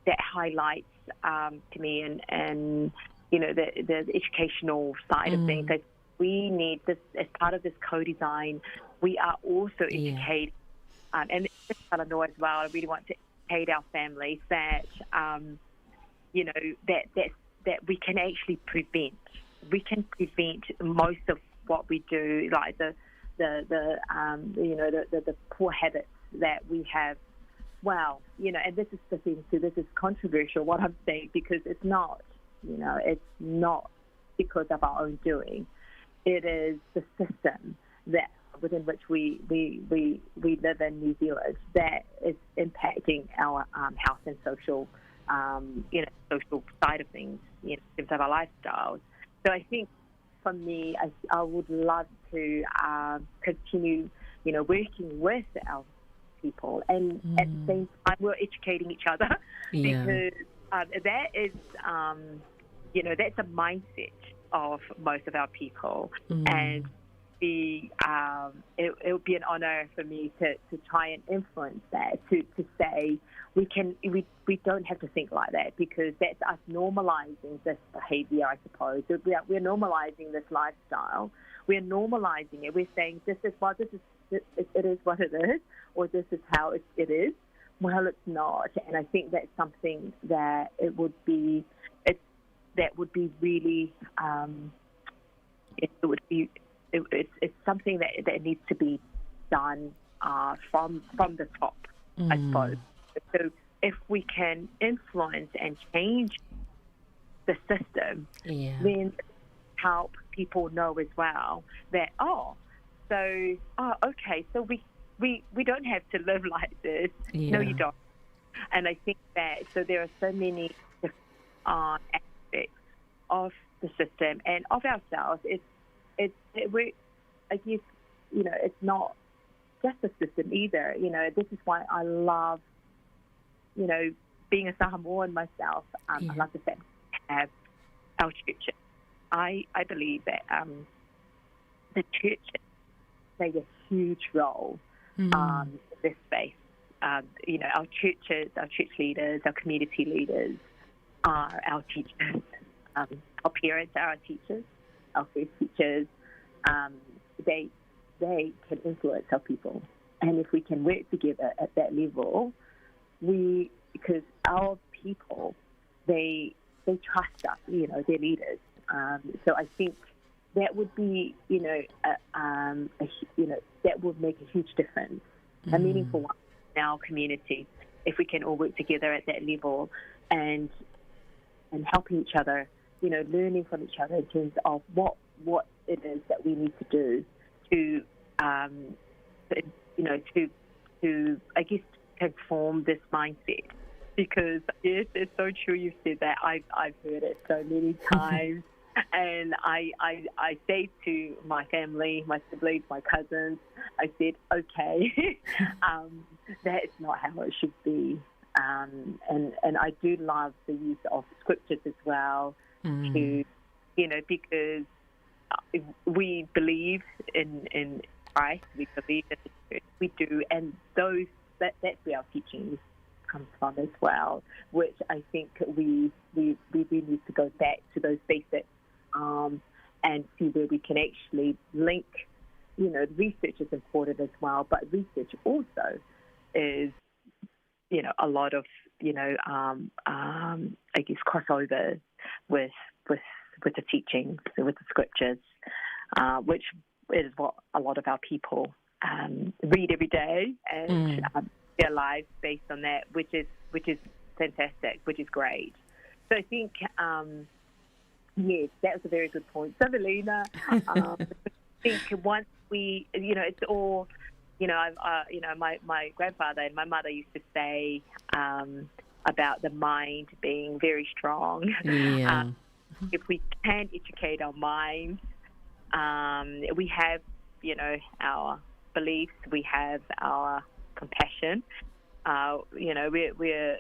that highlights to me and, and you know, the, the educational side of things. That we need this, as part of this co-design, we are also educating, and talanoa as well. I really want to educate our families that, you know, that, that, that we can actually prevent. We can prevent most of what we do, like the, the, the you know, the, the, the poor habits that we have. Well, you know, and this is the thing too, this is controversial what I'm saying, because it's not, you know, it's not because of our own doing. It is the system that within which we, we, we, we live in New Zealand that is impacting our health and social, you know, social side of things, you know, in terms of our lifestyles. So I think for me, I, I would love to continue, you know, working with our people, and at the same time we're educating each other because that is, you know, that's a mindset of most of our people, and be it, it would be an honor for me to, to try and influence that, to, to say we can we, we don't have to think like that, because that's us normalizing this behavior, I suppose. We are, we're normalizing this lifestyle. We're normalizing it. We're saying this is well, this is it, it is what it is, or this is how it, it is. Well, it's not, and I think that's something that it would be, it's that would be really, it would be, it, it's, it's something that, that needs to be done from, from the top, I suppose. So if we can influence and change the system, then help people know as well that, oh, so, oh, okay, so we, we, we don't have to live like this. No, you don't. And I think that, so there are so many different aspects of the system and of ourselves. It's, it's, it, we, I guess, you know, it's not just the system either. You know, this is why I love, you know, being a Samoan myself. I love the fact we have our churches. I, I believe that the church play a huge role in this space. You know, our churches, our church leaders, our community leaders are our teachers. Our parents are our teachers, our first teachers. They, they can influence our people. And if we can work together at that level, we Because our people, they they trust us, you know, their leaders. So I think that would be, you know, a, a, you know, that would make a huge difference, a meaningful one in our community, if we can all work together at that level and and helping each other, you know, learning from each other in terms of what what it is that we need to do to, you know, to to I guess transform this mindset. Because yes, it's so true you've said that. I've I've heard it so many times. And I, I, I say to my family, my siblings, my cousins, I said, okay, that's not how it should be. And, and I do love the use of scriptures as well to, you know, because we believe in, in Christ, we believe in the church, we do, and those that, that's where our teachings comes from as well, which I think we we, we, we need to go back to those basics and see where we can actually link. You know, research is important as well, but research also is, you know, a lot of, you know, I guess crossover with with with the teachings, with the scriptures, which is what a lot of our people read every day and their lives based on that, which is which is fantastic, which is great. So I think, yes, that was a very good point. Savelina, I think once we, you know, it's all, you know, I've, you know, my, my grandfather and my mother used to say about the mind being very strong. If we can educate our minds, we have, you know, our beliefs, we have our compassion. You know, we're, we're,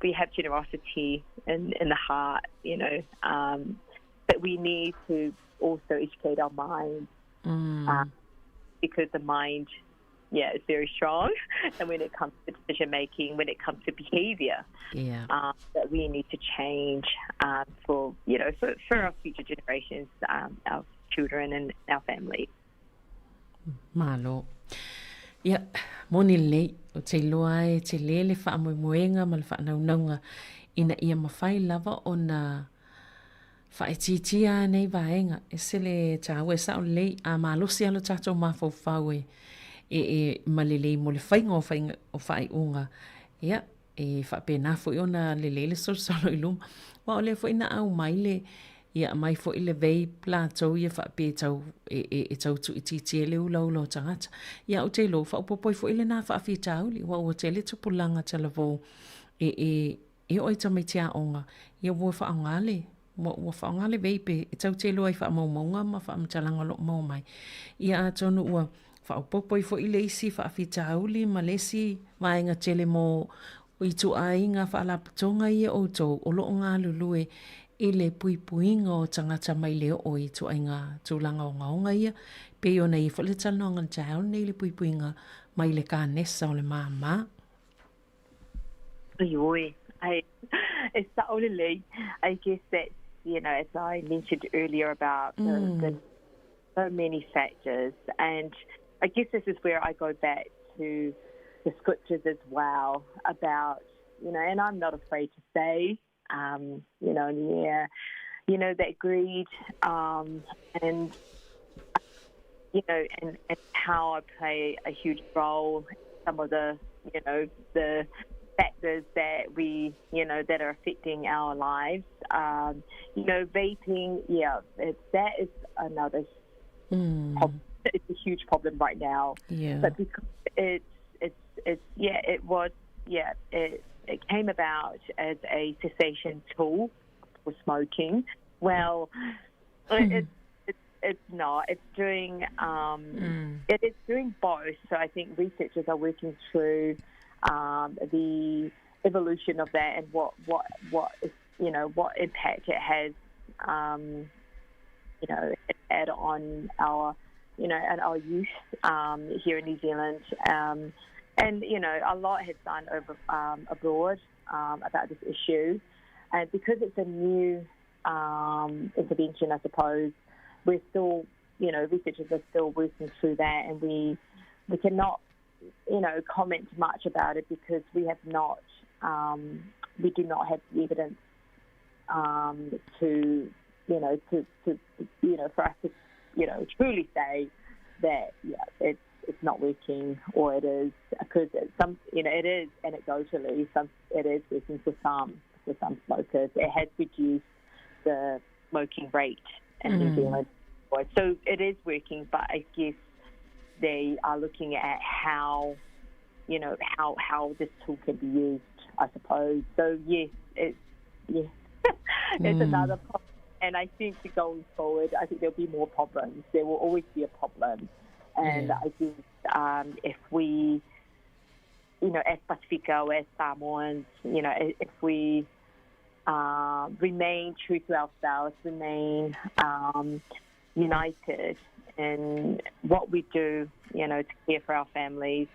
we have generosity in, in the heart, you know, but we need to also educate our minds because the mind, yeah, is very strong. And when it comes to decision making, when it comes to behavior, that we need to change for, you know, for, for our future generations, our children and our families. Malo. Ia, moni lelei, ou te iloa e tele le faamoemoega ma le faanaunauga ina ia mafai lava ona faaitiitia nei vaega. E ese le taua e sao lelei, a malosi lava lo tatou mafaufau e e e ma lelei mo le faiga o faiga o faaiuga, ia, e faapena foi ona lelei le solosolo i luma. Aua o lea foi na aumai le, ia aumai foi le vape latou ia faapea e tau, e, e, e tau tuuitiitia ai le ulaula o tagata. Ia ou te iloa ua faaopoopo ai foi lena faafitauli, aua ua tele tupulaga talavou e, e, e oo i tamaiti aoga, ia ua faaaoga le, ua, ua faaaoga le vape e tau te iloa i faamaumauga ma faamatalaga o lo o maua mai. Ia atonu ua faaopoopo ai foi le isi faafitauli ma le isi vaega tele mo ituaiga faalapotopotoga ia outou o lo o galulue i le puipuiga o tagata mai le oo i ituaiga tulaga ogaoga ia, pei ona i ai foi le talanoaga i le taeao lenei i le puipuiga mai le kanesa o le māmā. Ioe, I, e sao lelei. I guess that, you know, as I mentioned earlier about the, the so many factors, and I guess this is where I go back to the scriptures as well about, you know, and I'm not afraid to say, you know, in the air, you know, that greed and, you know, and, and power play a huge role in some of the, you know, the factors that we, you know, that are affecting our lives. You know, vaping, yeah, it, that is another problem. It's a huge problem right now. But because it's, it's, it's, yeah, it was, yeah, it, it came about as a cessation tool for smoking. Well, it, it's, it's not. It's doing it is doing both. So I think researchers are working through the evolution of that and what what what is, you know what impact it has you know add on our you know and our youth here in New Zealand. And you know a lot has done over abroad about this issue, and because it's a new intervention, I suppose we're still, you know, researchers are still working through that, and we we cannot, you know, comment much about it because we have not We do not have the evidence to, you know, to, to, you know, for us to, you know, truly say that, yeah, it's it's not working or it is, because some, you know, it is anecdotally, some it is working for some smokers. It has reduced the smoking rate in New Zealand. So it is working, but I guess they are looking at how, you know, how this tool can be used, I suppose. So yes, it's yeah, it's another problem. And I think going forward, I think there'll be more problems. There will always be a problem. And I think if we, you know, as Pasifika or as Samoans, you know, if we remain true to ourselves, remain united in what we do, you know, to care for our families,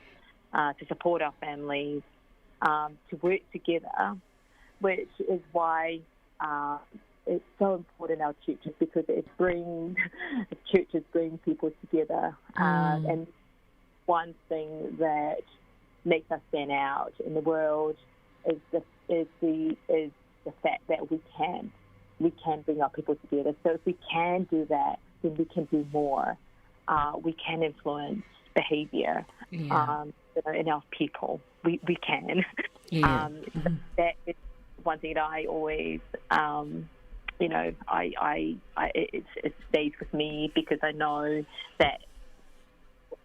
to support our families, to work together, which is why it's so important our churches, because it brings churches bring people together. And one thing that makes us stand out in the world is the fact that we can bring our people together. So if we can do that, then we can do more. We can influence behaviour you know, in our people. We can. Yeah. That is one thing that I always, you know, it stays with me, because I know that,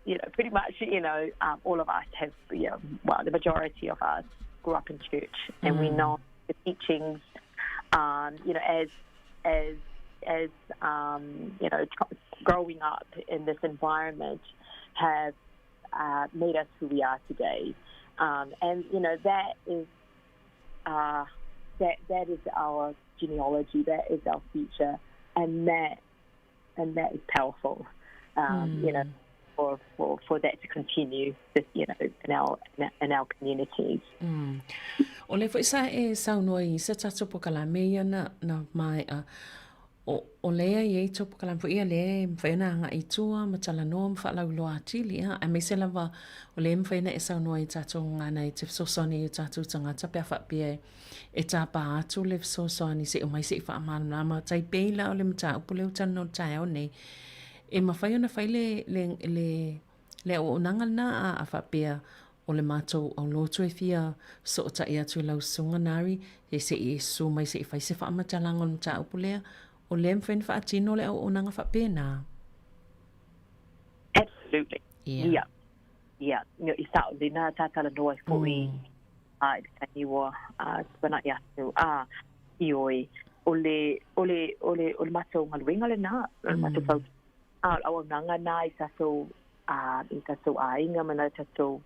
you know, pretty much, you know, all of us have, you know, well, the majority of us grew up in church, and we know the teachings, you know, as you know, growing up in this environment have made us who we are today, and you know that is that is our genealogy, that is our future, and that is powerful, you know, for that to continue, you know, in our communities. O le foi sa e saunoa i se tatou pokalame ia na maea o lea i ei tau pokalame foi ia le mawhai ona anga i tua ma talanoa ma whaalauloa atili a me se lava o le mawhai na e saunoa i tatou ngana i te fesoasoani i tatou tangata pe a whaapea e tāpā atu le fesoasoani se o mai se i whaamalama tai peila o le mataupu le utana o le taeao nei e mawhai ona whai le o nanga na a whaapea o le mātou au lotu e fia so o tai atu lau sunga nari e se i su mai se i whai se whaamatalaga o le mataupu lea o le mwhain whaatino le au o nanga whaapena. Absolutely. Yeah. Yeah. Yeah. I sao le nā tātala noa i fo'i i te taniwa tupana i atu i oi o le mātou ngaluenga le nā o le mātou whau au nanga nā i tātou āinga mana tātou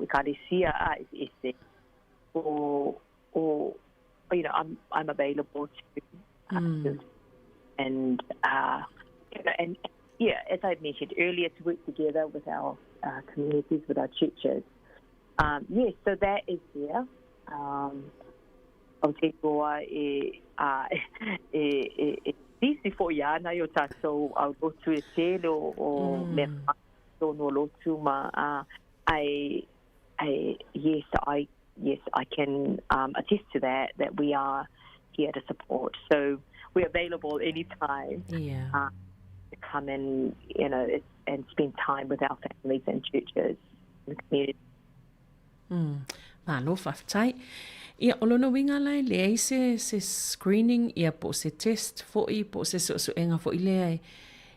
i kāresia a ese o you know, I'm available to and you know, and yeah, as I mentioned earlier, to work together with our communities, with our churches. Yes, so that is there. O te roa e sisi fo ia na o tātou au lotu e tele o mea no lotu ma yes, I can attest to that we are here to support. So we're available anytime. Yeah. To come and, you know, and spend time with our families and churches and the community. Malo whawhtai. Ia, o lono winga lai le ei se screening, ia po se test fo'i, po se soesoenga fo'i lea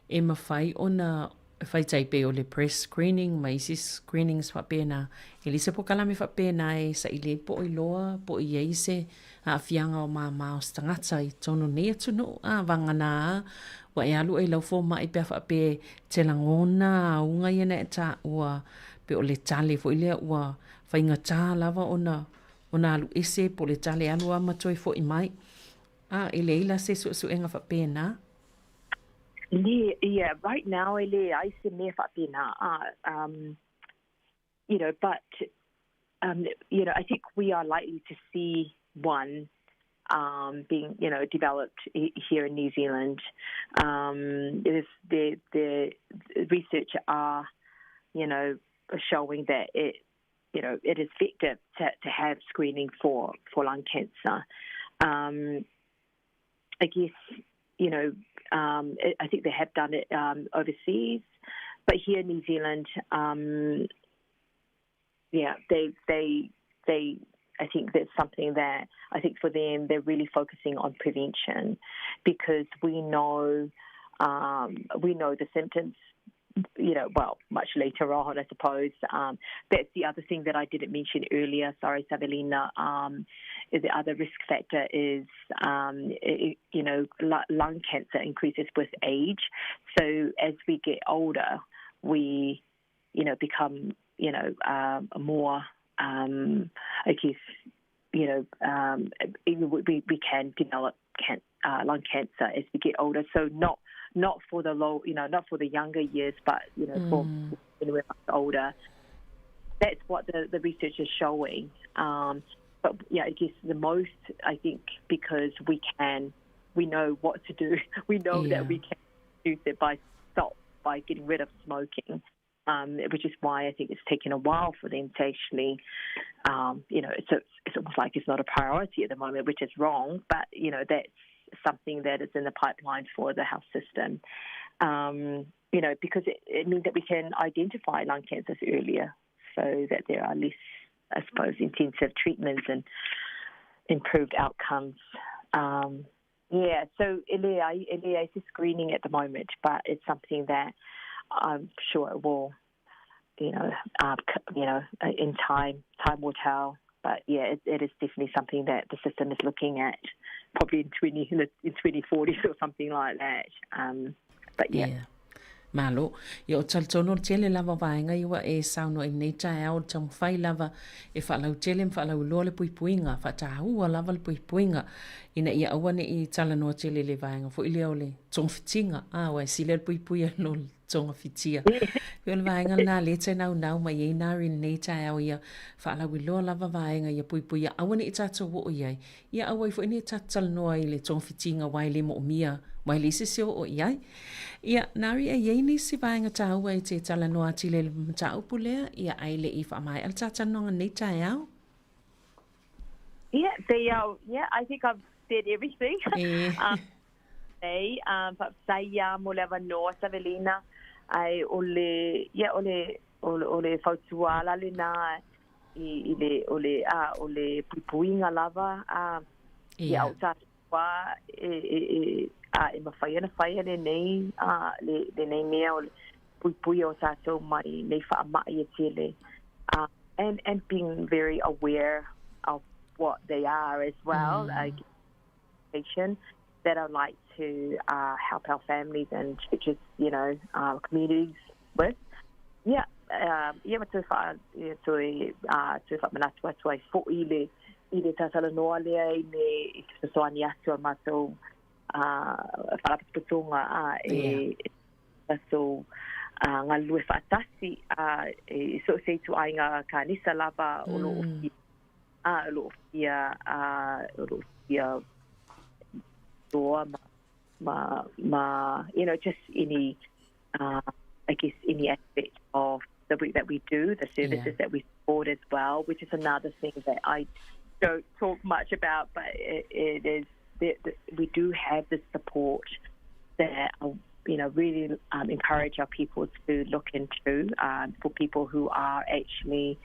e mawhai ona whai taipe o le press screening, ma isi screenings whapena. E lise po kalame whapena e sa i le po i loa, po i ei se a whianga o māmā o stangata i tono nei atu no a wangana wa e alu e lau fō mai pea whape te langona unga ia na e tā ua pe o le tale fo i lea ua whainga tā lava ona alu ese po le tale alu a matoi fo i mai. A e leila se suesuenga whapena. Yeah, right now, e le ai se mea whapena. You know, but, you know, I think we are likely to see one being, you know, developed here in New Zealand. It is the research are, you know, showing that it you know, it is effective to have screening for lung cancer. I guess, you know, I think they have done it overseas, but here in New Zealand, yeah, they I think that's something that I think for them, they're really focusing on prevention, because we know the symptoms, you know, well, much later on, I suppose. That's the other thing that I didn't mention earlier. Sorry, Savelina. The other risk factor is, you know, lung cancer increases with age. So as we get older, we, you know, become, you know, more, I guess, you know, we can develop lung cancer as we get older. So not for the low, you know, not for the younger years, but, you know, for when we're older. That's what the research is showing. But yeah, I guess the most, I think, because we know what to do. We know that we can reduce it by getting rid of smoking. Which is why I think it's taken a while for them to actually, you know, it's almost like it's not a priority at the moment, which is wrong. But, you know, that's something that is in the pipeline for the health system, you know, because it means that we can identify lung cancers earlier so that there are less, I suppose, intensive treatments and improved outcomes. Yeah, so e leai se screening at the moment, but it's something that I'm sure it will, you know, in time, time will tell. But yeah, it is definitely something that the system is looking at, probably in 2040s or something like that. But yeah. Yeah. Malo, ia o talitonu o le tele lava vaega ia ua e saunoa i lenei taeao o le taumafai lava e faalautele ma faalauiloa le puipuiga, faataua lava le puipuiga ina ia aua ne'i talanoa tele i le vaega foi lea o le togafitiga, a ua e sili le puipui lo le togafitia. Pei o le vaega lena lea e te naunau mai ai Nari i lenei taeao ia faalauiloa lava vaega ia puipuia aua ne'i tatou oo i ai. Ia aua ai foi ne'i tatou talanoa i le togafitiga aua e le moomia, aua e leai se isi e oo i ai. Ia, Nari, e i ai nisi vaega taua e te talanoa atili ai i le mataupu lea, ia ae le'i faamaea le talanoaga i lenei taeao? Yeah, yeah, I think I've said everything. Nei, faafetai mo le avanoa, Savelina, ae o le ia o le fautuaga lena i le o le a o le puipuiga lava a ia o tatou e a e mafai ona faia lenei a lenei mea o le puipui o tatou mai nei faamai e tele, and being very aware of what they are as well. That I'd like to help our families and churches, communities with. Yeah, ia ma toe faa, ia toe faamanatu atu ai fo'i i le talatalanoa lea i le i te fesoasoani atu a matou faalapotopotoga a e tatou galulue faatasi e so o se ituaiga kanisa lava o loo fia a o loo fia loa ma just any I guess any aspect of the work that we do, the services that we support as well, which is another thing that I don't talk much about, but it is that we do have the support that I, really encourage our people to look into for people who are actually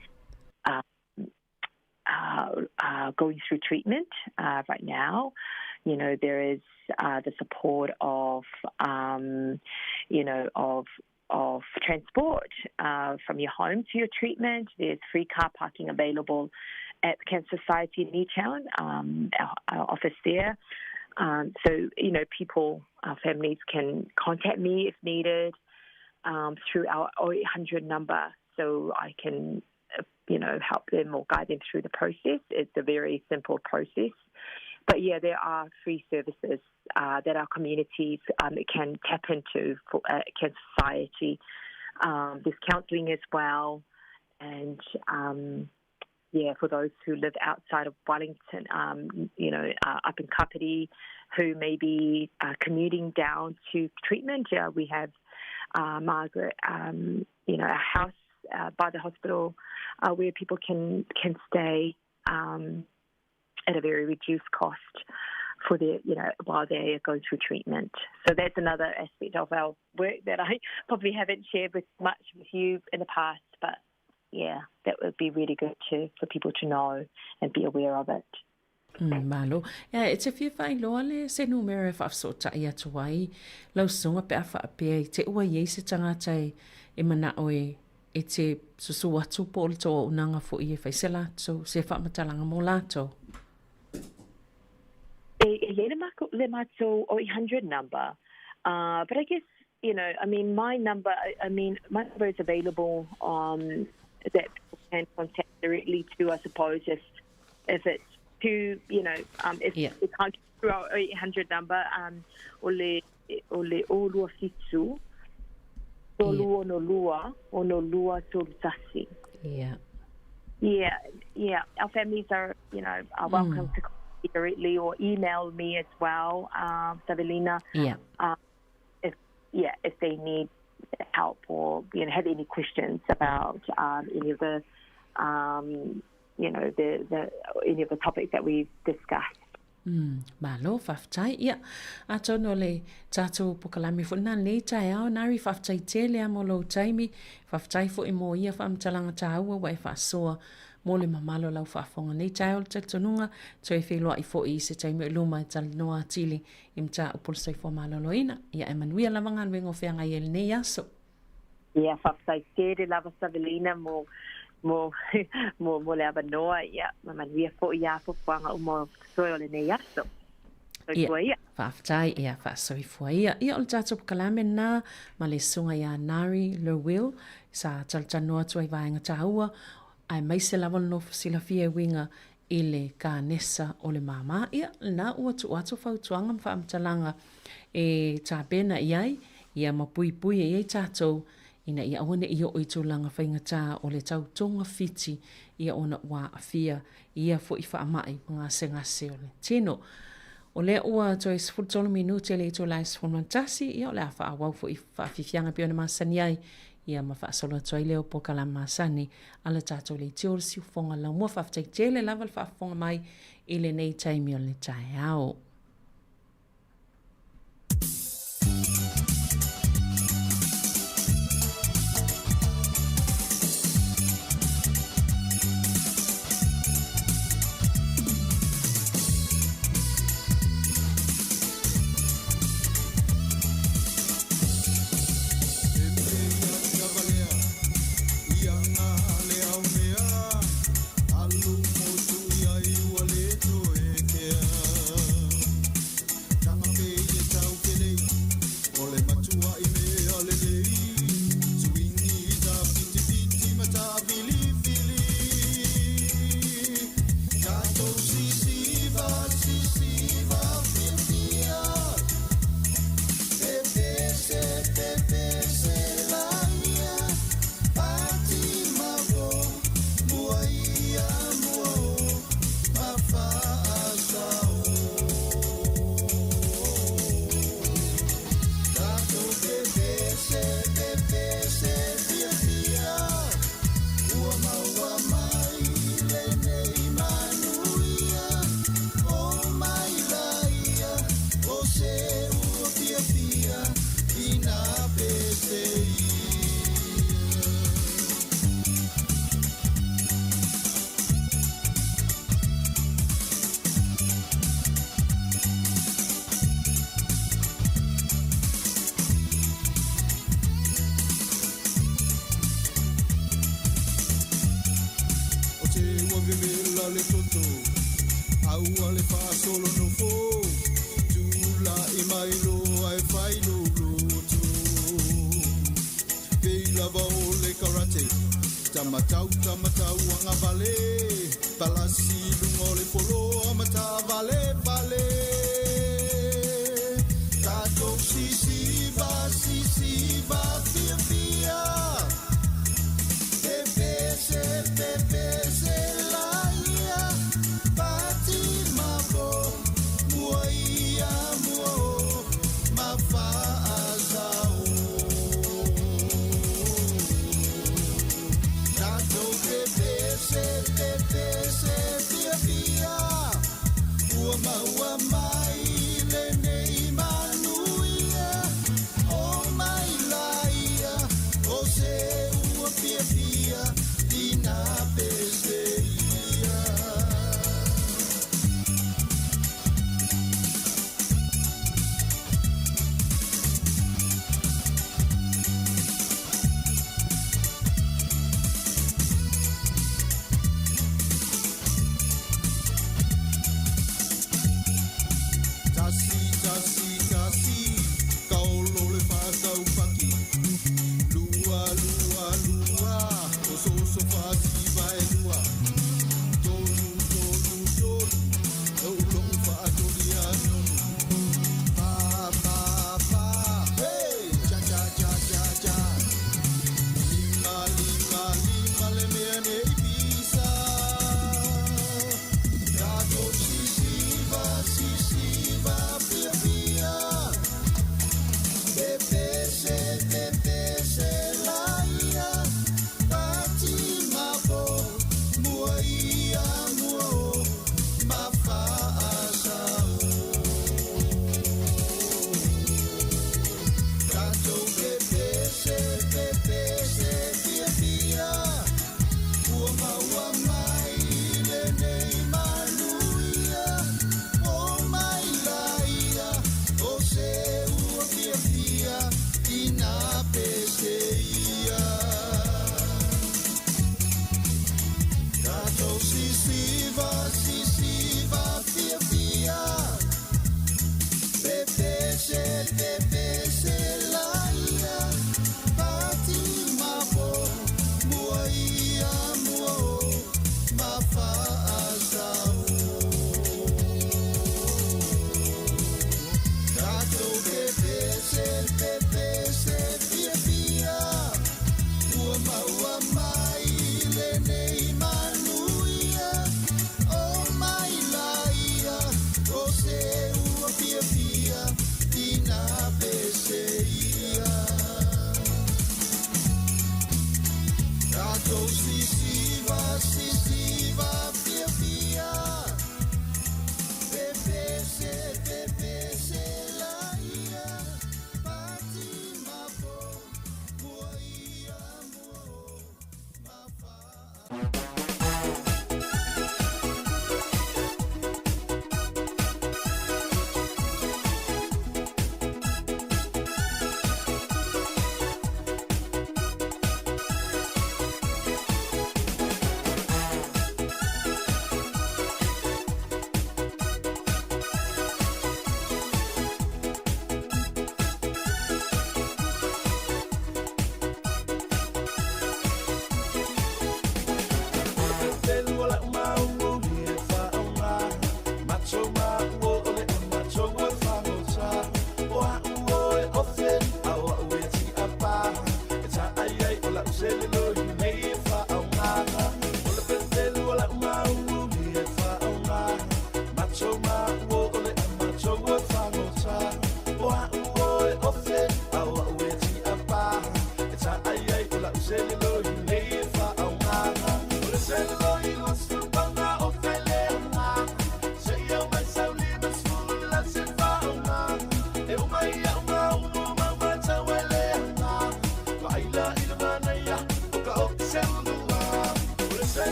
going through treatment right now. There is the support of transport from your home to your treatment. There's free car parking available at the Cancer Society in Newtown, our office there. So, people, our families can contact me if needed through our 0800 number so I can, help them or guide them through the process. It's a very simple process. But yeah, there are free services that our communities can tap into for Cancer Society. There's counselling as well. And yeah, for those who live outside of Wellington, up in Kapiti, who may be commuting down to treatment, yeah, we have Margaret, our house by the hospital where people can can stay um, at a very reduced cost for their, you know, while they go through treatment. So that's another aspect of our work that I probably haven't shared with much with you in the past, but yeah, that would be really good to for people to know and be aware of it. Mm, malo. Ia, e te fia faailoa le se numera e faafesootai atu ai lau susuga pe a faapea i te ua i ai se tagata e, e manao e, e te susu atu po o le tou auaunaga foi e fai se latou, se faamatalaga mo latou. E, e i ai le makou, le matou 0800 number. But I guess, you know, I mean, my number, I, I mean, my number is available that people can contact directly to, I suppose, if if it's too, you know, if yeah. they can't get through our 800 number, o le, o le o lua fitu, tolu ono lua, ono lua tolu tasi. Yeah. Yeah, yeah. Our families are, you know, are welcome to call me directly or email me as well, Savelina. Yeah. If yeah, if they need help or you know have any questions about any of the you know the the any of the topics that we've discussed. Malo, faafetai. Ia, atonu o le tatou pokalame foi lena lenei taeao, Nari, faafetai tele lava mo lou taimi, faafetai foi mo ia faamatalaga taua ua e faasoa mo le mamalu o lau faafofoga nei taeao le talitonuga, toe feiloai foi i se taimi o i luma e talanoa atili i mataupu o le soifua maloloina. Ia, ae manuia lava galuega o feagai ai lenei aso. Ia, faafetai tele lava Savelina mo mo mo mo le avanoa, ia, ma manuia foi ia fuafuaga uma o totoe o lenei aso. Soifua ia. Faafetai, ia, faasoifua ia. Ia, o le tatou pokalame lena ma le susuga ia Nari Lerwill, sa talatalanoa atu ai vaega taua, aemaise lava le nofo silafia e uiga i le kanesa o le māmā. Ia, lena ua tuu atu fautuaga ma faamatalaga e tapena i ai, ia ma puipui ai ai tatou ina ia aua ne i oo i tulaga faigata o le tau togafiti ia ona ua aafia i ia foi faamai ma gasegase o le tino. O lea ua toe 13 minute le itula e 11, ia o le a faaauau foi faafiafiaga e pei ona masani ai, ia ma faasolo atu ai lea o polokalame masani a le tatou leitio o le siufofoga laumua. Faafetai tele lava le faafofoga mai i lenei taimi o le taeao.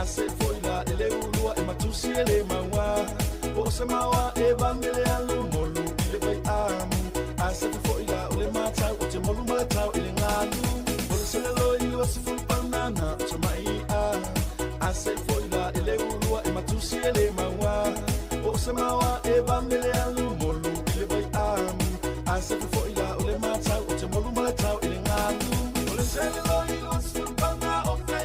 Ase foi la ele ulua e matusi ele maua. O se maua e vangele alu molu ile vai amu. Ase foi la ole matau o te molu matau ile ngalu. O se lo i lo se fulu panana o te mai a. Ase foi la ele ulua e matusi ele maua. O se maua e vangele alu molu ile vai amu. Ase foi la ole matau o te molu matau ile ngalu. O se lo i lo se fulu panana o te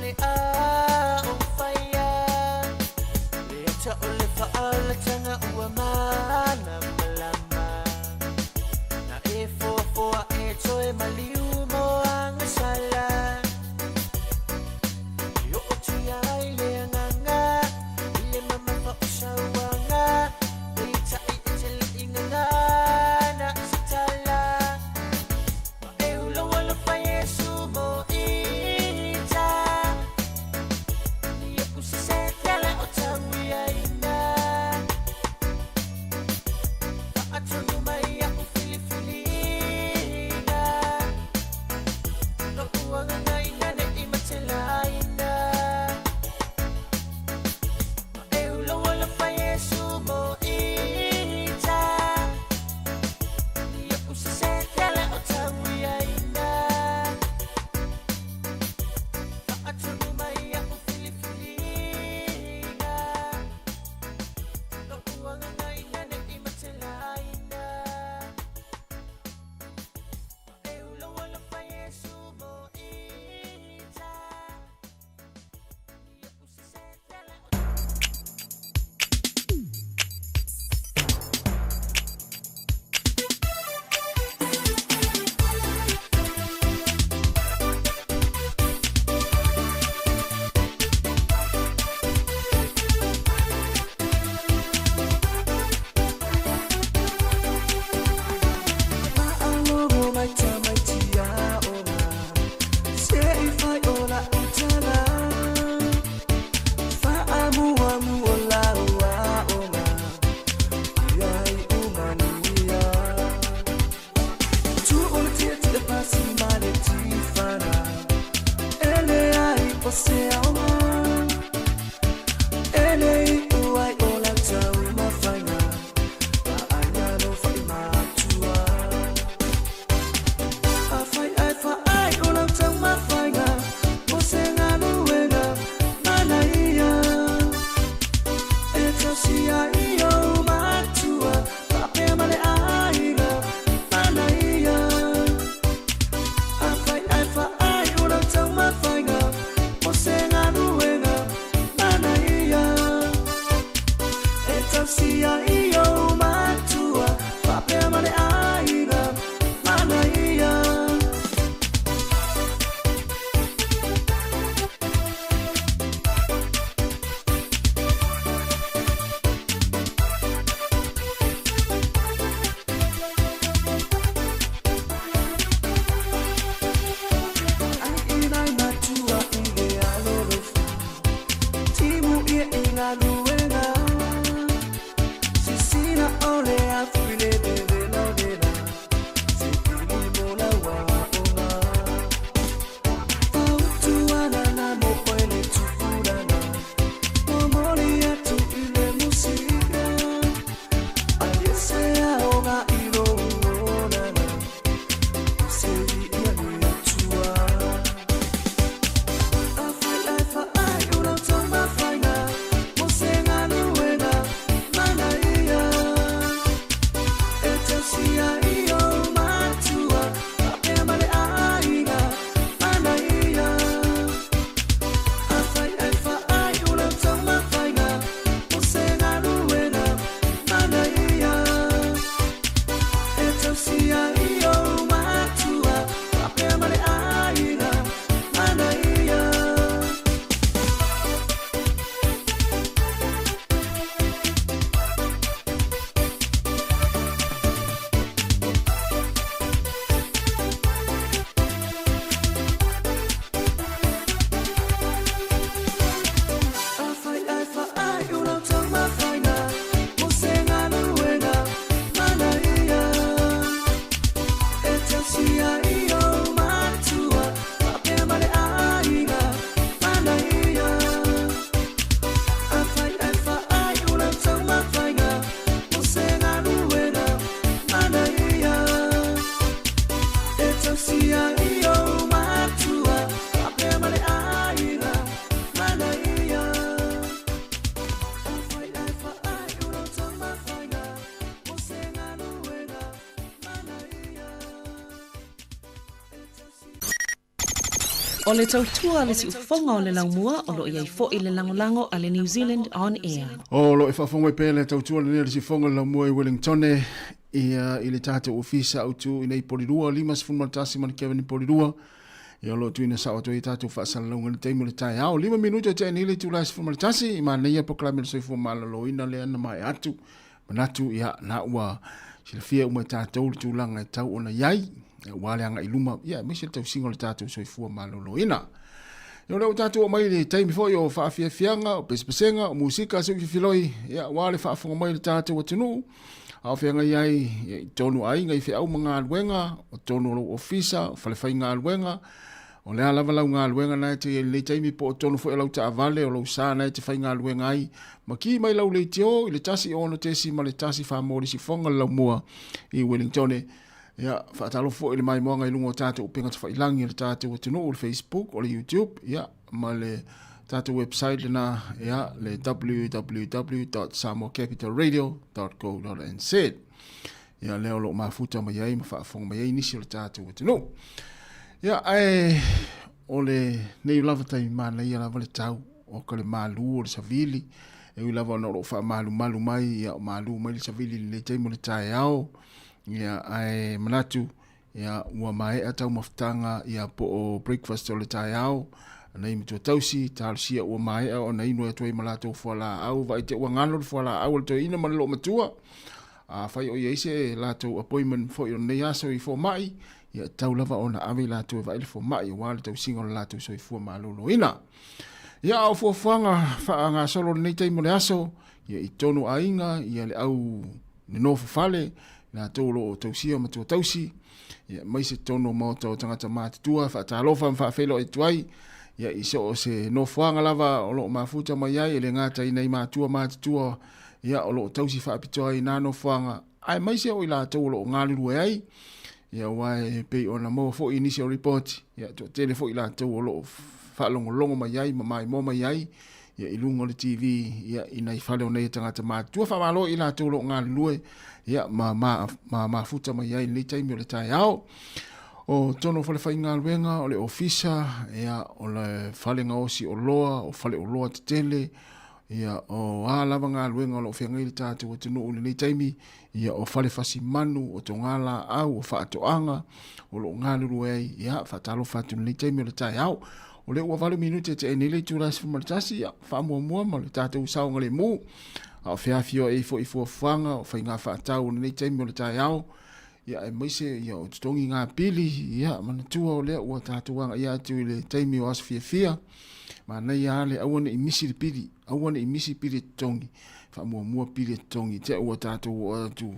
le a o faia Le ata o le faalatanga ua mana malama Na e foafoa e toe maliu mo agasala E oo tia ai le agaga I le mamafa o sauaga Peitai e te lei gagana se tala Ma e ulau alofa Iesu mo ita Ni aku se tele o tauiaina Faatonu mai a'u filifiliga Lo'u agagaina ne'i matelaina Ma e ulau alofa Iesu mo ita Ni a'u se tele o tauiaina Faatonu mai a'u filifiliga Lo'u agagaina ne'i matelaina Ma e ulau alofa Iesu mo ita Ni a'u se tele o Ma'alogo mai tamaitia ola Se i fai ola utala Fa'amuamu o laua ola Ia i umanuia Tu o le tia tia pasi ma le tifana Ele ai o se aoga Ele i uai o la tau mawhainga Ma'aina no whai matua A whai ai wha ai o lau tau mawhainga O se ngaluenga mana ia E tausi ai o matua Papea ma le aiga mana ia A whai ai wha ai o lau tau mawhainga O se ngaluenga O le tautua a le siufofoga o le laumua o lo o i ai foi le lagolago a le New Zealand On Air. O lo o faafofoga mai pea le tautua lenei a le siufofoga o le laumua i Wellingtone ia i le tatou ofisa autu i nei Polirua 51 ma le Kevin Polirua. Ia o lo o tuuina sao atu ai tatou faasalalauga i le taimi o le taeao. 5 minute o tea nei le itula e 11 i manaia polokalame o le soifua maloloina lea na maea atu. Manatu ia na ua silafia uma e tatou le tulaga e tau ona i ai aua le agai i luma ia aemaise le tausiga o le tatou soifua maloloina. Ia o lea ua tatou oo mai i le taimi foi o faafiafiaga, o pesepesega, o musika se i fifiloi ia aua le faafofoga mai o le tatou atunuu. A o feagai ai ia, i totonu o aiga i feau ma galuega, o totonu o lou ofisa, o falefaigaluega, o le a lava lau galuega na e te i ai i lenei taimi, po o totonu foi o lau taavale, o lou sa na e te faigaluega ai, ma ki mai lau leitio i le 1 6 .1 mo le sifoga le laumua i Wellingtone. Ia, faatalofa foi i le maimoaga i luga o tatou upega tafailagi a le tatou atunuu, le Facebook, o le YouTube, ia, ma le tatou website lena, ia, le www.samoacapitalradio.co.nz. Ia, lea o lo o mafuta mai ai ma faafofoga mai ai nisi o le tatou atunuu. Ia, ae o le nei lava taimi manaia lava le tau o ka le malu o le savili, e ui lava ona o lo o faamalumalu mai, ia, o malu mai le savili i lenei taimi o le taeao, ia, ae manatu, ia, ua maea taumafataga, ia, po o breakfast o le taeao, nai matua tausi, talosia ua maea ona inu atu ai ma latou fualaau, vaai te ua galo le fualaau a le toeaina ma le loomatua, afai o i ai se latou appointment foi o lenei aso i fomai, ia, tatau lava ona ave i latou e vaai le fomai aua le tausiga o le latou soifua maloloina. Ia, a o fuafuaga faagasolo i lenei taimi o le aso, ia, i totonu o aiga, ia, le au nonofo fale, latou o lo o tausia matua tausi, ia, aemaise totonu o maota o tagata matutua, faatalofa ma faafeiloai atu ai, ia, i so o se nofoaga lava o lo o mafuta mai ai, e le gata i nai matua matutua, ia, o lo o tausi faapitoa ai i nā nofoaga, aemaise o i latou o lo o galulue ai, ia, aua e pei ona maua foi i nisi o ripoti, ia, toatele foi i latou o lo o faalogologo mai ai ma maimoa mai ai, ia, i luga o le TV, ia, i nai fale o nei tagata matutua. Faamalo i latou o lo o galulue, ia, ma, ma, ma mafuta mai ai i lenei taimi o le taeao. O totonu o fale faigaluega, o le ofisa, ia, o le fale gaosi oloa, o fale oloa tetele, ia, o a lava galuega o lo o feagai le tatou atunuu i lenei taimi, ia, o fale fasi manu, o togalaau, o faatoaga, o lo o galulue ai, ia, faatalofa atu i lenei taimi o le taeao. O lea ua 8 minute e tea nei le itula e 11, ia, faamuamua ma le tatou saogalemu, a o feafioai ai foi fuafuaga o faiga faatau o lenei taimi o le taeao, ia, aemaise ia, o totogi ngā pili, ia, manatua o lea ua tatou agaia atu i le taimi o aso fiafia, manaia lava le aua ne i misi le pili, aua ne i misi pili e totogi, faamuamua pili e totogi, te ua tatou oo atu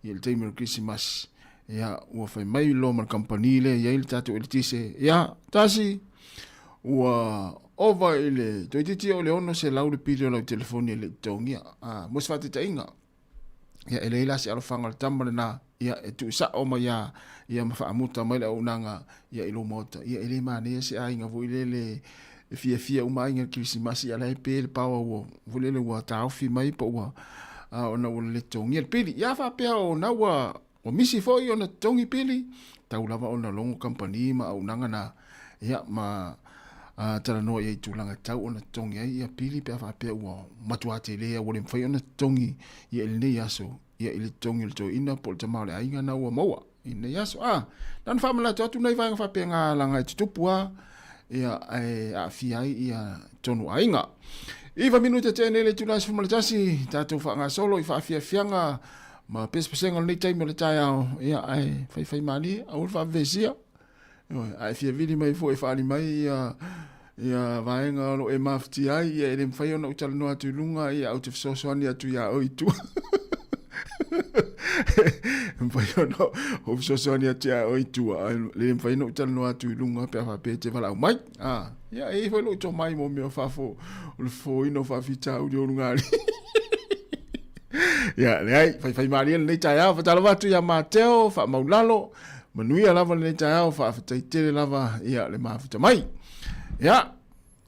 i le taimi o le Kerisimasi, ia, ua fai mai loa ma le kamupani lea e i ai le tatou eletise, ia, tasi, ua ova i le toeitiiti oo i le 600 le pili o lau telefoni e le i totogia. Ah, mo se faataitaiga, ia, e leai la se alofaga o le tama lena, ia, e tuusao mai lava, ia, ma faamuta mai le auaunaga, ia, i lou maota. Ia, e le manaia se aiga foi lele e fiafia uma aiga i le Kerisimasi, a o la e pe le power ua, foi lele ua taofi mai po ua, ona ua le totogia le pili. Ia, faapea o na ua, Ua misi foi ona totogi pili, tau lava ona logo kamupani ma auaunaga na, ia, ma talanoa i ai i tulaga e tatau ona totogi ai ia pili pe a faapea ua matua tele ua le mafai ona totogi ia i lenei aso, ia i le totogi o le toeaina po o le tama o le aiga na ua maua i lenei aso. A, na ona faamanatu atu nai vaega faapena leaga e tutupu lava, ia, ae aafia ai ia tonu aiga. 9 minute tea nei le itula e 11, tatou faagasolo i faafiafiaga ma pesepesega o lenei taimi o le taeao, ia, ae faifai malie, aua le faavevesia. Ioe, a e fia vili mai foi e faaali mai ia, ia vaega o lo o e mafatia ai, ia e le mafai ona ou talanoa atu i luga, ia ou te fesoasoani atu iā oe i tua. E mafai ona ou fesoasoani atu iā oe i tua, ae le mafai ona ou talanoa atu i luga pe a faapea e te valaau mai. Ah, ia, e i ai foi lou tomai mo mea o fafo, o le fofoina o faafitauli o ulugalii. Ia, leai, faifai malie lenei taeao, faatalofa atu ia Mateo, faamaulalo, manuia lava lenei taeao, faafetai tele lava ia le mafuta mai. Ia,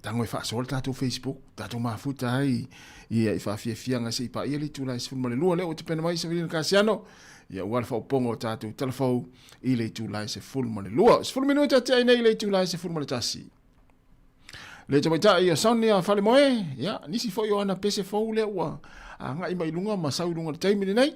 tago e faasoa le tatou Facebook, tatou mafuta ai ia i faafiafiaga se i paia le itula e 12 lea ua tapena mai Savilina Kasiano, ia ua le faaopopoga o tatou talafou i le itula e 12. 10 minute tea ai nei i le itula e 11. Le tamaitai ia Sonia Falemoe, ia, nisi foi o ana pese fou lea ua agai mai luga ma sau i luga i le taimi lenei.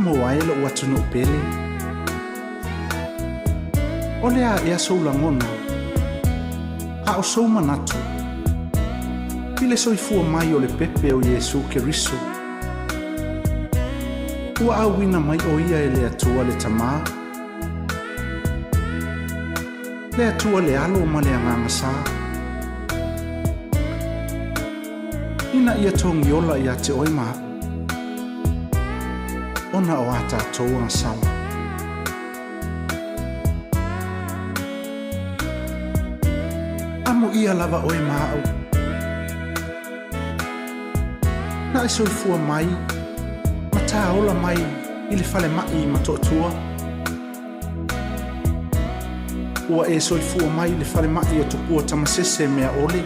Samoa e lo'u atunu'u pele. O le a ea sou lagona, a o sou manatu, i le soifua mai o le pepe o Iesu Keriso. Ua auina mai o ia e le Atua le Tamā, le Atua le Alo ma le Agaga Sa, ina ia togiola iā te oe ma a'u, ona o a tatou agasala. Amuia lava oe ma a'u, na e soifua mai ma tāola mai i le falema'i i Motootua. Ua e soifua mai i le falema'i o Tupua Tamasese Meaole.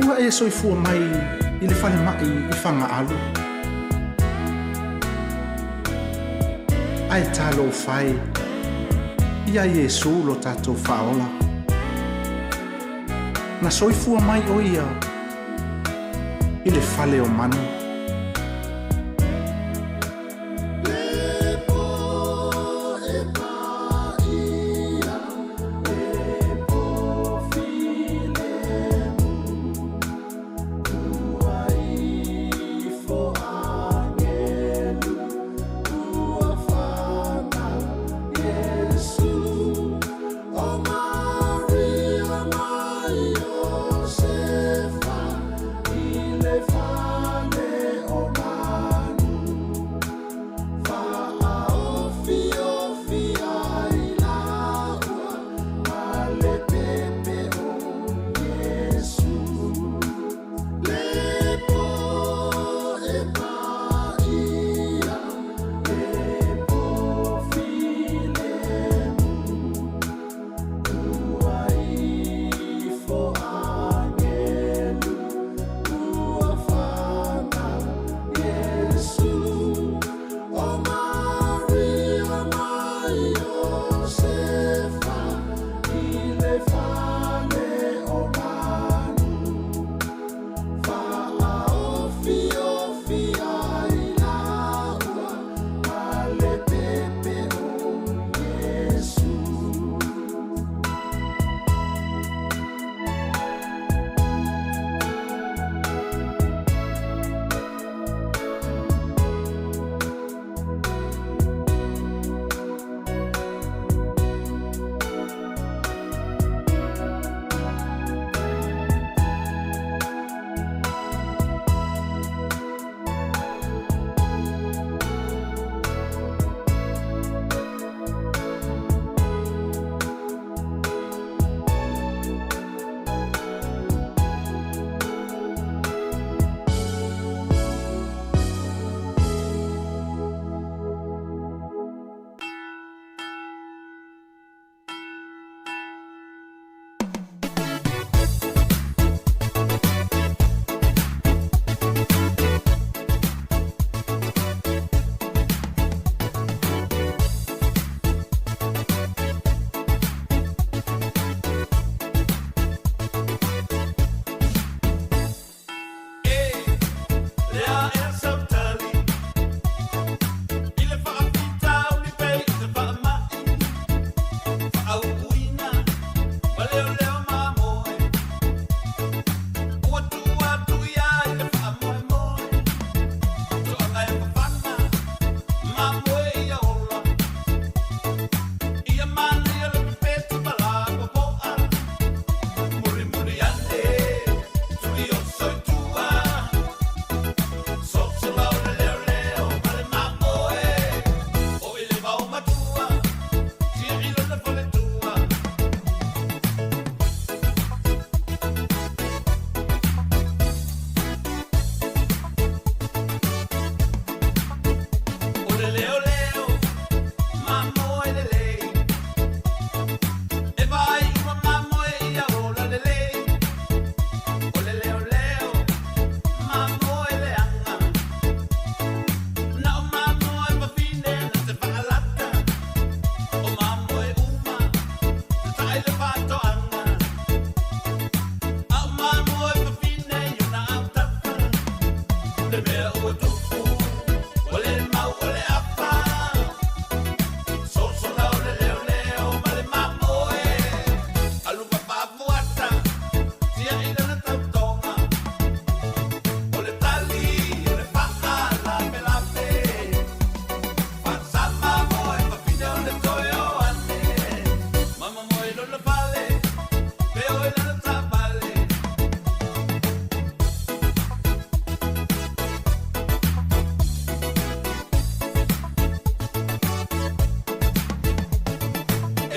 Ua e soifua mai i le falema'i i Fagaalu. Ae talofa e iā Iesu lo tatou Faaola. Na soifua mai o ia i le fale o manu.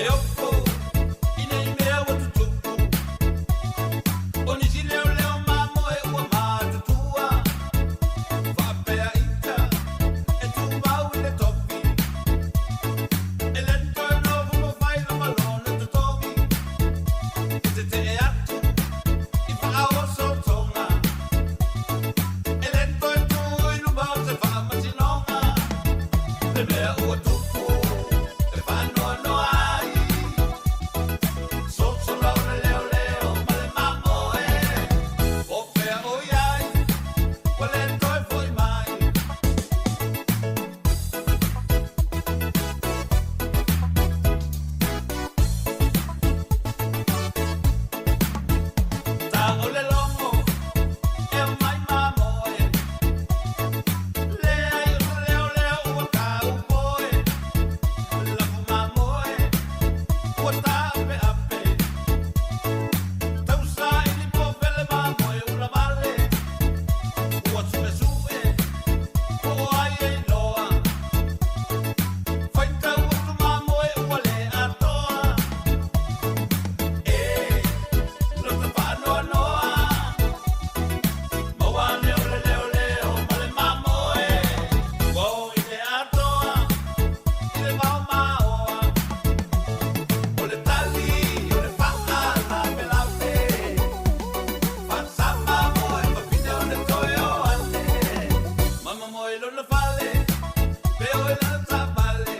E ofo i nei mea ua tutupu. O nisi leoleo mamoe ua matutua. Faapea ita e tumau i le tofi. E le toe nofo ma fai lava lona totogi. E tetee atu i faaosotoga. E le toe tu i luma o se faamasinoga. Le mea ua tupu e faanoanoa ai. Sosola o le leoleo ma le mamoe. O fea o i ai, ua le toe foi mai. Ta o le logo e o mai mamoe. Leai o se leoleo ua taupoe. Lafo mamoe ua taapeape. Tausaili po fele mamoe ulavale. Ua suesue po o ai e iloa. Faitau atu mamoe ua le atoa. E lota faanoanoa. Maua ane o le leoleo ma le mamoe. Ua o i le atoa i le vaomaoa. O le tali o le faalavelave. Faasama moe fafine o le toe o ane. Mama moe lona fale, pe o e lana tavale.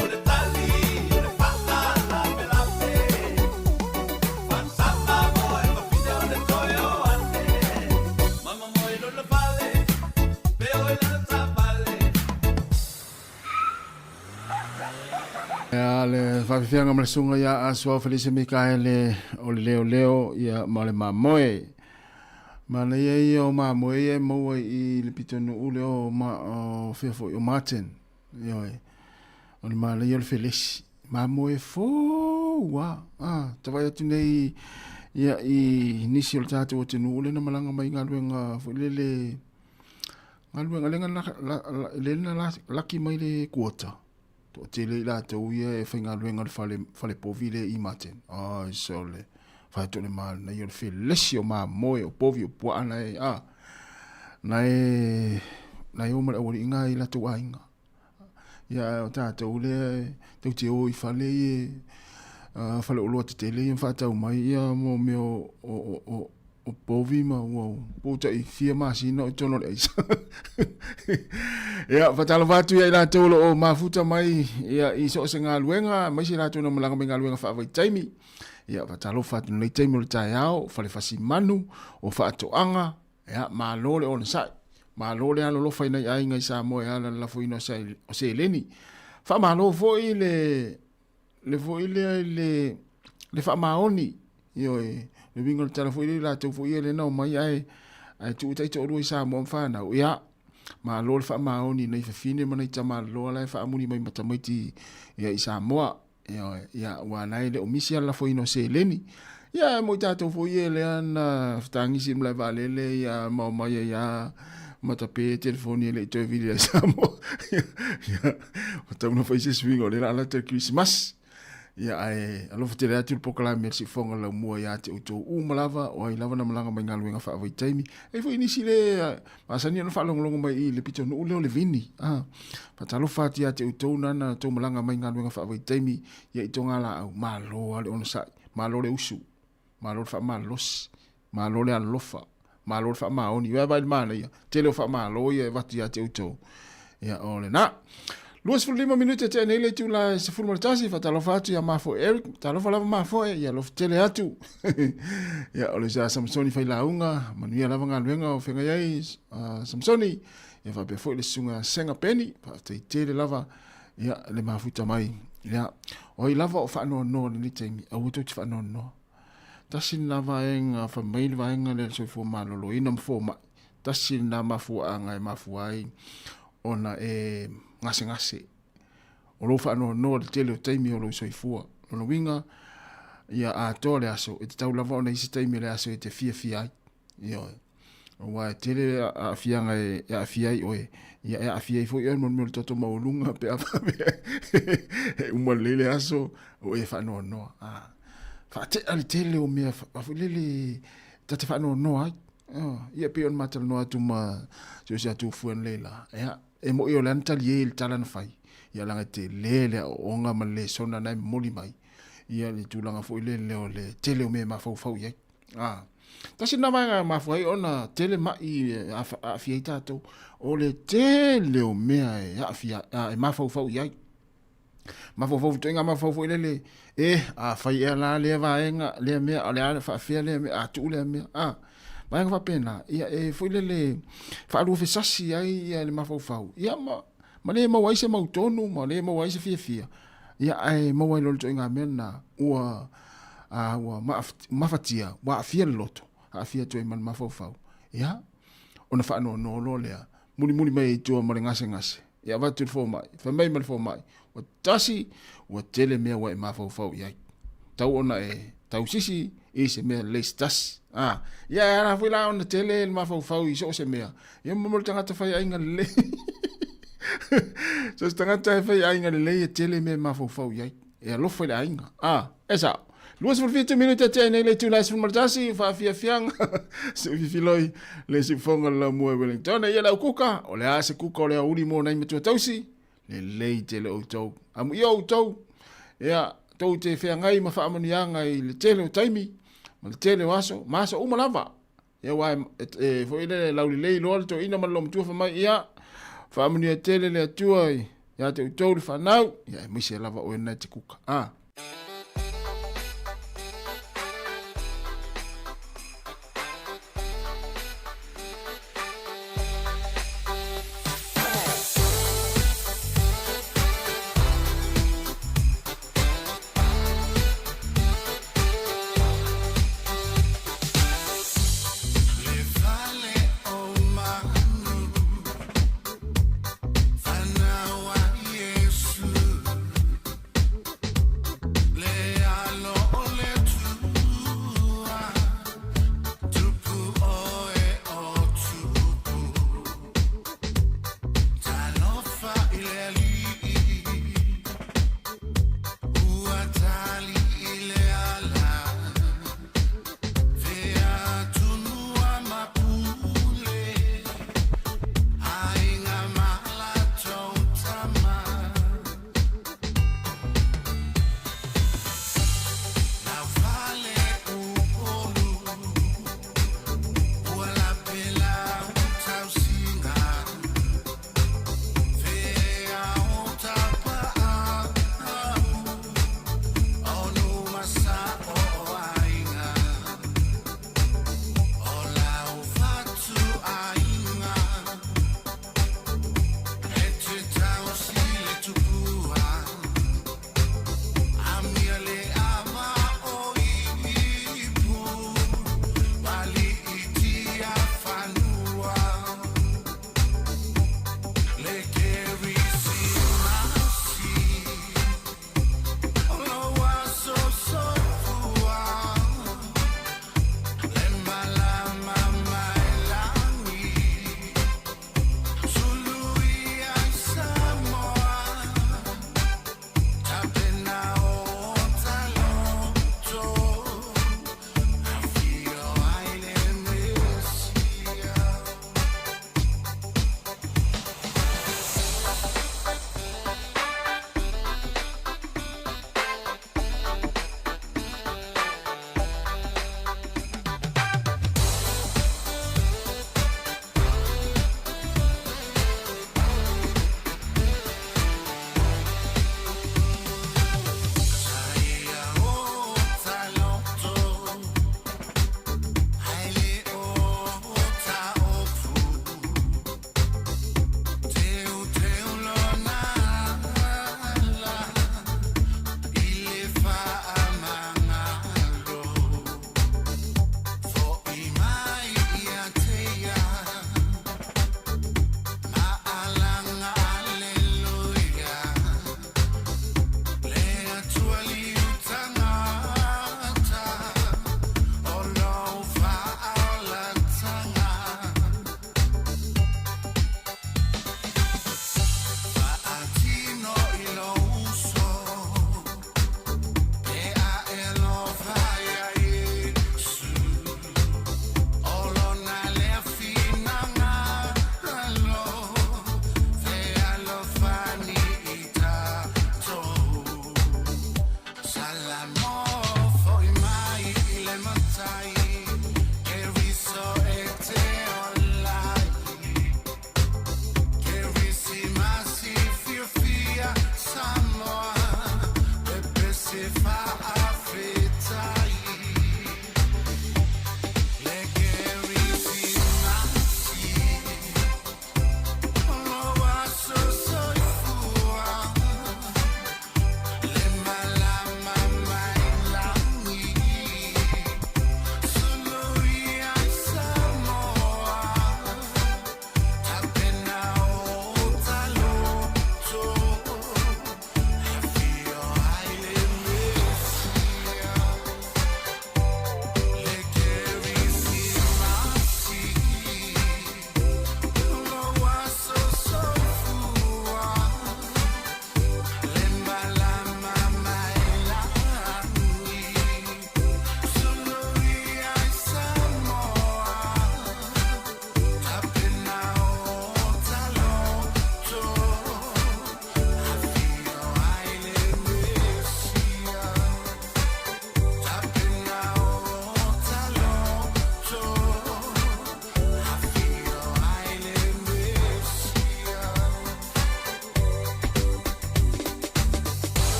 O le tali o le faalavelave. Faasama moe fafine o le toe o ane. Mama moe lona fale, pe o e lana tavale. Ia le faafiafiaga ma le susuga ia Asoa Felise Mikaele o le leoleo ia ma le mamoe. Manaia ia o mamoe ia e maua i le pitonuu lea o, ma, o fea foi, o Martin. Ioe. O le manaia o le felesi. Mamoe fou a. Ah, tavai atu nei ia i nisi o le tatou atunuu lea na malaga mai galuega foi lele galuega lea na lea na laki mai le kuota. Toatele i latou ia e faigaluega i le fale, fale povi lea i Martin. Ai sole. Fai atu le manaia o le felesi o mamoe, o povi, o puaa na e, a. Na e, na e o ma le aualiiga i latou aiga. Ia, o tatou lea, tau te o i fale i, fale oloa tetele ia ma faatau mai ia mo mea o, o, o, o, o povi ma ua po tai fia masina o i totonu o le aisa. Ia, faatalofa atu ia i latou o lo o mafuta mai ia, i so o se galuega, aemaise i latou na malaga mai galuega faavaitaimi. Ia, faatalofa atu nei taimi o le taeao, o Falefasimanu, o Faatoaga, ia, malo le onosai. Malo le alolofa i nai aiga i Samoa e ala le lafoina o seleni. Faamalo foi le le foi lea i le, le faamaoni, ioe, le uiga o le tala foi lea i latou foi ia lea na omai ae, ae tuu taitoalua i Samoa ma fanau, ia, malo le faamaoni i nai fafine ma nai tamaloa la e faamuli mai ma tamaiti ia i Samoa, ioe, ia, aua la e le o misi lava le lafoina o seleni. Ia, mo i tatou foi ia lea na fetagisi i le malae vaalele ia ma omai ai lava ma tape telefoni e le i toe vili ai Samoa. Ia, ua tatau ona fai se suiga o lea o le a lata le Kerisimasi. Ia, ae alofa tele atu le polokalame a le Siufofoga o le Laumua ia te outou uma lava, o ai lava na malaga mai galuega faavaitaimi. E i ai foi nisi le masani ona faalogologo mai i le pitonuu lea o le Vini. Ah, faatalofa atu ia te outou na na tou malaga mai galuega faavaitaimi ia i Togalaau. Malo lava le onosai. Malo le usu, malo le faamalolosi, malo le alolofa, malo le faamaoni. Ua vaai i le manaia, tele o faamalo ia e avatu ia te outou. Ia, o lena. 25 minute tea nei le itula e 11, faatalofa atu ia Mafoe Eric, talofa lava Mafoe, ia alofa tele atu. Ia, o le sa Samsoni Failauga, manuia lava galuega o feagai ai Samsoni. Ia faapea foi le susuga Senga Penny, faafetai tele lava Ia, le mafuta mai. Ia, o ai lava o faanoanoa i lenei taimi, aua tou te faanoanoa. Tasi lena vaega, fai mai le vaega lea le soifua maloloina ma fomai, tasi lena mafuaaga e mafua ai ona e gasegase. O lou faanoanoa i le tele o taimi o lou soifua. Lona uiga, ia atoa le aso, e tatau lava ona i ai se taimi o le aso e te fiafia ai. Ioe. Aua e tele aafiaga e aafia ai oe, ia e aafia ai foi oe ma le mea o le toto maualuga pe a faapea e uma lelei le aso o e faanoanoa. A faatea le tele o mea foi lele ta te faanoanoa ai. Ia pei ona matalanoa atu ma si o si atu fue nei la. Ia e mo'i o le ana tali e le tala na fai. Ia laga e tele le aoaoga ma le lesona na e momoli mai. Ia le tulaga foi lele o le tele o mea e mafaufau i ai. A, tasi lena vaega e mafua ai ona tele ma'i e aafia ai tatou, o le tele o mea e aafia, e mafaufau i ai. Mafaufau ituaiga mafaufau foi lele, e, a fai ea la lea vaega, lea mea, o le a faafefea lea mea, a tuu lea mea, a, vaega faapena, ia e foi lele faaluafesasi ai ia le mafaufau, ia ma, ma le maua ai se mautonu, ma le maua ai se fiafia, ia ae maua ai loa le ituaiga mea lena, ua, a, ua mafatia, ua aafia le loto, aafia atu ai ma le mafaufau, ia, ona faanoanoa loa lea, mulimuli mai ai i tua ma le gasegase, ia avatu i le fomai, fai mai ma le fomai, ua tasi, ua tele mea ua e mafaufau i ai. Tau ona e tausisi i se mea lelei se tasi. A, ia e ala foi la ona tele le mafaufau i so o se mea. Ia mo le tagata fai aiga lelei. So se tagata e fai aiga lelei e tele mea e mafaufau i ai. E alofa i le aiga. A, e sao. 27 minute tea nei le itula e 11 faafiafiaga se fifiloi le siufoga le laumua i Wellington. Ia le au kuka, o le a se kuka o le aoauli mo nai matua tausi, lelei tele outou. Amuia outou, ia, tou te feagai ma faamanuiaga i le tele o taimi, ma le tele o aso, ma aso uma lava. Ia aua e, e, foi lele laulelei loa le toeaina ma le loomatua fai mai, ia, faamanuia tele le Atua ia te outou le fanau, ia aemaise lava oe lena e te kuka. A.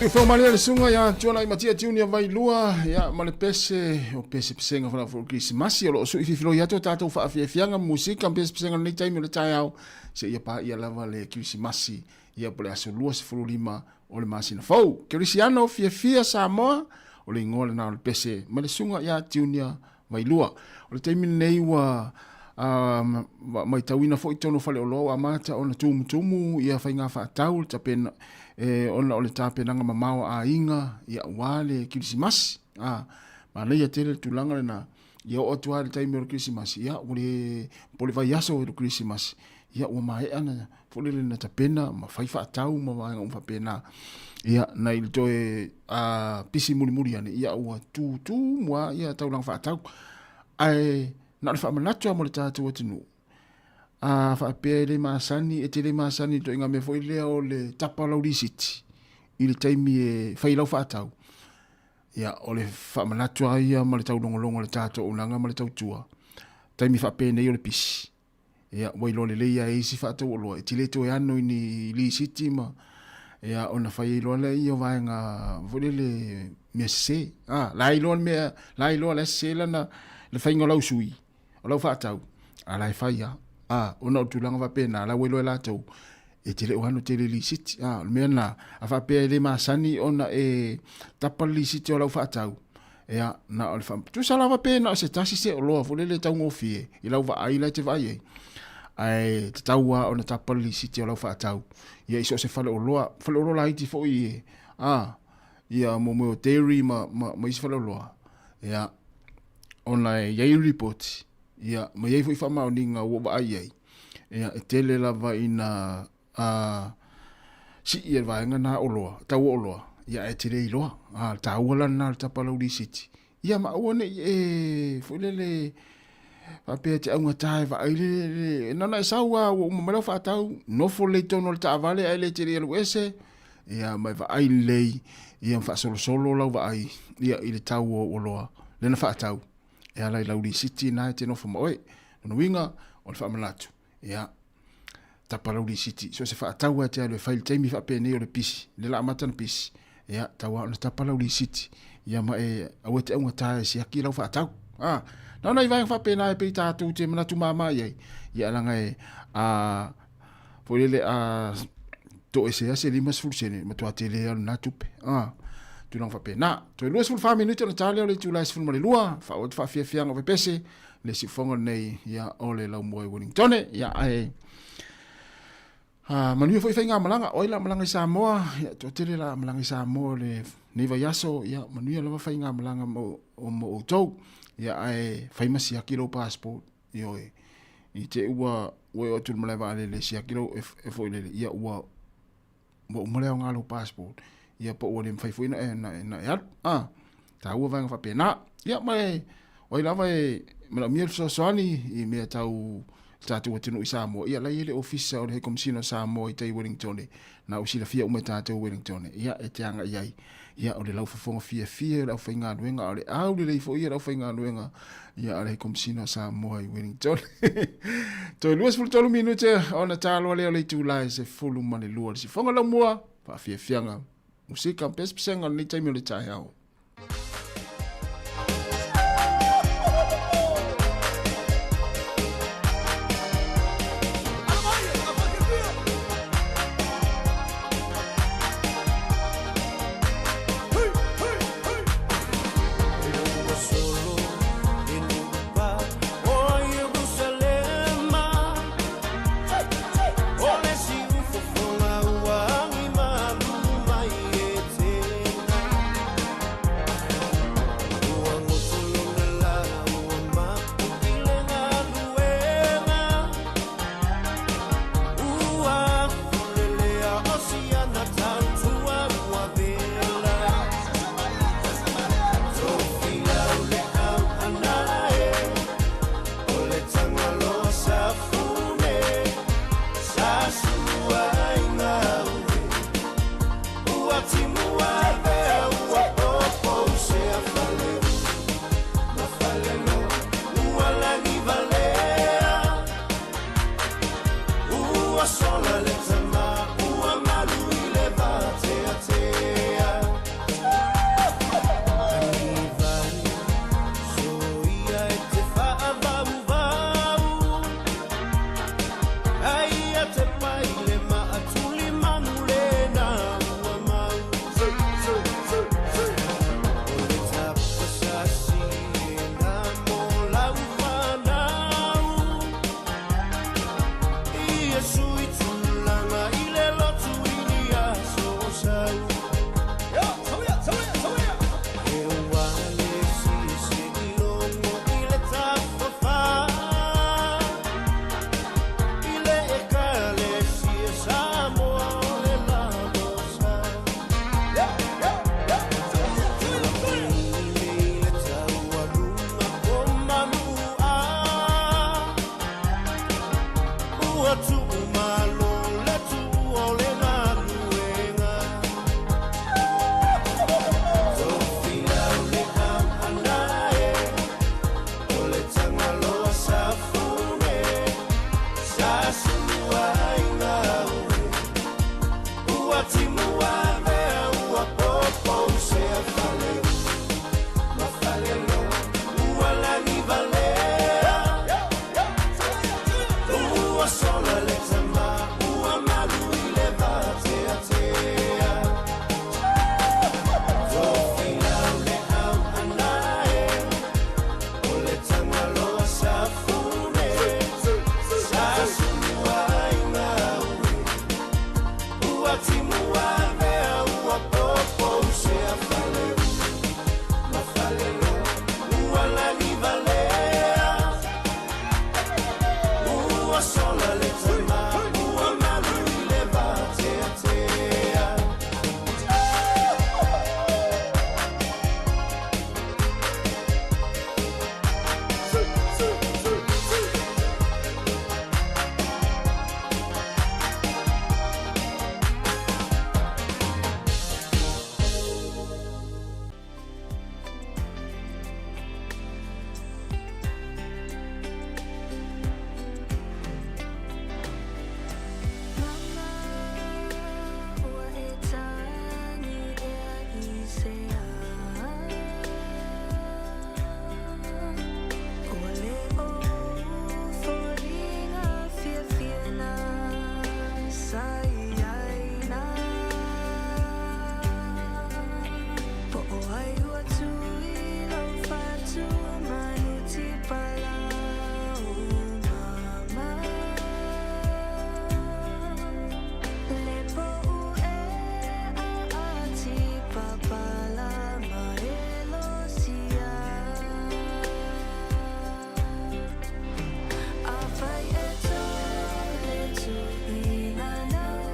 Faumalia le suga ia Tuanai Matia Tiuni o Vailua ia ma le pese o pese pesega fana fo Krisimasi o lo o sui fifiloi atu o tatou faafiafiaga musika ma pese pesega lenei taimi o le taeao seia paia lava le Krisimasi ia po le aso 25 o le masina fou. Kerisiano fiafia Samoa o le igoa lena o le pese ma le suga ia Tiunia Vailua. O le taimi lenei ua matauina foi totonu o faleoloa ua amata ona tumutumu ia faiga faatau le tapena, e, ona o le tapenaga mamao a aiga ia aua le Kirisimasi. A, manaia tele le tulaga lena, ia oo atu lava i le taimi o le Kirisimasi, ia ua le, po o le vaiaso o le Kirisimasi, ia ua maea na foi lele na tapena ma fai faatau ma vaega uma faapena. Ia, nai le toe pisi mulimuli ane, ia ua tutumu lava ia taulaga faatau. Ae na o le faamanatu lava mo le tatou atunuu, a faapea e le masani, e te le masani i le ituaiga mea foi lea o le tapa o lau lisiti i le taimi e fai lau faatau, ia, o le faamanatu lava ia ma le taulogologo a le tatou auaunaga ma le tautua, taimi faapenei o le pisi. Ia, ua iloa lelei lava e isi faatauoloa, e te le toe ano i ni lisiti ma, ia, ona fai ai loa lea o vaega foi lele mea sese. A, la e iloa le mea, la e iloa la e sese lana, le faiga o lau sui, o lau faatau, a la e fai lava. A, ona o le tulaga faapena, la ua iloa e latou, e te le o ano tele i lisiti. A, o le mea lena, a faapea e le masani ona e tapa le lisiti o lau faatau, Ia, na o le wha... Tusa lava pe na o se tasi se oloa fo lele taugofie i lau vaai la e te vaai ai. Ae tatau lava ona tapa le lisiti o lau faatau. Ia i so o se faleoloa, faleoloa laiti foi e, a, ia mo mea o dairy ma, ma, ma isi faleoloa. Ia, ona e i ai ripoti, ia, ma i ai foi faamaoniga ua ou vaai ai. Ia, e tele lava ina a sii e le vaega na oloa, tau o oloa, ia ae te le iloa. A, taua la lena o le tapa lau lisiti. Ia ma aua ne i e, foi lele, faapea e te augata e vaai le, le, na ona e sau lava ua uma mai lau faatau, nofo lelei i totonu o le taavale ae le te le i alu ese, ia ma e vaai lelei, ia ma faasolosolo lau vaai, ia i le tau o ou oloa, lea na faatau, e ala i lau lisiti na e te nofo ma oe. Lona uiga, o le faamanatu, Ia, tapa lau lisiti, so o se faatau lava e te alu e fai i le taimi faapenei o le pisi, lea o le a amata ona pisi, ia, tau lava ona tapa lau lisiti, ia ma e, aua e te augata e siaki lau faatau. A, na o nai vaega faapena e pei tatou te manatu mama i ai, ia leaga e, a, foi lele, a toesea se 50 sene, matua tele lava lena tupe. A, tulaga faapena. Toe 24 minute ona ta lea o le itula e 12, faaauau atu faafiafiaga o pepese, le siufofoga lenei ia o le Laumua i Wellingtone ia ae manuia foi faigamalaga o ai la malaga i Samoa ia toatele la malaga i Samoa le nei vaiaso ia manuia lava faigamalaga mo mo outou ia ae fai ma siaki lou passport ioe i te ua ua e oo atu i le malae vaalele siaki lou e foi lele ia ua ua uma le aoga o lou passport, ia po ua le mafai foi ona e, na e alu. A, taua vaega faapena. Ia, ma e, o ai lava e manaomia le fesoasoani i mea tau tatou atunuu i Samoa, ia la e i ai le ofisa o le High Commissioner o Samoa i tai Wellington, na ua silafia uma e tatou Wellington, ia e te agai ai. Ia, o le laufofoga fiafia o le aufaigaluega, a o le aulelei foi ia le aufaigaluega, ia a le Komisina o Samoa i Wellington. Toe 23 minute ona taloa lea o le itula e 12 le sifoga laumua, faafiafiaga musika pesepesega o lenei taimi o le taeao. Sa i ai na Po o ai ua tui lau fatu manu tipala o mama Le po u e a ati papala ma e lo sia A fai e tole tu ina nau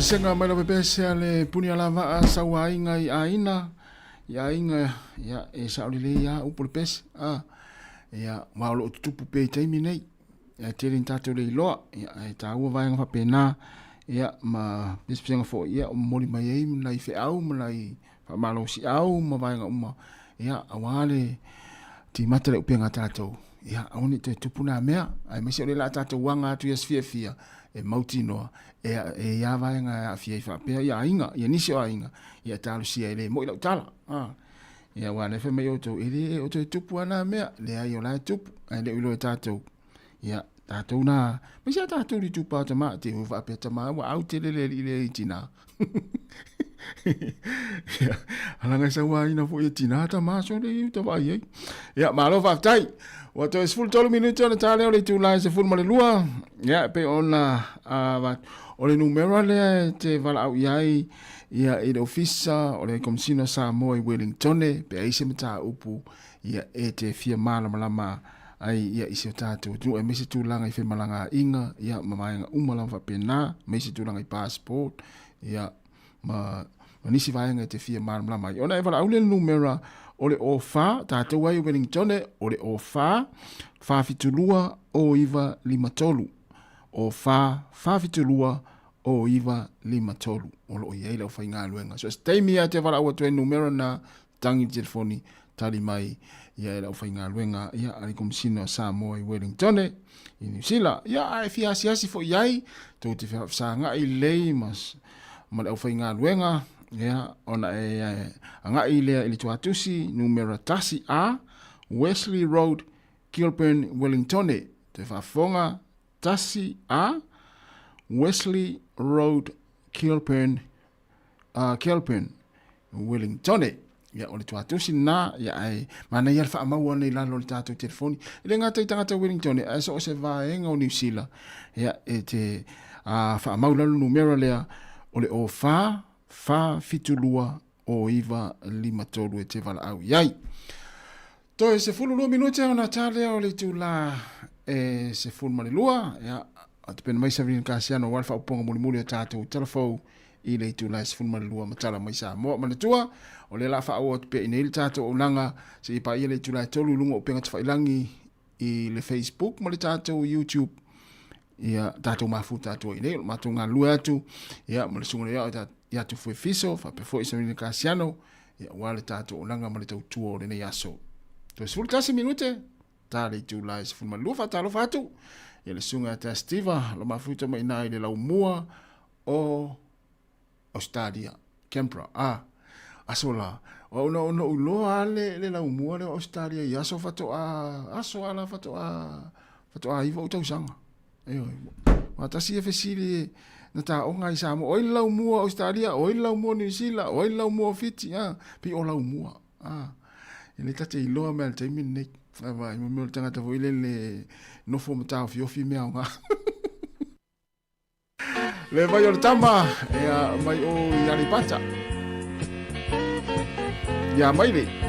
Pesega mai lau pese a le puni ala vaa sau aiga i aina i aiga ia e saolelei lava upu o le pese a ia aua o loo tutupu pea i taimi nei ia e tele ina tatou le iloa ia ae taua vaega faapena ia ma pesepesega foi ia o momoli mai ai nai feau ma nai faamalosiau ma vaega uma ia aua le timata le upega a tatou ia aua ne i toe tupu na mea aemaise o lea o le a tatou aga atu i aso fiafia e mautinoa e e i ai vaega e aafia ai faapea ia aiga ia nisi o aiga ia talosia e le moi lau tala a ia aua o lea e fai mai outou e le o toe tupu lava na mea leai o la e tupu ae le o iloa e tatou ia tatou na maise a tatou i le itupa o tama te hui faapea tama ua au tele le alii lea i tina ia alaga e sauaina foi e tina tama sole i uta vaai ai ia malo faafetai ua toe 13 minute ona ta lea o le itula e 12 ia e pei ona o le numera lea e te valaau i ai ia i le ofisa o le Komisina o Samoa i Wellingtone pe ai se mataupu ia e te fia malamalama ai ia i si o tatou atunuu aemaise tulaga i femalagaaiga ia ma vaega uma lava faapena aemaise tulaga i passport ia ma ma nisi vaega e te fia malamalama ai. Ona e valaau lea i le numera o le 04, tatou ai i Wellingtone, o le 04 472 0953. 04 472 0953. O lo o i ai le aufaigaluega. So se taimi lava e te valaau atu ai i le numera lena, tagi le telefoni, tali mai ia e le aufaigaluega ia a le Komesina o Samoa i Wellingtone i Niu Sila. Ia a e fia asiasi foi i ai, tou te fesagai lelei ma, ma le aufaigaluega, ia, ona e agai lea i le tuatusi numera 1A, Wesley Road, Kilburn, Wellingtone. Toe faafofoga, 1A, Wesley Road, Kilburn, Kelburn, Wellingtone. Ia, o le tuatusi lena, ia, ae manaia le faamau ana i lalo o le tatou telefoni. E le gata i tagata Wellingtone, ae so o se vaega o Niu Sila, ia, e te faamau lalo numera lea, o le 04 472 09 53 e te valaau i ai. Toe 12 minute ona ta lea o le itula e 12, ia, a tapena mai Sabrina Kasiano aua le faaupuga mulimuli o tatou talafou i le itula e 12 ma tala mai Samoa. Manatua, o lea la faaauau atu pea i nei le tatou auaunaga seia paia le itula e 3 i luga o upega tafailagi i le Facebook ma le tatou YouTube. Ia, tatou mafuta atu ai nei, o le matou galulue atu, ia, ma le susuga i le ia Tufue Fiso, faapea foi Sabrina Kasiano, ia, aua le tatou auaunaga ma le tautua o lenei aso. Toe 11 minute, ta le itula e 12, faatalofa atu, ia le susuga ia Tea Steva, lo mafuta mai ina i le laumua o Australia, Canberra. A, aso la, o au na ona ou iloa lava le, le laumua lea o Australia i aso faatoa, aso lava la faatoa, faatoa 9 ou tausaga. Ioe, aua tasi ia fesili na taoga ai Samoa, o ai le laumua o Australia, o ai le laumua o Niu Sila, o ai le laumua o Fiti, a, pei o laumua. A, e le ta te iloa mea i le taimi lenei. Aua, i mea o le tagata foi lele nofo ma taofiofi mea aoga. Le vai o le tama, ia mai o i Aleipata. Ia Maile.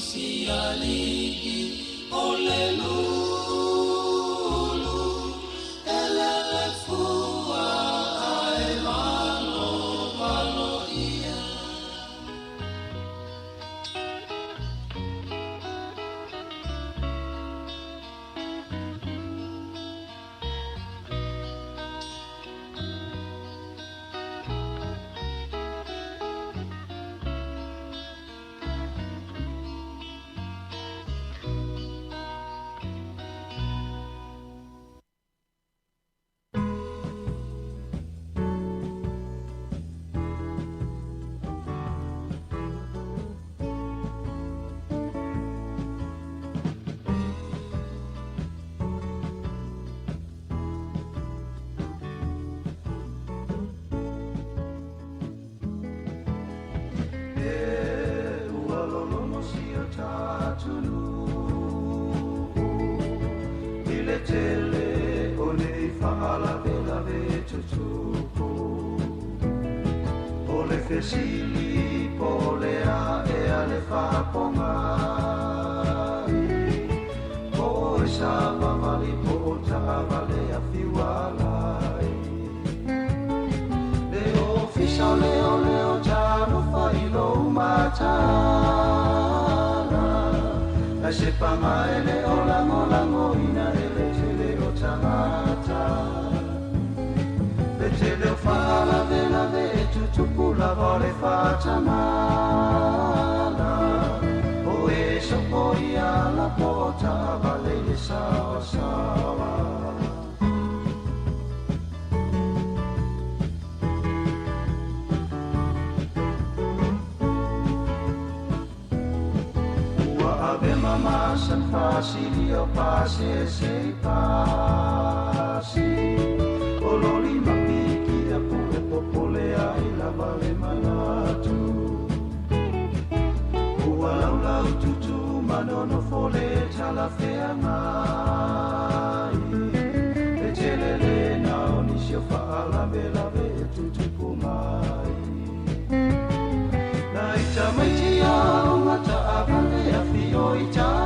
Sia li. fesili po le a e a le faapogai po o e savavali po o taavale afiualai le ofisa o leoleo talofa i lou matala ae se paga e le o lagolagoina e le tele o tagata le tele o faalavelave e tutupu lava o le faatamala o e sopo ia lapo o taavale i le saoasaoa. Ua ave mamasan faasili o pasese i pasi o loli mapiki apu e popole ai lava le manatu ua laulau tutu manonofo le talafeagai e tele le na o nisi o faalavelave e tutupu mai na ita maiti aoga taavale afio i talofa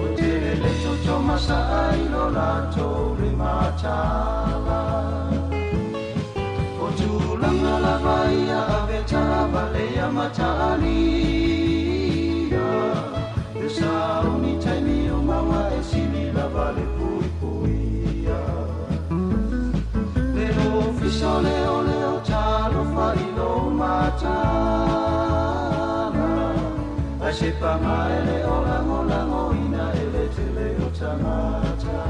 o tele le toto masaa i lo latou le matala o tulaga lava ia ave taavale ia mataalia e sauni taimi o maga e sili lava le puipuia le ofisa o leoleo talofa i lou matala ae se paga e le o lagolagoina e le tele o tagata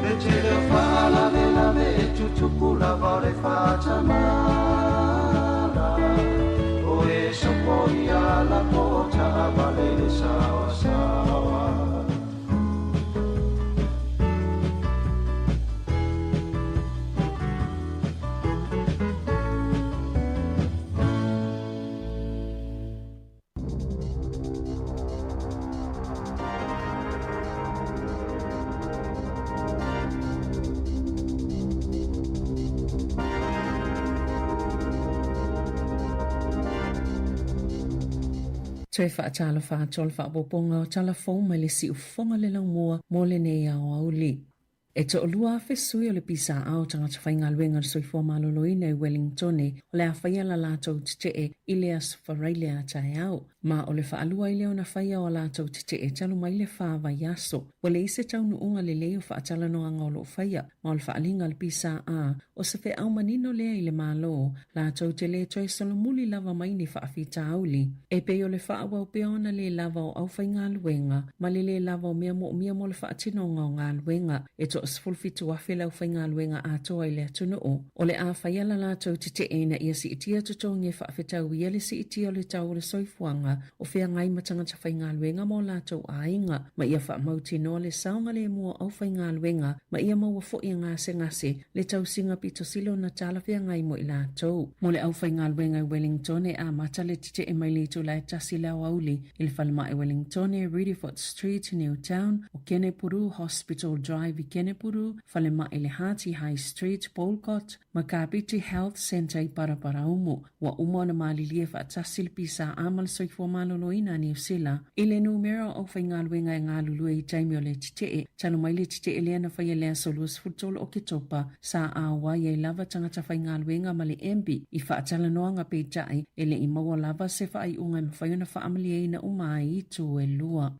le tele o faalavelave e tutupu lava o le faatamala o e sopo ia lapo o taavale le saoasaoa. Toe faatalofa atu o le faaopoopoga o tala fou mai le siufofoga le laumua mo lenei aoauli. E 2,000 sui o le PSA o tagata faigaluega o le soifua maloloina i Wellingtone o le a faia la latou tetee i le Aso Faraile a taeao. Ma o le faalua ai lea ona faia o a latou tetee talu mai le fa vaiaso. Ua leai se taunuuga lelei o faatalanoaga o lo o faia, ma o le faaaliga a le PSA, o se feau manino lea i le Malo, latou te lē toe solomuli lava mai ni faafitauli. E pei o le faaauau pea ona lē lava o aufaigaluega ma le lē lava o mea moomia mo le faatinoga o galuega. E toa-17,000 le aufaigaluega atoa i le atunuu. O le a faia la latou tetee ina ia siitia totogi e faafetauia le siitia o le tau o le soifuaga o feagai ma tagata faigaluega ma o latou aiga, ma ia faamautinoa le saogalemu o aufaigaluega ma ia maua foi e gasegase le tausiga pito sili ona talafeagai mo i latou. Mo le aufaigaluega i Wellington e amata le tetee mai le itula e tasi le aoauli i le falemai Wellington, Riddiford Street, Newtown, o Kenepuru Hospital Drive i Kenepuru, falemai le Hati High Street, Boulcott, ma Kapiti Health Centre i Paraparaumu. Ua uma ona malilie faatasi le PSA ma le Soifua Maloloina a Niu Sila i le numera o aufaigaluega e galulue i taimi o le tetee. Talu mai le tetee lea na faia i le aso 23 o Oketopa, sa auai ai lava tagata faigaluega ma le MB i faatalanoaga peitai e le i maua lava se faaiuga e mafai ona faamalieina uma ai itu e lua.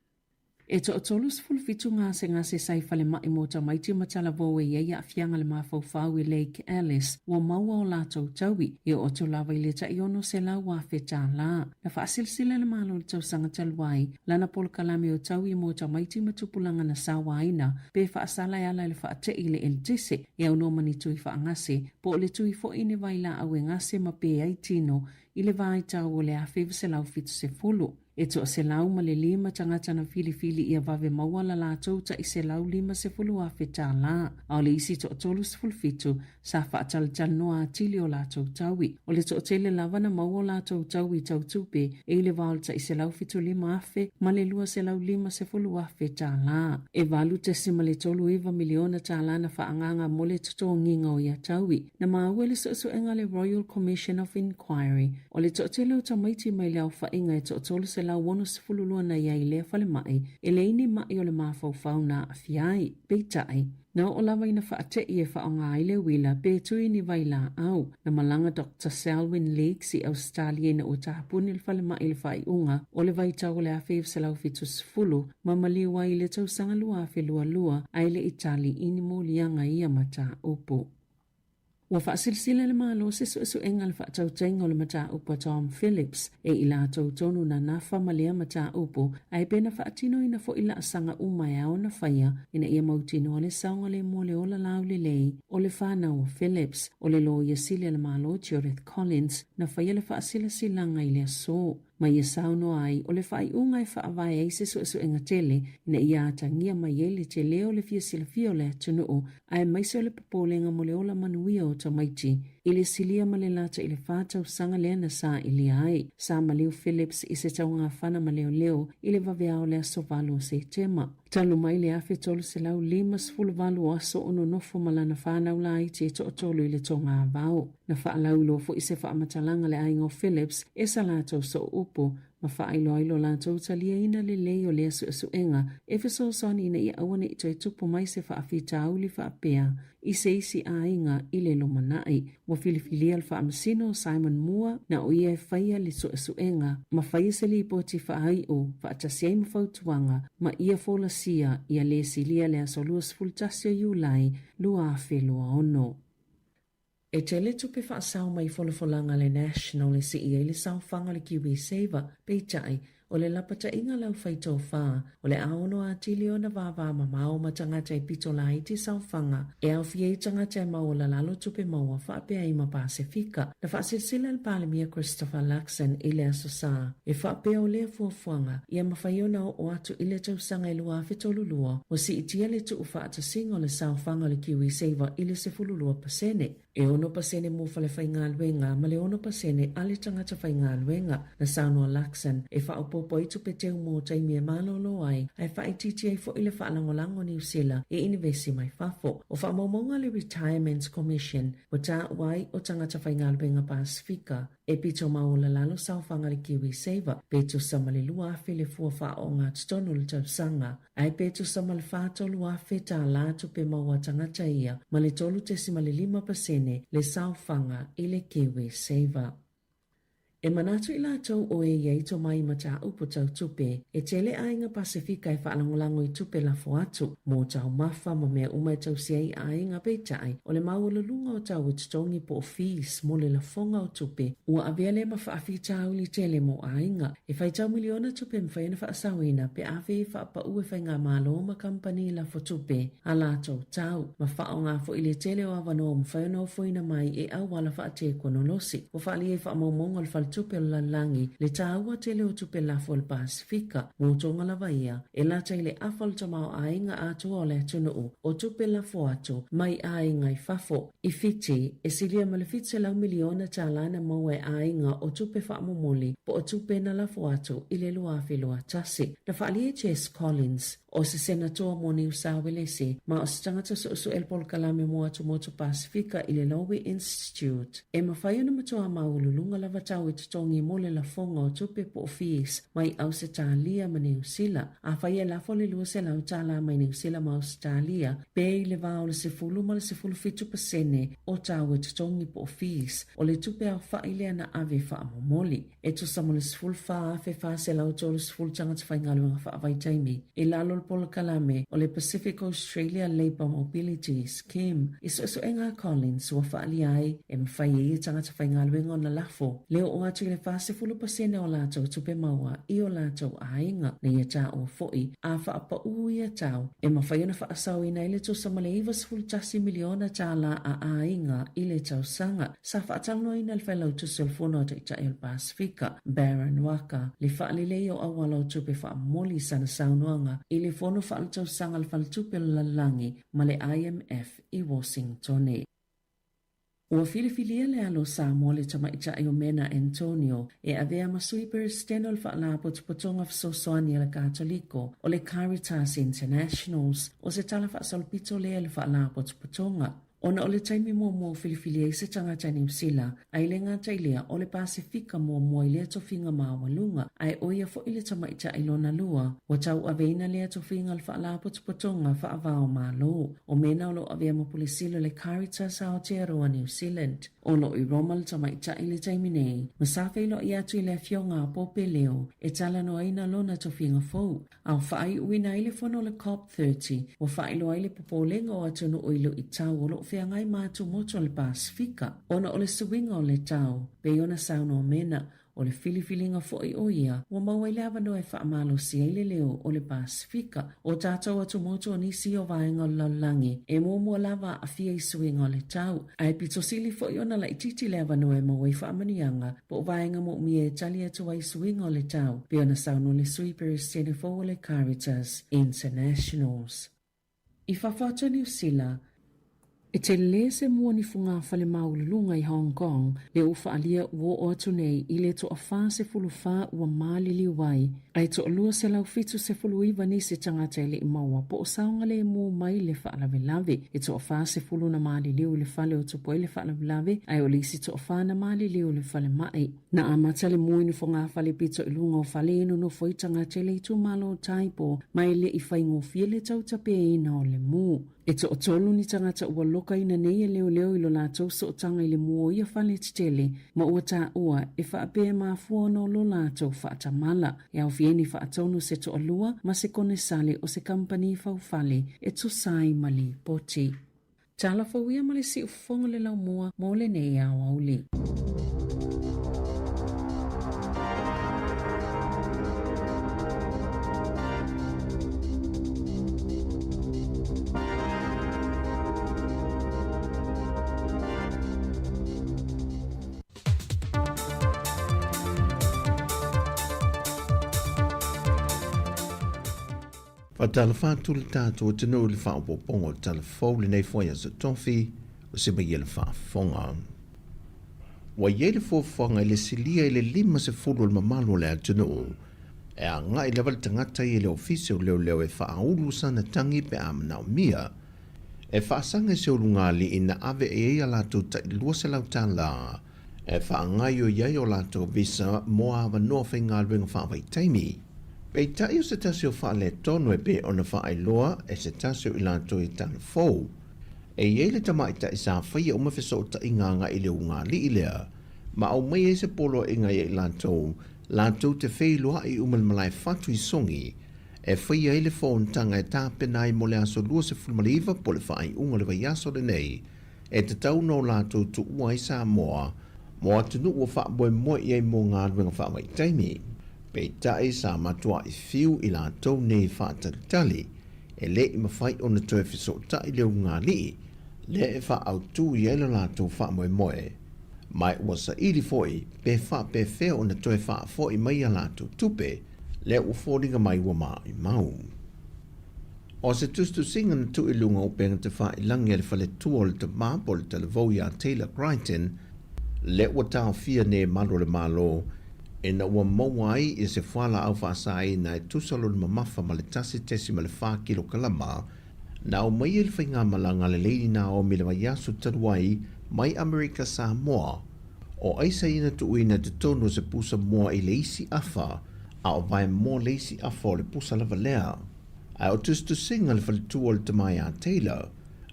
E toa-37 gasegase sa i falemai mo tamaiti ma talavou e i ai aafiaga le mafaufau i Lake Alice ua maua o latou taui, e oo atu lava i le tai $600,000. Na faasilasila e le Malo i le tausaga talu ai lana polokalame o taui mo tamaiti ma tupulaga na sauaina pe faasala e ala i le faatei i le eletise e aunoa ma ni tui faagase po o le tui foi i ni vailaau e gase ma pe ai tino i le vaitau o le 1970. E 105 tagata na filifili ia vave maua la latou tai $150,000 tā, a o le isi 37 sa faatalatalanoa atili o latou taui. O le toatele lava na maua o latou taui tau tupe e i le va o le tai $175,000 ma le $250,000 tā. E $8.39 miliona tālā na faaagaaga mo le totogiga o ia taui. Na maua i le suesuega a le Royal Commission of Inquiry, o le toatele o tamaiti mai le aofaiga e toa-362 na i ai i lea falemai, e leai ni ma'i o le mafaufau na aafia ai. Peitai, na oo lava ina faate'i e faaaoga ai le uila pe tui ni vailaau. Na malaga Doctor Selwyn Leeks i Ausetalia ina ua tapuni le falemai i le faaiuga o le vaitau o le 1970 ma maliu ai i le tausaga 2022 ae le i tali i ni moliaga i ia mataupu. Ua faasilasila le Malo se suesuega i le faatautaiga o le mataupu a Tom Phillips e i latou tonu na nafa ma lea mataupu, ae pe na faatinoina foi laasaga uma e ao ona faia ina ia mautinoa le saogalemu o le ola laulelei o le fanau o Phillips. O le Loia Sili a le Malo Judith Collins na faia le faasilasilaga i le aso. Ma ia saunoa ai, o le faaiuga e faavae ai se suesuega tele ina ia atagia mai ai le tele o le fia silafia o le atunuu aemaise o le popolega mo le ola manuia o tamaiti i le silia ma le lata i le 4 tausaga lea na sailia ai. Sa maliu Phillips i se taugafana ma leoleo i le vaveao o le aso 8 o Setema. Talu mai le 1358 o aso o nonofo ma lana fanau laiti e toatolu i le togavao. Na faalauiloa foi se faamatalaga a le aiga o Phillips e sa latou sooupu ma faailoa ai lo latou taliaina lelei o lea suesuega e fesoasoani ina ia aua ne i toe tupu mai se faafitauli faapea i se isi aiga i le lumanai. Ua filifilia le faamasino o Simon Moore na o ia e faia le suesuega ma faia se lipoti faaiu faatasi ai ma fautuaga ma ia folasia ia le silia le aso 21 o Iulai 2026. E tele tupe faasao mai folafolaga a le National e sii ai le saofaga o le KiwiSaver, peitai, o le lapataiga a le aufaitofa, o le a ono atili ona vavamamao ma tagata e pito laiti saofaga e aofia ai tagata e maualalalo tupe maua faapea ai ma Pasefika. Na faasilasila le Palemia Christopher Luxon i le Aso Sa, e faapea o lea fuafuaga ia mafai ona oo atu i le tausaga e 2032, ua siitia le tuufaatasiga o le saofaga o le KiwiSaver i le 12%. E 6% mo falefaigaluega ma le 6% a le tagata faigaluega. Na saunoa Luxon e faaopoopo ai tupe teu mo taimi e malolo ai, ae faaitiitia ai foi le faalagolago a Niu Sila i inivesi mai fafo. O faamaumauga a le Retirement Commission ua taua ai o tagata faigaluega Pasefika e pito maualalalo saofaga le KiwiSaver pe tusa ma le 2,000 le fua faaoogatotonu o le tausaga, ae pe tusa ma le $43,000 tālā tupe maua tagata ia ma le 3.5% le saofaga i le KiwiSaver. E manatu i latou o e i ai tomai i mataupu tau tupe, e tele aiga Pasefika e faalagolago i tupe lafo atu, mo taumafa ma mea uma e tausi ai aiga, peitai, o le maualuluga o tau e totogi po o fees mo le lafoga o tupe, ua avea lea ma faafitauli tele mo aiga. E faitau miliona tupe e mafai ona faasaoina pe a fei e faapaū e faigamalo ma kamupani lafo tupe a latou tau, ma faaaoga foi le tele o avanoa ua mafai ona ofoina mai e auala faatekonolosi. Ua faaalia i faamaumauga o le Faletupe o le Lalolagi le taua tele o tupe lafo a le Pasefika mo toga lava ia e lata i le afa o le tamaoaiga atoa o le atunuu o tupe lafo atu mai aiga i fafo. I Fiti, e silia ma le $700 miliona tālā na maua e aiga o tupe faamomoli po o tupe na lafo atu i le 2021. Na faaalia e Jess Collins, o se Senatoa mo Niu Sauelesi ma o se tagata suesue le polokalame mo Atumotu Pasefika i le Lowy Institute, e mafai ona matua maualuluga lava tau e totogi mo le lafoga o tupe po o fees mai Ausetalia ma Niu Sila. Afai e lafo le $200 mai Niu Sila ma Ausetalia, pe i le va o le 10 ma le 17% o tau e totogi po o fees o le tupe aofai lea na ave faamomoli. E tusa mo le 14,430 tagata faigaluega faavaitaimi i lalo o le polokalame o le Pacific Australia Labour Mobility Scheme. I suesuega a Collins ua faaalia ai e mafai ai e tagata faigaluega ona lafo le oo atu i le 40% o latou tupe maua i o latou aiga. Na ia taua foi, a faapaū ia tau, e mafai ona faasaoina ai le tusa ma le $91 miliona tālā a aiga i le tausaga. Sa faatalanoaina e le Failautusi o le Fono a Taitai o le Pasefika, Baron Waqa, le faalelei o auala o tupe faamomoli i sana saunoaga i le Fono Faaletausaga a le Faletupe o le Lalolagi ma le IMF i Washingtone. Ua filifilia le alo o Samoa le tamaitai o Mena Antonio e avea ma Sui Peresetene o le Faalapotopotoga Fesoasoani a le Katoliko o le Caritas Internationals. O se tala faasolopito lea i le Faalapotopotoga. Ona o le taimi muamua ua filifili ai se tagata i Niu Sila, a e le gata i lea, o le Pasefika muamua i lea tofiga maualuga, ae ʻo ia foi le tamaitai lona lua, ua tauaveina lea tofiga o le Faalapotopotoga Faava-o-Malo. O Mena o lo o avea ma Pule Sili o le Caritas Aotearoa New Zealand. O lo o i Roma le tamaitai i le taimi nei, ma sa feiloai atu i le Afioga a Pope Leo e talanoaina lona tofiga fou. A o faaiuina ai le fono o le Cop 30, ua faailoa ai le popolega o atunuu i luitau o lo o feagai ma atumotu o le Pasefika ona o le suiga o le tau, pei ona saunoa Mena, O le filifiliga foi o ia, ua maua ai le avanoa e faamalosi ai le leo o le Pasefika. O tatou atumotu o nisi o vaega o le lalolagi e muamua lava aafia i suiga o le tau, ae pito sili foi ona laitiiti le avanoa e maua ai faamanuiaga po o vaega moomia e tali atu ai i suiga o le tau, pei ona saunoa le Sui Peresetene fou o le Caritas Internationals. I fafo atu o Niu Sila, e tele se mua ni fogafale maualuluga i Hong Kong lea ua faaalia ua oo atu nei i le toa-44 ua maliliu ai, ae toa-279 nisi tagata e le i maua po o saogalemu mai le faalavelave. E toa-40 na maliliu i le fale o tupu ai le faalavelave, ae o le isi toa-fa na maliliu i le falemai. Na amata le mua i ni fogafale pito i luga o fale e nonofo ai tagata i le itumalo o Taipo, ma e le i faigofie le tautapeaina o le mu. E toatolu ni tagata ua lokaina nei e leoleo i lo latou sootaga i le mu o ia fale tetele, ma ua taua e faapea e mafua ona o lo latou faatamala. E aofia ai ni faatonu se toalua ma se konesale o se kamupani faufale e tusa ai ma lipoti. Tala fou ia ma le siufofoga o le laumua mo lenei aoauli. Faatalofa atu le tatou atunuu i le faaopoopoga o tala fou lenei foi aso Tofi o se maia le faafofoga. Ua i ai le fuafuaga i le silia i le 50 o le mamalu o le atunuu e agai lava le tagata ia i le ofisa o leoleo e faaulu sana tagi pe a manaomia e faasaga i se ulugalii na ave i ai a latou tai $200 e faagaoioi ai o latou visa mo avanoa faigaluega faavaitaimi. Peitai o se tasi o faaletonu e pei ona faailoa e se tasi o i latou i tala fou, e i ai le tamaitai sa faia uma fesootaiga agai i le ulugalii lea, ma aumai ai se poloaiga ia i latou, latou te feiloai uma i le malae fatu i Sogi, e faia ai le fonotaga e tapena ai mo le aso 29 po o le faaiuga o le vaiaso lenei, e tatau ona o latou tuua ai Samoa mo atunuu ua faamoemoe i ai mo galuega faavaitaimi. Peitai sa matuai fiu i latou nei faatalitali, e le i mafai ona toe fesootai le ulugalii lea e faaautu i ai lo latou faamoemoe, ma ua saili foi pe faapefea ona toe faafoi mai a latou tupe lea ua foliga mai ua maumau. O se tusitusiga na tuu i luga o upega tafailagi a le faletua o le tama po o le talavou iā Taylor Crichton, lea ua taofia nei e malu o le Malo ina ua maua ai i se fualaau faasaina e tusa lona mamafa ma le 1.4 kilokalama, na aumai ai le faigamalaga a le Lady Naomi i le vaiaso talu ai mai Amerika Samoa. O aisa ia na tuuina i totonu o se pusa moa i le isi afa, a o vae moa le isi afa o le pusa lava lea. Ae o tusitusiga le faletua o le tama iā Taylor,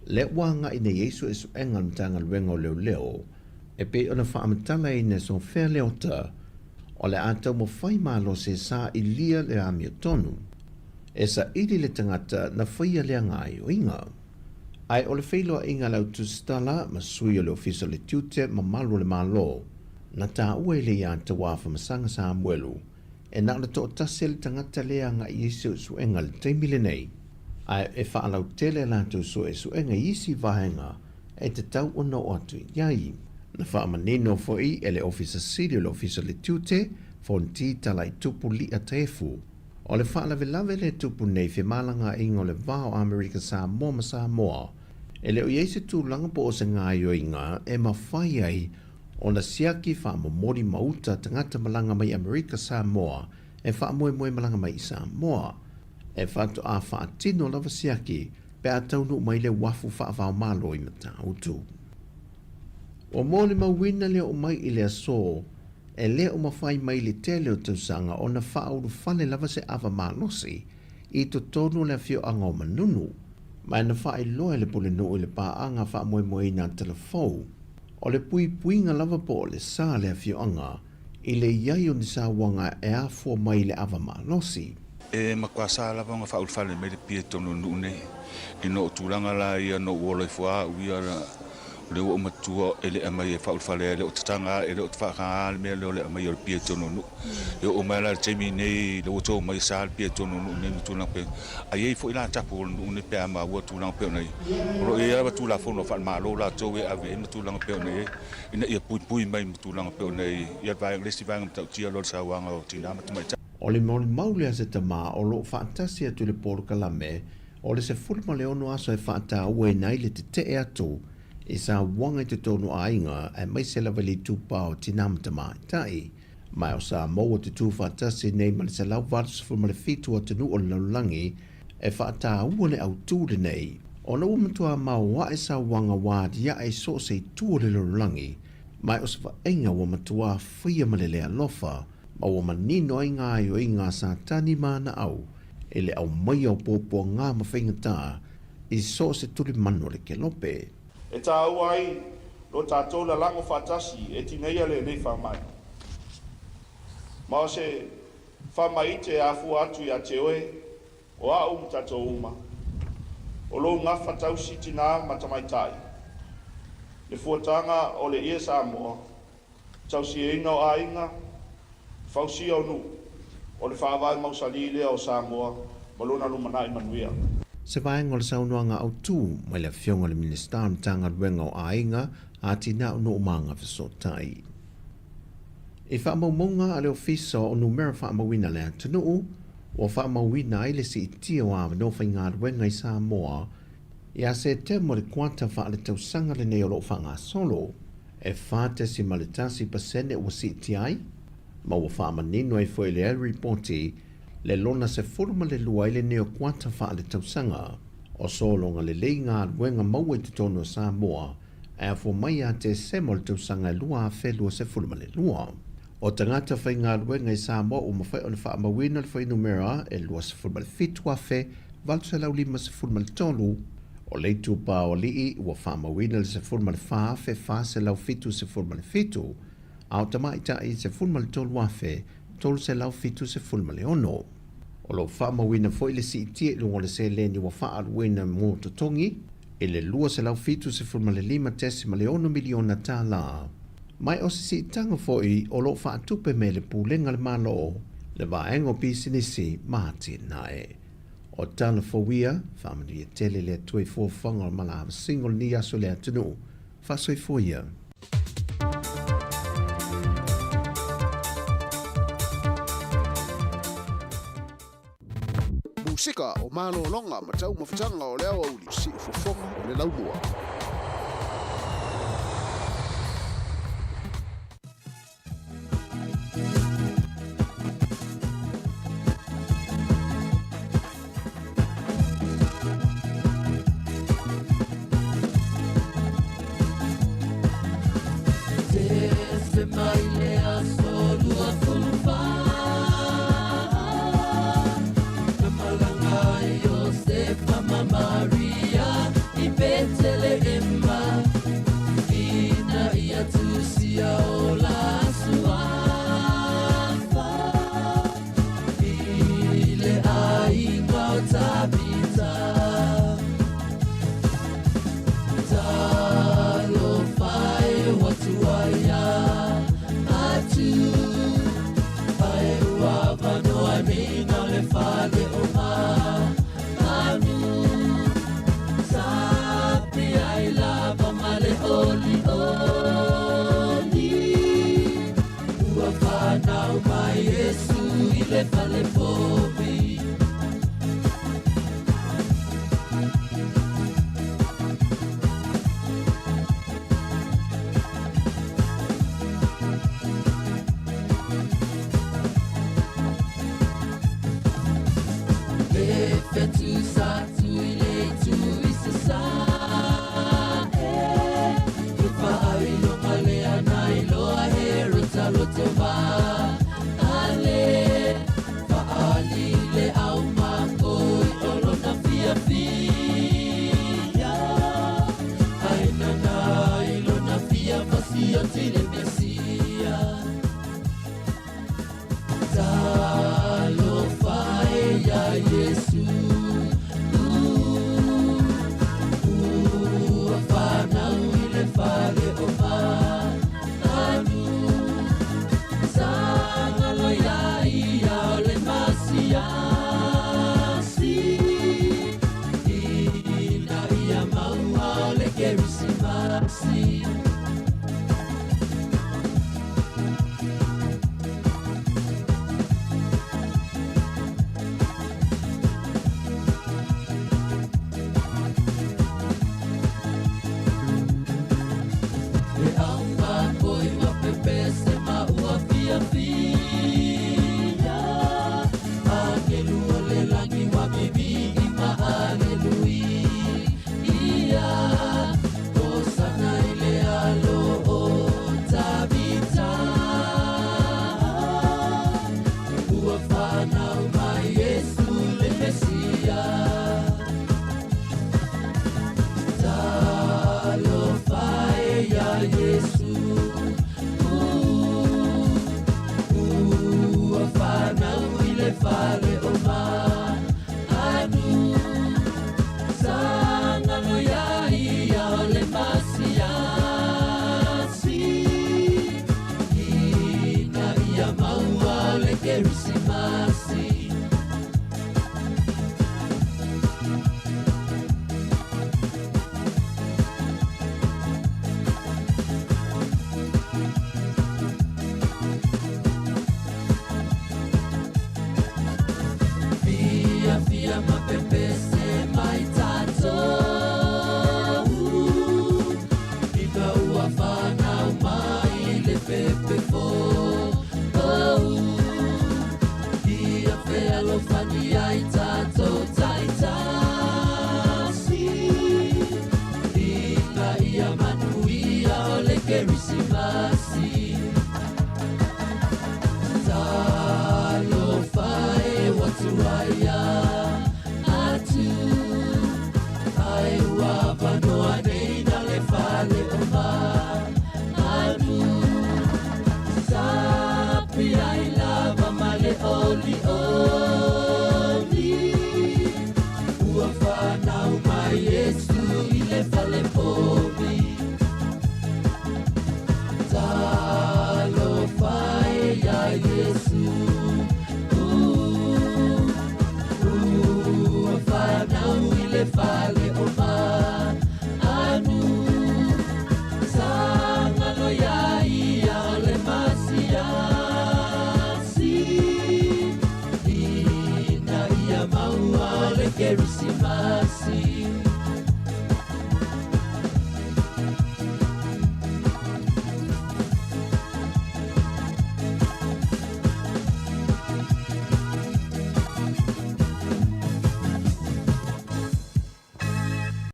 lea ua agai nei ai suesuega a le Matagaluega o Leoleo, e pei ona faamatalaina e Sofea Leota, o le a taumafai malosi e sailia le amiotonu. E saili le tagata na faia lea gaoioiga. Ae o le feiloaiga a le autusitala ma sui o le Ofisa o le Tiute ma Malu o le Malo, Na taua e le ia te Afamasaga Samuelu, e na o le toʻatasi le tagata lea agaʻi i suʻesuʻega le taimi lenei, ae e faalautele latou suʻesuʻega i isi vaega e tatau ona oo atu i ai. Na faamanino foʻi e le Ofisa Sili o le Ofisa o le Tiute, Fonti Talaitupu Liʻa Taefu, o le faalavelave le tupu nei femalagaaiga o le va o Amerika Samoa ma Samoa, e le o i ai se tulaga po o se gaoioiga e mafai ai ona siaki faamomoli ma uta tagata malaga mai Amerika Samoa e faamoemoe malaga mai i Samoa. E faatoa faatino lava siaki pe a taunuu mai le uafu faavaomalo i Matautu. Ua molimauina le oo mai i le aso e le o mafai mai le tele o tausaga ona faaulufale lava se ava malosi i totonu o le afioaga o Manunu, ma e na faailoa e le pulenuu i le paaga faamoemoeina a Talafou, o le puipuiga lava po o le sa le afioaga i le i ai o ni sauaga e afua mai i le ava malosi. E matua sa lava ona faaulufale mai le pia i totonu o le nuu nei, ina o tulaga la ia na ou ola ifo lava au ia o lea ua ou matua e le aumai e faaulufale ai, e le o tataga e le o faataga le mea lea o le aumai o le pia i totonu o le nuu. E oo mai la i le taimi nei lea ua to mai e sa le pia i totonu o le nuu nei ma tulaga pei ae i ai foi la tapu o le nuu nei pe a maua tulaga pei ona i ai. O lo o i ai lava Tulafono faale-Malo latou e ave i ai ma tulaga pei ona i ai ina ia puipui mai ma tulaga pei ona i ai le isi vaega matautia loa le sauaga o tinā ma tamaitai. O le molimau lea se tamā o lo o faatasi atu i le polokalame o le 16 aso e faatauaina ai le tetee atu i sauaga i totonu o aiga aemaise lava i le itupa o tinā ma tamaitai. Ma o Samoa ua tutū faatasi nei ma le 187 atunuu o le lalolagi e faataua le autū lenei, ona ua matua maoaʻe sauaga ua aliaʻe i so o se itu o le lalolagi, ma o se vaaiga ua matua faia ma le le alofa, ma ua manino ai gaoioiga a Satani ma ana au e le aumaia o puapuaga ma faigatā i so o se tulimanu o le kelope. E tāua ai lo tātou lalago faatasi e tineia lenei faamai. Ma o se faamaite e afua atu iā te oe, o a'u ma tatou uma. O lou gafa tausi tinā ma tamaitai. Le fuataga o le ie Samoa, tausiaina o aiga, fausia o nuu, o le faavae mausalī lea o Samoa ma lona lumanai manuia. Se vaega o le saunoaga autū mai le Afioga i le Minisita o le Matagaluega o Aiga, Atinae o Nuu ma Agafesootai. I faamaumauga a le Ofisa o Numera Faamauina a le Atunuu, ua faamauina ai le siitia o avanoa faigaluega i Samoa ia Setema o le kuata faaletausaga lenei o lo o faagasolo, e 4.1% ua siitia ai, ma ua faamanino ai foi lea ripoti le lona 12 ai lenei o kuata faaletausaga. O sologa lelei galuega maua i totonu o Samoa e afua mai ia Tesema o le tausaga e 2022. O tagata faigaluega i Samoa ua mafai ona faamauina le fuainumera e 27,853, o le itupa o alii ua faamauina le 14,477, a o tamaitai 13,376. O lo o faamauina foi le siitia i luga o le seleni ua faaaluina mo totogi i le $275.6 miliona tālā. Ma o se siitaga foi o lo o faatupe mai e le Pulega a le Malo, le Vaega o Pisinisi ma Atinae. O tala fou ia, faamanuia tele le Atua i fuafuaga o le malaavasiga o lenei aso i le atunuu. Faasoifua ia. Musika o malologa ma taumafataga o le aoauli siufofoga o le laumua. Fefe tu sa tu i le tu i sa sa e He whaailonga le ana i loa he rota loto ma Ale Whaali le au mako i olona fia fia Ai nana i lona fia fasia tile mesia Talofa e ia Yesu Ua whanau i le fale o manu Sangalo ia ia o le masiasi Ina ia maua o le kerisimasi Le au mako i mapepese ma ua fia fia Angelu o le langi wa bibi i ma alelui Ia Hosana i le alo o Tabita Ua whanau mai Yesu le Mesia Talofa e ia Yesu Ua whanau i le fale o manu Sangalo ia ia o le masiasi Ina ia maua o le kerisimasi Fia, fia, mapepese mai tātou Ina ua whanau mai le pepe fō Ia whealofani ai tātou taitasi Ina ia manuia o le kerisimasi Talofa e watuaia atu Ai ua wanoa nei na le fale o manu Sapi ai lava ma le oli oli Ua whanau mai Yesu i le fale pomi Talofa e ia Yesu Ua whanau i le fale o manu Sangalo ia ia o le masiasi Ina ia maua o le kerisimasi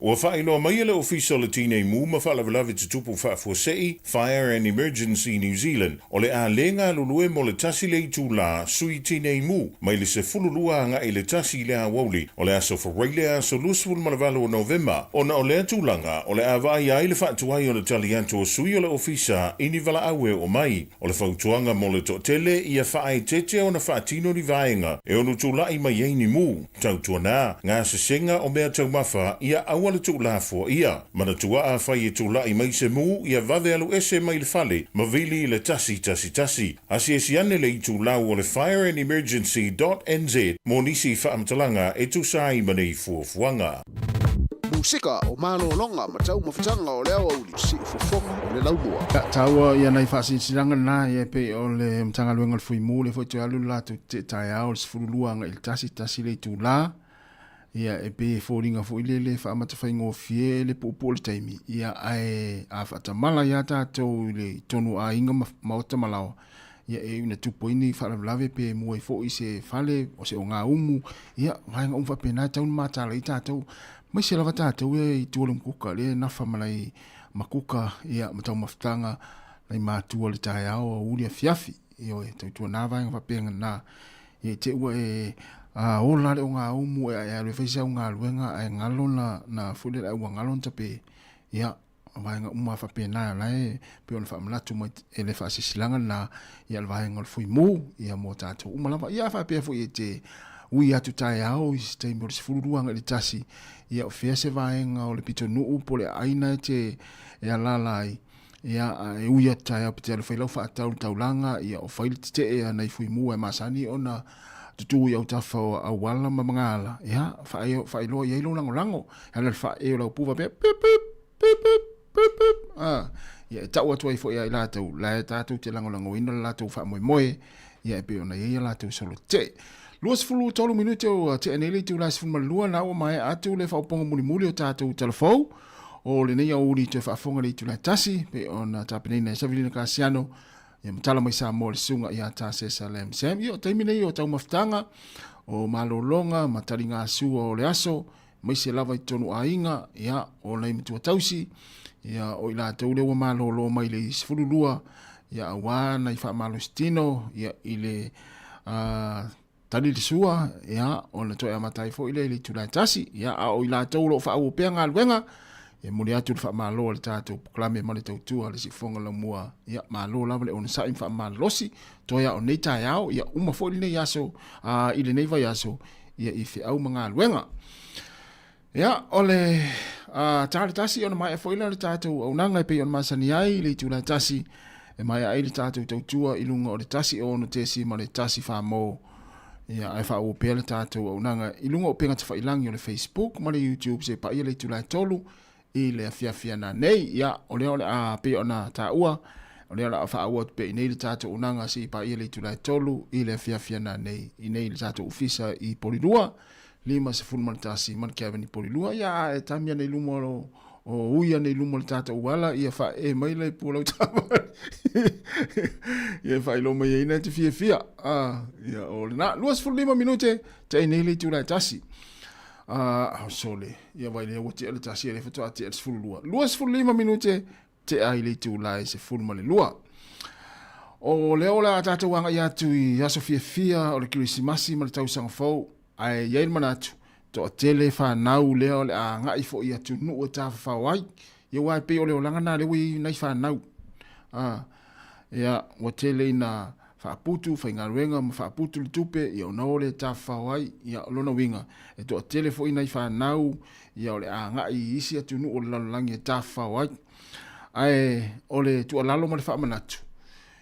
Ua faailoa mai e le Ofisa o le Tinei Mu ma Faalavelave Tutupu Faafuasei, Fire and Emergency New Zealand, o le a lē galulue mo le 1 le itulā sui tinei mu mai le 12 agaʻi le 1 i le aoauli o le aso Faraile aso 28 o Novema, ona o lea tulaga o le a vaaia ai le faatuai o le tali atu o sui o le ofisa i ni valaau e oo mai. O le fautuaga mo le toatele ia faaeteete ona faatino ni vaega e ono tulaʻi mai ai ni mu. Tautuanā, gasesega o mea taumafa ia aua le tuulafoaia. Manatua afai e tulaʻi mai se mu, ia vave alu ese mai le fale ma vili i le 111. Asiasi ane le itulau o le fireandemergency.nz mo nisi faamatalaga e tusa ai ma nei fuafuaga. Musika o malologa ma taumafataga o le aoauli, siufofoga o le laumua. Ia, taua ia nai faasilasilaga na, ia e pei o le Matagaluega o le Fuimu, lea foi toe alu le latou taeao i le 12 agai i le 1, 1 le itula. Ia, e pei e foliga foi lele e faamata faigofie le puupuu o le taimi, ia, ae a faatamala ia tatou i le tonu o aiga ma maota ma laoa, Ia, e iu ina tupu ai ni faalavelave pe mua ai foi se fale o se ogaumu, ia, vaega uma faapena e tatau ona mataala ai tatou. Aemaise lava tatou ia i tua o le umukuka, lea e nafa ma nai makuka, ia, ma taumafataga, nai matua i le taeao, aoauli, afiafi. Ioe, tautuana vaega faapena, ia i te i ua e ola le ogaumu e alu e fai sau galuega ae galo na, na foi lele, ae ua galo ona tape, ia, o vaega uma lava faapena o la e pei ona faamanatu mai e le faasilasilaga lena, ia le vaega o le fuimu, ia mo tatou uma lava. Ia a faapea foi e te ui atu taeao i se taimi o le 12 agai i le 1, ia o fea se vaega o le pitonuu po o le aina e te e alaala ai, ia a e ui atu taeao pe te alu e fai lau faatau i le taulaga, ia o fai le tetee a nai fuimu e masani ona tutū i autafa o auala ma magaala, ia faailoa i ai lou lagolago. E ala i le faaee o lau pū faapea, pip pip, pip pip, pip pip, a, ia e tau atu ai foi ia i latou, la e tatou te lagolagoina le latou faamoemoe, ia e pei ona i ai a latou solo tetee. 23 minute ua tea nei le itula e 12, na ua maea atu le faaopoopoga mulimuli o tatou talafou o lenei aoauli toe faafofoga i le itula e 1, pei ona tapenaina e Savilina Kasiano, Ia matala mai Samoa le susuga ia Tasesa Lam Sam. Ia o taimi nei o taumafataga, o malologa ma taligasua o le aso, aemaise lava i totonu aiga, ia, o nai matua tausi, ia, o i latou lea ua malolo mai le 12, ia, aua nai faamalositino, ia, i le tali le sua, ia, ona toe amata ai foi lea i le itula e 1, ia, a o i latou o lo o faaauau pea galuega, e momoli atu le faamalo a le tatou polokalame ma le tautua a le Siufofoga Laumua, ia, malo lava le onosai ma faamalolosi, toe a o nei taeao, ia, uma foi lenei aso, i lenei vaiaso, ia, i feau ma galuega. Ia, o le ta le 1 ona maea foi lea o le tatou auaunaga e pei ona masani ai i le itula e 1 e maea ai le tatou tautua i luga o le 106.1 mo ia ae faaauau pea le tatou auaunaga i luga o upega tafailangi o le Facebook ma le YouTube se paia le itula e 3 i le afiafi ana nei. Ia, o lea o le a pei ona taua, o lea o le a faaauau atu pea i nei le tatou auaunaga se i paia le itula e 3 i le afiafi ana nei i nei le tatou ofisa i Polilua. 51 ma le Kevin i Polilua, ia a e tami ana i luma o, o ui ana i luma o le tatou uala, ia faaee mai lai pua lau taavale. Ia e faailoa mai ai na e te fiafia. Ah, ia o lena. 25 minute, te nei le itula e 1. Ah, oh, sole. Ia vai lea ua tea le 1, ia le faatoa tea le 12. 25 minute, te ai le itula e 12. O lea o le a tatou agai atu i aso fiafia o le Kerisimasi ma le tausaga fou, ae i ai le manatu, toatele fanau lea o le a agai foi i atunuu e tafafao ai. Ia aua e pei o le olaga lena lea ua i ai nai fanau. A, ia, ua tele ina faaputu, faigaluega ma faaputu le tupe, ia ona o lea e tafafao ai. Ia, o lona uiga, e toatele foi nai fanau, ia o le a agai i isi atunuu o le lalolagi e tafafao ai. Ae o le tuualalo ma le faamanatu,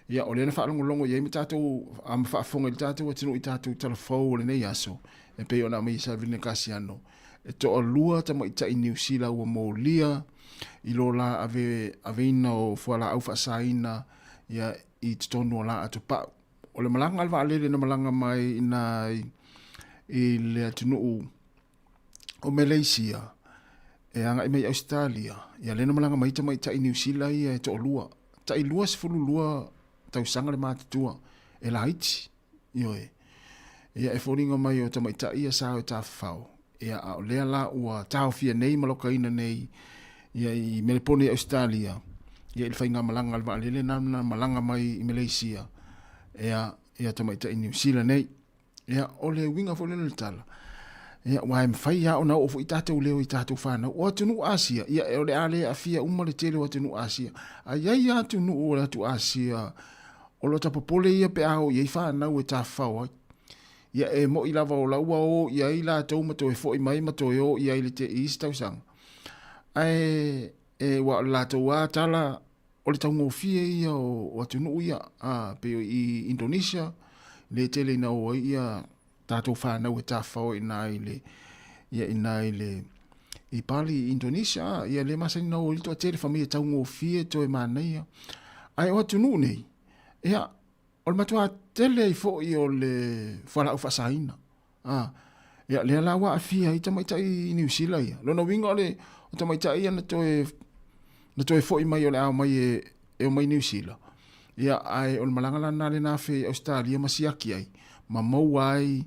ia o lea na faalogologo i ai ma tatou ma faafofoga i le tatou atunuu i tatou tala fou o lenei aso, e pei ona aumai e Savilina Kasiano, e toalua tamaitai Niu Sila ua molia i lo la ave, aveina o fualaau faasaina ia i totonu o la atopau. O le malaga a le vaalele na malaga mai ina i le atunuu o Meleisia e agai mai i Ausetalia, ia lea na malaga mai ai tamaitai Niu Sila ia e toalua, tai 22 tausaga le matutua, e laiti, ioe. Ia e foliga mai o tamaitai ia sa o e tafafao, ia a o lea la ua taofia nei ma lokaina nei ia i Melepone i Ausetalia, ia i le faigamalaga a le vaalele na malaga mai i Meleisia, ia, ia tamaitai Niu Sila nei. Ia, o le uiga foi lea o le tala, ia, aua e mafai lava ona oo foi tatou leo i tatou fanau. O atunuu Asia, ia, o le a le aafia uma le tele o atunuu Asia. Ae i ai lava atunuu o le atu Asia o lo o tapopole ia pe a oo i ai fanau e tafafao ai. Ia, e moni lava o la ua o i ai latou ma toe foi mai ma toe o i ai i isi tausaga. Ae, e, aua o le latou lava tala, O le taugofie ia o atunuu ia, a, pei o i Indonesia, le tele ina o ai ia tatou fanau e tafafao i ina i le, ia ina i le, i Bali i Indonesia, a, ia le masani na o ai le toatele fai mai e taugofie toe manaia. Ae o atunuu nei, ia, o le matua tele ai foi o le fualaau faasaina. A, ia, lea la ua aafia ai tamaitai Niu Sila ia. Lona uiga o le o tamaitai ia na toe, na toe foi mai o le a omai e, e omai Niu Sila. Ia, ae o le malaga la lena lea na afea i Ausetalia ma siaki ai, ma maua ai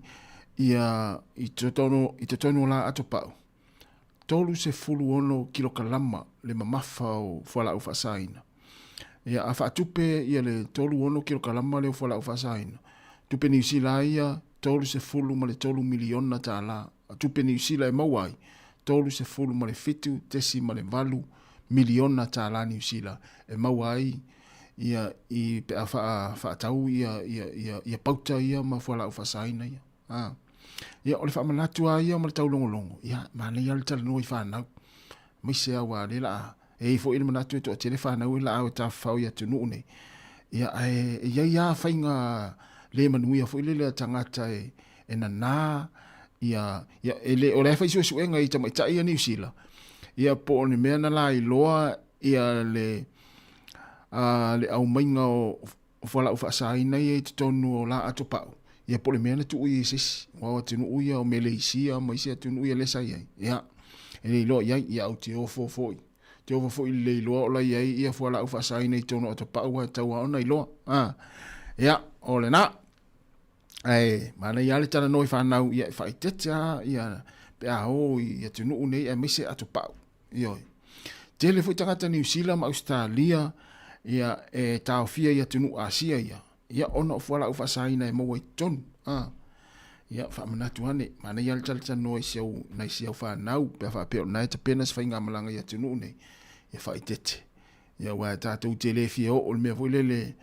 ia i totonu, i totonu o la atopau, 36 kilokalama le mamafa o fualaau faasaina. Ia, a faatupe ia le 36 kilokalama lea o fualaau faasaina, tupe Niu Sila ia 33 miliona tālā. Tupe Niu Sila e maua ai, 37.8 miliona tālā Niu Sila e maua ai ia i pe a faatau ia ia ia ia pauta ia ma fualaau faasaina ia. A. Ia, o le faamanatu lava ia ma le taulogologo, ia, manaia lava le talanoa i fanau. Aemaise lava aua o lea o le a, e i ai foi le manatu e toatele fanau e laau e tafafao i atunuu nei. Ia, ae e i ai lava faiga le manuia foi lele a tagata e, e nanā, ia, ia, e le, o la e fai suesuega i tamaitai ia Niu Sila, ia po o le mea na lailoa ia le, a, le aumaiga o, o fualaau faasaina ia i totonu o la atopau, ia po o le mea na tuu i ai se isi, aua o atunuu ia o Meleisia ma isi atunuu ia lea sa i ai, ia, e le iloa i ai, ia ou te ofo foi, te ofo foi i le le iloa o la i ai ia fualaau faasaina i totonu o atopau aua e tatau lava ona iloa, a, ia, o lena. Ae manaia lava le talanoa i fanau, ia e faaeteete lava ia pe a o i atunuu nei aemaise atopau. Ioe. Tele foi tagata Niu Sila ma Ausetalia ia e taofia i atunuu Asia ia, ia ona o fualaau faasaina e maua i totonu. A. Ia faamanatu ane, manaia le talatalanoa i si au nai si au fanau pe a faapea o lena e tapena se faigamalaga i atunuu nei, ia faaeteete. Ia aua tatou te le fia oo i le mea foi lele e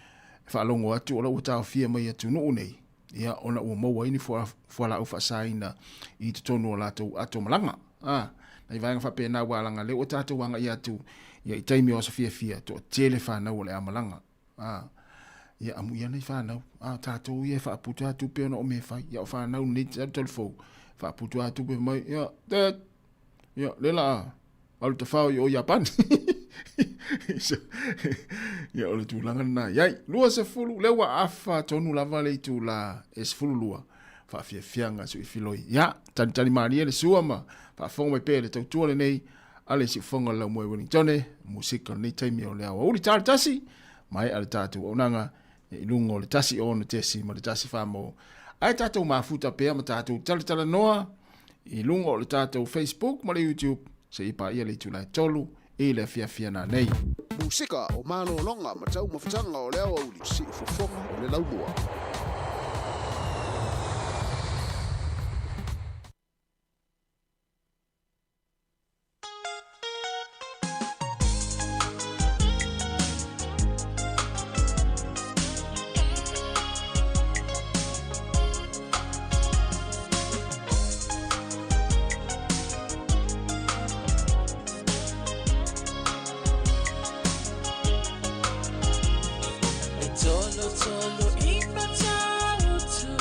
faalogo atu o la ua taofia mai i atunuu nei, ia ona ua maua ai ni fualaau faasaina i totonu o latou ato malaga. A, nai vaega faapena aua leaga o lea ua tatou agai atu ia i taimi o aso fiafia, toatele fanau o le a malaga. A, ia amuia nai fanau. A, tatou ia e faaputu lava tupe ona o mea e fai. Ia o fanau nei talutalufou, faaputu lava tupe mai, ia, dad, ia, lea la a alu tafao i o Iapani. Ia o le tulaga lena i ai. 20, lea ua afa tonu lava le itula e 12. Faafiafiaga suifiloi. Ia, talitali malie le sua ma faafofoga mai pea i le tautua lenei a le siufofoga o le laumua i Wellingtone. Musika o lenei taimi o le aoauli tala tasi, maea le tatou auaunaga i luga o le 1 6 ma le 1 4 mo. Ae tatou mafuta pea ma tatou talatalanoa i luga o le tatou Facebook ma le YouTube seia paia le itula e 3 i le afiafi ana nei. Musika o malologa ma taumafataga o le aoauli, siufofoga o le laumua. E tolo tolo i Matautu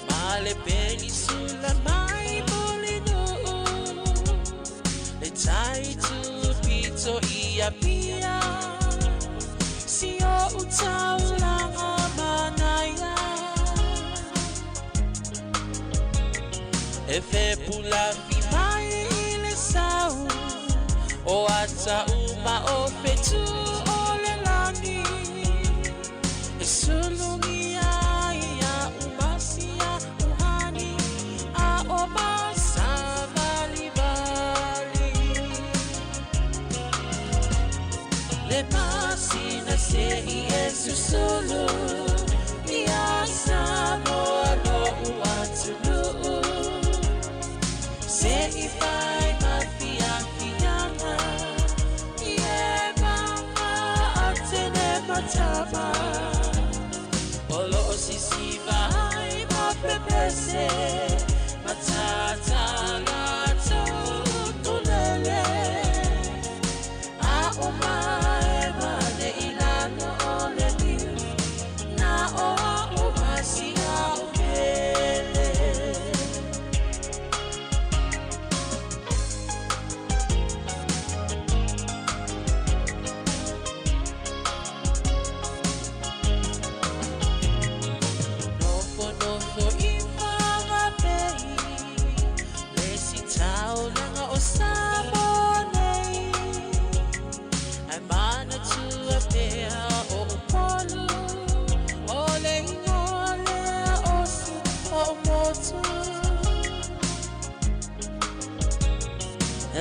Ma le penisula mai Mulinuu Le tai tupito i Apia Si o taulanga manaia E fepulafi mai i le sau O ata uma o fetu o le lani E sulugia ia umasia uhani A o masavalivali Le masina se i e susulu Ia Samoa lo'u atunuu Se i fai ma fiafiaga I e mama a tene matama O lo'o sisiva ai ma pepese Matata latou tulele A o mae mane i lalo o le liu Na o a'u masia o pele.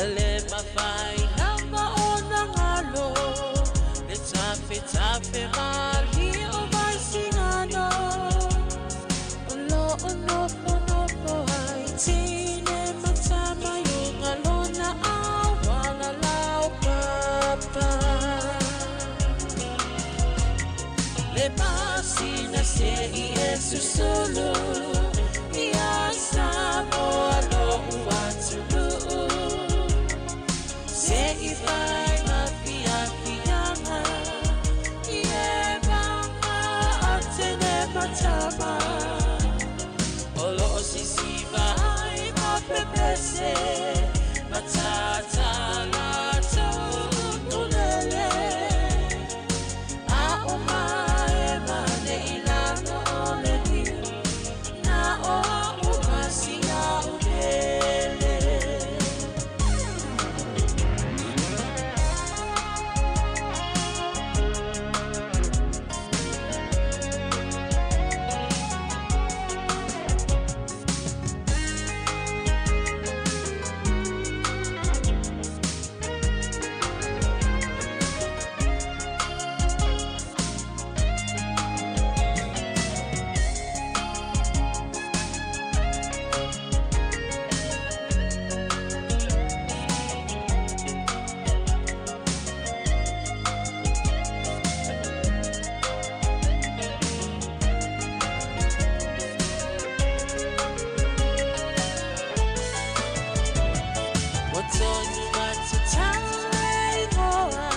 Ele mawhai lava o nangalo Le tafe tafe mali o mai singano O lo o nofo nofo ai tine matama yo ngalona awala lao papa Le masina se i e susulu Ia Samoa lo uatuluu Se i fai ma fiafiaga I e manga a tene matama O loo sisiva ai ma pepese Matata latou ukulele A o mae mane i lalo o le niu Na o au masinga upele. Wa tonu matatau e ingoa,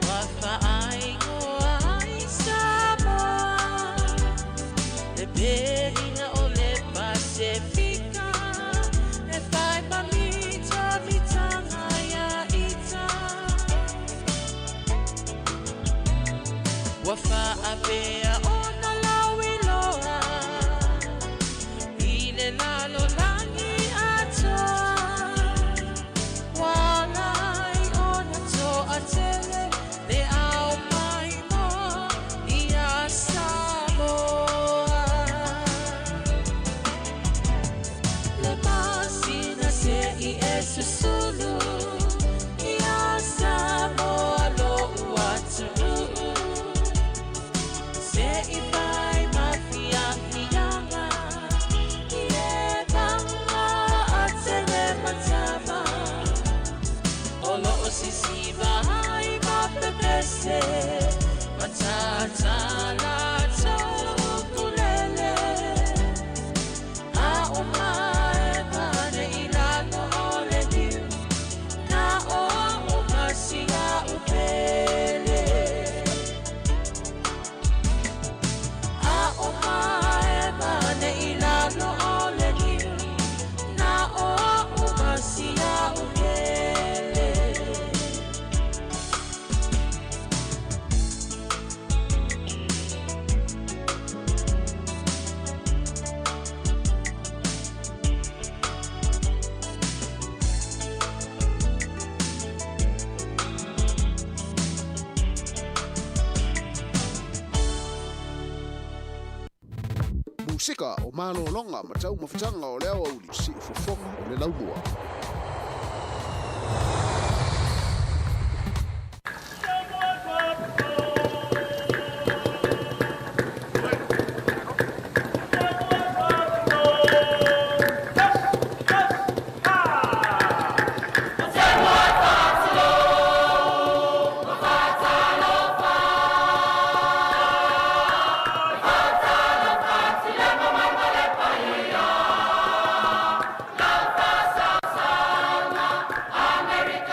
wa whaaingoa ai Samoa. Le perina o le Pasefika, e whai mamita mitanga ia ita. Wa whaapea ona lauiloa, i le lalo langi atoa. Walai ona toa tele le au mai mo ia Samoa. Le masina se i e susulu ia Samoa lo uatunuu. Se i fai ma fiafiaga i e manga a tele matama. O loo sisiva ai ma pepese Matata latou ukulele A o mae mane i lalo o le niu Na o au masinga upele A o mae mane i lalo o le niu Na o au masinga upele. Musika o malōloga ma taumafataga o le aoauli siufofoga o le laumua. America.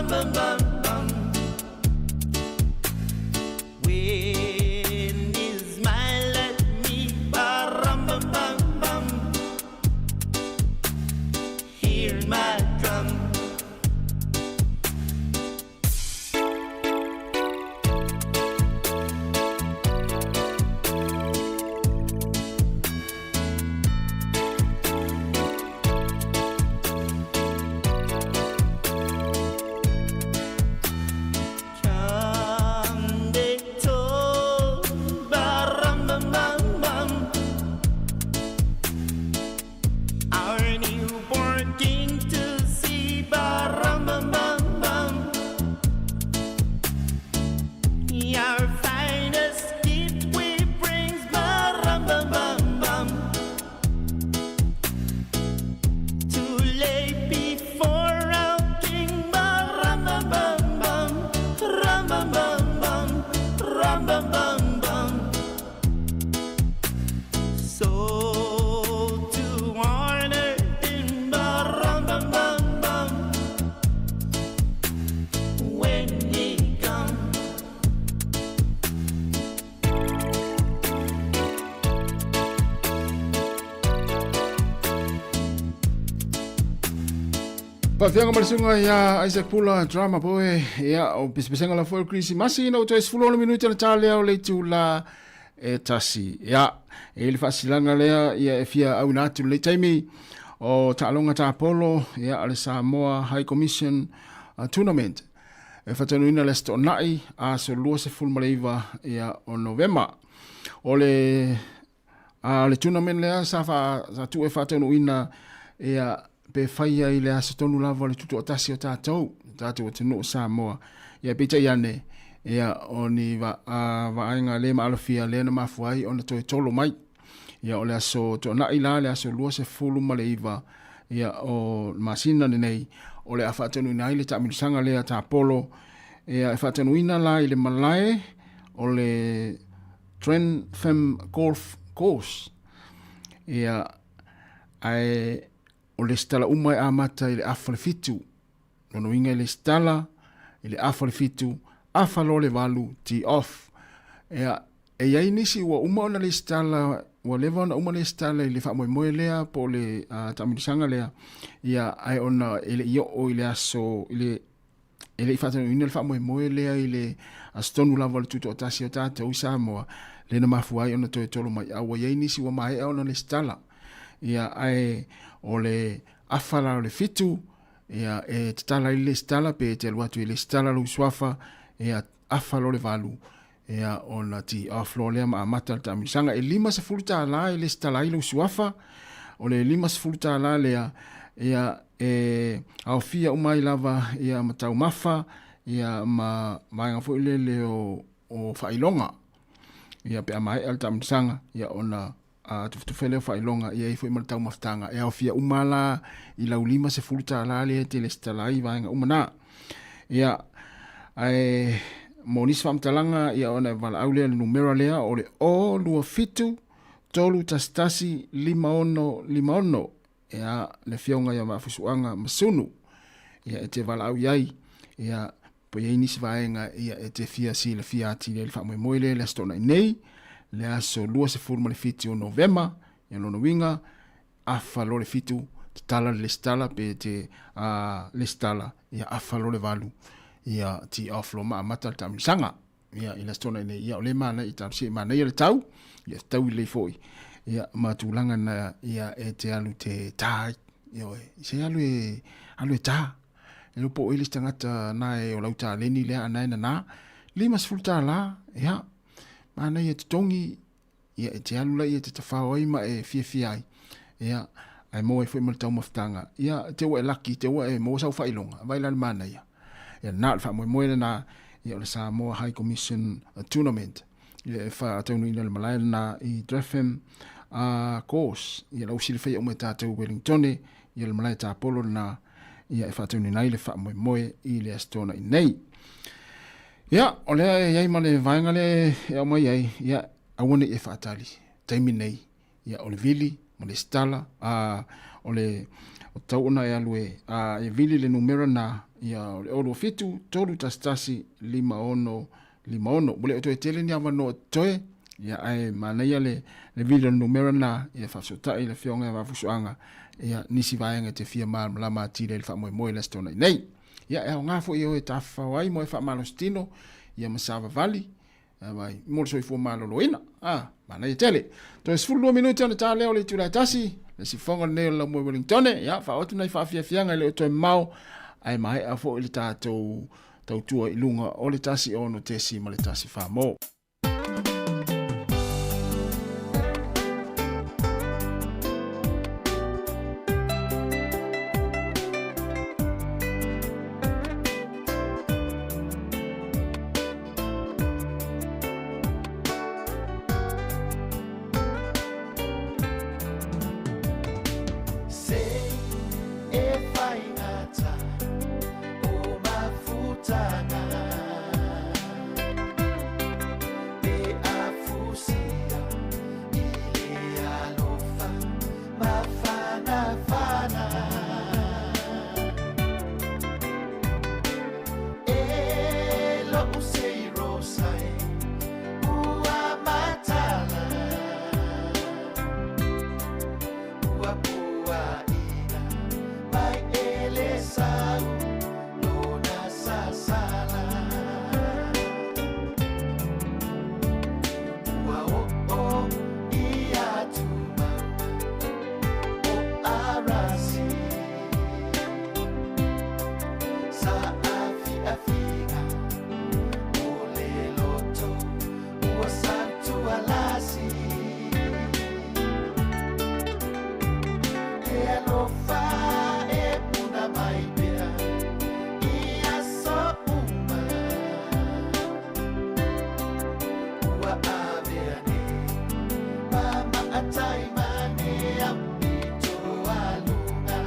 Ba-rum bum bum bum. When he smile at me, ba-rum bum bum bum. Hear my drum. Come they told, ba-rum bum bum bum. Our newborn king to see, ba-rum bum bum bum. Our finest gift we bring, ba-rum bum bum bum. To lay before our king, ba-rum bum bum bum, rum bum bum bum, rum bum bum bum. So to honor him, ba-rum bum bum bum. When he comes. Faafiaga ma le suga ia Isaac Pula Drama Boy ia o pesepesega la foi o Kerisimasi ina ua toe 16 minute le ta lea o le itulā e tasi. Ia e i le faasilaga lea ia e fia auina atu lenei taimi o taaloga tapolo ia a le Samoa High Commission Tournament e faataunuuina le Aso Toonai aso 29 ia o Novema. O le A o le tournament lea sa fa sa tuu e faataunuuina ia pe faia i le aso tonu lava o le tutoatasi o tatou, tatou atunuu o Samoa. Ia peitai ane, ia o ni va, a, vaaiga le maalofia lea na mafua ai ona toe tolo mai. Ia o le aso Toonai la, le aso 29 ia o le masina lenei, o le a faataunuuina ai le taamilosaga lea tapolo, ia e faataunuuina la i le malae o le Trentham Golf Course. Ia, ae o le lesitala uma e amata i le afa le fitu. Lona uiga e lesitala i le afa le fitu, afa loa le valu, tee off. Ia, e i ai nisi ua uma ona lesitala, ua leva ona uma lesitala i le faamoemoe lea po o le uh, taamilosaga lea, ia, ae ona e le i oo i le aso, i le E le i faataunuuina le faamoemoe lea i le aso tonu lava o le tutoatasi o tatou i Samoa, lea na mafua ai ona toe tolo mai a ua i ai nisi ua maea ona lesitala. Ia, ae o le afa la o le fitu, ia, e tatala ai le lesitala pe e te alu atu e lesitala lou suafa, ia, afa loa le valu, ia, ona tee off loa lea ma amata le taamilosaga. E $50 e lesitala ai lou suafa, o le $50 lea, ia, e aofia uma ai lava ia ma taumafa, ia ma vaega foi lele o, o faailoga. Ia pe a maea le taamilosaga, ia ona a tufatufa lea o faailoga, ia i foi ma le taumafataga. E aofia uma la i lau $50 lea e te lesitala ai vaega uma na. Ia, ae mo nisi faamatalaga, ia ona e valaau lea le numera lea o le 0 27 311 56 56. Ia, le afioga ia Vaafusuaga Masunu, ia e te valaau i ai, ia, po i ai nisi vaega ia e te fia silafia atili ai le faamoemoe lea i le Aso Toonai nei, le aso 27 o Novema, ia lona uiga, afa loa le fitu, tatala le lesitala pe te a, lesitala, ia afa loa le valu, ia tee off loa ma amata le taamilosaga. Ia, i le Aso Toonai nei, ia o lea e manaia i talosia, e manaia le tau, ia tau lelei foi, ia ma tulaga na ia e te alu te tā ai, ioe, se alu e, alu e tā. E le po o le isi tagata na e o lau taleni lea a na e nanā, $50, ia, manaia totogi, ia e te alu laia e te tawhao ai ma e fiafia ai, ia, ae maua ai foi ma le taumafataga, ia, te ua e laki, te ua e maua sau faailoga, vaai la le manaia. Ia, na o le faamoemoe lena, ia o le Samoa High Commission Tournament, ia e faataunuuina le malae lena i Draffham Course, ia la ua silafia uma e tatou Wellingtone, ia le malae tapolo lena, ia e faataunuuina ai le faamoemoe i le Aso Toonai nei. Ia, o lea e i ai ma le vaega lea e aumai ai, ia, aua ne i e faatali, taimi nei, ia, o le vili ma le sitala, a, O le o tau ona e alu e a e vili le numera na ia o le 027 311 56 56. Ua le o toe tele ni avanoa totoe, ia ae manaia le le vili o le numera na ia faafesootai i le Afioga ia Vaafusuaga ia nisi vaega e te fia malamalama atili ai i le faamoemoe i le Aso Toonai nei. Ia e aoga foi e oe e tafafao ai ma oe faamalositino ia ma savavali vai mo le soifua maloloina. A, manaia tele. Toe 12 minute ona ta lea o le itula e tasi, le sifoga lenei o le Laumua i Wellingtone. Ia, faaotu nai faafiafiaga e le o toe mamao, ae maea foi le tatou tautua i luga o le 1 6.1 fā mo. Se e whaingata o mafutanga Pe afusia i le alofa mafanafana E lo'u sei rosa e ua matala Ua puaʻina mai e le sau lona sasala Ua o'o i atumauga o Arasi Sa afiafiga o le loto ua sautualasi E alofa e puna mai pea i aso uma Ua avea nei ma maatai mane aupito aluga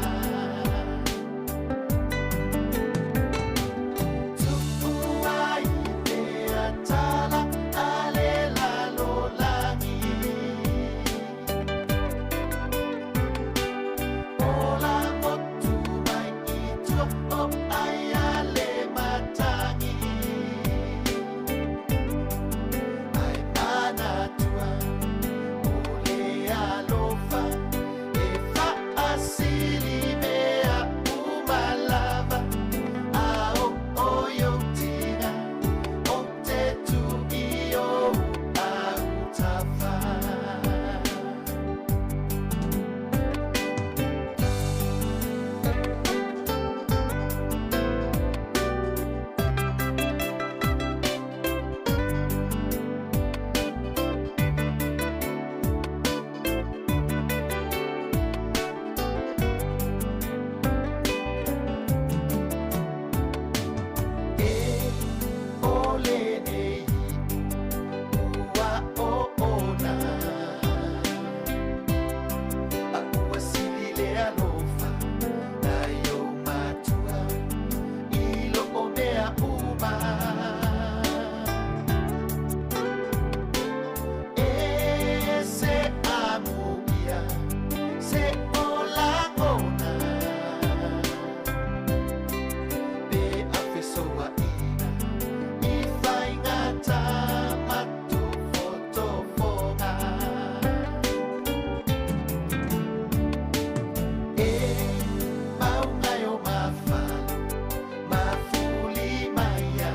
Tu'u ai pea tala a le lalolagi Ola motu mai i tua o ai a le matagi Ae manatua o le alofa e faasili mea uma lava A o i ou tiga ou te tu i ou autafa. E o lenei ua oona A ua sili le alofa nai ou matua i lo o mea uma E se amuia se o lagona Pe afesoaʻiga i faigata ma tofotofoga E mauga e o mafalo mafulimaia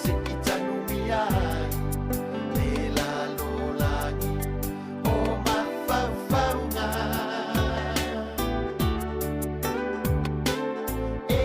Se i tanumia ai le lalolagi o mafaufauga E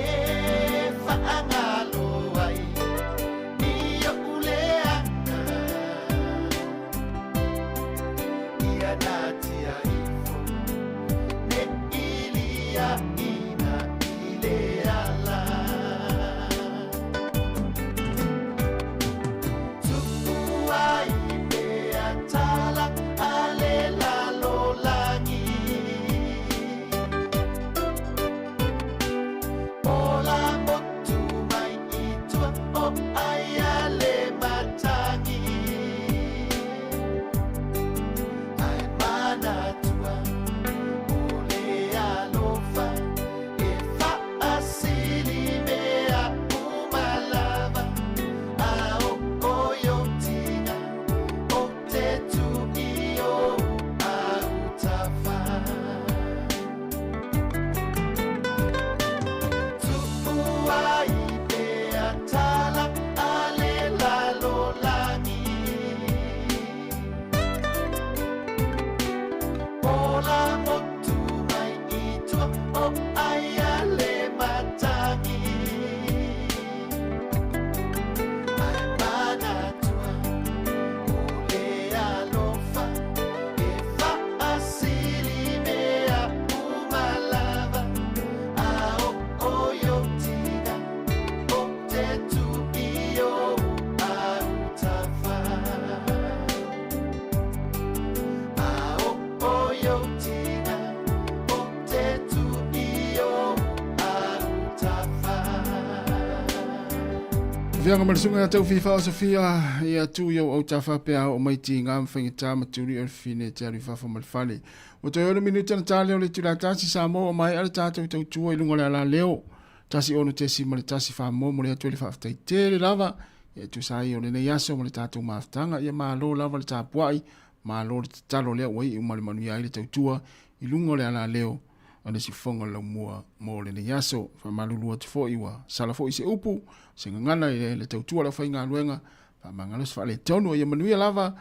Tauaveaga ma le susuga ia Taufifa o Sofia, ia tu i ou autafa pe a oo mai tiga ma faigata ma tuli o le fine e te alu i fafo ma le fale. Ua toe ono minute ona ta lea o le itula tasi Samoa ua maea le tatou tautua i luga o le alaleo. 16.1 Samoa mo le atu ai le faafetai tele lava ia e tusa ai o lenei aso ma le tatou mafutaga. Ia malo lava le tapuai, malo le tatalo lea ua iu ma le manuia ai le tautua i luga o le alaleo o le sifofoga o le laumua mo lenei aso. Faamalulu atu foi ua sala foi se upu, se gagana i le tautua a le aufaigaluega, faamagalo se faaletonu. Ia manuia lava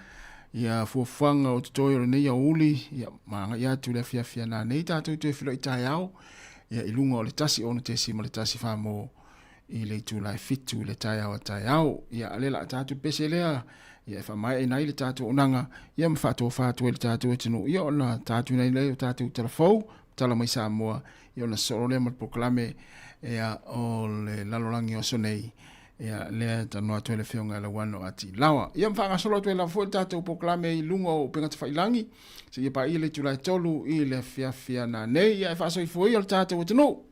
ia fuafuaga o totoe o lenei aoauli, ia ma agai atu i le afiafi a nanei tatou toe feiloai taeao ia i luga o le 16.1 Samoa i le itula e 7 i le taeao a taeao. Ia, a o lea o le a tatou pese lea, ia e faamaeaina ai le tatou auaunaga, ia ma faatofa atu ai le tatou atunuu, ia ona tatou ai lea o tatou tala fou, tala mai Samoa, ia ona sosolo lea ma le polokalame ia, o le lalolagi o aso nei, ia lea e talanoa atu ai le Afioga ia Lauano A. T. Laoa. Ia ma faagasolo atu ai lava foi le tatou polokalame i luga o upega tafailagi, seia paia le itula e 3 i le afiafi a nanei, ia e faasoifua ia le tatou atunuu.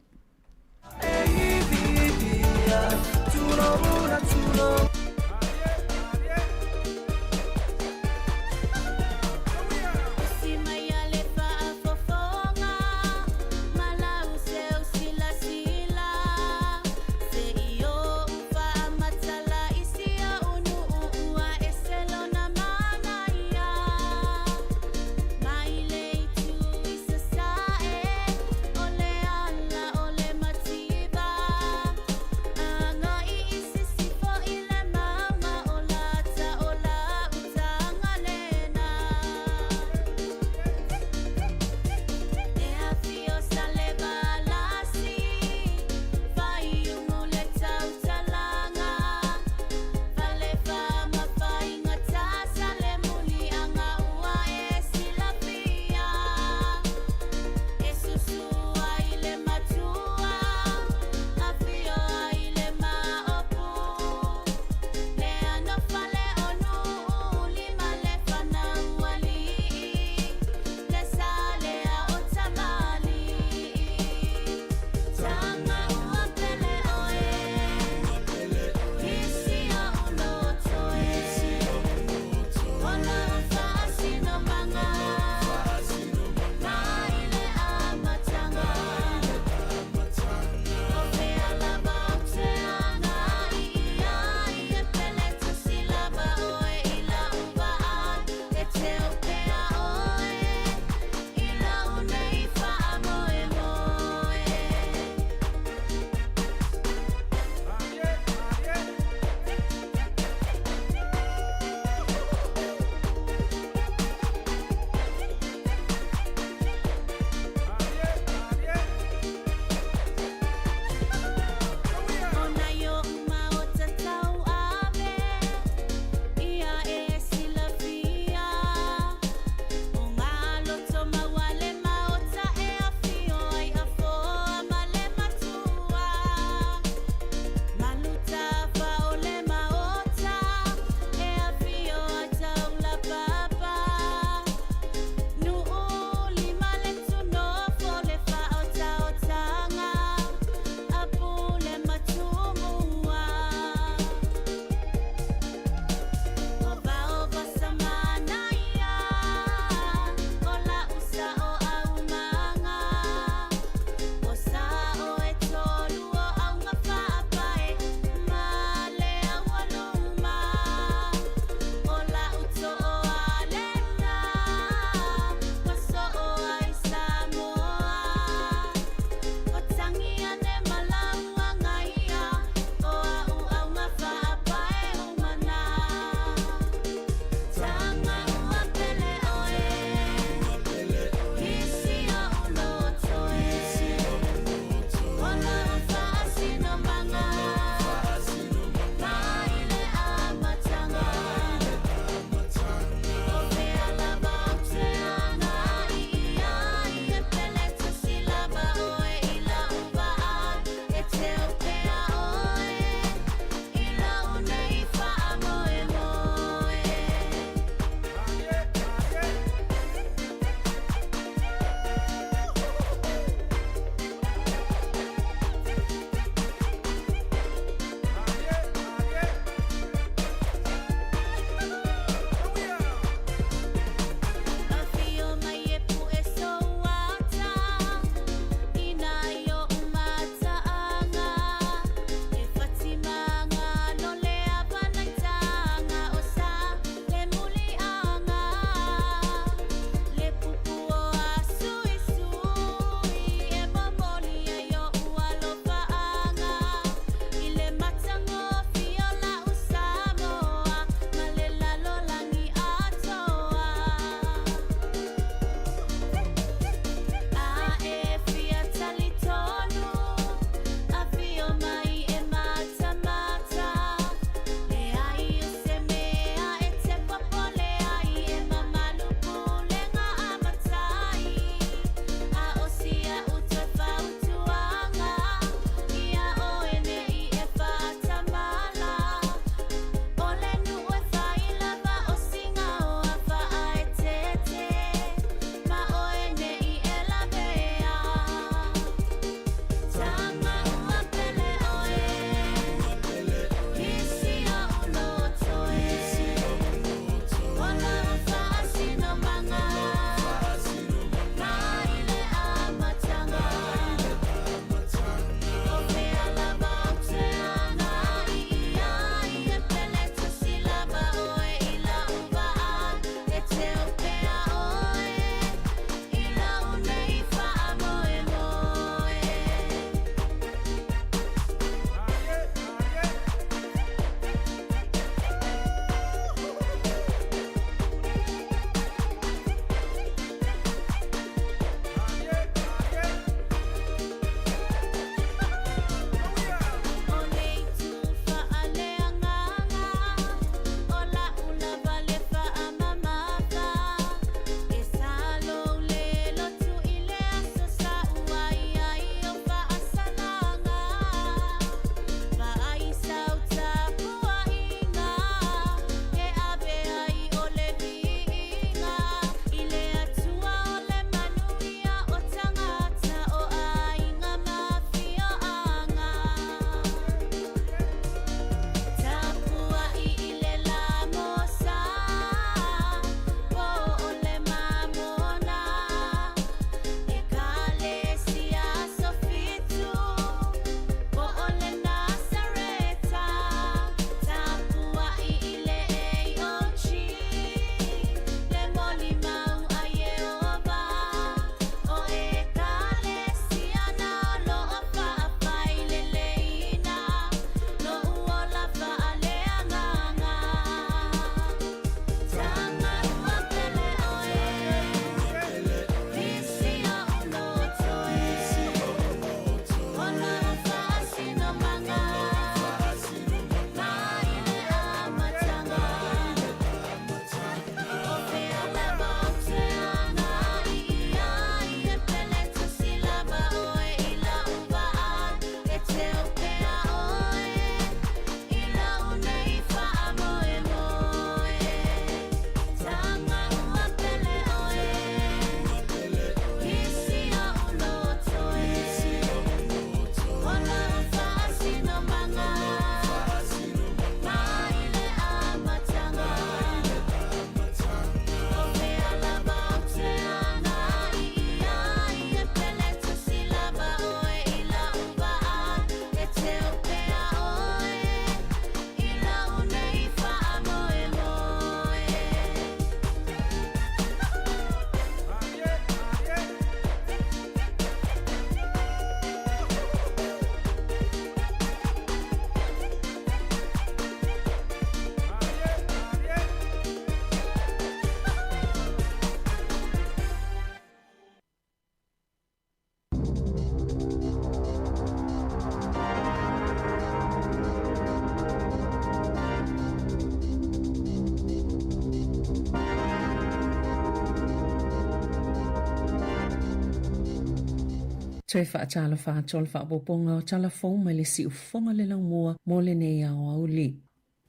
Toe faatalofa atu o le faaopoopoga o tala fou mai le siufofoga le laumua mo lenei aoauli.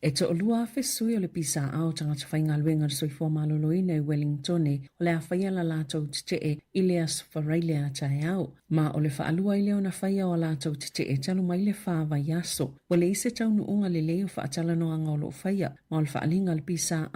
E 2,000 sui o le PSA o tagata faigaluega o le soifua maloloina i Wellingtone o le a faia la latou tetee i le Aso Faraile a taeao. Ma o le faalua ai lea ona faia o a latou tetee talu mai le fa vaiaso. Ua leai se taunuuga lelei o faatalanoaga o lo o faia, ma o le faaaliga a le PSA,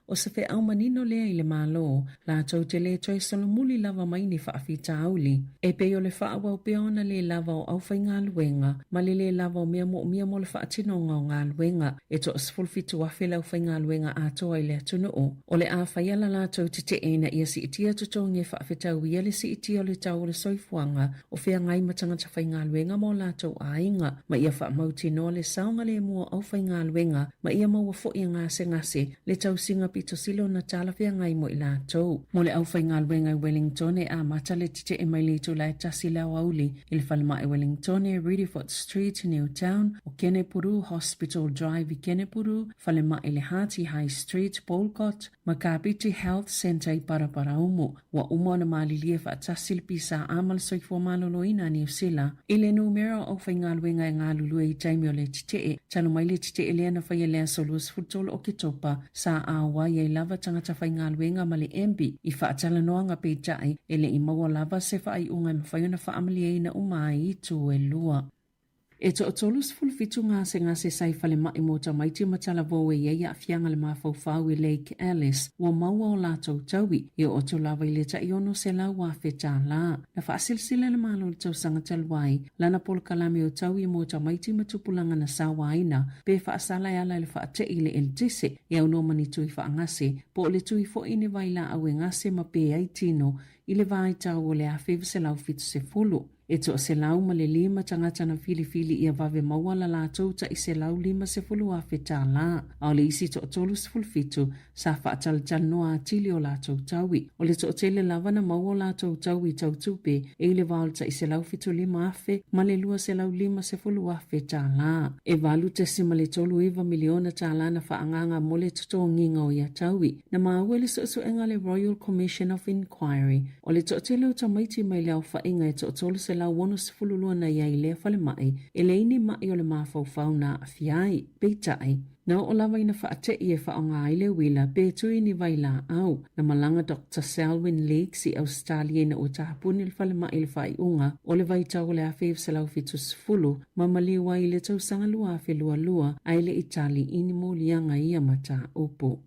o se feau manino lea i le Malo, latou te le toe solomuli lava mai ni faafitauli. E pei o le faaauau pea ona lē lava o aufaigaluega ma le lē lava o mea moomia mo le faatinoga o galuega. E toa-17,000 le aufaigaluega atoa i le atunuu. O le a faia la latou tetee ina ia siitia totogi e faafetauia le siitia o le tau o le soifuaga o feagai ma tagata faigaluega ma o latou aiga, ma ia faamautinoa le saogalemu o aufaigaluega ma ia maua foi e gasegase le tausiga pito sili ona talafeagai mo i latou. Mo le aufaigaluega i Wellington e amata le tetee mai le itula e 1 i le aoauli i le falemai Wellingtone, Riddiford Street, Newtown, o Kenepuru Hospital Drive i Kenepuru, falemai i le Hati High Street, Boulcott, ma Kapiti Health Centre i Paraparaumu. Ua uma ona malilie faatasi le PSA ma le Soifua Maloloina a Niu Sila i le numera o aufaigaluega e galulue i taimi o le tetee, talu mai le tetee lea na faia i le aso 23 o Oketopa, sa auai ai lava tagata faigaluega ma le MB i faatalanoaga peitai e le i maua lava se faaiuga e mafai ona faamalieina uma ai itu e lua. E toa-37 gasegase sa i falemai mo tamaiti ma talavou e i ai aafiaga le mafaufau i Lake Alice ua maua o latou taui e oo atu lava i le tai $600,000 tālā. Na faasilasila le Malo i le tausaga talu ai lana polokalame o taui mo tamaiti ma tupulaga na sauaina pe faasala e ala i le faate'i i le eletise e aunoa ma ni tui faagase po o le tui foi i ni vailaau e gase ma pe ai tino i le vaitau o le 1970. E 105 tagata na filifili ia vave maua la latou tai $150,000 tālā, a o le isi toa-37 sa faatalatalanoa atili o latou taui. O le toatele lava na maua o latou taui tau tupe e i le va o le tai $175,000 ma le $250,000 tālā. E $8.39 miliona tālā na faaagaaga mo le totogiga o ia taui. Na maua i le suesuega a le Royal Commission of Inquiry, o le toatele o tamaiti mai le aofaiga e toa-362 na i ai i lea falemai, e leai ni ma'i o le mafaufau na aafia ai. Peitai, na oo lava ina faate'i e faaaoga ai le uila pe tui ni vailaau. Na malaga Doctor Selwyn Leeks i Ausetalia ina ua tapuni le falemai i le faaiuga o le vaitau o le 1970 ma maliu ai i le tausaga 2022 ae le i tali i ni moliaga i ia mataupu.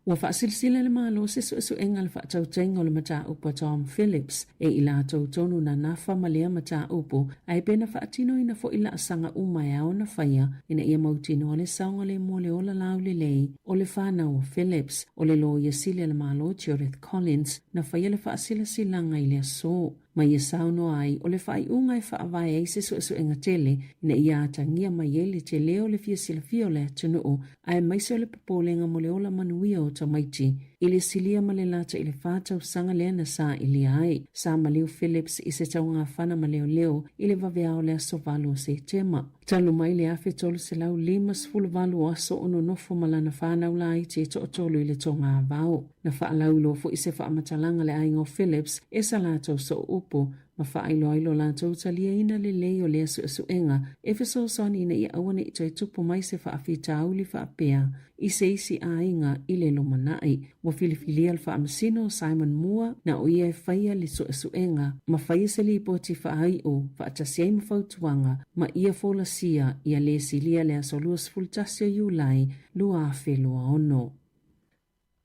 Ua faasilasila le Malo se suesuega le faatautaiga o le mataupu a Tom Phillips e i latou tonu na nafa ma lea mataupu ae pe na faatinoina foi laasaga uma e ao ona faia ina ia mautinoa le saogalemu o le ola laulelei o le fanau o Phillips. O le Loia Sili a le Malo Judith Collins na faia le faasilasilaga i le aso. Ma ia saunoa ai, o le faaiuga e faavae ai se suesuega tele ina ia atagia mai ai le tele o le fia silafia o le atunuu aemaise o le popolega mo le ola manuia o tamaiti i le silia ma le lata i le 4 tausaga lea na sailia ai. Sa maliu Phillips i se taugafana ma leoleo i le vaveao o le aso 8 o Setema. Talu mai le 1358 o aso o nonofo ma lana fanau laiti e toatolu i le togavao. Na faalauiloa foi se faamatalaga le aiga o Phillips e sa latou sooupu ma faailoa ai lo latou taliaina lelei o lea suesuega e fesoasoani ina ia aua ne i toe tupu mai se faafitauli faapea i se isi aiga i le lumanai. Ua filifilia le faamasino o Simon Moore na o ia e faia le suesuega ma faia se lipoti faaiu faatasi ai ma fautuaga ma ia folasia ia le silia le aso 21 o Iulai 2026.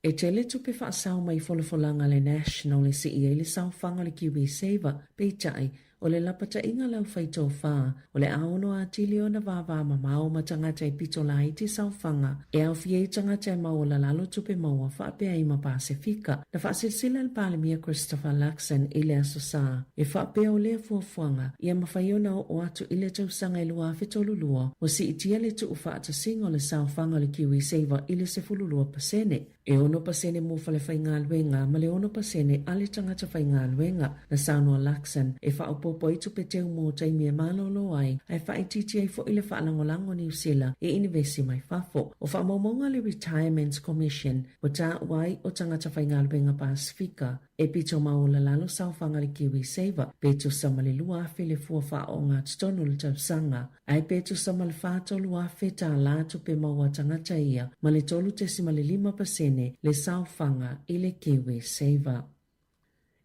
E tele tupe faasao mai folafolaga a le National e sii ai le saofaga o le KiwiSaver, peitai, o le lapataiga a le aufaitofa, o le a ono atili ona vavamamao ma tagata e pito laiti saofaga e aofia ai tagata e maualalalo tupe maua faapea ai ma Pasefika. Na faasilasila le Palemia Christopher Luxon i le Aso Sa, e faapea o lea fuafuaga ia mafai ona oo atu i le tausaga e 2032, ua siitia le tuufaatasiga o le saofaga o le KiwiSaver i le 12%, e 6% mo falefaigaluega ma le 6% a le tagata faigaluega. Na saunoa Luxon e faaopoopo faaopoopo ai tupe teu mo taimi e malōlō ai ae faaitiitia ai foʻi le faalagolago a Niu Sila i inivesi mai fafo. O faamaumauga a le Retirement Commission ua taua ai o tagata faigaluega Pasifika e pito maualalalo saofaga le KiwiSaver pe tusa ma le 2,000 le fua faaoogatotonu o le tausaga ae pe tusa ma le 43,000 tālā tupe maua a tagata ia ma le 3.5% le saofaga i le KiwiSaver.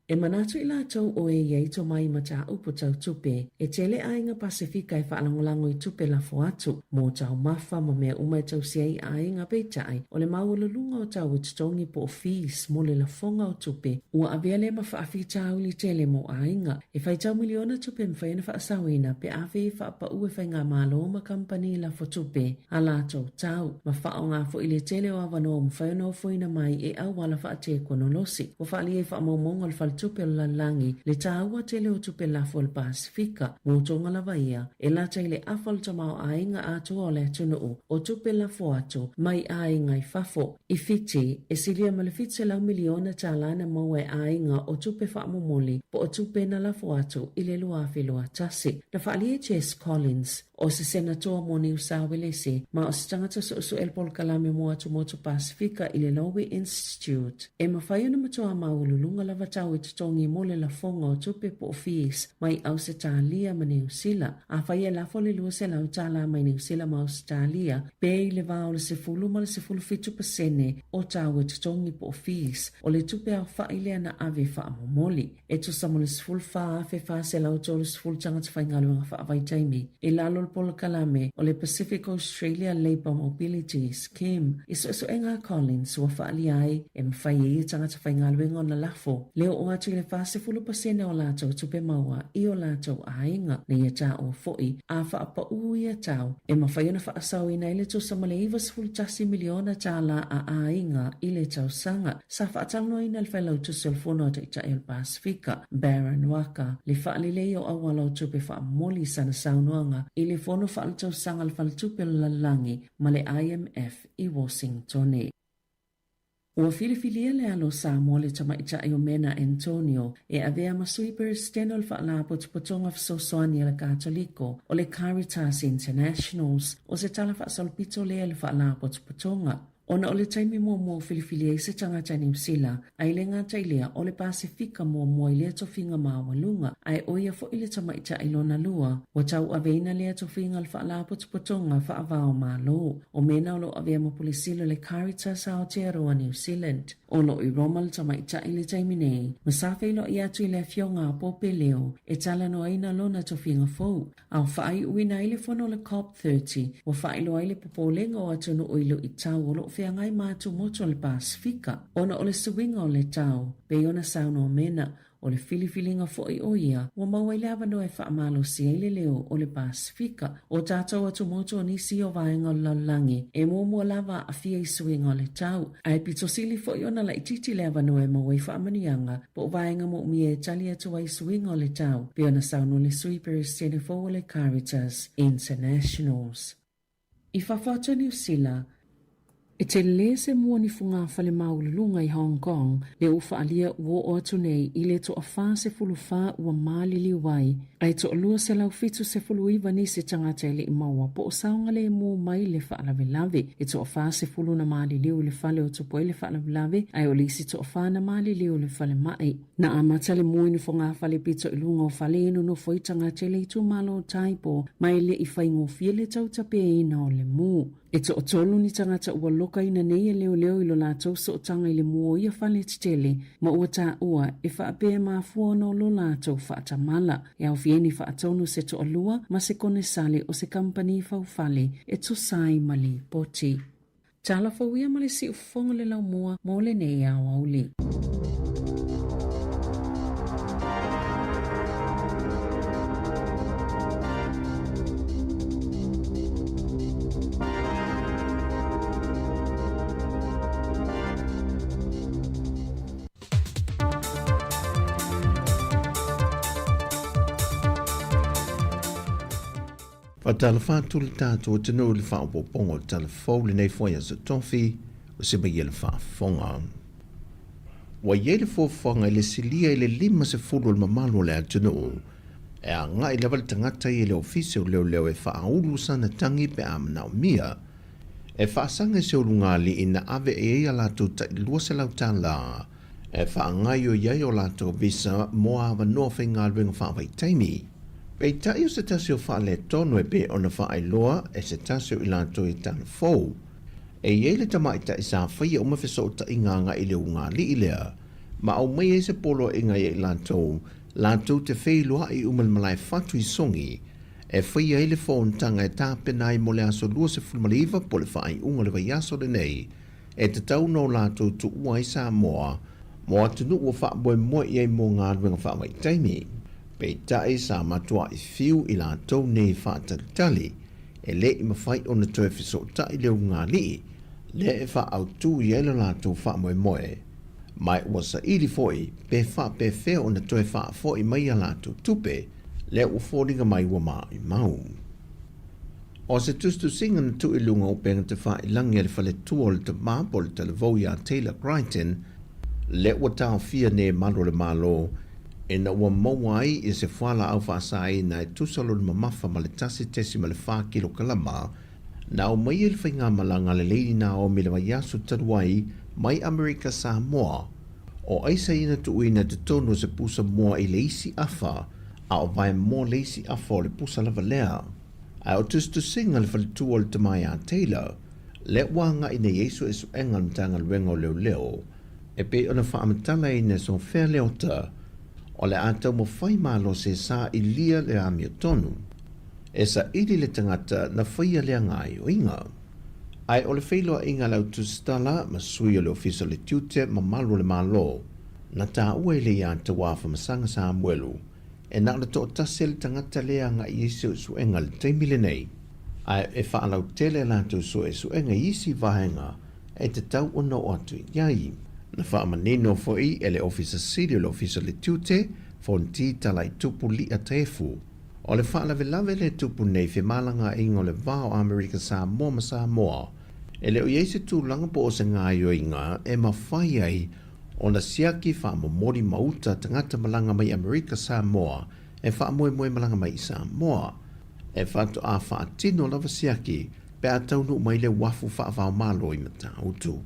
E manatu i latou o e i ai tomai mataupu tau tupe, e tele aiga Pasefika e faalagolago i tupe lafo atu, mo taumafa ma mea uma e tausi ai aiga peitai, o le maualuluga o tau e totogi po o fees mo le lafoga o tupe, ua avea lea ma faafitauli tele mo aiga. E faitau miliona tupe e mafai ona faasaoina pe a fei e faapau e faigamalo ma kamupani lafo tupe a latou tau, ma faaaoga foi le tele o avanoa ua mafai ona ofoina mai e auala faatekonolosi. Ua faaalia i faamaumauga o le Faletupe o le Lalolagi le taua tele o tupe lafo a le Pasefika, mo toga lava ia, e lata i le afa o le tamaoaiga atoa o le atunuu o tupe lafo atu mai aiga i fafo. I Fiti, e silia ma le $700 miliona tālā na maua e aiga o tupe faamomoli po o tupe na lafo atu i le 2021. Na faaalia e Jess Collins, O se Senatoa mo Niu Sauelesi, ma o se tagata suesu'e le polokalame mo atumotu Pasefika i le Lowy Institute. E mafai ona matuā maualuluga lava tau e totogi mo le lafoga o tupe po o fees mai Ausetalia ma Niu Sila. Afai e lafo le $200 tālā mai Niu Sila ma Ausetalia, pe i le va o le 10 ma le 17% o tau e totogi po o fees o le tupe aofa'i lea na ave faamomoli. E tusa mo le 14,430 tagata faigaluega faavaitaimi i lalo o le polokalame o le Pacific Australia Labour Mobility Scheme. I suesuega a Collins ua faaalia ai e mafai e ia tagata faigaluega ona lafo le oo atu i le 40% o latou tupe maua i o latou aiga na ia taua foi a faapaū ia tau e mafai ona faasaoina ai le tusa ma le $91 miliona tālā a aiga i le tausaga. Sa faatalanoaina e le Failautusi o le Fono a Taitai o le Pasefika, Baron Waqa, le faalelei o auala o tupe faamomoli i sana saunoaga i le Fono Faaletausaga a le Faletupe o le Lalolagi ma le IMF i Washingtone. Ua filifilia le alo o Samoa le tamaitai o Mena Antonio e avea ma Sui Peresetene o le Faalapotopotoga Fesoasoani a le Katoliko o le Caritas Internationals. O se tala faasolopito lea i le Faalapotopotoga. Ona o le taimi muamua ua filifili ai se tagata Niu Sila, a i le gata i lea, o le Pasefika muamua i lea tofiga maualuga, ae ʻo ia foʻi le tamaitai lona lua, ua tauaveina lea tofiga o le Faalapotopotoga Faava-o-Malo. O Mena o lo o avea ma Pule Sili o le Caritas Aotearoa New Zealand. O lo o i Roma le tamaitai i le taimi nei, ma sa feiloai atu i le Afioga a Pope Leo e talanoaina lona tofiga fou. A faaiuina ai le fono o le COP 30, ua faailoa ai le popolega o atunuu i luitau o lo o feagai ma atumotu o le Pasefika ona o le suiga o le tau, pei ona saunoa Mena, o le filifiliga foi o ia ua maua ai le avanoa e faamalosi ai le leo o le Pasefika. O tatou atumotu o nisi o vaega o le lalolagi e muamua lava aafia i suiga o le tau, ae pito sili foi ona laitiiti le avanoa e maua ai faamanuiaga po o vaega moomia e tali atu ai i suiga o le tau, pei ona saunoa le Sui Peresetene fou o le Caritas Internationals. I fafo atu o Niu Sila, e telē se mua ni fogafale maualuluga i Hong Kong lea ua faaalia ua oo atu nei i le toa-44 ua maliliu ai, ae toa-279 nisi tagata e le i maua po o saogalemu mai le faalavelave. E toa-40 na maliliu i le fale o tupu ai le faalavelave, ae o le isi toa-fa na maliliu i le falemai. Na amata le mu i ni fogafale pito i luga o fale e nonofo ai tagata i le itumalo o Tai Po, ma e le i faigofie le tautapeina o le mu. E toatolu ni tagata ua lokaina nei e leoleo i lo latou sootaga i le mu o ia fale tetele, ma ua taua e faapea e mafua ona o lo latou faatamala. E aofia ai ni faatonu se toalua ma se konesale o se kamupani faufale e tusa ai ma lipoti. Tala fou ia ma le siufofoga le laumua mo lenei aoauli. Faatalofa atu le tatou atunuu i le faaopoopoga o le tala fou lenei foi aso Tofi o se mai le faafofoga. Ua i ai le fuafuaga i le silia i le 50 o le mamalu o le atunuu. E agai lava le tagata ia i le ofisa o leoleo e faaulu sana tagi pe a manaomia. E faasaga i se ulugalii na ave i ai a latou tai $200 e faagaoioi ai o latou visa mo avanoa faigaluega faavaitaimi. Peitai o se tasi o faaletonu e pei ona faailoa e se tasi o i latou i tala fou. E i ai le tamaitai sa faia uma fesootaiga agai i le ulugalii lea, ma aumai ai se poloaiga ia i latou, latou te feiloai uma i le malae fatu i Sogi, e faia ai le fonotaga e tapena ai mo le aso 29 po o le faaiuga o le vaiaso lenei, e tatau ona o latou tuua ai Samoa mo atunuu ua faamoemoe i ai mo galuega faavaitaimi. Peitai sa matuai fiu i latou nei faatalitali, e le i mafai ona toe fesootai le ulugalii lea e faaautu i ai lo latou faamoemoe, ma ua saili foi pe faapefea ona toe faafoi mai a latou tupe lea ua foliga mai ua maumau. O se tusitusiga na tuu i luga o upega tafailagi a le faletua o le tama po o le talavou ia Taylor Crichton, lea ua taofia nei e malu o le Malo ina ua maua ai i se fualaau faasaina e tusa lona mamafa ma le 1.4 kilokalama, na aumaia i le faigamalaga a le Lady Naomi i le vaiaso talu ai mai Amerika Samoa. O aisa ia na tuuina i totonu o se pusa moa i le isi afa, a o vaemoa le isi afa o le pusa lava lea. Ae o tusitusiga a le faletua o le tama ia Taylor, lea ua agai nei ai suesuega a le Matagaluega o Leoleo, e pei ona faamatalaina e Sofea Leota, o le a taumafai malosi e sailia le amiotonu. E saili le tagata na faia lea gaoioiga. Ae o le feiloaiga a le au tusitala ma sui o le Ofisa o le Tiute ma Malu o le Malo, na taua e le ia Tauafamasaga Samuelu, e na o le toatasi le tagata lea agai i ai suesuega i le taimi lenei, ae e faalautele a latou suesuega i isi vaega e tatau ona oo atu i ai. Na faamanino foi e le Ofisa Sili o le Ofisa o le Tiute, Fonti Talaitupu Lia Taefu, o le faalavelave lea e tupu nei femalagaaiga o le va o Amerika Samoa ma Samoa, e le o i ai se tulaga po o se gaoioiga e mafai ai ona siaki faamomoli ma uta tagata malaga mai Amerika Samoa e faamoemoe malaga mai i Samoa. E faatoa faatino lava siaki pe a taunuu mai le uafu faavaomalo i Matautu.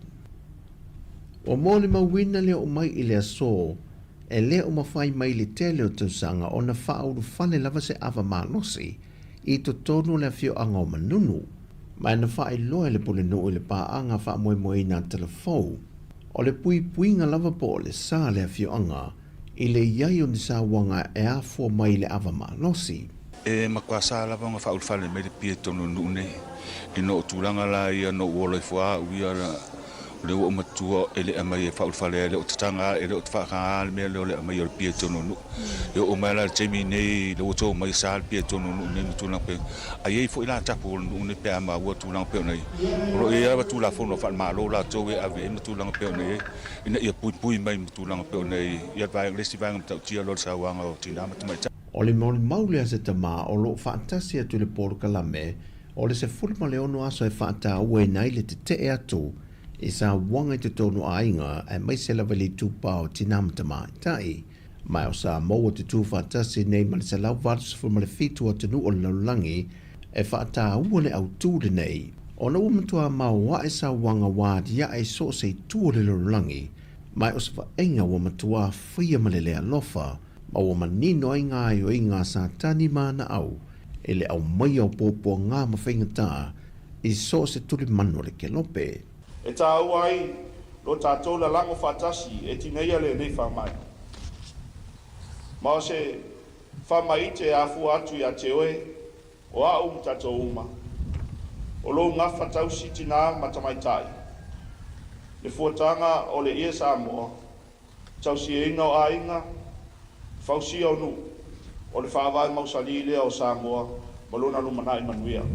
Ua molimauina le oo mai i le aso e le o mafai mai le tele o tausaga ona faaulufale lava se ava malosi i totonu o le afioaga o Manunu, ma e na faailoa e le Pulenuu i le paaga faamoemoeina a Talafou, o le puipuiga lava po o le sa le afioaga i le i ai o ni sauaga e afua mai i le ava malosi. E matua sa lava ona faaulufale mai le pia i totonu o le nuu nei. Ina o tulaga la ia na ou ola ifo a au ia o lea ua ou matua e le aumai e faaulufale ai, e le o tataga a, e le o faataga le mea lea o le aumai o le pia i totonu o le nuu. E oo mai la i le taimi nei lea ua to mai sa le pia i totonu o le nuu nei ma tulaga pei a i ai foi la tapu o le nuu nei pe a maua tulaga pei ona i ai. O lo o i ai lava Tulafono faale-Malo latou e ave ai ma tulaga pei ona i ai ina ia puipui mai ma tulaga pei ona i ai ia le isi vaega matautia loa le sauaga o tinā ma tamaitai. O le molimau lea se tama o lo o faatasi atu i le polokalame o le 16 aso e faatauaina ai le tetee atu i sauaga i totonu aiga aemaise lava i le itupa o tinā ma tamaitai. Ma o Samoa te tū faatasi nei ma le 187 atunuu o le lalolagi e faataua le autū lenei. Ona ua matua maoae sauaga ua aliae i so o se itu o le lalolagi, ma o se vaaiga ua matua faia ma le le alofa, ma ua manino ai gaoioiga a Satani ma ana au i le aumaia o puapuaga ma faigata i so o se tulimanu o le kelope. E tāua ai lo tātou lalago faatasi e tineia lenei faamai. Ma o se faamaite e afua atu iā te oe, o a'u ma tatou uma, o lou gafa tausi tinā ma tamaitai, le fuataga o le ie Samoa, tausiaina o aiga, fausia o nuu, o le faavae mausalī lea o Samoa ma lona lumanai manuia.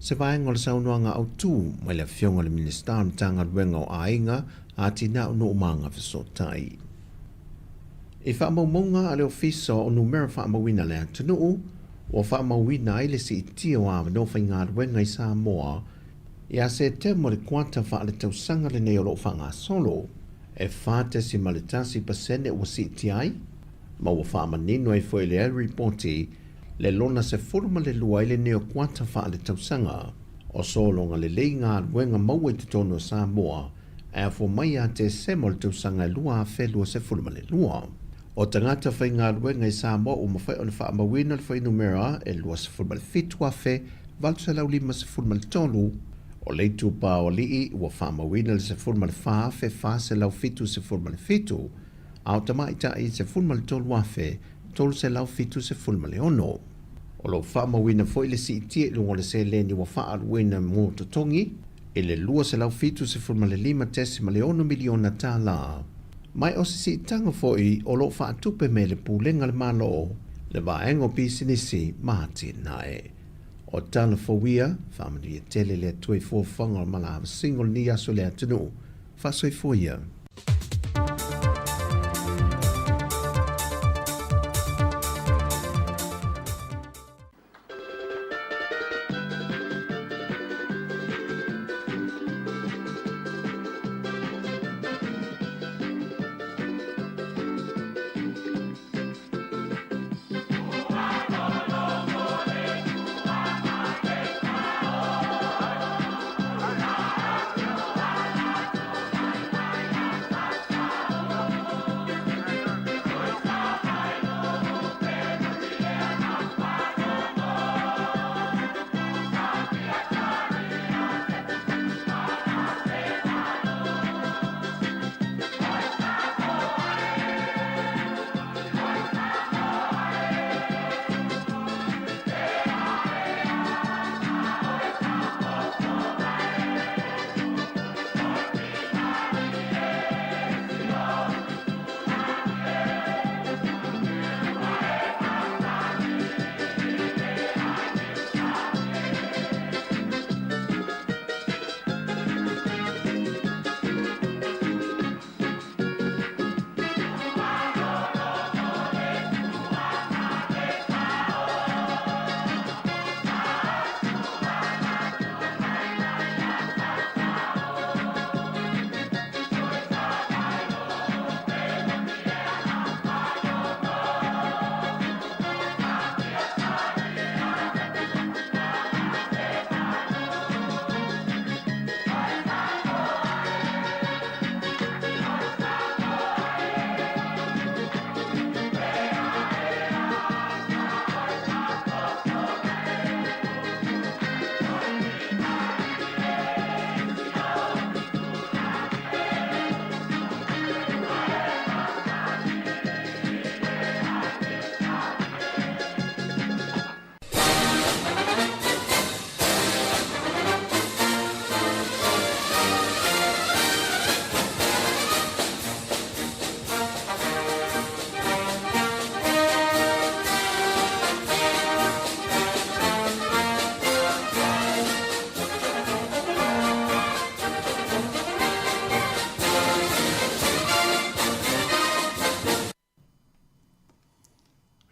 Se vaega o le saunoaga autū mai le Afioga i le Minisita o le Matagaluega o Aiga, Atinae o Nuu ma Agafesootai. I faamaumauga a le Ofisa o Numera Faamauina a le Atunuu, ua faamauina ai le siitia o avanoa faigaluega i Samoa ia Setema o le kuata faaletausaga lenei o lo o faagasolo, e 4.1 pasene ua siitia ai, ma ua faamanino ai foi lea ripoti. le lona 12 ai lenei o kuata faaletausaga. O sologa lelei galuega maua i totonu o Samoa e afua mai ia Tesema o le tausaga e 2022. O tagata faigaluega i Samoa ua mafai ona faamauina le fuainumera e 27,853, o le itupa o alii ua faamauina le 14,477, a o tamaitai e 13,376. O lo o faamauina foi le siitia i luga o le seleni ua faaaluina mo totogi i le $275.6 miliona tala. Ma o se siitaga foi o lo o faatupe mai e le Pulega a le Malo, le Vaega o Pisinisi ma Atinae. O tala fou ia, faamanuia tele le Atua i fuafuaga o le malaavasiga o lenei aso i le atunuu. Faasoifua ia.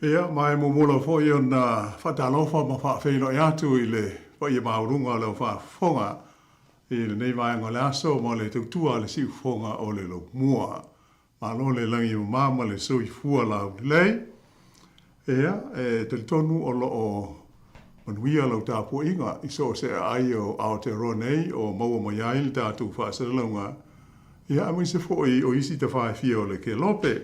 Ia, ma e muamua lava foi ona faatalofa ma faafeiloai atu i le paia maualuga o lau faafofoga i lenei vaega o le aso ma le tautua a le siufofoga o le Laumua. Malo le lagi e mama ma le soifua laulelei. Ia, e talitonu o lo o manuia lau tapuaiga i so o se aai o Aotearoa nei o maua mai ai le tatou faasalalauga, ia aemaise foi o isi tafa e fia o le kelope.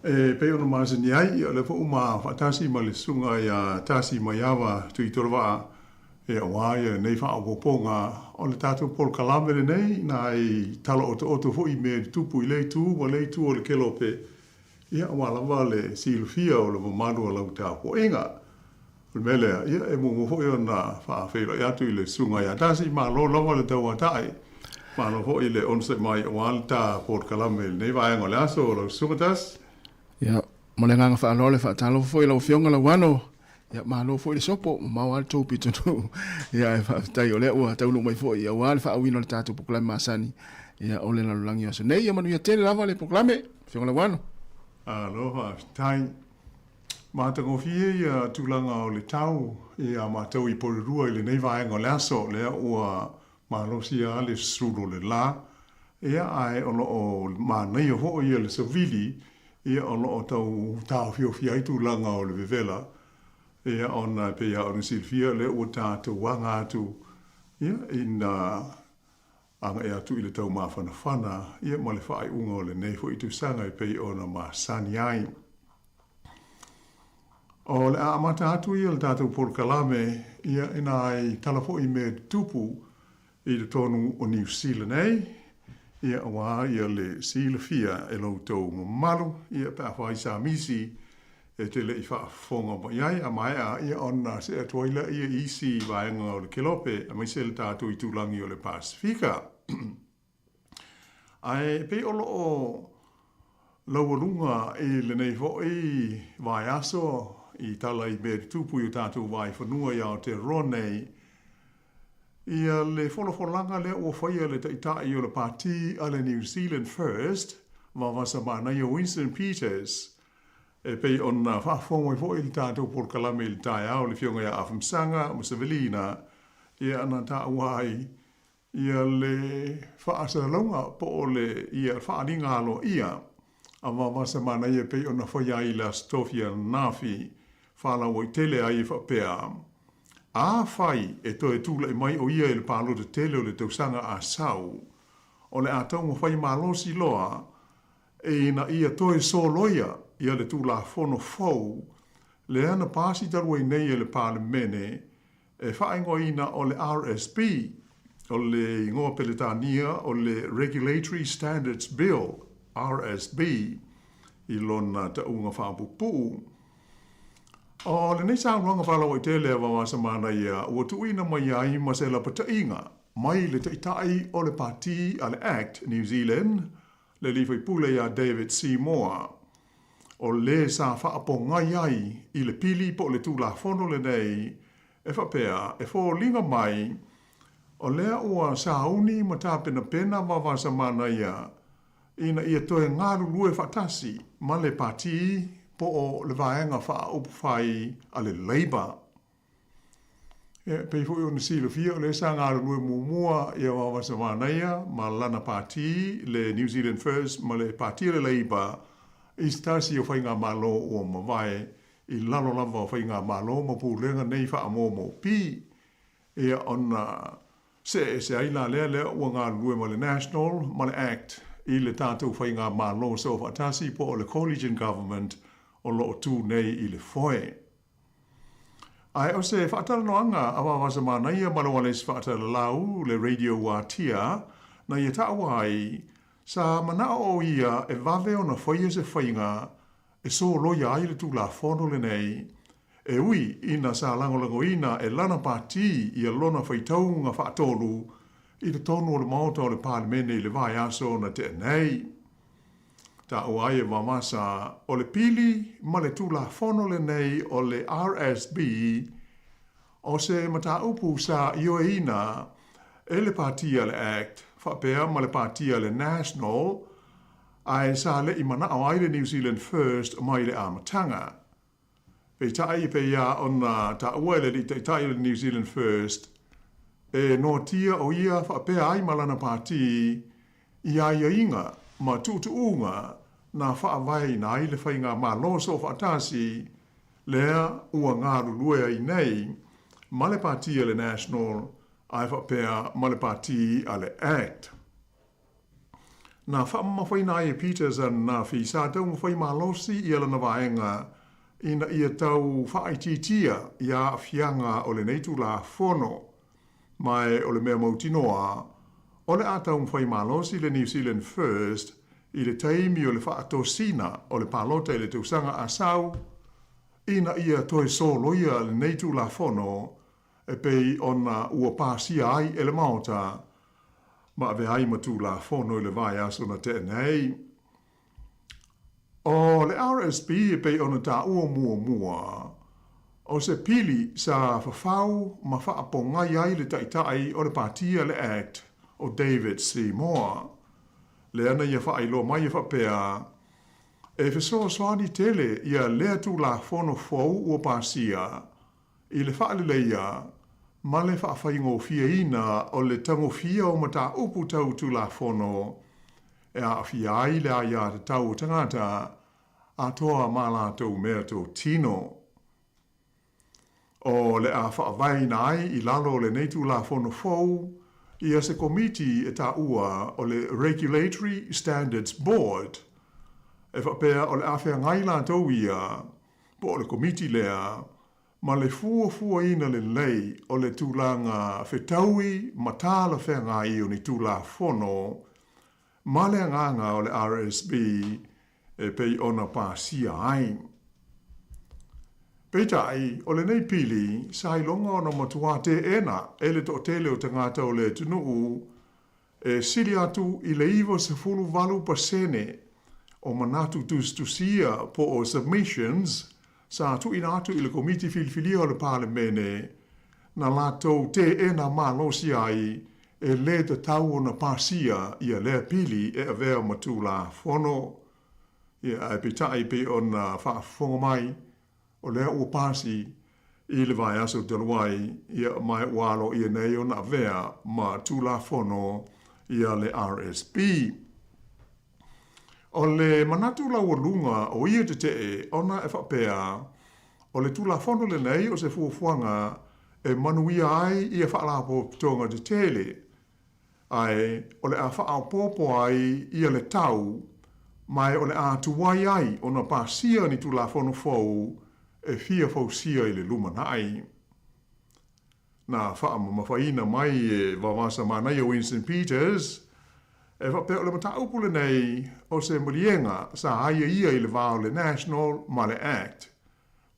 E pei ona masani ai, ia o lea foi ua ma faatasi ma le Susuga ia Tasi Maiava Tuitolovaa, ia aua ia lenei faaopoopoga o le tatou polokalame lenei, nai tala otooto foi i mea e tutupu i lea itu ma lea itu o le kelope, ia aua lava le silafia o le mamalu o lau tapuaiga. O le mea lea, ia e muamua foi ona faafeiloai atu i le Susuga ia Tasi, malo lava le tauatai, malo foi le onosai mai aua le ta polokalame i lenei vaega o le aso, lau Susuga Tasi. Ia, ma le agaga faaaloalo e faatalofa foi i lau Afioga Lauano, ia malo foi le sopo, mamao lava le tou pitonuu, ia ae faafetai o lea ua taunuu mai foi aua le faaauina o le tatou polokalame masani, ia o le lalolagi o aso nei. Ia manuia tele lava le polokalame, Afioga Lauano. Malo faafetai. Matagofie ia tulaga o le tau ia matou i Porirua i lenei vaega o le aso, lea ua malosi lava le susulu o le la, ia ae o lo o manaia foi ia le savili ia, o lo o tau taofiofi ai tulaga o le vevela, ia, ona e pei lava ona silafia o lea ua tatou aga atu, ia, ina agai atu i le taumafanafana, ia, ma le faaiuga o lenei foi tausaga e pei ona masani ai. O le a amata atu ia le tatou polokalame, ia, ina ai tala foi i mea tutupu i totonu o Niu Sila nei, ia, aua ia le silafia e lo outou mamalu, ia, pe afai sa misi e te le i faafofoga mai ai, a maea, ia, ona see atu ai lea i isi vaega o le kelope, aemaise le tatou itulagi o le Pasefika. Ae pei o lo o laualuga i lenei foi vaiaso i tala i mea tutupu i o tatou vaifanua i Aotearoa nei, ia le folafolaga lea ua faia e le Taitai o le Pati a le New Zealand First, Vavasa Manaia Winston Peters, e pei ona faafofoga mai foi i le tatou polokalame i le taeao le Afioga ia Afamasaga ma Savelina, ia na taua ai ia le faasalalauga po o le ia faaaliga aloaia a Vavasa Manaia e pei ona faia ai i le Aso Tofi ananafi, faalauaitele ai e faapea, Afai e toe tulai mai o ia i le palota tele o le tausaga a sau, o le a taumafai malosi loa ina ia toe soloia ia le Tulafono fou lea na pasi talu ai nei e le Palemene e faaigoaina o le RSB, o le igoa Peretania o le Regulatory Standards Bill, RSB, i lona tauga faapuupuu. O lenei saunoaga faalauaitele a Vavasa Manaia ua tuuina mai ai ma se lapataiga mai le Taitai o le Pati a le act New Zealand, le alii faipule ia David Seymour, o le sa faapogai ai i le pili po o le Tulafono lenei e faapea e foliga mai o lea ua sauni ma tapenapena Vavasa Manaia ina ia toe galulue faatasi ma le Pati po o le Vaega Faaupufai a le Labour. E pei foi ona silafia o lea sa galulue muamua ia Vavasa Manaia ma lana pati, le New Zealand First ma le pati a le Labour i se tasi o faigamalo ua mavae i lalo lava o faigamalo ma pulega nei faamomopi. Ia ona see ese ai la lea, lea ua galulue ma le National ma le Act i le tatou faigamalo soofaatasi po o le Coalition Government o lo o tu nei i le foe. Ae o se faatalanoaga a Vavasa Manaia ma le Ualesi Faatalalau, le Radio Uatia, na ia taua ai, sa manao o ia e vave ona faia se faiga e soloia ai le Tulafono lenei, e ui ina sa lagolagoina e lana pati ia lona faitauga faatolu i totonu o le Maota o le Palemene i le vaiaso na tea nei. Taua ai e Vavasa, o le pili ma le Tulafono lenei o le RSB, o se mataupu sa ioeina e le Pati a le act faapea ma le Pati a le National, ae sa le i manao ai le New Zealand First mai le amataga. Peitai, e pei lava ona taua e le Alii Taitai o le New Zealand First, e noatia o ia faapea ai ma lana pati i aiaiga ma tuutuuga na faavaeina ai le faigamalo soofaatasi lea ua galulue ai nei ma le pati a le National ae faapea ma le pati a le act. Na faamamafaina ai e Peters ananafi sa taumafai malosi ia lana vaega ina ia tau faaitiitia ia aafiaga o lenei Tulafono. Ma e o le mea mautinoa, o le a taumafai malosi le New Zealand First i le taimi o le faatosina o le palota i le tausaga a sau, ina ia toe soloia lenei Tulafono e pei ona ua pasia ai e le Maota ma avea ai ma Tulafono i le vaiaso na tea nei. O le RSB e pei ona taua muamua, o se pili sa fafau ma faapogai ai le Taitai o le Pati a le act o David Seymour. Lea na ia faailoa mai e faapea, e fesoasoani tele ia lea Tulafono fou ua pasia i le faaleleia ma le faafaigofieina o le tagofia o mataupu tau Tulafono e aafia ai le aiatatau o tagata atoa ma latou meatotino. O le a faavaeina ai i lalo o lenei Tulafono fou ia se komiti e taua o le Regulatory Standards Board, e faapea o le a feagai latou ia, po o le komiti lea, ma le fuafuaina lelei o le tulaga fetaui ma talafeagai o ni Tulafono ma le agaga o le RSB e pei ona pasia ai. Peitai, o lenei pili, sa iloga ona matuā teena e le toatele o tagata o le atunuu, e sili atu i le 98% o manatu tusitusia po o submissions sa tuuina atu i le Komiti Filifilia o le Palemene, na latou teena malosi ai E lē tatau ona pasia ia lea pili e avea ma Tulafono. Ia, ae peitai pei ona faafofoga mai, o lea ua pasi i le vaiaso talu ai, ia, ma ua aloaia nei ona avea ma Tulafono ia le RSB. O le manatu laualuga o ia tetee ona e faapea, o le Tulafono lenei o se fuafuaga e manuia ai ia faalapotopotoga tetele, ae o le a faaopoopo ai ia le tau, ma o le a tuai ai ona pasia ni Tulafono fou e fia fausia i le lumanai. Na faamamafaina mai e Vavasa Manaia Winston Peters, e faapea o le mataupu lenei o se maliega sa aiaia i le va o le National ma le Act,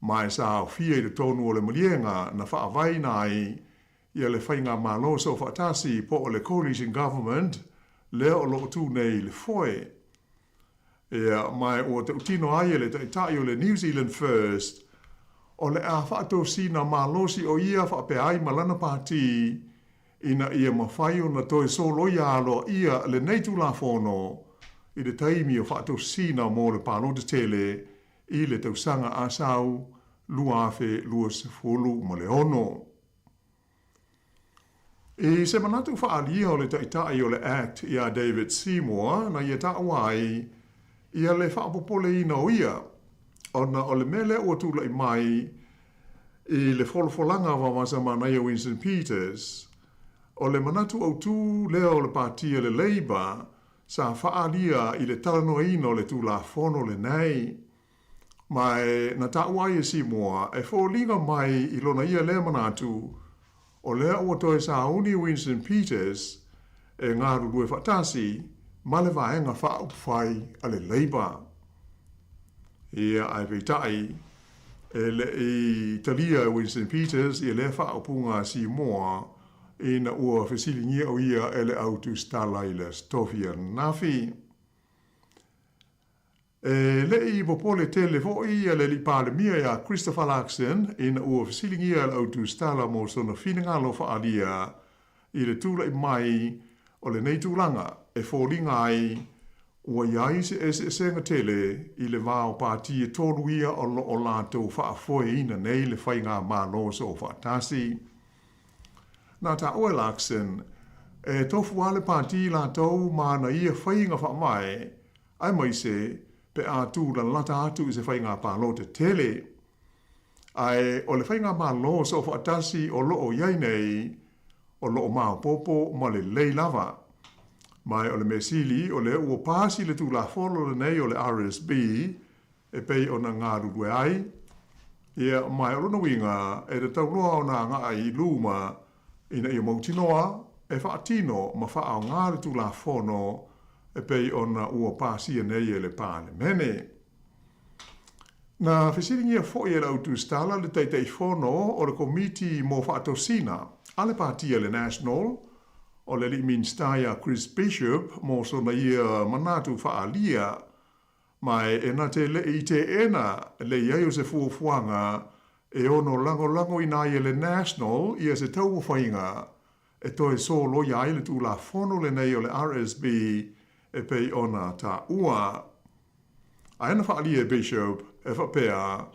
ma e sa aofia i totonu o le maliega na faavaeina ai ia le Faigamalo Soofaatasi po o le Coalition Government lea o lo o tu nei i le foe. Ia, ma ua tautino ai e le Taitai o le New Zealand First, o le a faatosina malosi o ia faapea ai ma lana pati ina ia mafai ona toe soloia aloaia lenei Tulafono i le taimi o faatosina mo le palota tele i le tausaga a sau 2026. I se manatu faaalia o le Taitai o le Act iā David Seymour na ia taua ai ia le faapopoleina o ia ona o le mea lea ua tulai mai i le folafolaga a Vavasa Manaia Winston Peters, o le manatu autū lea o le Pati a le Labour sa faaalia i le talanoaina o le Tulafono lenei. Ma e na taua ai e Simoa e foliga mai i lona ia lea manatu, o lea ua toe sauni Winston Peters e galulue faatasi ma le Vaega Faaupufai a le Labour. Ia, ae peitai, e le i talia e Winston Peters ia lea faaupuga a Simoa ina ua fesiligia o ia e le au tusitala i le Aso Tofi ananafi. E le i popole tele foi le Alii Palemia iā Christopher Luxon ina ua fesiligia e le au tusitala mo sona finagalo faaalia i le tulai mai o lenei tulaga e foliga ai ua i ai se eseesega tele i le va o pati e tolu ia o lo o latou faafoeina nei le faigamalo soofaatasi. Na taua e Luxon, e tofu lava le pati latou ma ana ia faiga faavae aemaise pe a tūlalata atu i se faiga palota tele. Ae o le faigamalo soofaatasi o lo o i ai nei, o lo o maopoopo ma lelei lava. Ma o le mea sili o lea ua pasi le Tulafono lenei o le RSB e pei ona galulue ai, ia, ma o lona uiga e tatau loa ona agai i luma ina ia mautinoa e faatino ma faaaoga le Tulafono e pei ona ua pasia nei e le Palemene. Na fesiligia foi e le au tusitala le Taitaifono o le Komiti mo Faatosina a le Pati a le National, o le Alii Minisita ia Chris Bishop mo sona ia manatu faaalia Ma e na te le i teena le i ai o se fuafuaga e ono lagolagoina ai e le National ia se tauofaiga e toe soloia ai le Tulafono lenei o le RSB e pei ona taua. Ae na faaalia e Bishop e faapea,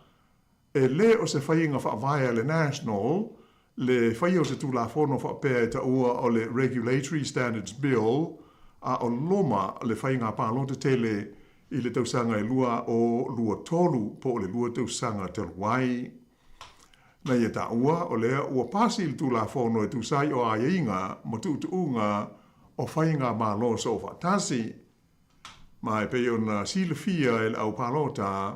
E lē o se faiga faavae a le National le faia o se Tulafono faapea e taua o le Regulatory Standards Bill, a o loma le faiga palota tele i le tausaga e 2023 po o le 2 tausaga talu ai. Na ia taua o lea ua pasi le Tulafono e tusa ai o aiaiga ma tuutuuga o faigamalo soofaatasi. Ma e pei ona silafia e le au palota,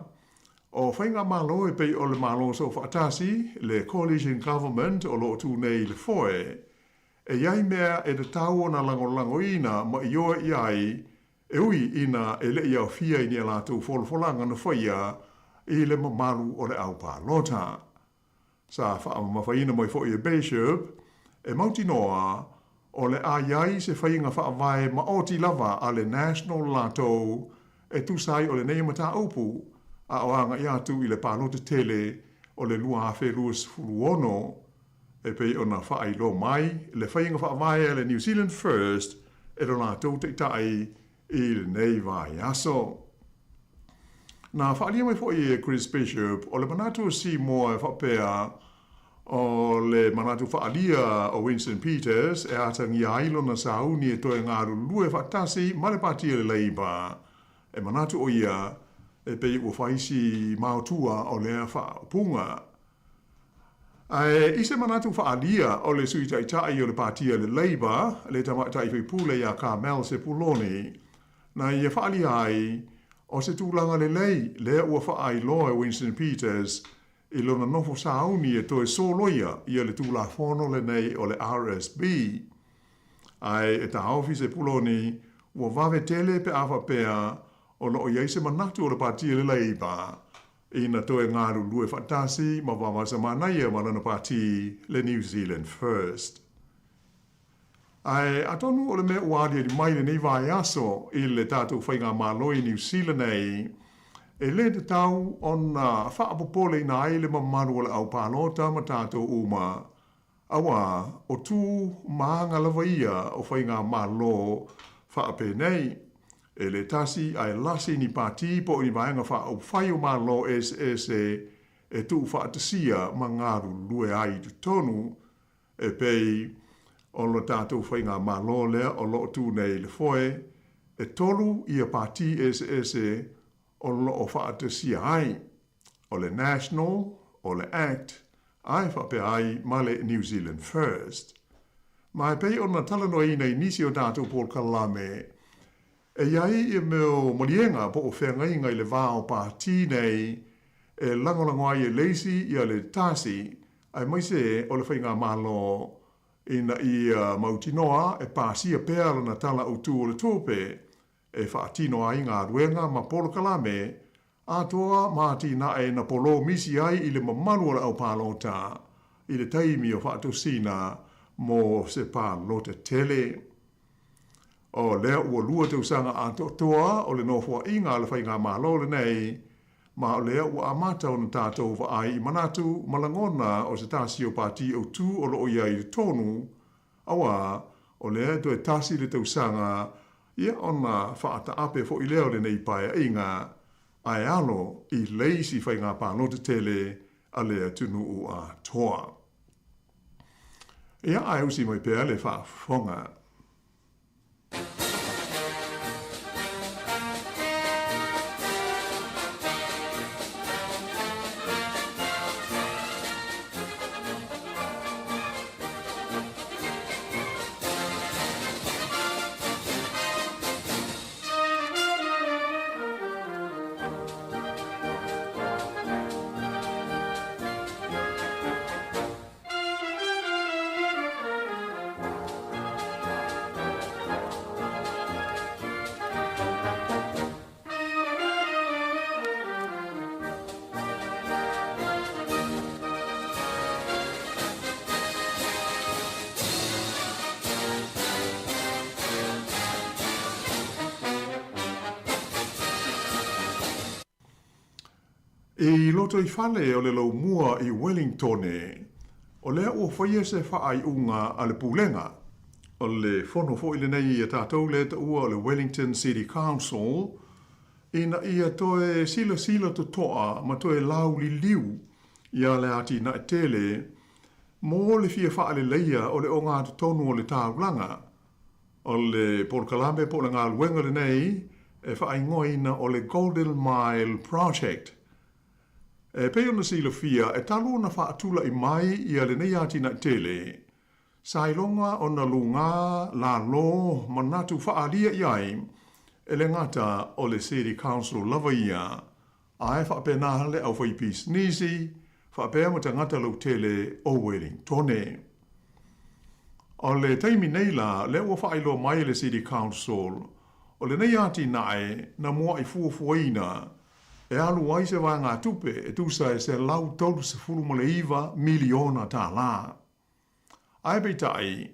o faigamalo e pei o le Malo Soofaatasi, le Coalition Government o lo o tu nei i le foe, e i ai mea e tatau ona lagolagoina ma ioe i ai e ui ina e le i aofia i ni a latou folafolaga na faia i le mamalu o le au palota. Sa faamamafaina mai foi e Bishop, e mautinoa o le a i ai se faiga faavae maoti lava a le National latou e tusa ai o lenei mataupu a o agai atu i le palota tele o le 2026 e pei ona faailoa mai le faiga faavae a le New Zealand First e lo latou taitai i lenei vaiaso. Na faaalia mai foi e Chris Bishop o le manatu o Seymour e faapea o le manatu faaalia o Winston Peters e atagia ai lona sauni e toe galulue faatasi ma le Pati a le Labour. E manatu ʻo ia e pei ua fai si maotua o lea faaupuga. Ae i se manatu faaalia o le Sui Taitai o le Pati a le Labour, le tamaitai faipule ia Carmel Sepuloni, na ia faaalia ai, o se tulaga lelei lea ua faailoa e Winston Peters i lona nofo sauni e toe soloia ia le Tulafono lenei o le RSB. Ae e taofi Sepuloni, ua vave tele pe a faapea o lo o i ai se manatu o le Pati a le Labour ina toe galulue faatasi ma Vavasa Manaia ma lana pati le New Zealand First. Ae atonu o le mea ua aliali mai lenei vaiaso i le tatou faigamalo i Niu Sila nei, e le tatau ona faapopoleina ai le mamalu o le au palota ma tatou uma, auā o tu ma aga lava ia o faigamalo faapenei. E le tasi ae lasi ni pati po o ni vaega faaupufai o Malo eseese e tuufaatasia ma galulue ai i totonu, e pei o lo tatou faigamalo lea o lo o tu nei i le foe, e 3 ia pati eseese o lo o faatasia ai, o le National, o le Act, ae faapea ai ma le New Zealand First. Ma e pei ona talanoaina i nisi o tatou polokalame, e i ai ia mea o maliega po o feagaiga i le va o pati nei e lagolago ai e le isi ia le tasi, aemaise o le faigamalo ina ia mautinoa e pasia pea lana Tala Autu o le Tupe e faatino ai galuega ma polokalame atoa ma atinae na polomisi ai i le mamalu o le au palota i le taimi o faatosina mo se palota tele. O lea ua 2 tausaga atoatoa o le nofoaiga a le faigamalo lenei, ma o lea ua amata ona tatou vaai i manatu ma lagona o se tasi o pati autū o lo o i ai i totonu, Auā, o lea e toe tasi le tausaga, ia ona faataape foi lea o lenei paeaiga, ae alo i le isi faiga palota tele a le atunuu atoa. Ia, ae usi mai pea le faafofoga. I lotoifale o le Laumua i Wellingtone, o lea ua faia se faaiuga a le Pulega, o le fono foi lenei a tatou lea e taua o le Wellington City Council, ina ia toe silasila totoa ma toe lauliliu ia le atinae tele mo le fia faaleleia o le ogatotonu o le taulaga. O le polokalame po o le galuega lenei e faaigoaina o le Golden Mile Project. E pei ona silafia, e talu ona faatula'i mai ia lenei atinae tele, sa iloga ona lugā lalo manatu faaalia i ai, e le gata o le City Council lava ia, ae faapena le aufaipisinisi faapea ma tagata lautele o Wellingtone. O le taimi nei la, lea ua faailoa mai e le City Council, o lenei atinae na mua'i fuafuaina e alu ai se vaegatupe e tusa e $139 miliona tālā. Ae peitai,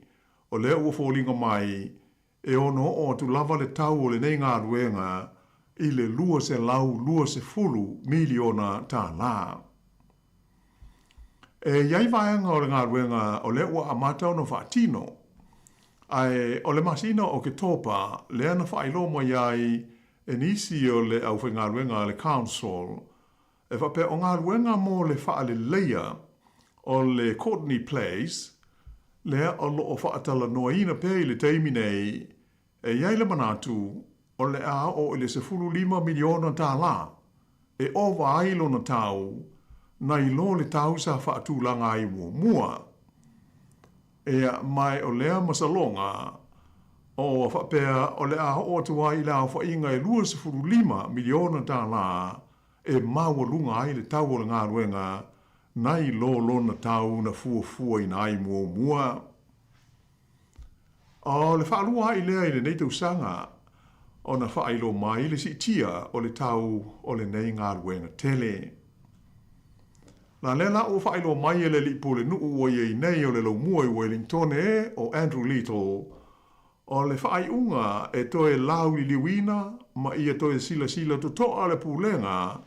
o lea ua foliga mai e ono oo atu lava le tau o lenei galuega i le $220 miliona tālā. E i ai vaega o le galuega o lea ua amata ona faatino, ae o le masina o Oketopa lea na faailoa mai ai e nisi o le aufaigaluega a le Council e faapea o galuega mo le faaleleia o le Courtenay Place lea o lo o faatalanoaina pea i le taimi nei, e i ai le manatu o le a oo i le $15 miliona tālā e ova ai lona tau nai lo le tau sa faatulaga ai muamua. Ea, mae o lea masaloga, o faapea o le a oo atu ai i le aofaiga e $25 miliona tālā e maualuga ai le tau o le galuega nai lo lona tau na fuafuaina ai muamua. O le faalua ai lea i lenei tausaga ona faailoa mai le siitia o le tau o lenei galuega tele. Na lea la ua faailoa mai e le alii pulenuu ua i ai nei o le laumua i Wellingtone o Andrew Little, o le faaiuga e toe lauliliuina ma ia toe silasila totoa le pulega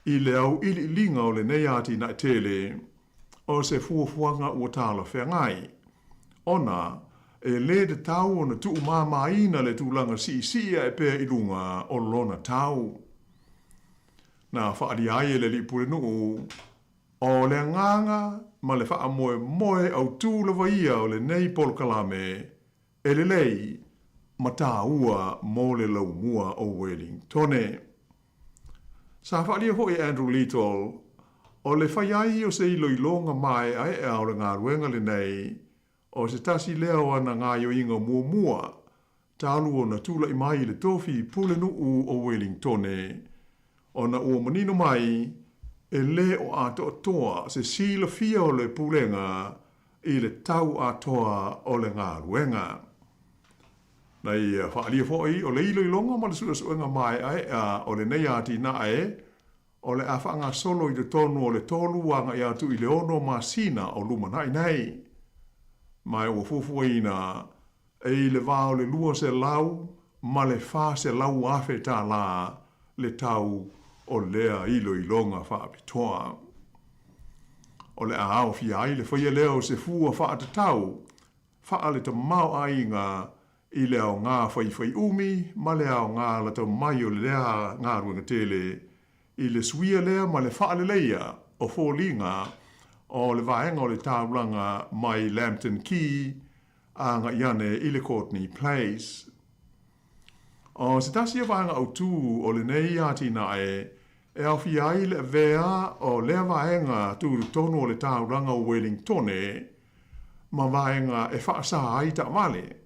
i le auiliiliga o lenei atinae tele o se fuafuaga ua talafeagai, ona e lē tatau ona tuumāmāina le tulaga siisii ae pea i luga o lona tau. Na faaalia ai e le alii pulenuu, o le agaga ma le faamoemoe autū lava ia o lenei polokalame e lelei ma tāua mo le laumua o Wellingtone. Sa faaalia foi e Andrew Little, o le fai ai o se iloiloga maeaea o le galuega lenei, o se tasi lea o ana gaoioiga muamua talu ona tulai mai i le tofi pulenuu o Wellingtone, ona ua manino mai e lē o atoatoa se silafia o le pulega i le tau atoa o le galuega. Na ia faaalia foi o le iloiloga ma le suesuega maeaea o lenei atinae o le a faagasolo i totonu o le tolu agai atu i le ono masina o lumanai nei. Ma ua fuafuaina e i le va o le 200 ma le 400 afe tālā le tau o lea iloiloga faapitoa. O le a aofia ai le faia lea o se fua faatatau faale-tamaoaiga i le aogā faifaiʻumi ma le aogā lata mai o lea galuega tele i le suia lea ma le faaleleia o foliga o le vaega o le taulaga mai Lambton Quay agai ane i le Courtenay Place. O se tasi o vaega autū o lenei atinae e aofia ai le avea o lea vaega tutotonu o le taulaga o Wellingtone ma vaega e faasā ai taavale,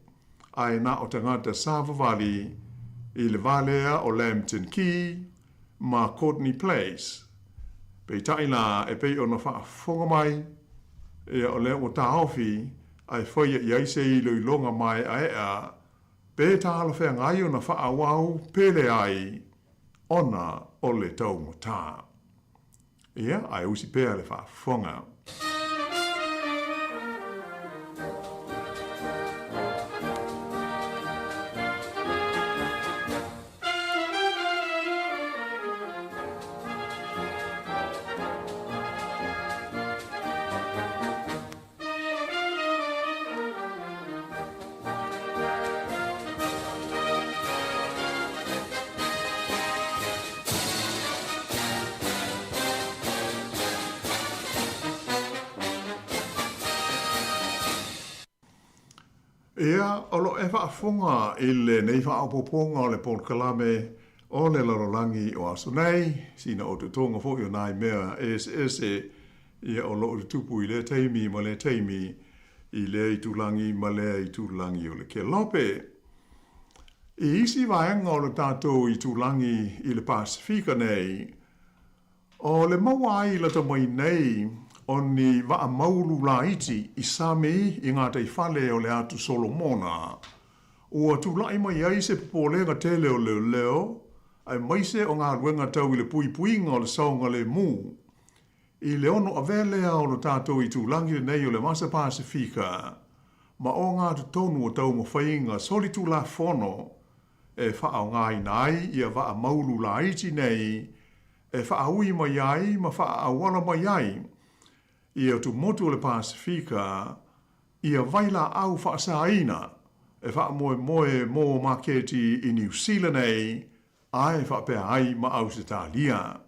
ae na o tagata savavali i le va lea o Lambton Quay ma Courtenay Place. Peitai la e pei ona faafofoga mai, ia o lea ua taofi ae faia i ai se iloiloga maeaea pe talafeagai ona faaauau pe leai ona o le taugata. Ia, ae usi pea le faafofoga. Ia, o lo o e faafofoga i lenei faaopoopoga o le polokalame o le lalolagi o aso nei, sina otootoga foi o nai mea eseese ia o lo o tutupu i lea taimi ma lea taimi i lea itulagi ma lea itulagi o le kelope. I isi vaega o le tatou itulagi i le Pasefika nei, O le maua ai lata mai nei o ni vaa maulu laiti i sami i gataifale o le Atu Solomona, ua tulai mai ai se popolega tele o leoleo, aemaise o galuega tau i le puipuiga o le saogalemu. I le ono avea lea o lo tatou itulagi lenei o le Vasa Pasefika ma ogatotonu o taumafaiga solitulafono e faaaogaina ai ia vaa maulu laiti nei e faaui mai ai ma faaauala mai ai i atumotu o le Pasefika ia vailaau faasaina e faamoemoe mo maketi i Niu Sila nei ae faapea ai ma Ausetalia.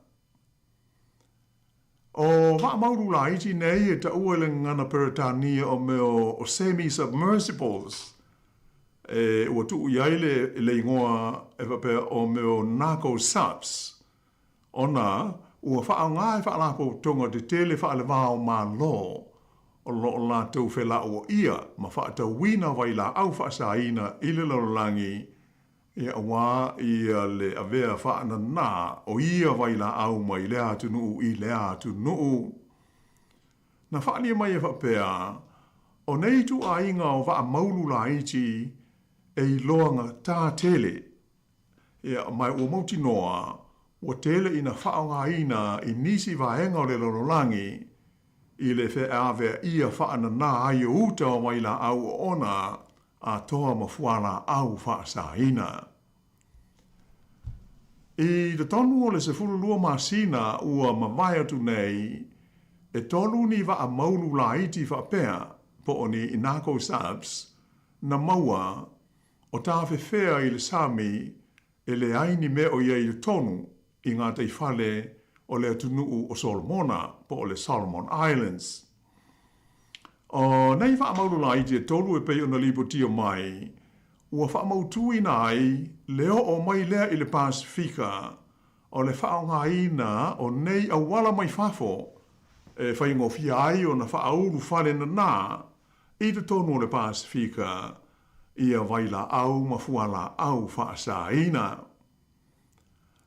O vaa maulu laiti nei e taua i le gagana Peretania o mea o semi-submersibles, e ua tuu i ai le le igoa e faapea o mea o narco subs, ona ua faaaoga e faalapotopotoga tetele faale-va-o-Malo o lo o latou felauaia ma faatauina vailaau faasaina i le lalolagi Ia auā ia le avea faananā o ia vailaau mai lea atunuu i lea atunuu. Na faaalia mai e faapea, o nei ituaiga o vaa maulu laiti e iloagatā tele, ia, ma ua mautinoa ua tele ina faaaogaina i nisi vaega o le lalolagi i le feaveaia faananā ai o uta o vailaau oona atoa ma fualaau faasaina. I totonu o le 12 masina ua mavae atu nei, e tolu ni vaa maulu laiti faapea po o ni narco subs na maua o tafefea i le sami e leai ni mea o i ai i totonu i gataifale o le atunuu o Solomona po o le Solomon Islands. O nei faamaulu laiti e tolu e pei ona lipotia mai, ua faamautuina ai le oo mai lea i le Pasefika o le faaaogaina o nei auala mai fafo e faigofie ai ona faaulu fale nanā i totonu o le Pasefika ia vailaau ma fualaau faasaina.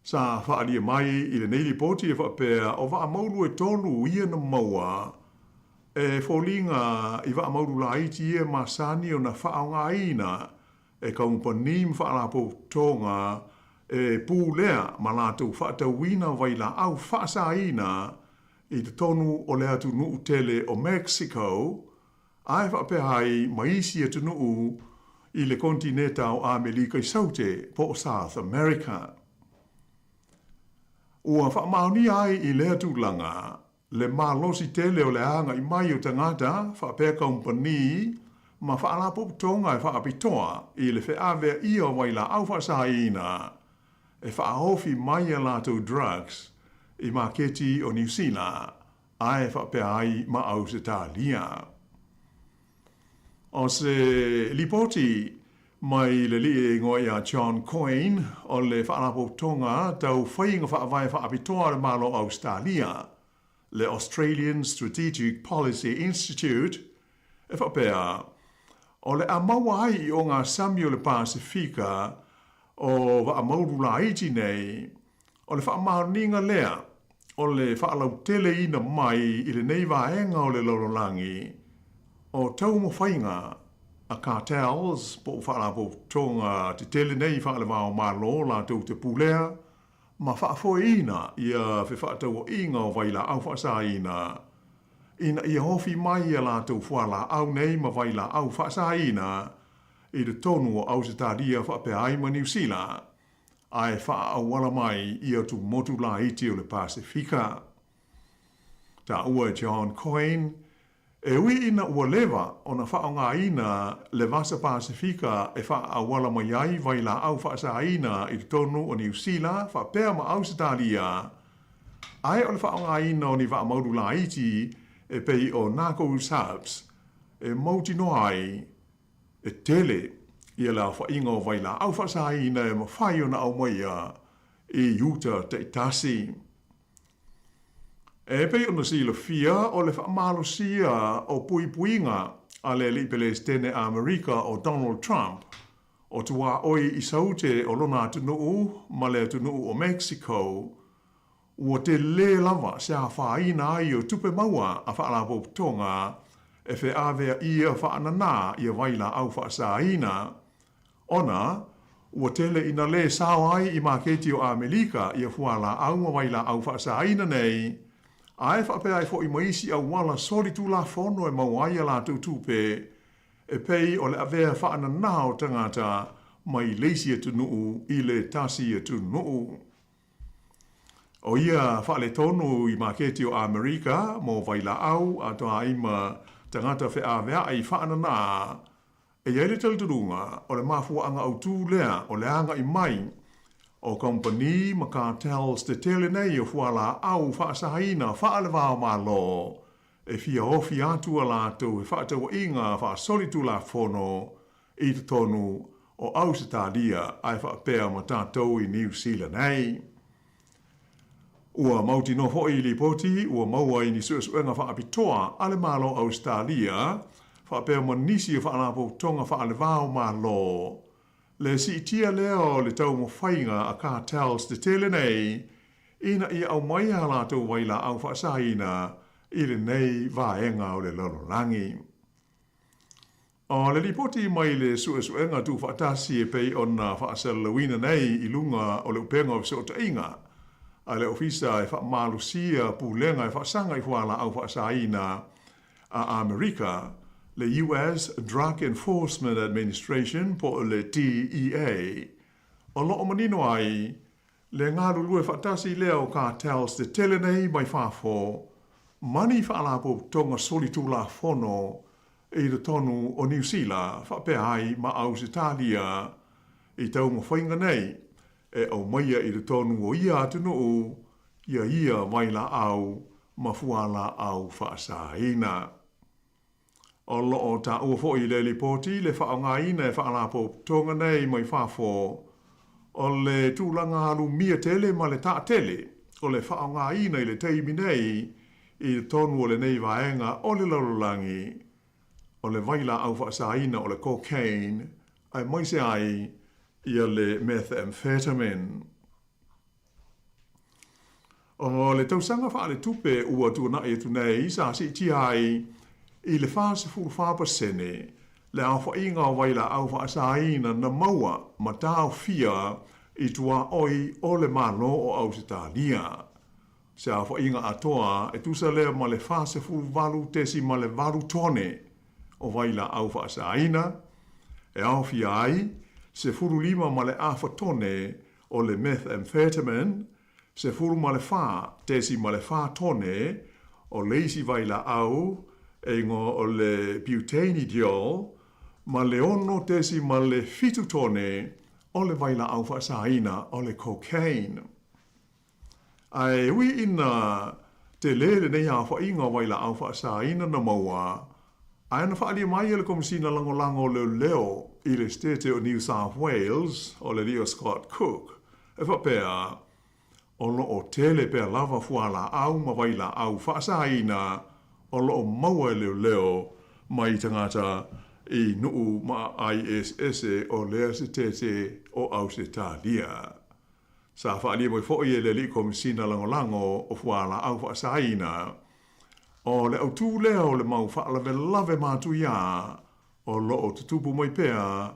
Sa faaalia mai i lenei lipoti e faapea o vaa maulu e tolu ia na maua e foliga i vaa maulu laiti ia e masani ona faaaogaina e kamupani ma faalapotopotoga e pulea ma latou faatauina vailaau faasaina i totonu o le atunuu tele o Mexico ae faapea ai ma isi atunuu i le konetineta o Amelika i Saute po o South America. Ua faamaonia ai i lea tulaga le malosi tele o le agai mai o tagata faapea kamupani ma faalapotopotoga e faapitoa i le feaveaia o vailaau faasaina e faaofi mai a latou drugs i maketi o Niu Sila ae faapea ai ma Ausetalia. O se lipoti mai le alii e igoa ia John Coyne o le Faalapotopotoga Tau Faiga Faavae Faapitoa a le Malo o Ausetalia, le Australian Strategic Policy Institute, e faapea, o le a maua ai i ogasami o le Pasefika o vaa maulu laiti nei, O le faamaoniga lea o le faalauteleina mai i lenei vaega o le lalolagi o taumafaiga a cartels po o faalapotopotoga tetele nei faale-va-o-Malo latou te pulea ma faafoeina ia fefaatauaiga o vailaau faasaina ina ia ofi mai a latou fualaau nei ma vailaau faasaina i totonu o Ausetalia faapea ai ma Niu Sila. ae faaauala mai i atumotu laiti o le Pasefika. Taua e John Coyne, e ui ina ua leva ona faaaogaina le Vasa Pasefika e faaauala mai ai vailaau faasaina i totonu o Niu Sila faapea ma Ausetalia, ae o le faaaogaina o ni vaamaulu laiti e pei o Narco Subs e mautinoa ai. E tele ia le aofaiga o vailaau faasaina e mafai ona aumaia i uta taitasi. E pei ona silafia o le faamalosia o puipuiga a le Alii Pelesitene Amerika o Donald Trump o tuaoi i saute o lona atunuu ma le atunuu o Mexico, ua telē lava se afaina ai o tupe maua a faalapotopotoga e feaveaia faananā ia vailaau faasaina, ona ua tele ina lē sao ai i maketi o Amelika ia fualaau ma vailaau faasaina nei, ae faapea ai foi ma isi auala solitulafono e maua ai a latou tupe, e pei o le avea faananā o tagata mai le isi atunuu i le tasi atunuu. ʻO ia faaletonu i maketi o ʻAmerika mo vailaau atoa ai ma tagata feaveaʻai faananā, e i ai le talitonuga o le mafuaaga autū lea o le agai mai o kamupani ma cartels tetele nei o fualaau faasaina faale-va-o-Malo e fia ofi atu a latou fefaatauaiga faasolitulafono i totonu o Ausetalia ae faapea ma tatou i Niu Sila nei. Ua mautinoa foi i lipoti ua maua i ni suesuega faapitoa a le Malo Ausetalia faapea ma nisi o faalapotopotoga faale-va-o-Malo le siitia lea o le taumafaiga a cartels tetele nei ina ia aumaia a latou vailaau faasaina i lenei vaega o le lalolagi. O le lipoti mai le suesuega tuufaatasi e pei ona faasalalauina nei i luga o le upega o fesootaiga a le Ofisa e faamalosia pulega e faasaga i fualaau faasaina a Amerika, le US Drug Enforcement Administration po o le DEA, o lo o manino ai le galulue faatasi lea o cartels tetele nei mai fafo ma ni faalapotopotoga solitulafono i totonu o Niu Sila faapea ai ma Ausetalia i taumafaiga nei e aumaia i totonu o ia atunuu ia ia vailaau ma fualaau faasaina. O lo o taua foi i le lipoti le faaaogaina e faalapotopotoga nei mai fafo o le tulaga alumia tele ma le taatele o le faaaogaina i le taimi nei i totonu o lenei vaega o le lalolagi o le vailaau faasaina o le cocaine aemaise ai ia le methamphetamine. O le tausaga faaletupe ua tuanai atu nei sa siitia ai i le 44% le aofaiga o vailaau faasaina na maua ma taofia i tuaoi o le Malo o Ausetalia. Se aofaiga atoa e tusa lea ma le 48.8 tone o vailaau faasaina, e aofia ai 15.5 tone o le methamphetamine, 14.4 tone o le isi vailaau e igoa o le butanediol, ma le 6.7 tone o le vailaau faasaina o le cocaine. Ae ui ina tele lenei aofaiga o vailaau faasaina na maua, ae na faaalia mai e le Komesina Lagolago o Leoleo i le Setete o New South Wales, o le alii o Scott Cook, e faapea, o lo o tele pea lava fualaau ma vailaau faasaina o lo o maua e leoleo mai tagata i nuu ma aai eseese o lea Setete o Ausetalia. Sa faaalia mai foi e le Alii Komesina Lagolago o Fualaau Faasaina, o le autū lea o le mau faalavelave matuiā o lo o tutupu mai pea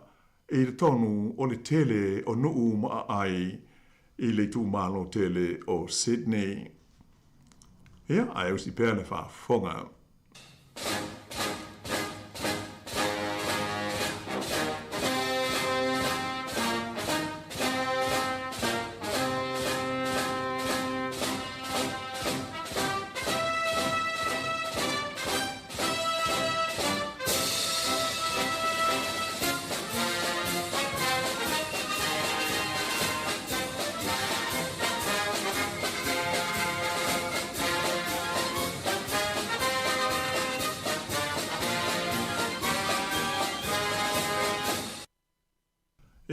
i totonu o le tele o nuu ma aai i le itumalo tele o Sydney. Ia, ae usi pea le faafofoga.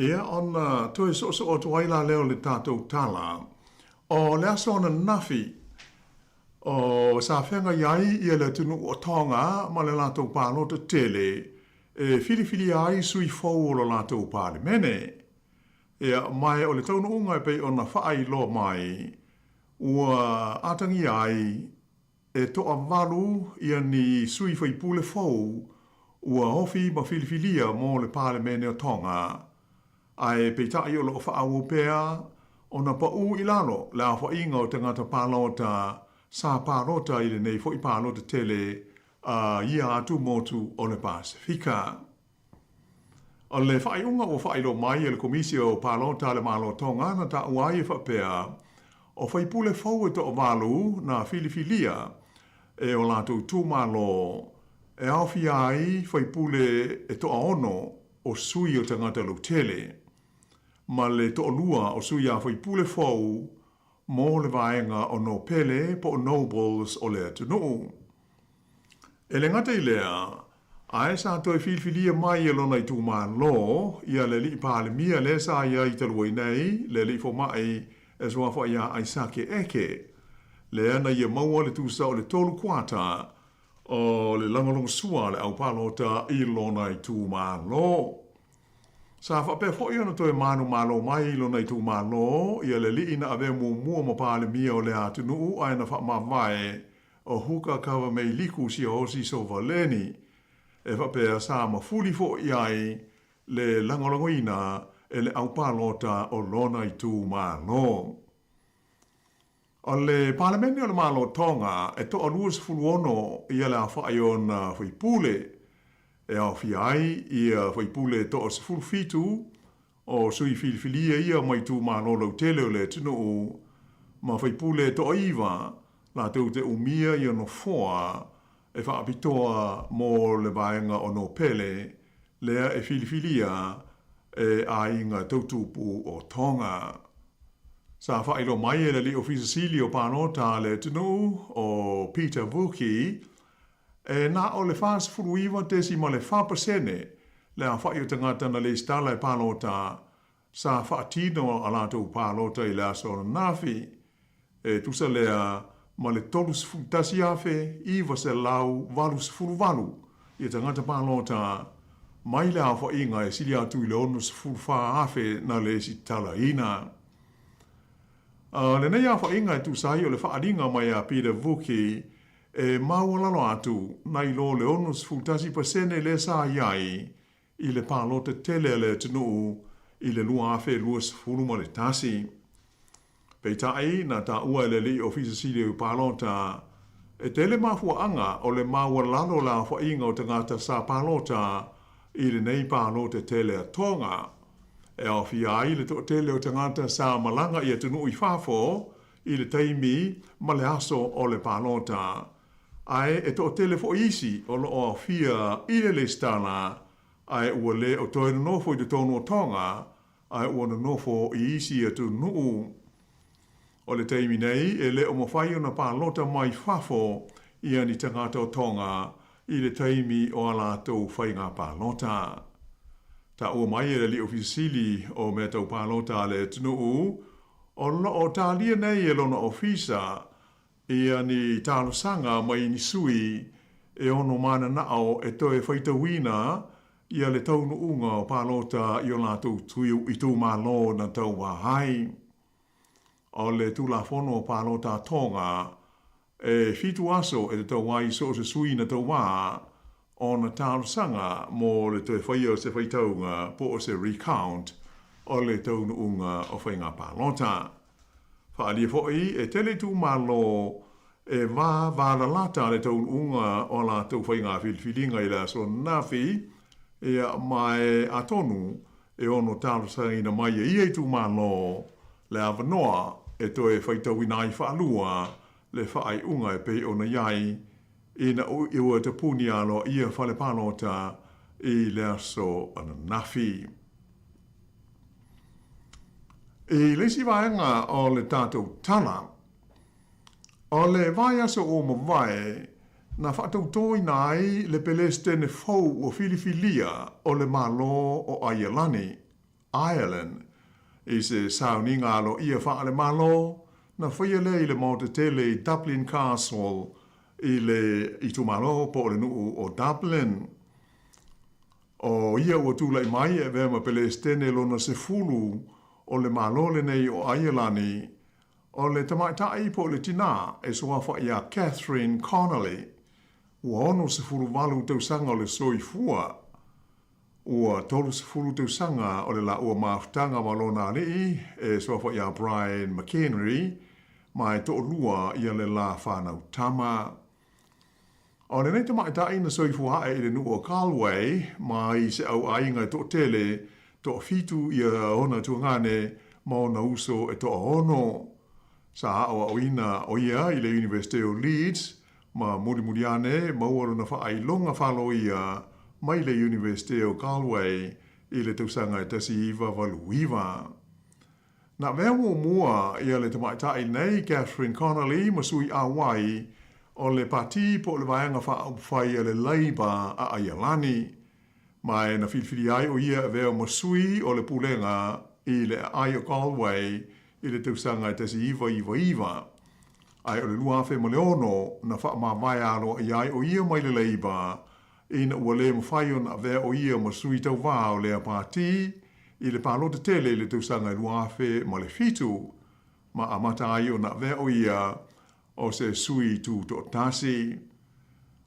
Ia, ona toe soosoo atu ai la lea o le tatou tala, o le aso ananafi, o sa feagai ai ia le atunuu o Tonga ma le latou palota tele e filifilia ai sui fou o lo latou Palemene. Ia, ma o le taunuuga e pei ona faailoa mai, ua atagia ai e toavalu ia ni sui faipule fou ua ofi ma filifilia mo le Palemene o Tonga, ae peitai o loo faaauau pea ona paū i lalo le aofaiga o tagata palota sa palota i lenei foi palota tele a ia atu motu o le Pasefika. O le faaiuga ua faailoa mai e le Komisi o Palota a le Malo o Tonga na taua ai e faapea, o faipule fou e toavalu na filifilia e o latou itumalo e aofia ai faipule e toaono o sui o tagata lautele, ma le toalua o sui a faipule fou mo le vaega o Nopele po o Nobles o le atunuu. E le gata i lea, ae sa toe filifilia mai e lona itumalo ia le alii Palemia lea sa i ai talu ai nei, le alii fomai e suafa ia Aisake Eke, lea na ia maua le tusa o le 3/4 o le lagolagosua a le au palota i lona itumalo. Sa faapea foi ona toe manumalo mai i lona itumalo ia le alii na avea muamua ma Palemia o lea atunuu ae na faamavae o Huka Kavameiliku Siaosi Sovaleni, e faapea sa mafuli foi ai le lagolagoina e le au palota o lona itumalo. O le Palemene o le Malo Tonga e toa-26 ia le aofai o ona faipule, e aofia ai ia faipule e toa-17 o sui filifilia ia mai itumalo lautele o le atunuu, ma faipule e toa-9 latou te umia ia nofoa e faapitoa mo le vaega o Nopele lea e filifilia e aiga tautupu o Tonga. Sa faailoa mai e le alii ofisa sili o palota a le atunuu o Peter Vuki, e na o le 49.4% le aofai o tagata na lesitala e palota sa faatino a latou palota i le aso ananafi, e tusa lea ma le 31,988 ia tagata palota mai le aofaiga e sili atu i le 64,000 na lesitalaina. O lenei aofaiga e tusa ai o le faaaliga mai a Peter Vuki e maualalo atu nai lo le 61% lea sa i ai i le palota tele a le atunuu i le 2021. Peitai, na taua e le alii Ofisa Sili o Palota, e tele mafuaaga o le maualalo o le aofaiga o tagata sa palota i lenei palota tele a Tonga, e aofia ai le toatele o tagata sa malaga i atunuu i fafo i le taimi ma le aso o le palota, ae e toatele foi isi o lo o aofia i le lesitala ae ua le o toe nonofo i totonu o Tonga ae ua nonofo i isi atunuu. O le taimi nei e le o mafai ona palota mai fafo ia ni tagata o Tonga i le taimi o a latou faiga palota. Taua mai e le Alii Ofisa Sili o Mea Tau Palota a le atunuu o lo o talia nei e lona ofisa ia ni talosaga mai ni sui e ono mananao e toe faitauina ia le taunuuga o palota i o latou itumalo na tauā ai. O le Tulafono o Palota a Tonga, e 7 aso e tatau ai so o se sui na tauā ona talosaga mo le toe faia o se faitauga po o se recount o le taunuuga o faiga palota. Faaalia foi e tele itumalo e vavalalata le taunuuga o a latou faiga filifiliga i le aso ananafi, ia, ma e atonu e ono talosagaina mai e ia itumalo le avanoa e toe faitauina ai faalua le faaiuga e pei ona i ai ina ua tapuni aloaia fale palota i le aso ananafi. I le isi vaega o le tatou tala, o le vaiaso ua mavae na faatautoina ai le Pelesitene fou ua filifilia o le Malo o Aialani, Ireland. I se sauniga aloaia faale-Malo, na faia lea i le maota tele i Dublin Castle i le itumalo po o le nuu o Dublin. O ia ua tulai mai e avea ma Pelesitene lona 10 o le Malo lenei o Aielani, o le tamaitai po o le tinā e suafa iā Catherine Connolly, ua 68 tausaga o le soifua. Ua 30 tausaga o le laua mafutaga ma lona alii e suafa iā Brian McHenry, ma e toalua ia le la fanau tama. O lenei tamaitai na soifua ae i le nuu o Galway mai se au aiga e toatele, toafitu ia ona tuagane ma ona uso e toaono. Sa aoaoina o ia i le Iunivesite o Leeds ma mulimuli ane maua lona faailoga faaloia mai le Iunivesite o Galway i le tausaga e 1989. Na avea muamua ia le tamaitai nei Catherine Connolly ma sui auai o le Pati po o le Vaega Faaupufai a le Labour a Aialani. Ma e na filifili ai o ia e avea ma sui o le Pulega i le aai o Galway i le tausaga e 1999. Ae o le 2006 na faamavae aloaia ai o ia mai le Labour ina ua le mafai ona avea o ia ma sui tauvā o lea pati i le palota tele i le tausaga e 2007, ma amata ai ona avea o ia o se sui tutoatasi.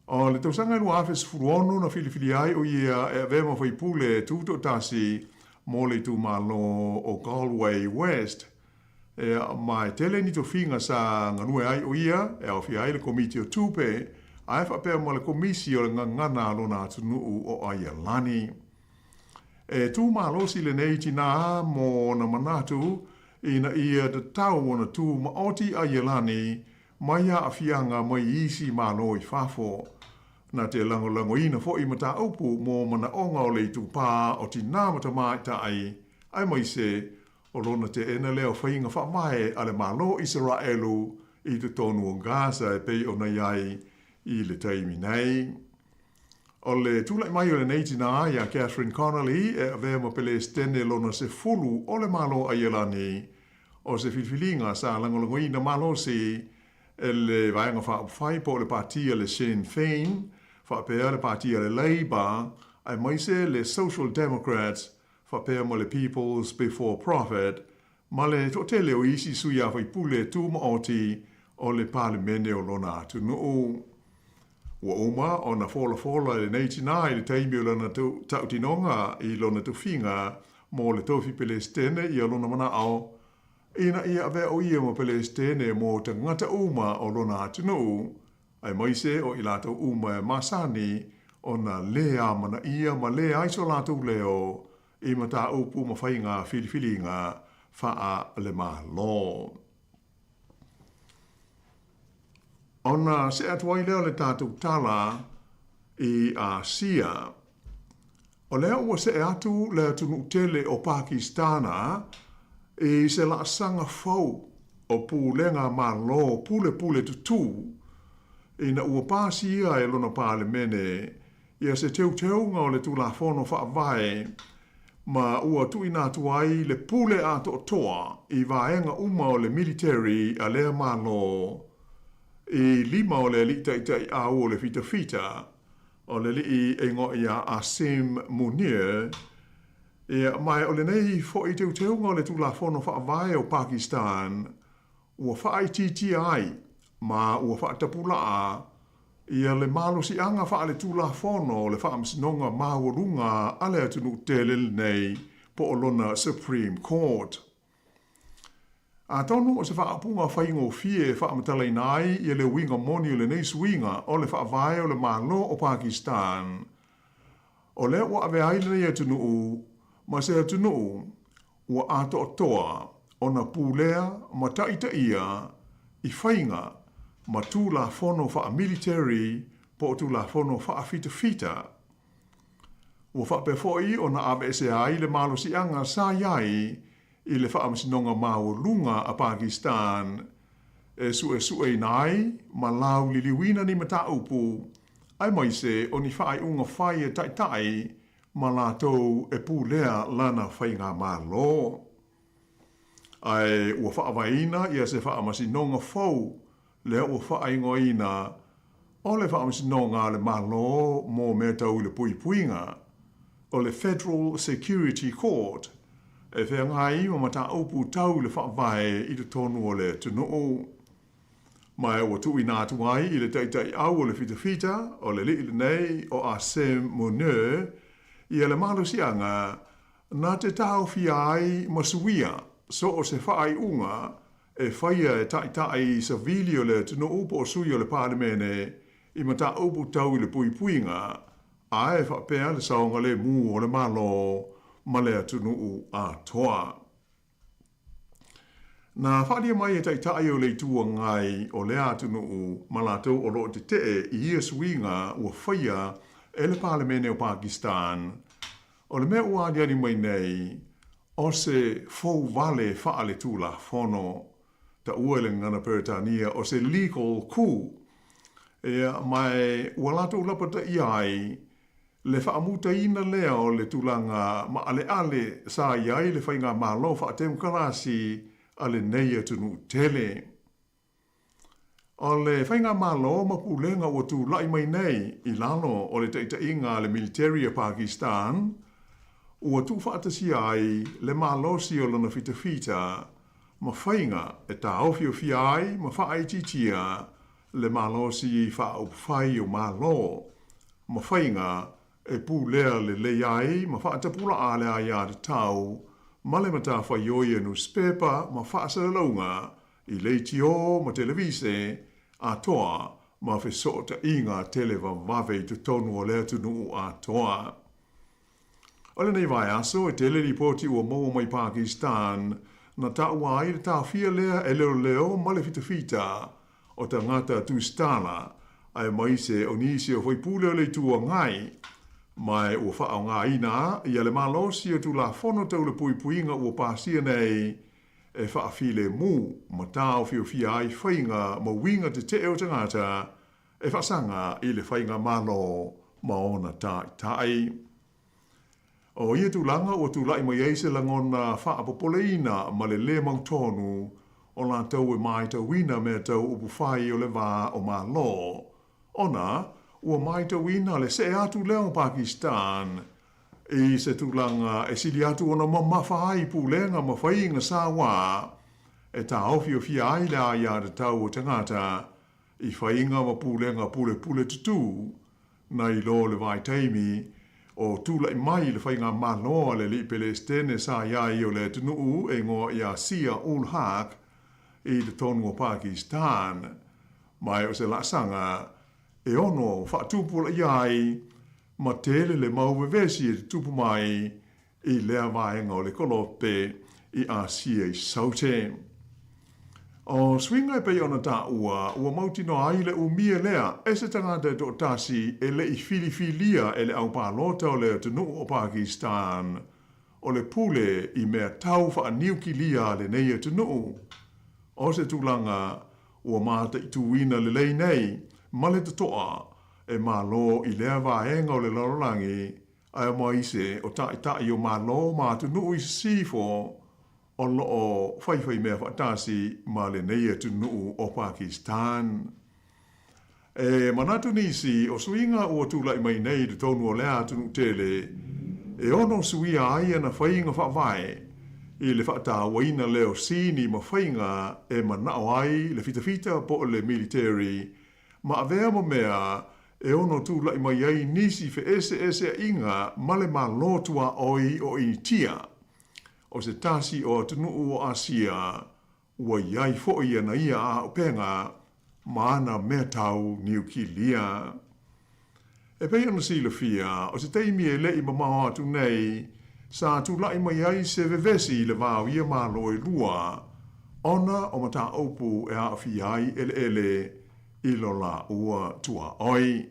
O le tausaga e 2016 na filifili ai o ia e avea ma faipule tutoatasi mo le itumalo o Galway West. Ea, ma e tele ni tofiga sa galue ai o ia e aofia ai le Komiti o Tupe, ae faapea ma le Komisi o le Gagana a lona atunuu o Aialani. E tū malosi lenei tinā mō ona manatu ina ia tatau ona tū maoti Aialani mai aafiaga mai isi Malo i fafo. Na te lagolagoina foʻi mataupu mō manaʻoga o le itupā o tinā ma tamaitai, aemaise O lona teena lea o faiga faavae a le Malo o Isaraelu i totonu o Gaza e pei ona i ai i le taimi nei. O le tulai mai o lenei tinā iā Catherine Connolly e avea ma Pelesitene lona 10 o le Malo Aielani, o se filifiliga sa lagolagoina malosi e le Vaega Faaupufai po o le Pati a le Sinn Féin, faapea le Pati a le Labour, aemaise le Social Democrats faapea ma le People's Before Profit, ma le toatele o isi sui a faipule tumaoti o le Palemene o lona atunuu. Ua uma ona folafola e lenei tinā i le taimi o lana tautinoga i lona tofiga mo le tofi Pelesitene ia lona manao ina ia avea o ia ma Pelesitene mo tagata uma o lona atunuu, aemaise o i latou uma e masani ona lē amanaia ma lē ai so latou leo i mataupu ma faiga filifiliga faale-Malo. Ona see atu ai lea o le tatou tala i Asia. O lea ua see atu le atunuu tele o Pakistana i se laasaga fou o pulega Malo pulepule tutū ina ua pasia e lona Palemene ia se teuteuga o le Tulafono Faavae ma ua tuuina atu ai le pule atoatoa i vaega uma o le militeri a lea Malo i lima o le alii taitai au o le fitafita O le alii e igoa ia Asim Munir, ia, ma o lenei foʻi teuteuga o le Tulafono Faavae o Pakistan ua faaitiitia ai ma ua faatapulaa ia le malosiaga faaletulafono o le Faamasinoga Maualuga a le atunuu tele lenei po o lona Supreme Court. Atonu o se faaupuga faigofie e faamatalaina ai ia le uiga moni o lenei suiga o le faavae o le Malo o Pakistan. O lea ua avea ai lenei atunuu ma se atunuu ua atoatoa ona pulea ma taitaia i faiga ma tulafono faamiliteri po o tulafono faafitafita. Ua faapea foi ona aveesea ai le malosiaga sa i ai i le Faamasinoga Maualuga a Pakistan e suesueina ai ma lauliliuina ni mataupu aemaise o ni faaiuga fai e taitai ma latou e pulea lana faigamalo. Ae ua faavaeina ia se faamasinoga fou lea ua faaigoaina o le Faamasinoga a le Malo mo Mea Tau i le Puipuiga, o le Federal Security Court, e feagai ma mataupu tau i le faavae i totonu o le atunuu. Ma ua tuuina atu ai i le taitaiau o le fitafita o le alii lenei o Asim Munir ia le malosiaga na te taofia ai ma suia so o se faaiuga e faia e taitai savili o le atunuu po o sui o le Palemene i mataupu tau i le puipuiga, ae faapea le saogalemu o le Malo ma le atunuu atoa. Na faaalia mai e taitai o le Itu Agai o lea atunuu ma latou o lo o tetee i ia suiga ua faia e le Palemene o Pakistan, o le mea ua aliali mai nei, o se fou vale faaletulafono, taua e le gagana Peretania o se legal coup, ia, ma ua latou lapataia ai le faamutaina lea o le tulaga maaleale sa i ai le faigamalo faatemokarasi a lenei atunuu tele. O le faigamalo ma pulega ua tulai mai nei i lalo o le taitaiga a le militeri a Pakistan, ua tuufaatasia ai le malosi o lona fitafita ma faiga e taofiofia ai ma faaitiitia le malosi faaupufai o Malo ma faiga e pulea lelei ai ma faatapulaa le aiatatau ma le matafaioi a nusipepa ma faasalalauga i leitio ma televise atoa ma fesootaiga televavave i totonu o le atunuu atoa. O lenei vaiaso, e tele lipoti ua maua mai Pakistan na taua ai le taofia lea e leoleo ma le fitafita o tagata tusitala aemaise o nisi o faipule o le Itu Agai, ma ua faaaogaina ia le malosi o Tulafono Tau le Puipuiga ua pasia nei e faafilemu ma taofiofia ai faiga ma uiga tetee o tagata e faasaga i le faigamalo ma ona taitai. O ia tulaga ua tulai mai ai se lagona faapopoleina ma le lē mautonu o latou e maitauina mea tau upufai o le va o Malo, ona ua maitauina le see atu lea o Pakistan i se tulaga e sili atu ona mamafa ai pulega ma faiga sauā e taofiofia ai le aiatatau o tagata i faiga ma pulega pulepule tutū nai lo le vaitaimi o tulai mai le faigamalo a le alii Pelestene sa i ai o le atunuu e igoa ia Zia ul Haq i totonu o Pakistan. Ma o se laasaga e ono faatupulaia ai ma tele le mau vevesi e tutupu mai i lea vaega o le kolope i Asia i Saute. O suiga e pei ona taua, ua mautinoa ai le umia lea e se tagata e toatasi e le i filifilia e le aupalota o le atunuu o Pakistan o le pule i mea tau faaniukilia a lenei atunuu. O se tulaga ua mataituina lelei nei ma le totoa e Malo i lea vaega o le lalolagi aemaise o taitai o Malo ma atunuu i sisifo o lo o faifaimea faatasi ma lenei atunuu o Pakistan. E manatu nisi o suiga ua tulai mai nei i totonu o lea atunuu tele e ono suia ai ana faiga faavae i le faatauaina lea o sini ma faiga e manao ai le fitafita po o le militeri ma avea ma mea e ono tulai mai ai nisi feeseeseaiga ma le Malo tuaoi o Initia, o se tasi o atunuu o Asia ua i ai foi ana ia auupega ma ana mea tau niukilia. E pei ona silafia, o se taimi e le i mamao atu nei, sa tulai mai ai se vevesi i le va o ia Malo e lua, ona o mataupu e aafia ai eleele i lo lāua tuaoi.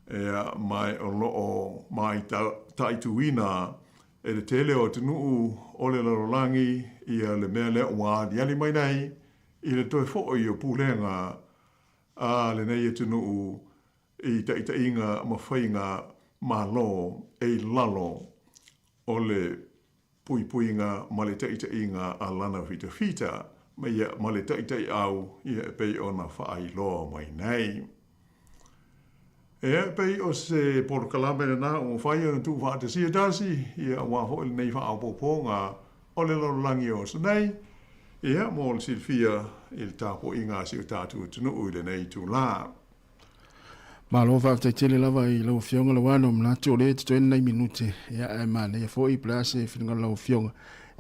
Ea, ma o lo o mataituina e le tele o atunuu o le lalolagi ia le mea lea ua aliali mai nei i le toe foi o pulega a lenei atunuu i taitaiga ma faiga Malo e i lalo o le puipuiga ma le taʻitaʻiga a lana fitafita ma ia ma le taʻitaʻiʻau ia e pei ona faailoa mai nei. Ia e pei o se polokalame lenā ua mafai ona tuufaatasia tasi, ia auā foʻi lenei faaopoopoga o le lalolagi o aso nei, ia mo le silafia i le tapuaiga a si o tatou atunuu i lenei itulā. Malo faafetai tele lava i lau Afioga Lauano, manatu o lea e totoe nai minute, ia ae manaia foi po o le a se finagalo o lau Afioga,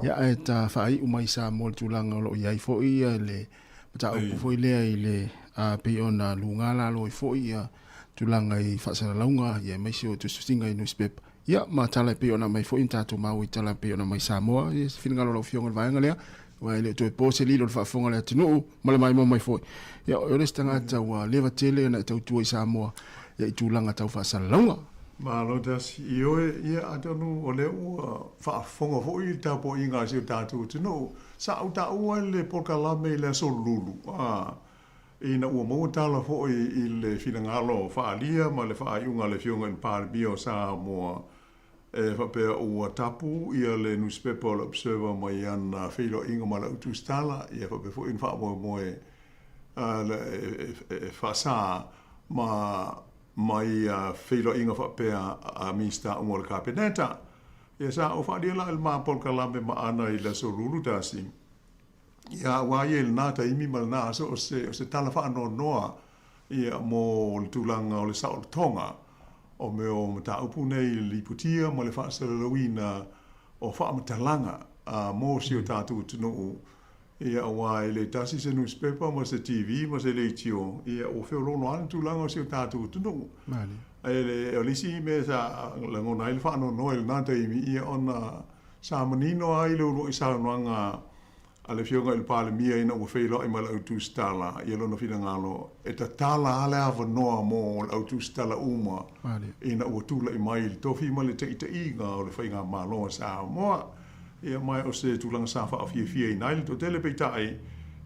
ia ae ta faaiu mai Samoa i le tulaga o lo o i ai foi ia le mataupu foi lea i le a pei ona luga lalo ai foi ia tulaga i faasalalauga ia aemaise o tusitusiga i newspaper. Ia ma tala e pei ona aumai foi ma tatou maua i tala e pei ona aumai Samoa, ia se finagalo o lau Afioga i le vaega lea, aua e le o toe po se lilo i le faafofoga a le atunuu ma le maimoa mai foi. Ia o le isi tagata ua leva tele ona e tautua i Samoa ia i tulaga tau faasalalauga. Malo tasi. Ioe, ia atonu o lea ua faafofoga foi i le tapuaiga a si o tatou atunuu. Sa ou taua le polokalame i le Aso Lulu, a, Ina ua maua tala foi i le finagalo faaalia ma le faaiuga a le Afioga i le Palemia o Samoa e faapea ua tapu ia le nusipepa o le Observer mai ana feiloaiga ma le au tusitala, ia faapea foi ona faamoemoe e faasa ma ma ia feiloaiga faapea a Minisita uma o le Kapeneta. Ia sa ou faaalia la i le ma polokalame ma Ana i le Aso Lulu tasi. Ia, aua ia i lenā taimi ma lenā aso o se, o se tala faanoanoa ia mo le tulaga o le saolotoga o mea o mataupu nei i le lipotia ma le faasalalauina o faamatalaga a mo si o tatou atunuu. Ia, aua e le tasi se nusipepa ma se TV ma se leitio, ia ua feoloolo lava le tulaga o si o tatou atunuu. E le, o le isi mea sa lagona ai le faanoanoa i lenā taimi, ia ona Sa manino ai le uluai saunoaga a le Afioga i le Palemia ina ua feiloai ma le au tusitala ia lona finagalo e tatala a le avanoa mo le au tusitala uma ina ua tulai mai le tofi ma le taitaiga o le Faigamalo a Samoa. Ia ma o se tulaga sa faafiafiaina ai le toatele peitai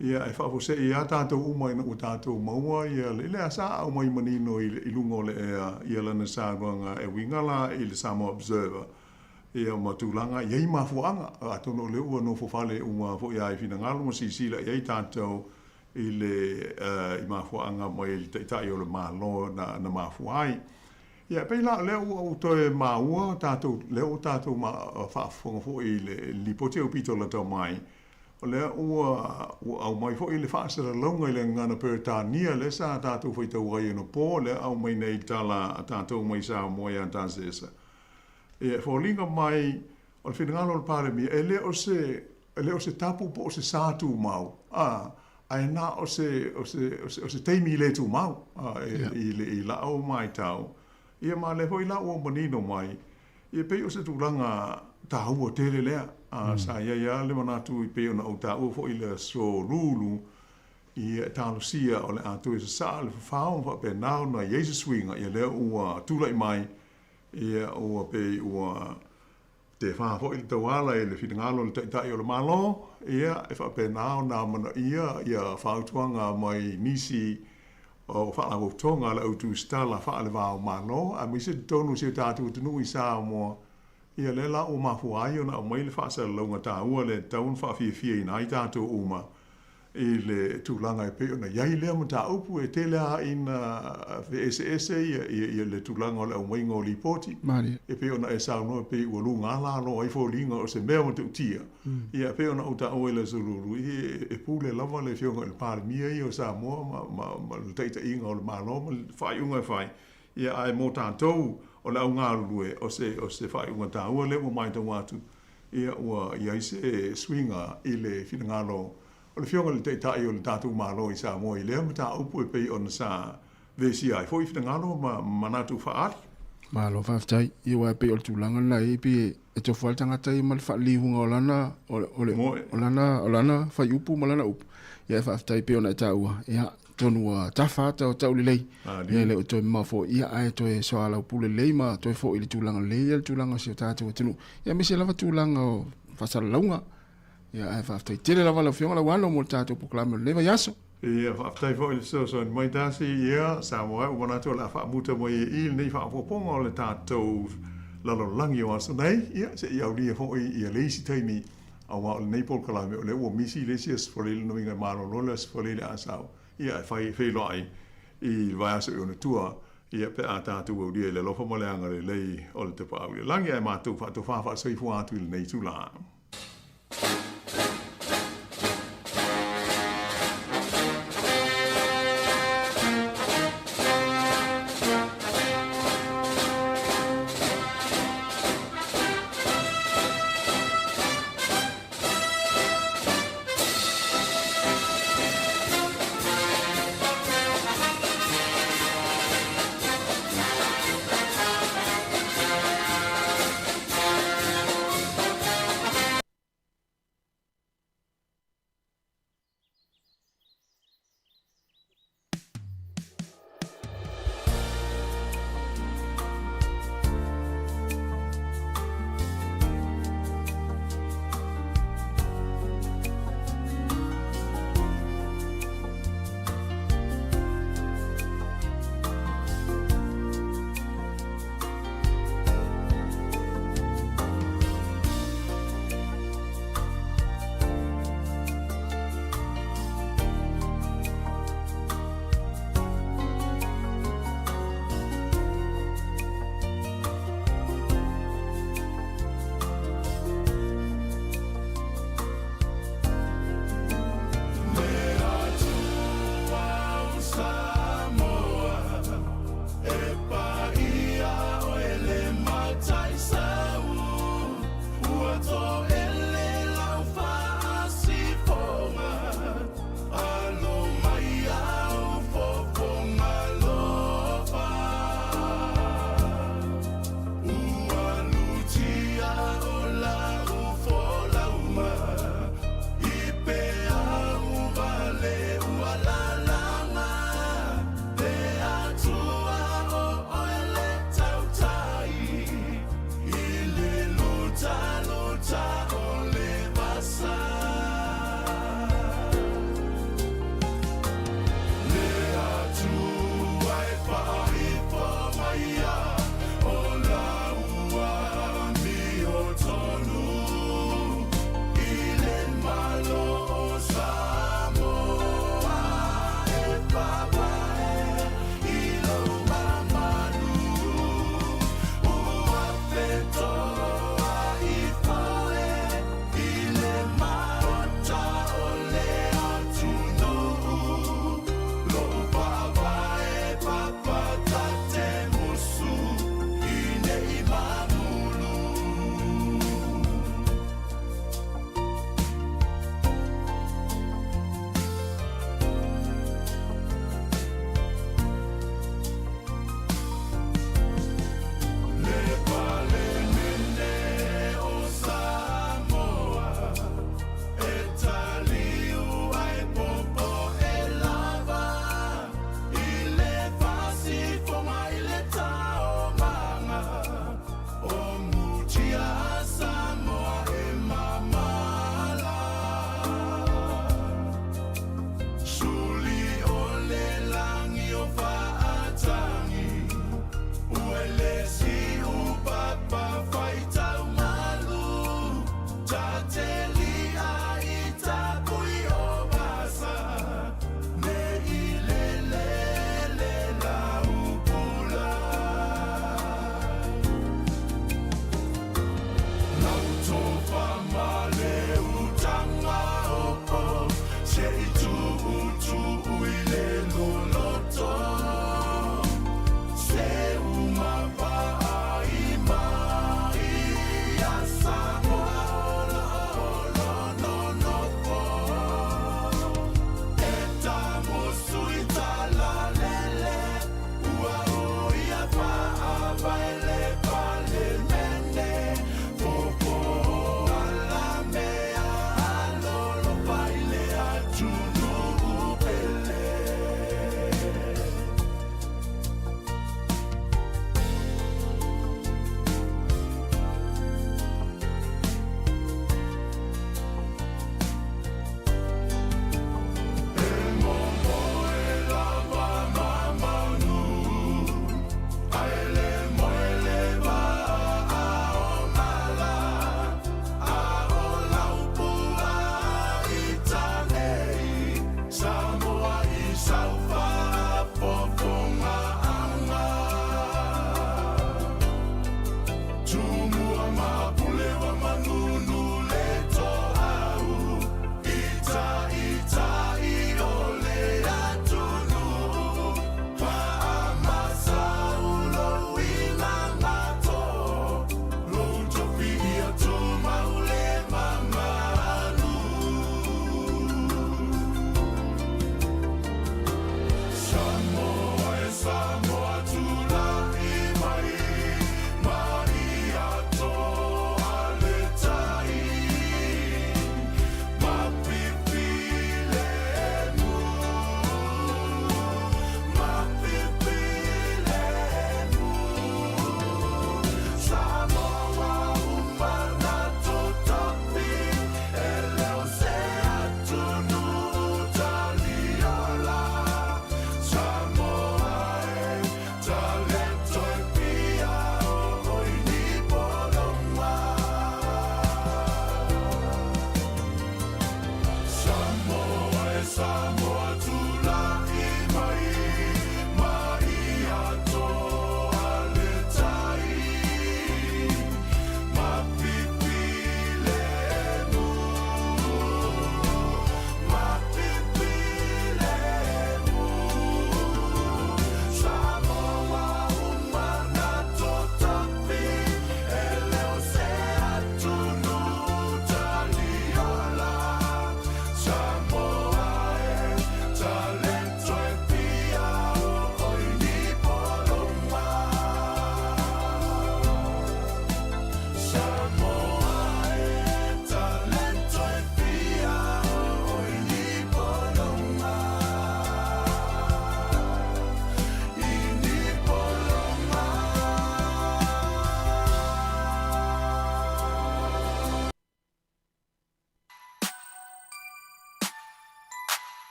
ia e faafuasei a tatou uma ina ua tatou maua ia le lea sa aumai manino i luga o le ea ia lana saunoaga e uiga la i le Samoa Observer. Ia ma tulaga, e i ai mafuaaga, atonu o lea ua nofo fale uma foi lava i finagalo ma silasila i ai tatou i le i mafuaaga mai le Taitai o le Malo na mafua ai. Ia e pei la o lea ua ou toe maua tatou, lea ua tatou faafofoga foi i le lipoti aupito lata mai, o lea ua aumai foi le faasalalauga i le gagana Peretania lea sa tatou faitau ai anapo, lea aumai nei tala a tatou mai Samoa ia Tasesa. Ia, e foliga mai o le finagalo o le Palemia, e le o se, e le o se tapu po o se sa tumau, a, ae na o se, o se, o se, o se taimi le tumau, a, e, yeah. i, le, i la'u maitau. Ia, ma lea foi la ua manino mai, ia pei o se tulaga tāua tele lea, a, sa i ai lava le manatu i pei ona ou taua foi i le aso Lulu, ia e talosia o le a toe sasaa le fafao ma faapena ona i ai se suiga, ia lea ua tulai mai, Ia, ua pei ua tefa foi le tauala i le finagalo o le Taitai o le Malo, ia, e faapena ona amanaia ia fautuaga mai nisi o faalapotopotoga a le au tusitala faale-va o Malo, aemaise totonu o si o tatou atunuu i Samoa. Ia, lea la ua mafua ai ona aumai le faasalalauga taua lea e tatau ona faafiafiaina ai tatou uma i le tulaga e pei ona i ai lea mataupu, e tele lava ina feeseese ia le tulaga o le aumaiga o lipoti, e pei ona e saunoa e pei ua luga lalo ai foliga o se mea matautia. Ia e pei ona ou taua i le Aso Lulu, e pule lava le Afioga i le Palemia ia o Samoa ma le taitaiga o le Malo ma le faaiuga e fai, ia ae mo tatou o le au galulue, o se faaiuga taua lea ua matau atu, ia ua i ai se suiga i le finagalo o le Afioga i le Taitai o le tatou Malo i Samoa i lea mataupu e pei ona sa vesia ai foi finagalo ma manatu faaali. Malo faafetai. Ia aua e pei o le tulaga lena e i ai pei e tofu lava le tagata ia ma le faaliliuga o lana o le o lana o lana fuaiupu ma lana upu. Ia e faafetai e pei ona e taua, ia atonu ua tafa ata o taulelei, ia e le o toe mamao foi, ia ae toe soalaupule lelei ma toe foi i le tulaga lelei ia le tulaga o si o tatou atunuu. Ia aemaise lava tulaga o faasalalauga. Ia ae faafetai tele lava lau Afioga Lauano mo le tatou polokalame o lenei vaiaso. Ia, faafetai foi i le fesoasoani mai Darcy. Ia, Samoa e, ua manatu o le a faamuta mai e i lenei faaopoopoga o le tatou lalolagi o aso nei, ia seʻia aulia foʻi ia le isi taimi, auā o lenei polokalame o lea ua misi le isi aso Falei lona uiga e malolo le aso Falei le a sau, ia e fai e feiloai i le vaiaso i ona tua, ia pe a tatou aulia i le alofa ma le agalelei o le Tapaau i le Lagi, ae matou faatofā faasoifua atu i lenei itulā.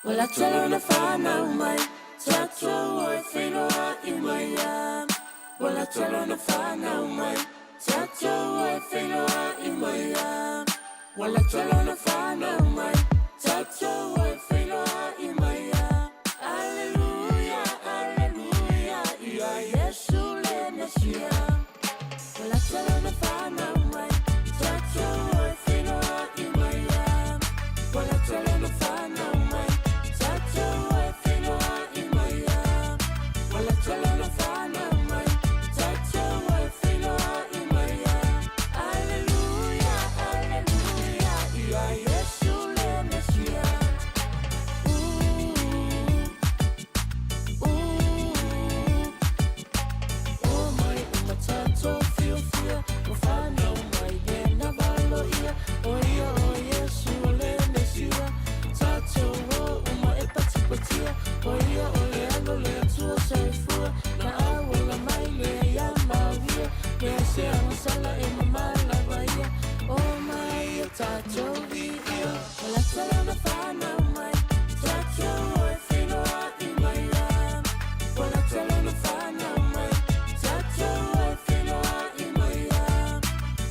Ua lata lona fanau mai, tatou o e feiloai mai ia. Ua lata lona fanau mai, tatou o e feiloai mai ia. Ua lata lona fanau mai, tatou o e feiloai mai ia. Aleluia, aleluia, ia Iesu le Mesia. Ua lata lona fanau mai, tatou o e feiloai mai ia. Ua lata lona fanau mai, tatou o e feiloai mai ia. Ua lata lona fanau mai, tatou o e feiloai mai ia. Aleluia, aleluia, ia Iesu le Mesia. O mai uma tatou fiofia, ua fanau mai lena valoia. O ia o Iesu o le Mesia, tatou o uma e patipatia. O ia o le alo le Atua soifua, na auala mai lea ia Maria. Mea se agasala e mamala ia, o mai e tatou viia. Ua lata lona fanau mai, tatou o e feiloai mai ia. Ua lata lona fanau mai, tatou o e feiloai mai ia.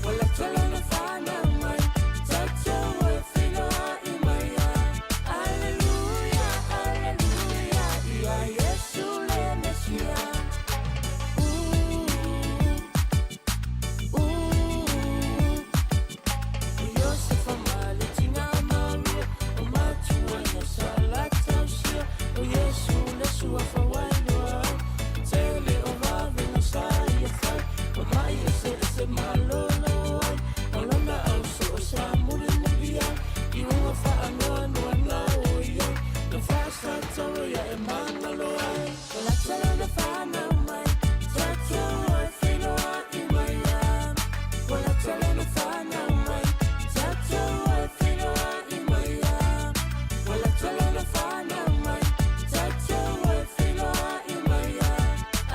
Ua lata lona fanau mai, tatou o e feiloai mai ia. Aleluia, aleluia, ia Iesu le Mesia. O Iosefa ma le tina Maria, o matua ina sa latausia. O Iesu le suafa ua iloa ai, tele o vavega sa ia fai. O mai ese ese malolo ai, o lona auso o sa mulimuli ai. I uga faanoanoa na o i ai, na faasatoro ia e magalo ai. Ua lata lona fanau mai, tatou o e feiloai mai ia. Ua lata lona fanau mai, tatou o e feiloai mai ia. Ua lata lona fanau mai, tatou o e feiloai mai ia.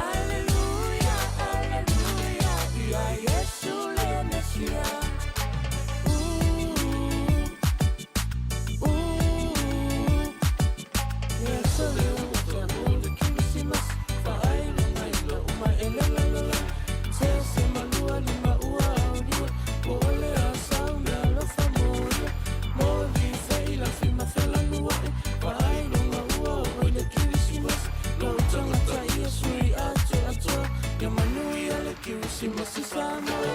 Aleluia, aleluia, ia Iesu le Mesia. Kirisimasi Samoa.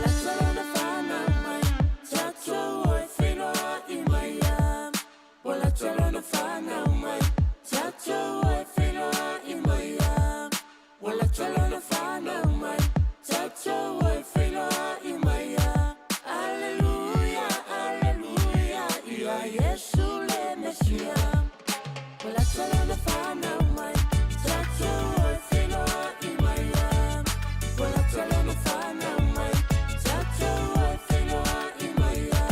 Lata lona fanau mai, tatou o e feiloai mai ia. Ua lata lona fanau mai, tatou o e feiloai mai ia. Ua lata lona fanau mai, tatou o e feiloai mai ia. Aleluia, aleluia, ia Iesu le Mesia. Ua lata lona fanau mai, tatou o e feiloai mai ia. Ua lata lona fanau mai, tatou o e feiloai mai ia.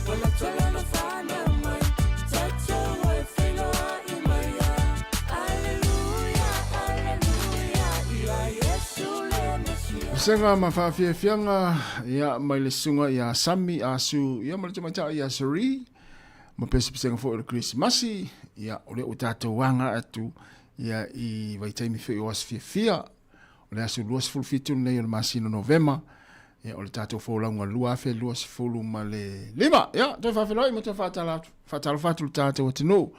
Ua lata lona fanau mai, tatou o e feiloai mai ia. Aleluia, aleluia, ia Iesu le Mesia. Vasega ma faafiafiaga ia mai le susuga ia Sami Asu ia ma le tamaitai ia Sari ma pesepesega foi o le Kerisimasi ia o lea ua tatou aga atu ia i vaitaimi foi o aso fiafia o le aso 27 lenei o le masina o Novema ia o le tatou folauga 2025. Ia toe faafeiloai ma toe faatala atu faatalofa atu le tatou atunuu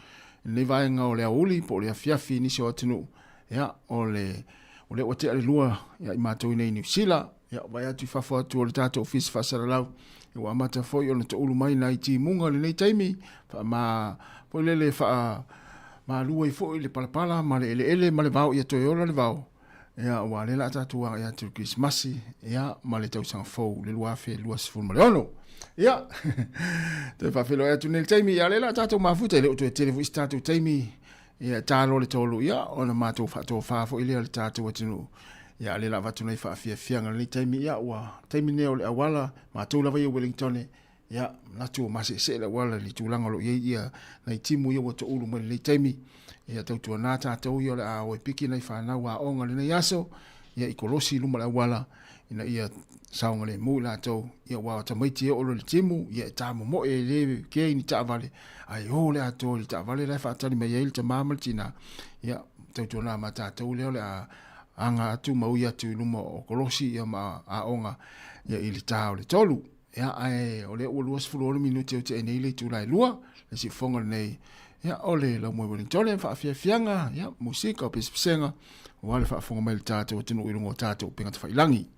i lenei vaega o le aoauli po o le afiafi i nisi o atunuu ia o le o lea ua tea le lua ia i matou i nei Niu Sila ia vaai atu i fafo atu o le tatou ofisa faasalalau ia ua amata foi ona toulu mai nai timuga i lenei taimi faama foi lele faa malu ai foi le palapala ma le eleele ma le vao ia toe ola le vao ia ua lea la tatou agai atu i le Kerisimasi ia ma le tausaga fou le 2026. Ia toe faafeiloai atu nei le taimi ia lea la tatou mafuta e le o toe tele foi se tatou taimi ia talo le tolu ia ona matou faatofa foi lea le tatou atunuu. Ia, a o lea o le a avatu nai faafiafiaga i lenei taimi, ia ua taimi lenei o le auala, matou lava ia i Wellington, ia, manatu ua maseesee le auala i le tulaga o lo o i ai ia nai timu ia ua toulu mai i lenei taimi. Ia tautuana tatou ia o le a o e piki nai fanau aoga i lenei aso, ia i kolosi i luma o le auala, ina ia saogalemu i latou, ia aua o tamaiti e oo loa i le timu, ia e tamomoe e le kea i ni taavale, ae o le atoa i le taavale la e faatali mai ai le tama ma le tina, ia tautuana ma tatou lea o le a aga atu ma ui atu i luma o kolosi ia ma aoga ia i le ta o le 3. Ia, ae o lea ua 26 minute o tea nei le itula e 2, le siufofoga lenei, ia, o le Laumoi Wellingtone, faafiafiaga, ia, musika, o pesepesega, aua le faafofoga mai le tatou atunuu i luga o tatou upega tafailagi.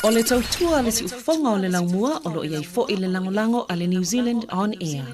O le tautua a le siufofoga o le laumua o lo o i ai foi le lagolago a le New Zealand On Air.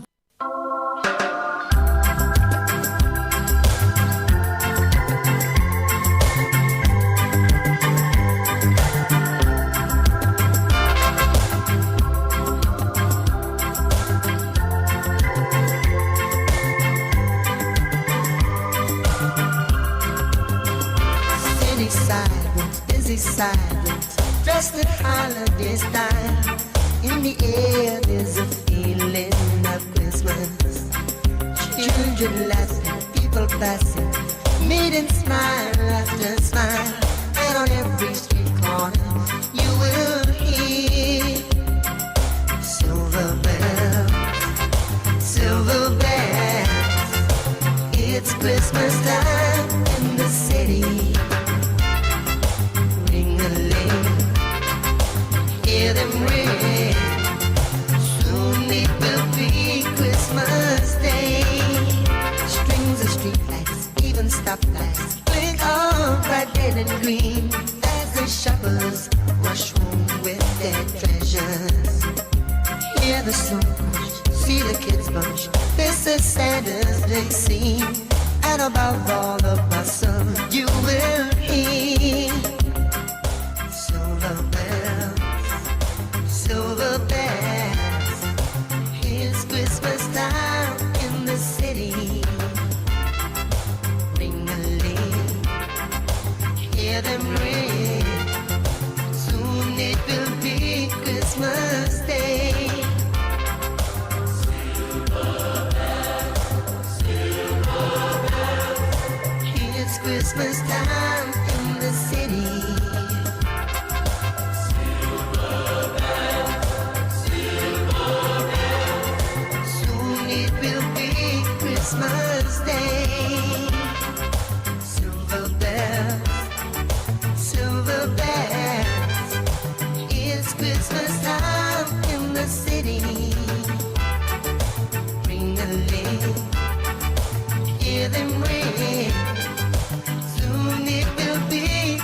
City sidewalks, busy sidewalks, dressed in holiday style. In the air, there's a feeling of Christmas. Children laughing, people passing, meeting smile after smile. And on every street corner, you will hear silver bells, silver bells. It's Christmas time in the city. Ring a ling, hear them ring. Soon it will be Christmas Day. Strings of streetlights, even stoplights, blink all bright red and green as the shoppers rush home with their treasures. Hear the snow crunch, see the kids bunch. This is Santa's big scene, and above all the bustle, you will hear silver bells, silver bells. It's Christmas time in the city. Ring a ling, hear them ring. Soon it will be Christmas Day. It's Christmas time in the city. Soon it will be Christmas Day. Silver bells, silver bells. It's Christmas time in the city. Ring a ling, hear them ring. Soon it will be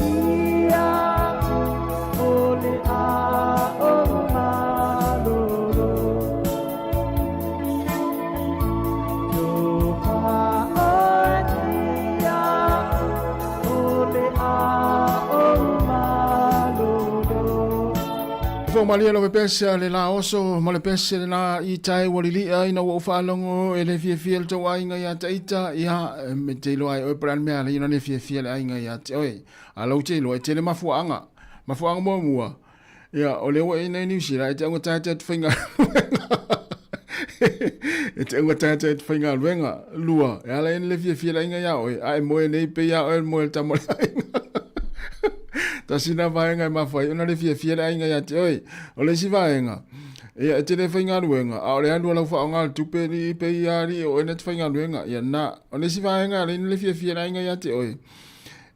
tia o le a o malolo. Toha o tia o le a o malolo. Fo malia lo pese le la oso ma le pese le la i tai ua lilia ina ua ou faalogo e le fiafia le tou aiga iā taita ia e te iloa ai oe po o le a le mea alai ona le fiafia le aiga iā te oe. A lou te iloa e tele mafuaaga. Mafuaaga muamua, ia o lea ua e iinei Niu Sila e te augatae atu faigaluega. E te augatae atu faigaluega. Lua, e ala ai ona le fiafia le aiga iā oe, a e moe nei pei a oe le moe a le tama o le aiga. Tasi lena vaega e mafua ai ona le fiafia le aiga ia te oe. O le isi vaega, ia e te le faigaluega, a o le alu a lau faaaoga o le tupe alii pei a alii o oe na te faigaluega. Ia na, o le isi vaega e ala ai ona le fiafia le aiga ia te oe,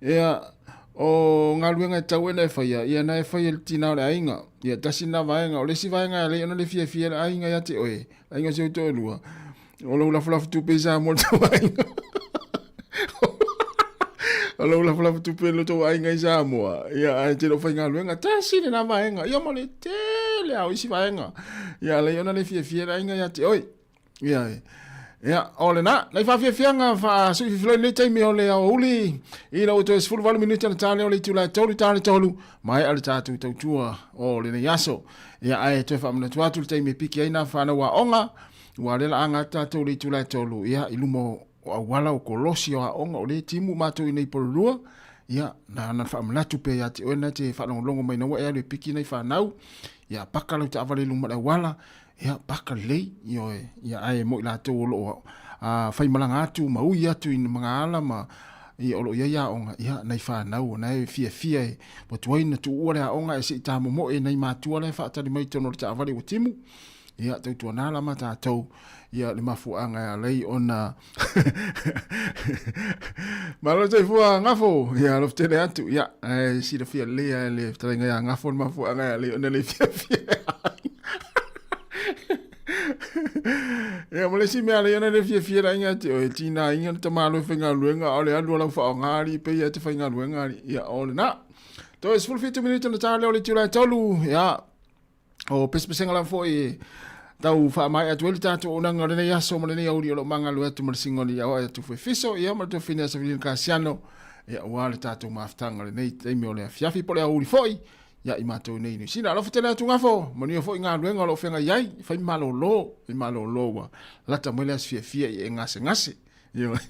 ia o galuega e tatau ona e faia, ia na e fai e le tina o le aiga. Ia tasi lena vaega. O le isi vaega e ala ai ona le fiafia le aiga ia te oe, aiga o si ou toalua, O lou lafulafu tupe i Samoa le tou aiga. O lou lafulafu tupe le tou aiga i Samoa. Ia, ae te le o faigaluega. Tasi lena vaega. Ia ma le tele lava o isi vaega. Ia, alai ona le fiafia le aiga ia te oe. Ia, ia, o lena. Nai faafiafiaga faasuififiloi lenei taimi o le aoauli. I lau toe 18 minute na tale o le itula e 3 tale 3. Maea le tatou tautua o lenei aso. Ia, ae toe faamanatu atu le taimi e piki ai nā whanau aoga. Ua le la aga tatou i le itula e tolu, ia, i luma o auala o kolosi o aoga o lea e timu matou i nei pololua, ia, na ona faamanatu pea ia te oe na te faalogologo mai na ua e alu e piki nai fanau, ia, paka lau taavale i luma o le auala, ia, paka lelei, ioe, ia, ae mo i latou o lo o faimalaga atu ma ui atu i magaala ma, ia, o lo o i ai aoga, ia, nai fanau, na e fiafia e, ua tuai na tuua le aoga ae se i tamomoe nai matua la e faatali mai i totonu o le taavale ua timu. Ia, tautuana la ma tatou, ia, le mafuaaga e ala ai ona Malo soifua Gafo, ia, alofa tele atu, ia, ae silafia lelei lava e le fetalaiga ia Gafo le mafuaaga e ala ai ona le fiafia le aiga. Ia, ma le isi mea e ala ai ona le fiafia le aiga ia te oe, e tigaina le tamaloa e faigaluega, a o le alu a lau faaaoga alii pei lava e te faigaluega alii. Ia, o lena. Toe 17 minute ona ta lea o le itula e tolu, ia, O pesepesega lava foi e tau faamaea atu ai le tatou auaunaga o lenei aso ma lenei auli o lo o magalue atu ma le sigoli ia oe atu foi fiso ia ma le tofine a Savilina Kasiano ia aua le tatou mafutaga o lenei taimi o le afiafi po o le aoauli foi ia i matou nei i Niu Sila. Alofa tele atu Gafo, manuia foi galuega o lo o feagai ai, fai malolo, fai malolo ua lata mai le aso fiafia i e gasegase. Ia.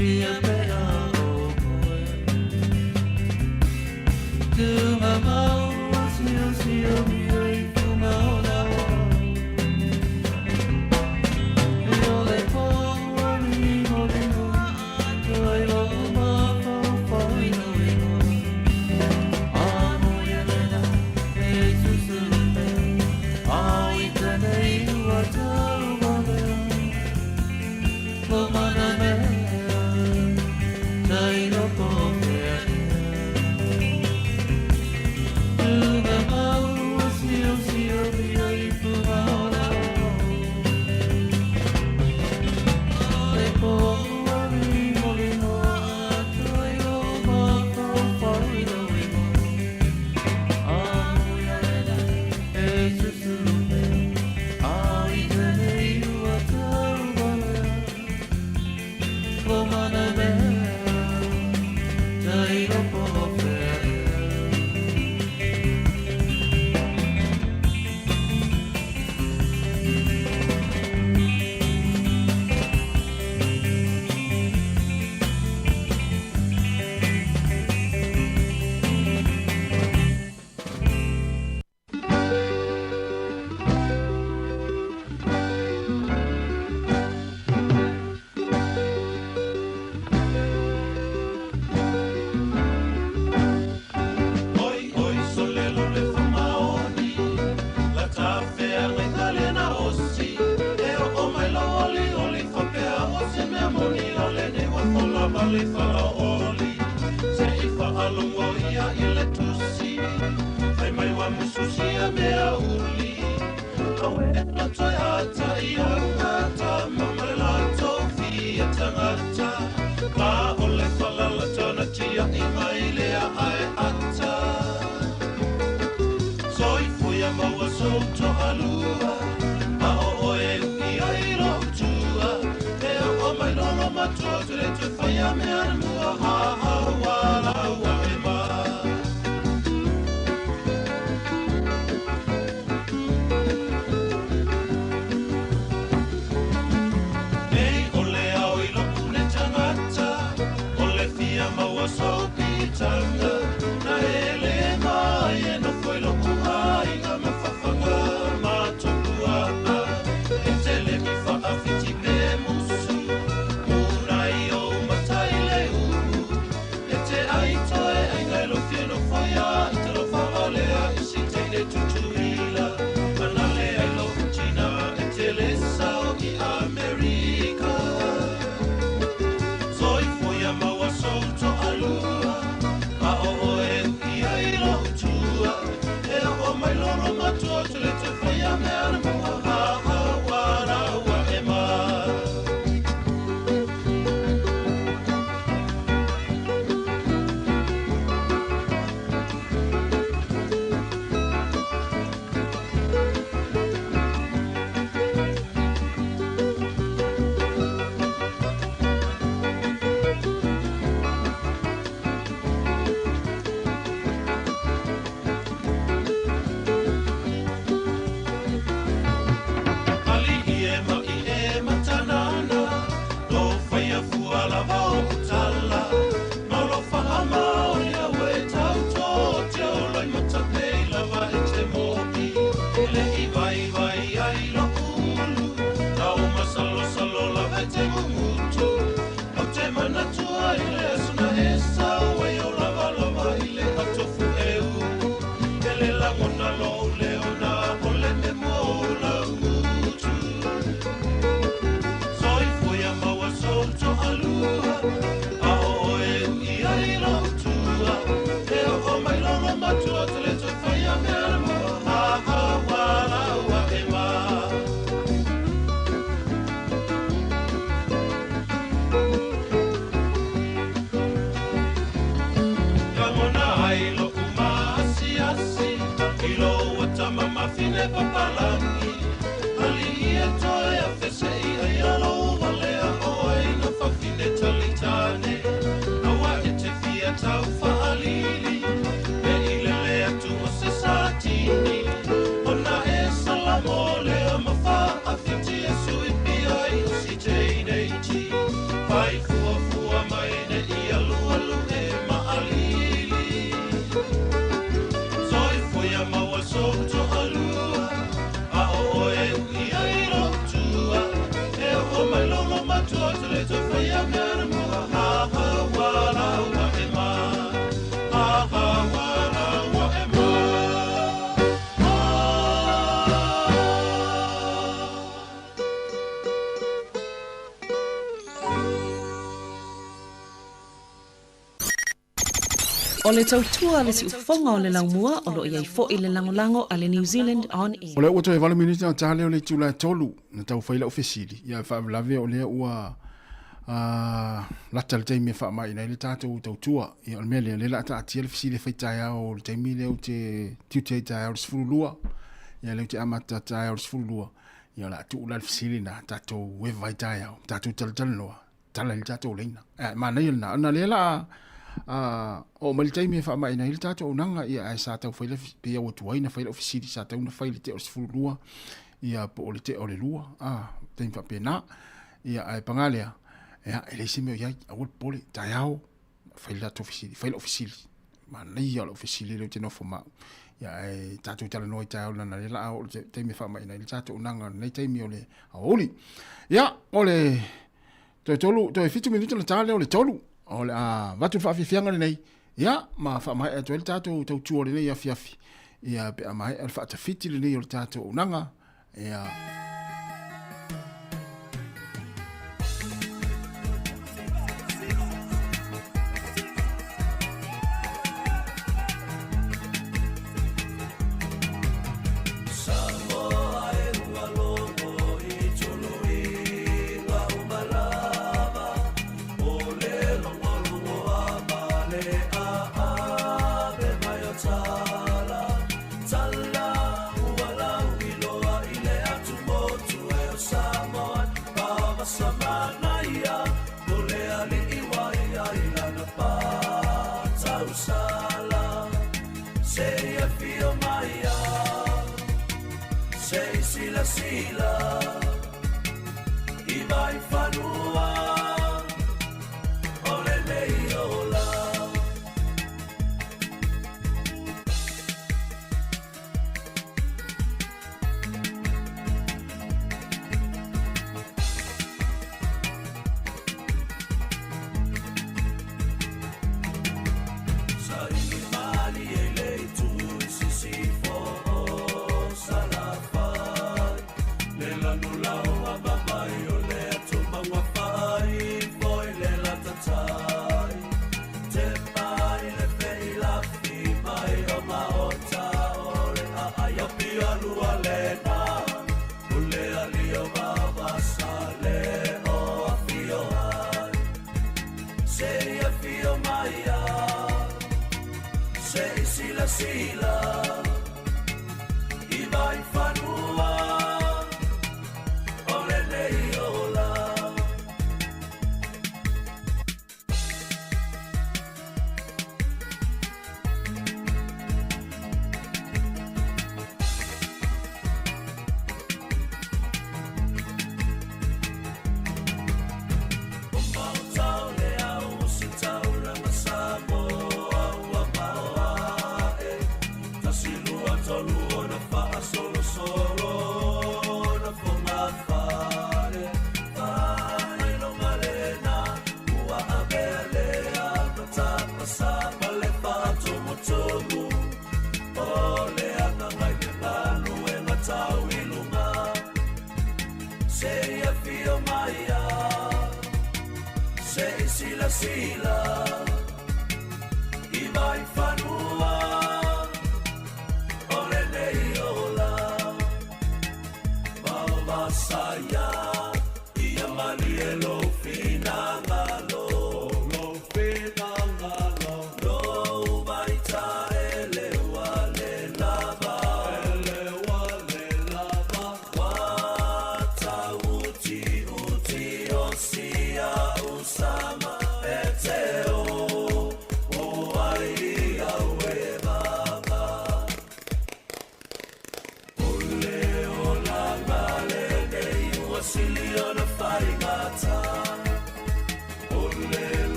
Ia pea o moe Tunga mau sio sio mi ai funga o la o E o le pō ni mo limo Toi lo ma fau fau ino ino A mo ia lena e susulu pe A i tene i ua tau walea Lo mana mea Tai loko pea Tunga mau sio sio mi ai funga o la o Le pō ni mo limo Toi lo ma fau fau ino ino A mo ia lena e susulu pe A i tene i ua tau walea Lo mana mea Tai loko pea Oi, oi, solelo le whamaoni, la tawhea ngai kale na osi. E o o mai lo oli, oli whapea o se mea moni o le ne wa fola vale whala oli. Se i whaalongo ia i le tusi, whai mai wa mususi a mea uli. Awe e loto e ata i angata, mamare la tofi e tangata. Ka ole whala la tana tia i mai lea ae ata. Soi fuia maua souto alua, a o oe ui ai lo utua. E o o mai lolo matua, te le te whaia mea na mua, ha ha wa la ua e ma. Nei o le ao i loku ne tangata, o le fia maua sopitanga. Na ele mai e no foi loku aiga mawhawhanga matopua a. E te le mi whaawhiti pe musu, murai o matai le uru. E te ai toe ai ngai lo fia no whaia, i te lo whawalea i si teine tutuila. Manale ai lo utina e te le sao i Amerika. Soi fuia maua souto alua, a o oe ui ai lo utua. E o o mai lolo matua, te le te whaia mea na mua, ha ha wa ra wa e ma. Ali i e ma i e matanana, lo whaia fua lava o kutala. Ma lo whaama o ia we tauto, te o loi matapei lava e te mopi. Ele i vai vai ai lo ulu, na o masalo salo lava e te mumutu. O te manatua i le asuna e sau, e o lava lava i le atofu e u. Ele langona lo leo na o le me mo la utu. Soi fuia maua souto alua, a o oe ui ai lo utua. E o o mai lolo matua, te le te whaia mea na mua, ha ha wa la ua e ma. Langona ai lo umasiasi, i lo watama mafine papalangi. Ali i e toe a fese i ai alo walea o ai na fafine talitane. Awa e te fia tau whaalili, me i lele atu o se satini. Ona e salamo lea mawha a whiti e sui pia i o si teineiti. Whai fua fua O le tautua a le siufofoga o le laumua o lo o i ai foi le lagolago a le New Zealand On Air. O lea ua toe 8 minute ona ta lea o le itula e 3 na tau fai lau fesili, ia faalavelave o lea ua lata le taimi e faamaina ai le tatou tautua. Ia o le mea lea, o lea o le a taatia le fesili e fai taeao le taimi lea ou te tiute ai taeao le 12, ia lea ou te amata taeao le 12, ia o le a tuu la le fesili na tatou eva ai taeao, tatou talatalanoa, tala i le tatou laina. E manaia lena, ona lea la a oo mai le taimi e faamaina ai le tatou auaunaga, ia ae sa tau fai le pei ua tuai na fai lau fesili, sa tau na fai le tea o le 12, ia po o le tea o le 2, a, taimi faapena. Ia ae paga lea, ia e leai se mea o i ai, aua le popole, taeao, fai le tatou fesili, fai lau fesili. Manaia lau fesili lea ou te nofo ma au. Ia ae tatou talanoa i taeao lana lea la a oo le taimi e faamaina ai le tatou auaunaga lenei taimi o le aoauli. Ia, o le toe tolu, toe 7 minute ona ta lea o le 3. O le a avatu le faafiafiaga lenei, ia, ma faamaea atu ai le tatou tautua o lenei afiafi. Ia, pe a maea le faatafiti lenei o le tatou auaunaga, ia,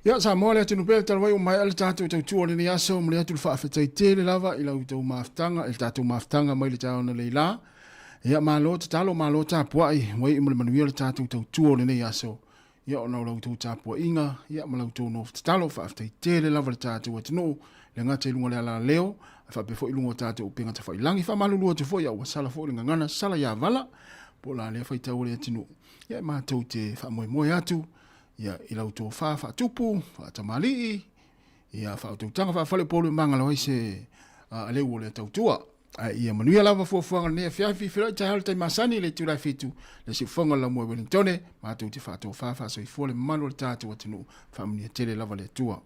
Ia, Samoa le atunuu pele talu ai ua maea le tatou tautua o lenei aso, momoli atu le faafetai tele lava i la outou mafutaga, i le tatou mafutaga mai le taeao nei la. Ia, malo tatalo, malo tapuai, ua iu ma le manuia le tatou tautua o lenei aso. ia ona o la outou tapuaiga ia ma la outou nofo tatalo. Faafetai tele lava le tatou atunuu, le gata i luga o le alaleo, ae faapea foi i luga o tatou upega tafailagi. Faamalulu atu foi, ia ua sala foi le gagana sala ia vala, po o la lea faitau o le atunuu. Ia e matou te faamoemoe atu ia i la outou fa faatupu, faatamalii, ia faautautaga faafaleupolu e magalo ai se aleu o le tautua. Ae ia manuia lava fuafuaga o lenei afiafi. Feiloai taeao i le taimi masani i le itula e 7, le siufofoga o le laumua i Wellingtone, matou te faatofa faasoifua le mamalu o le tatou atunuu. Faamanuia tele lava le Atua.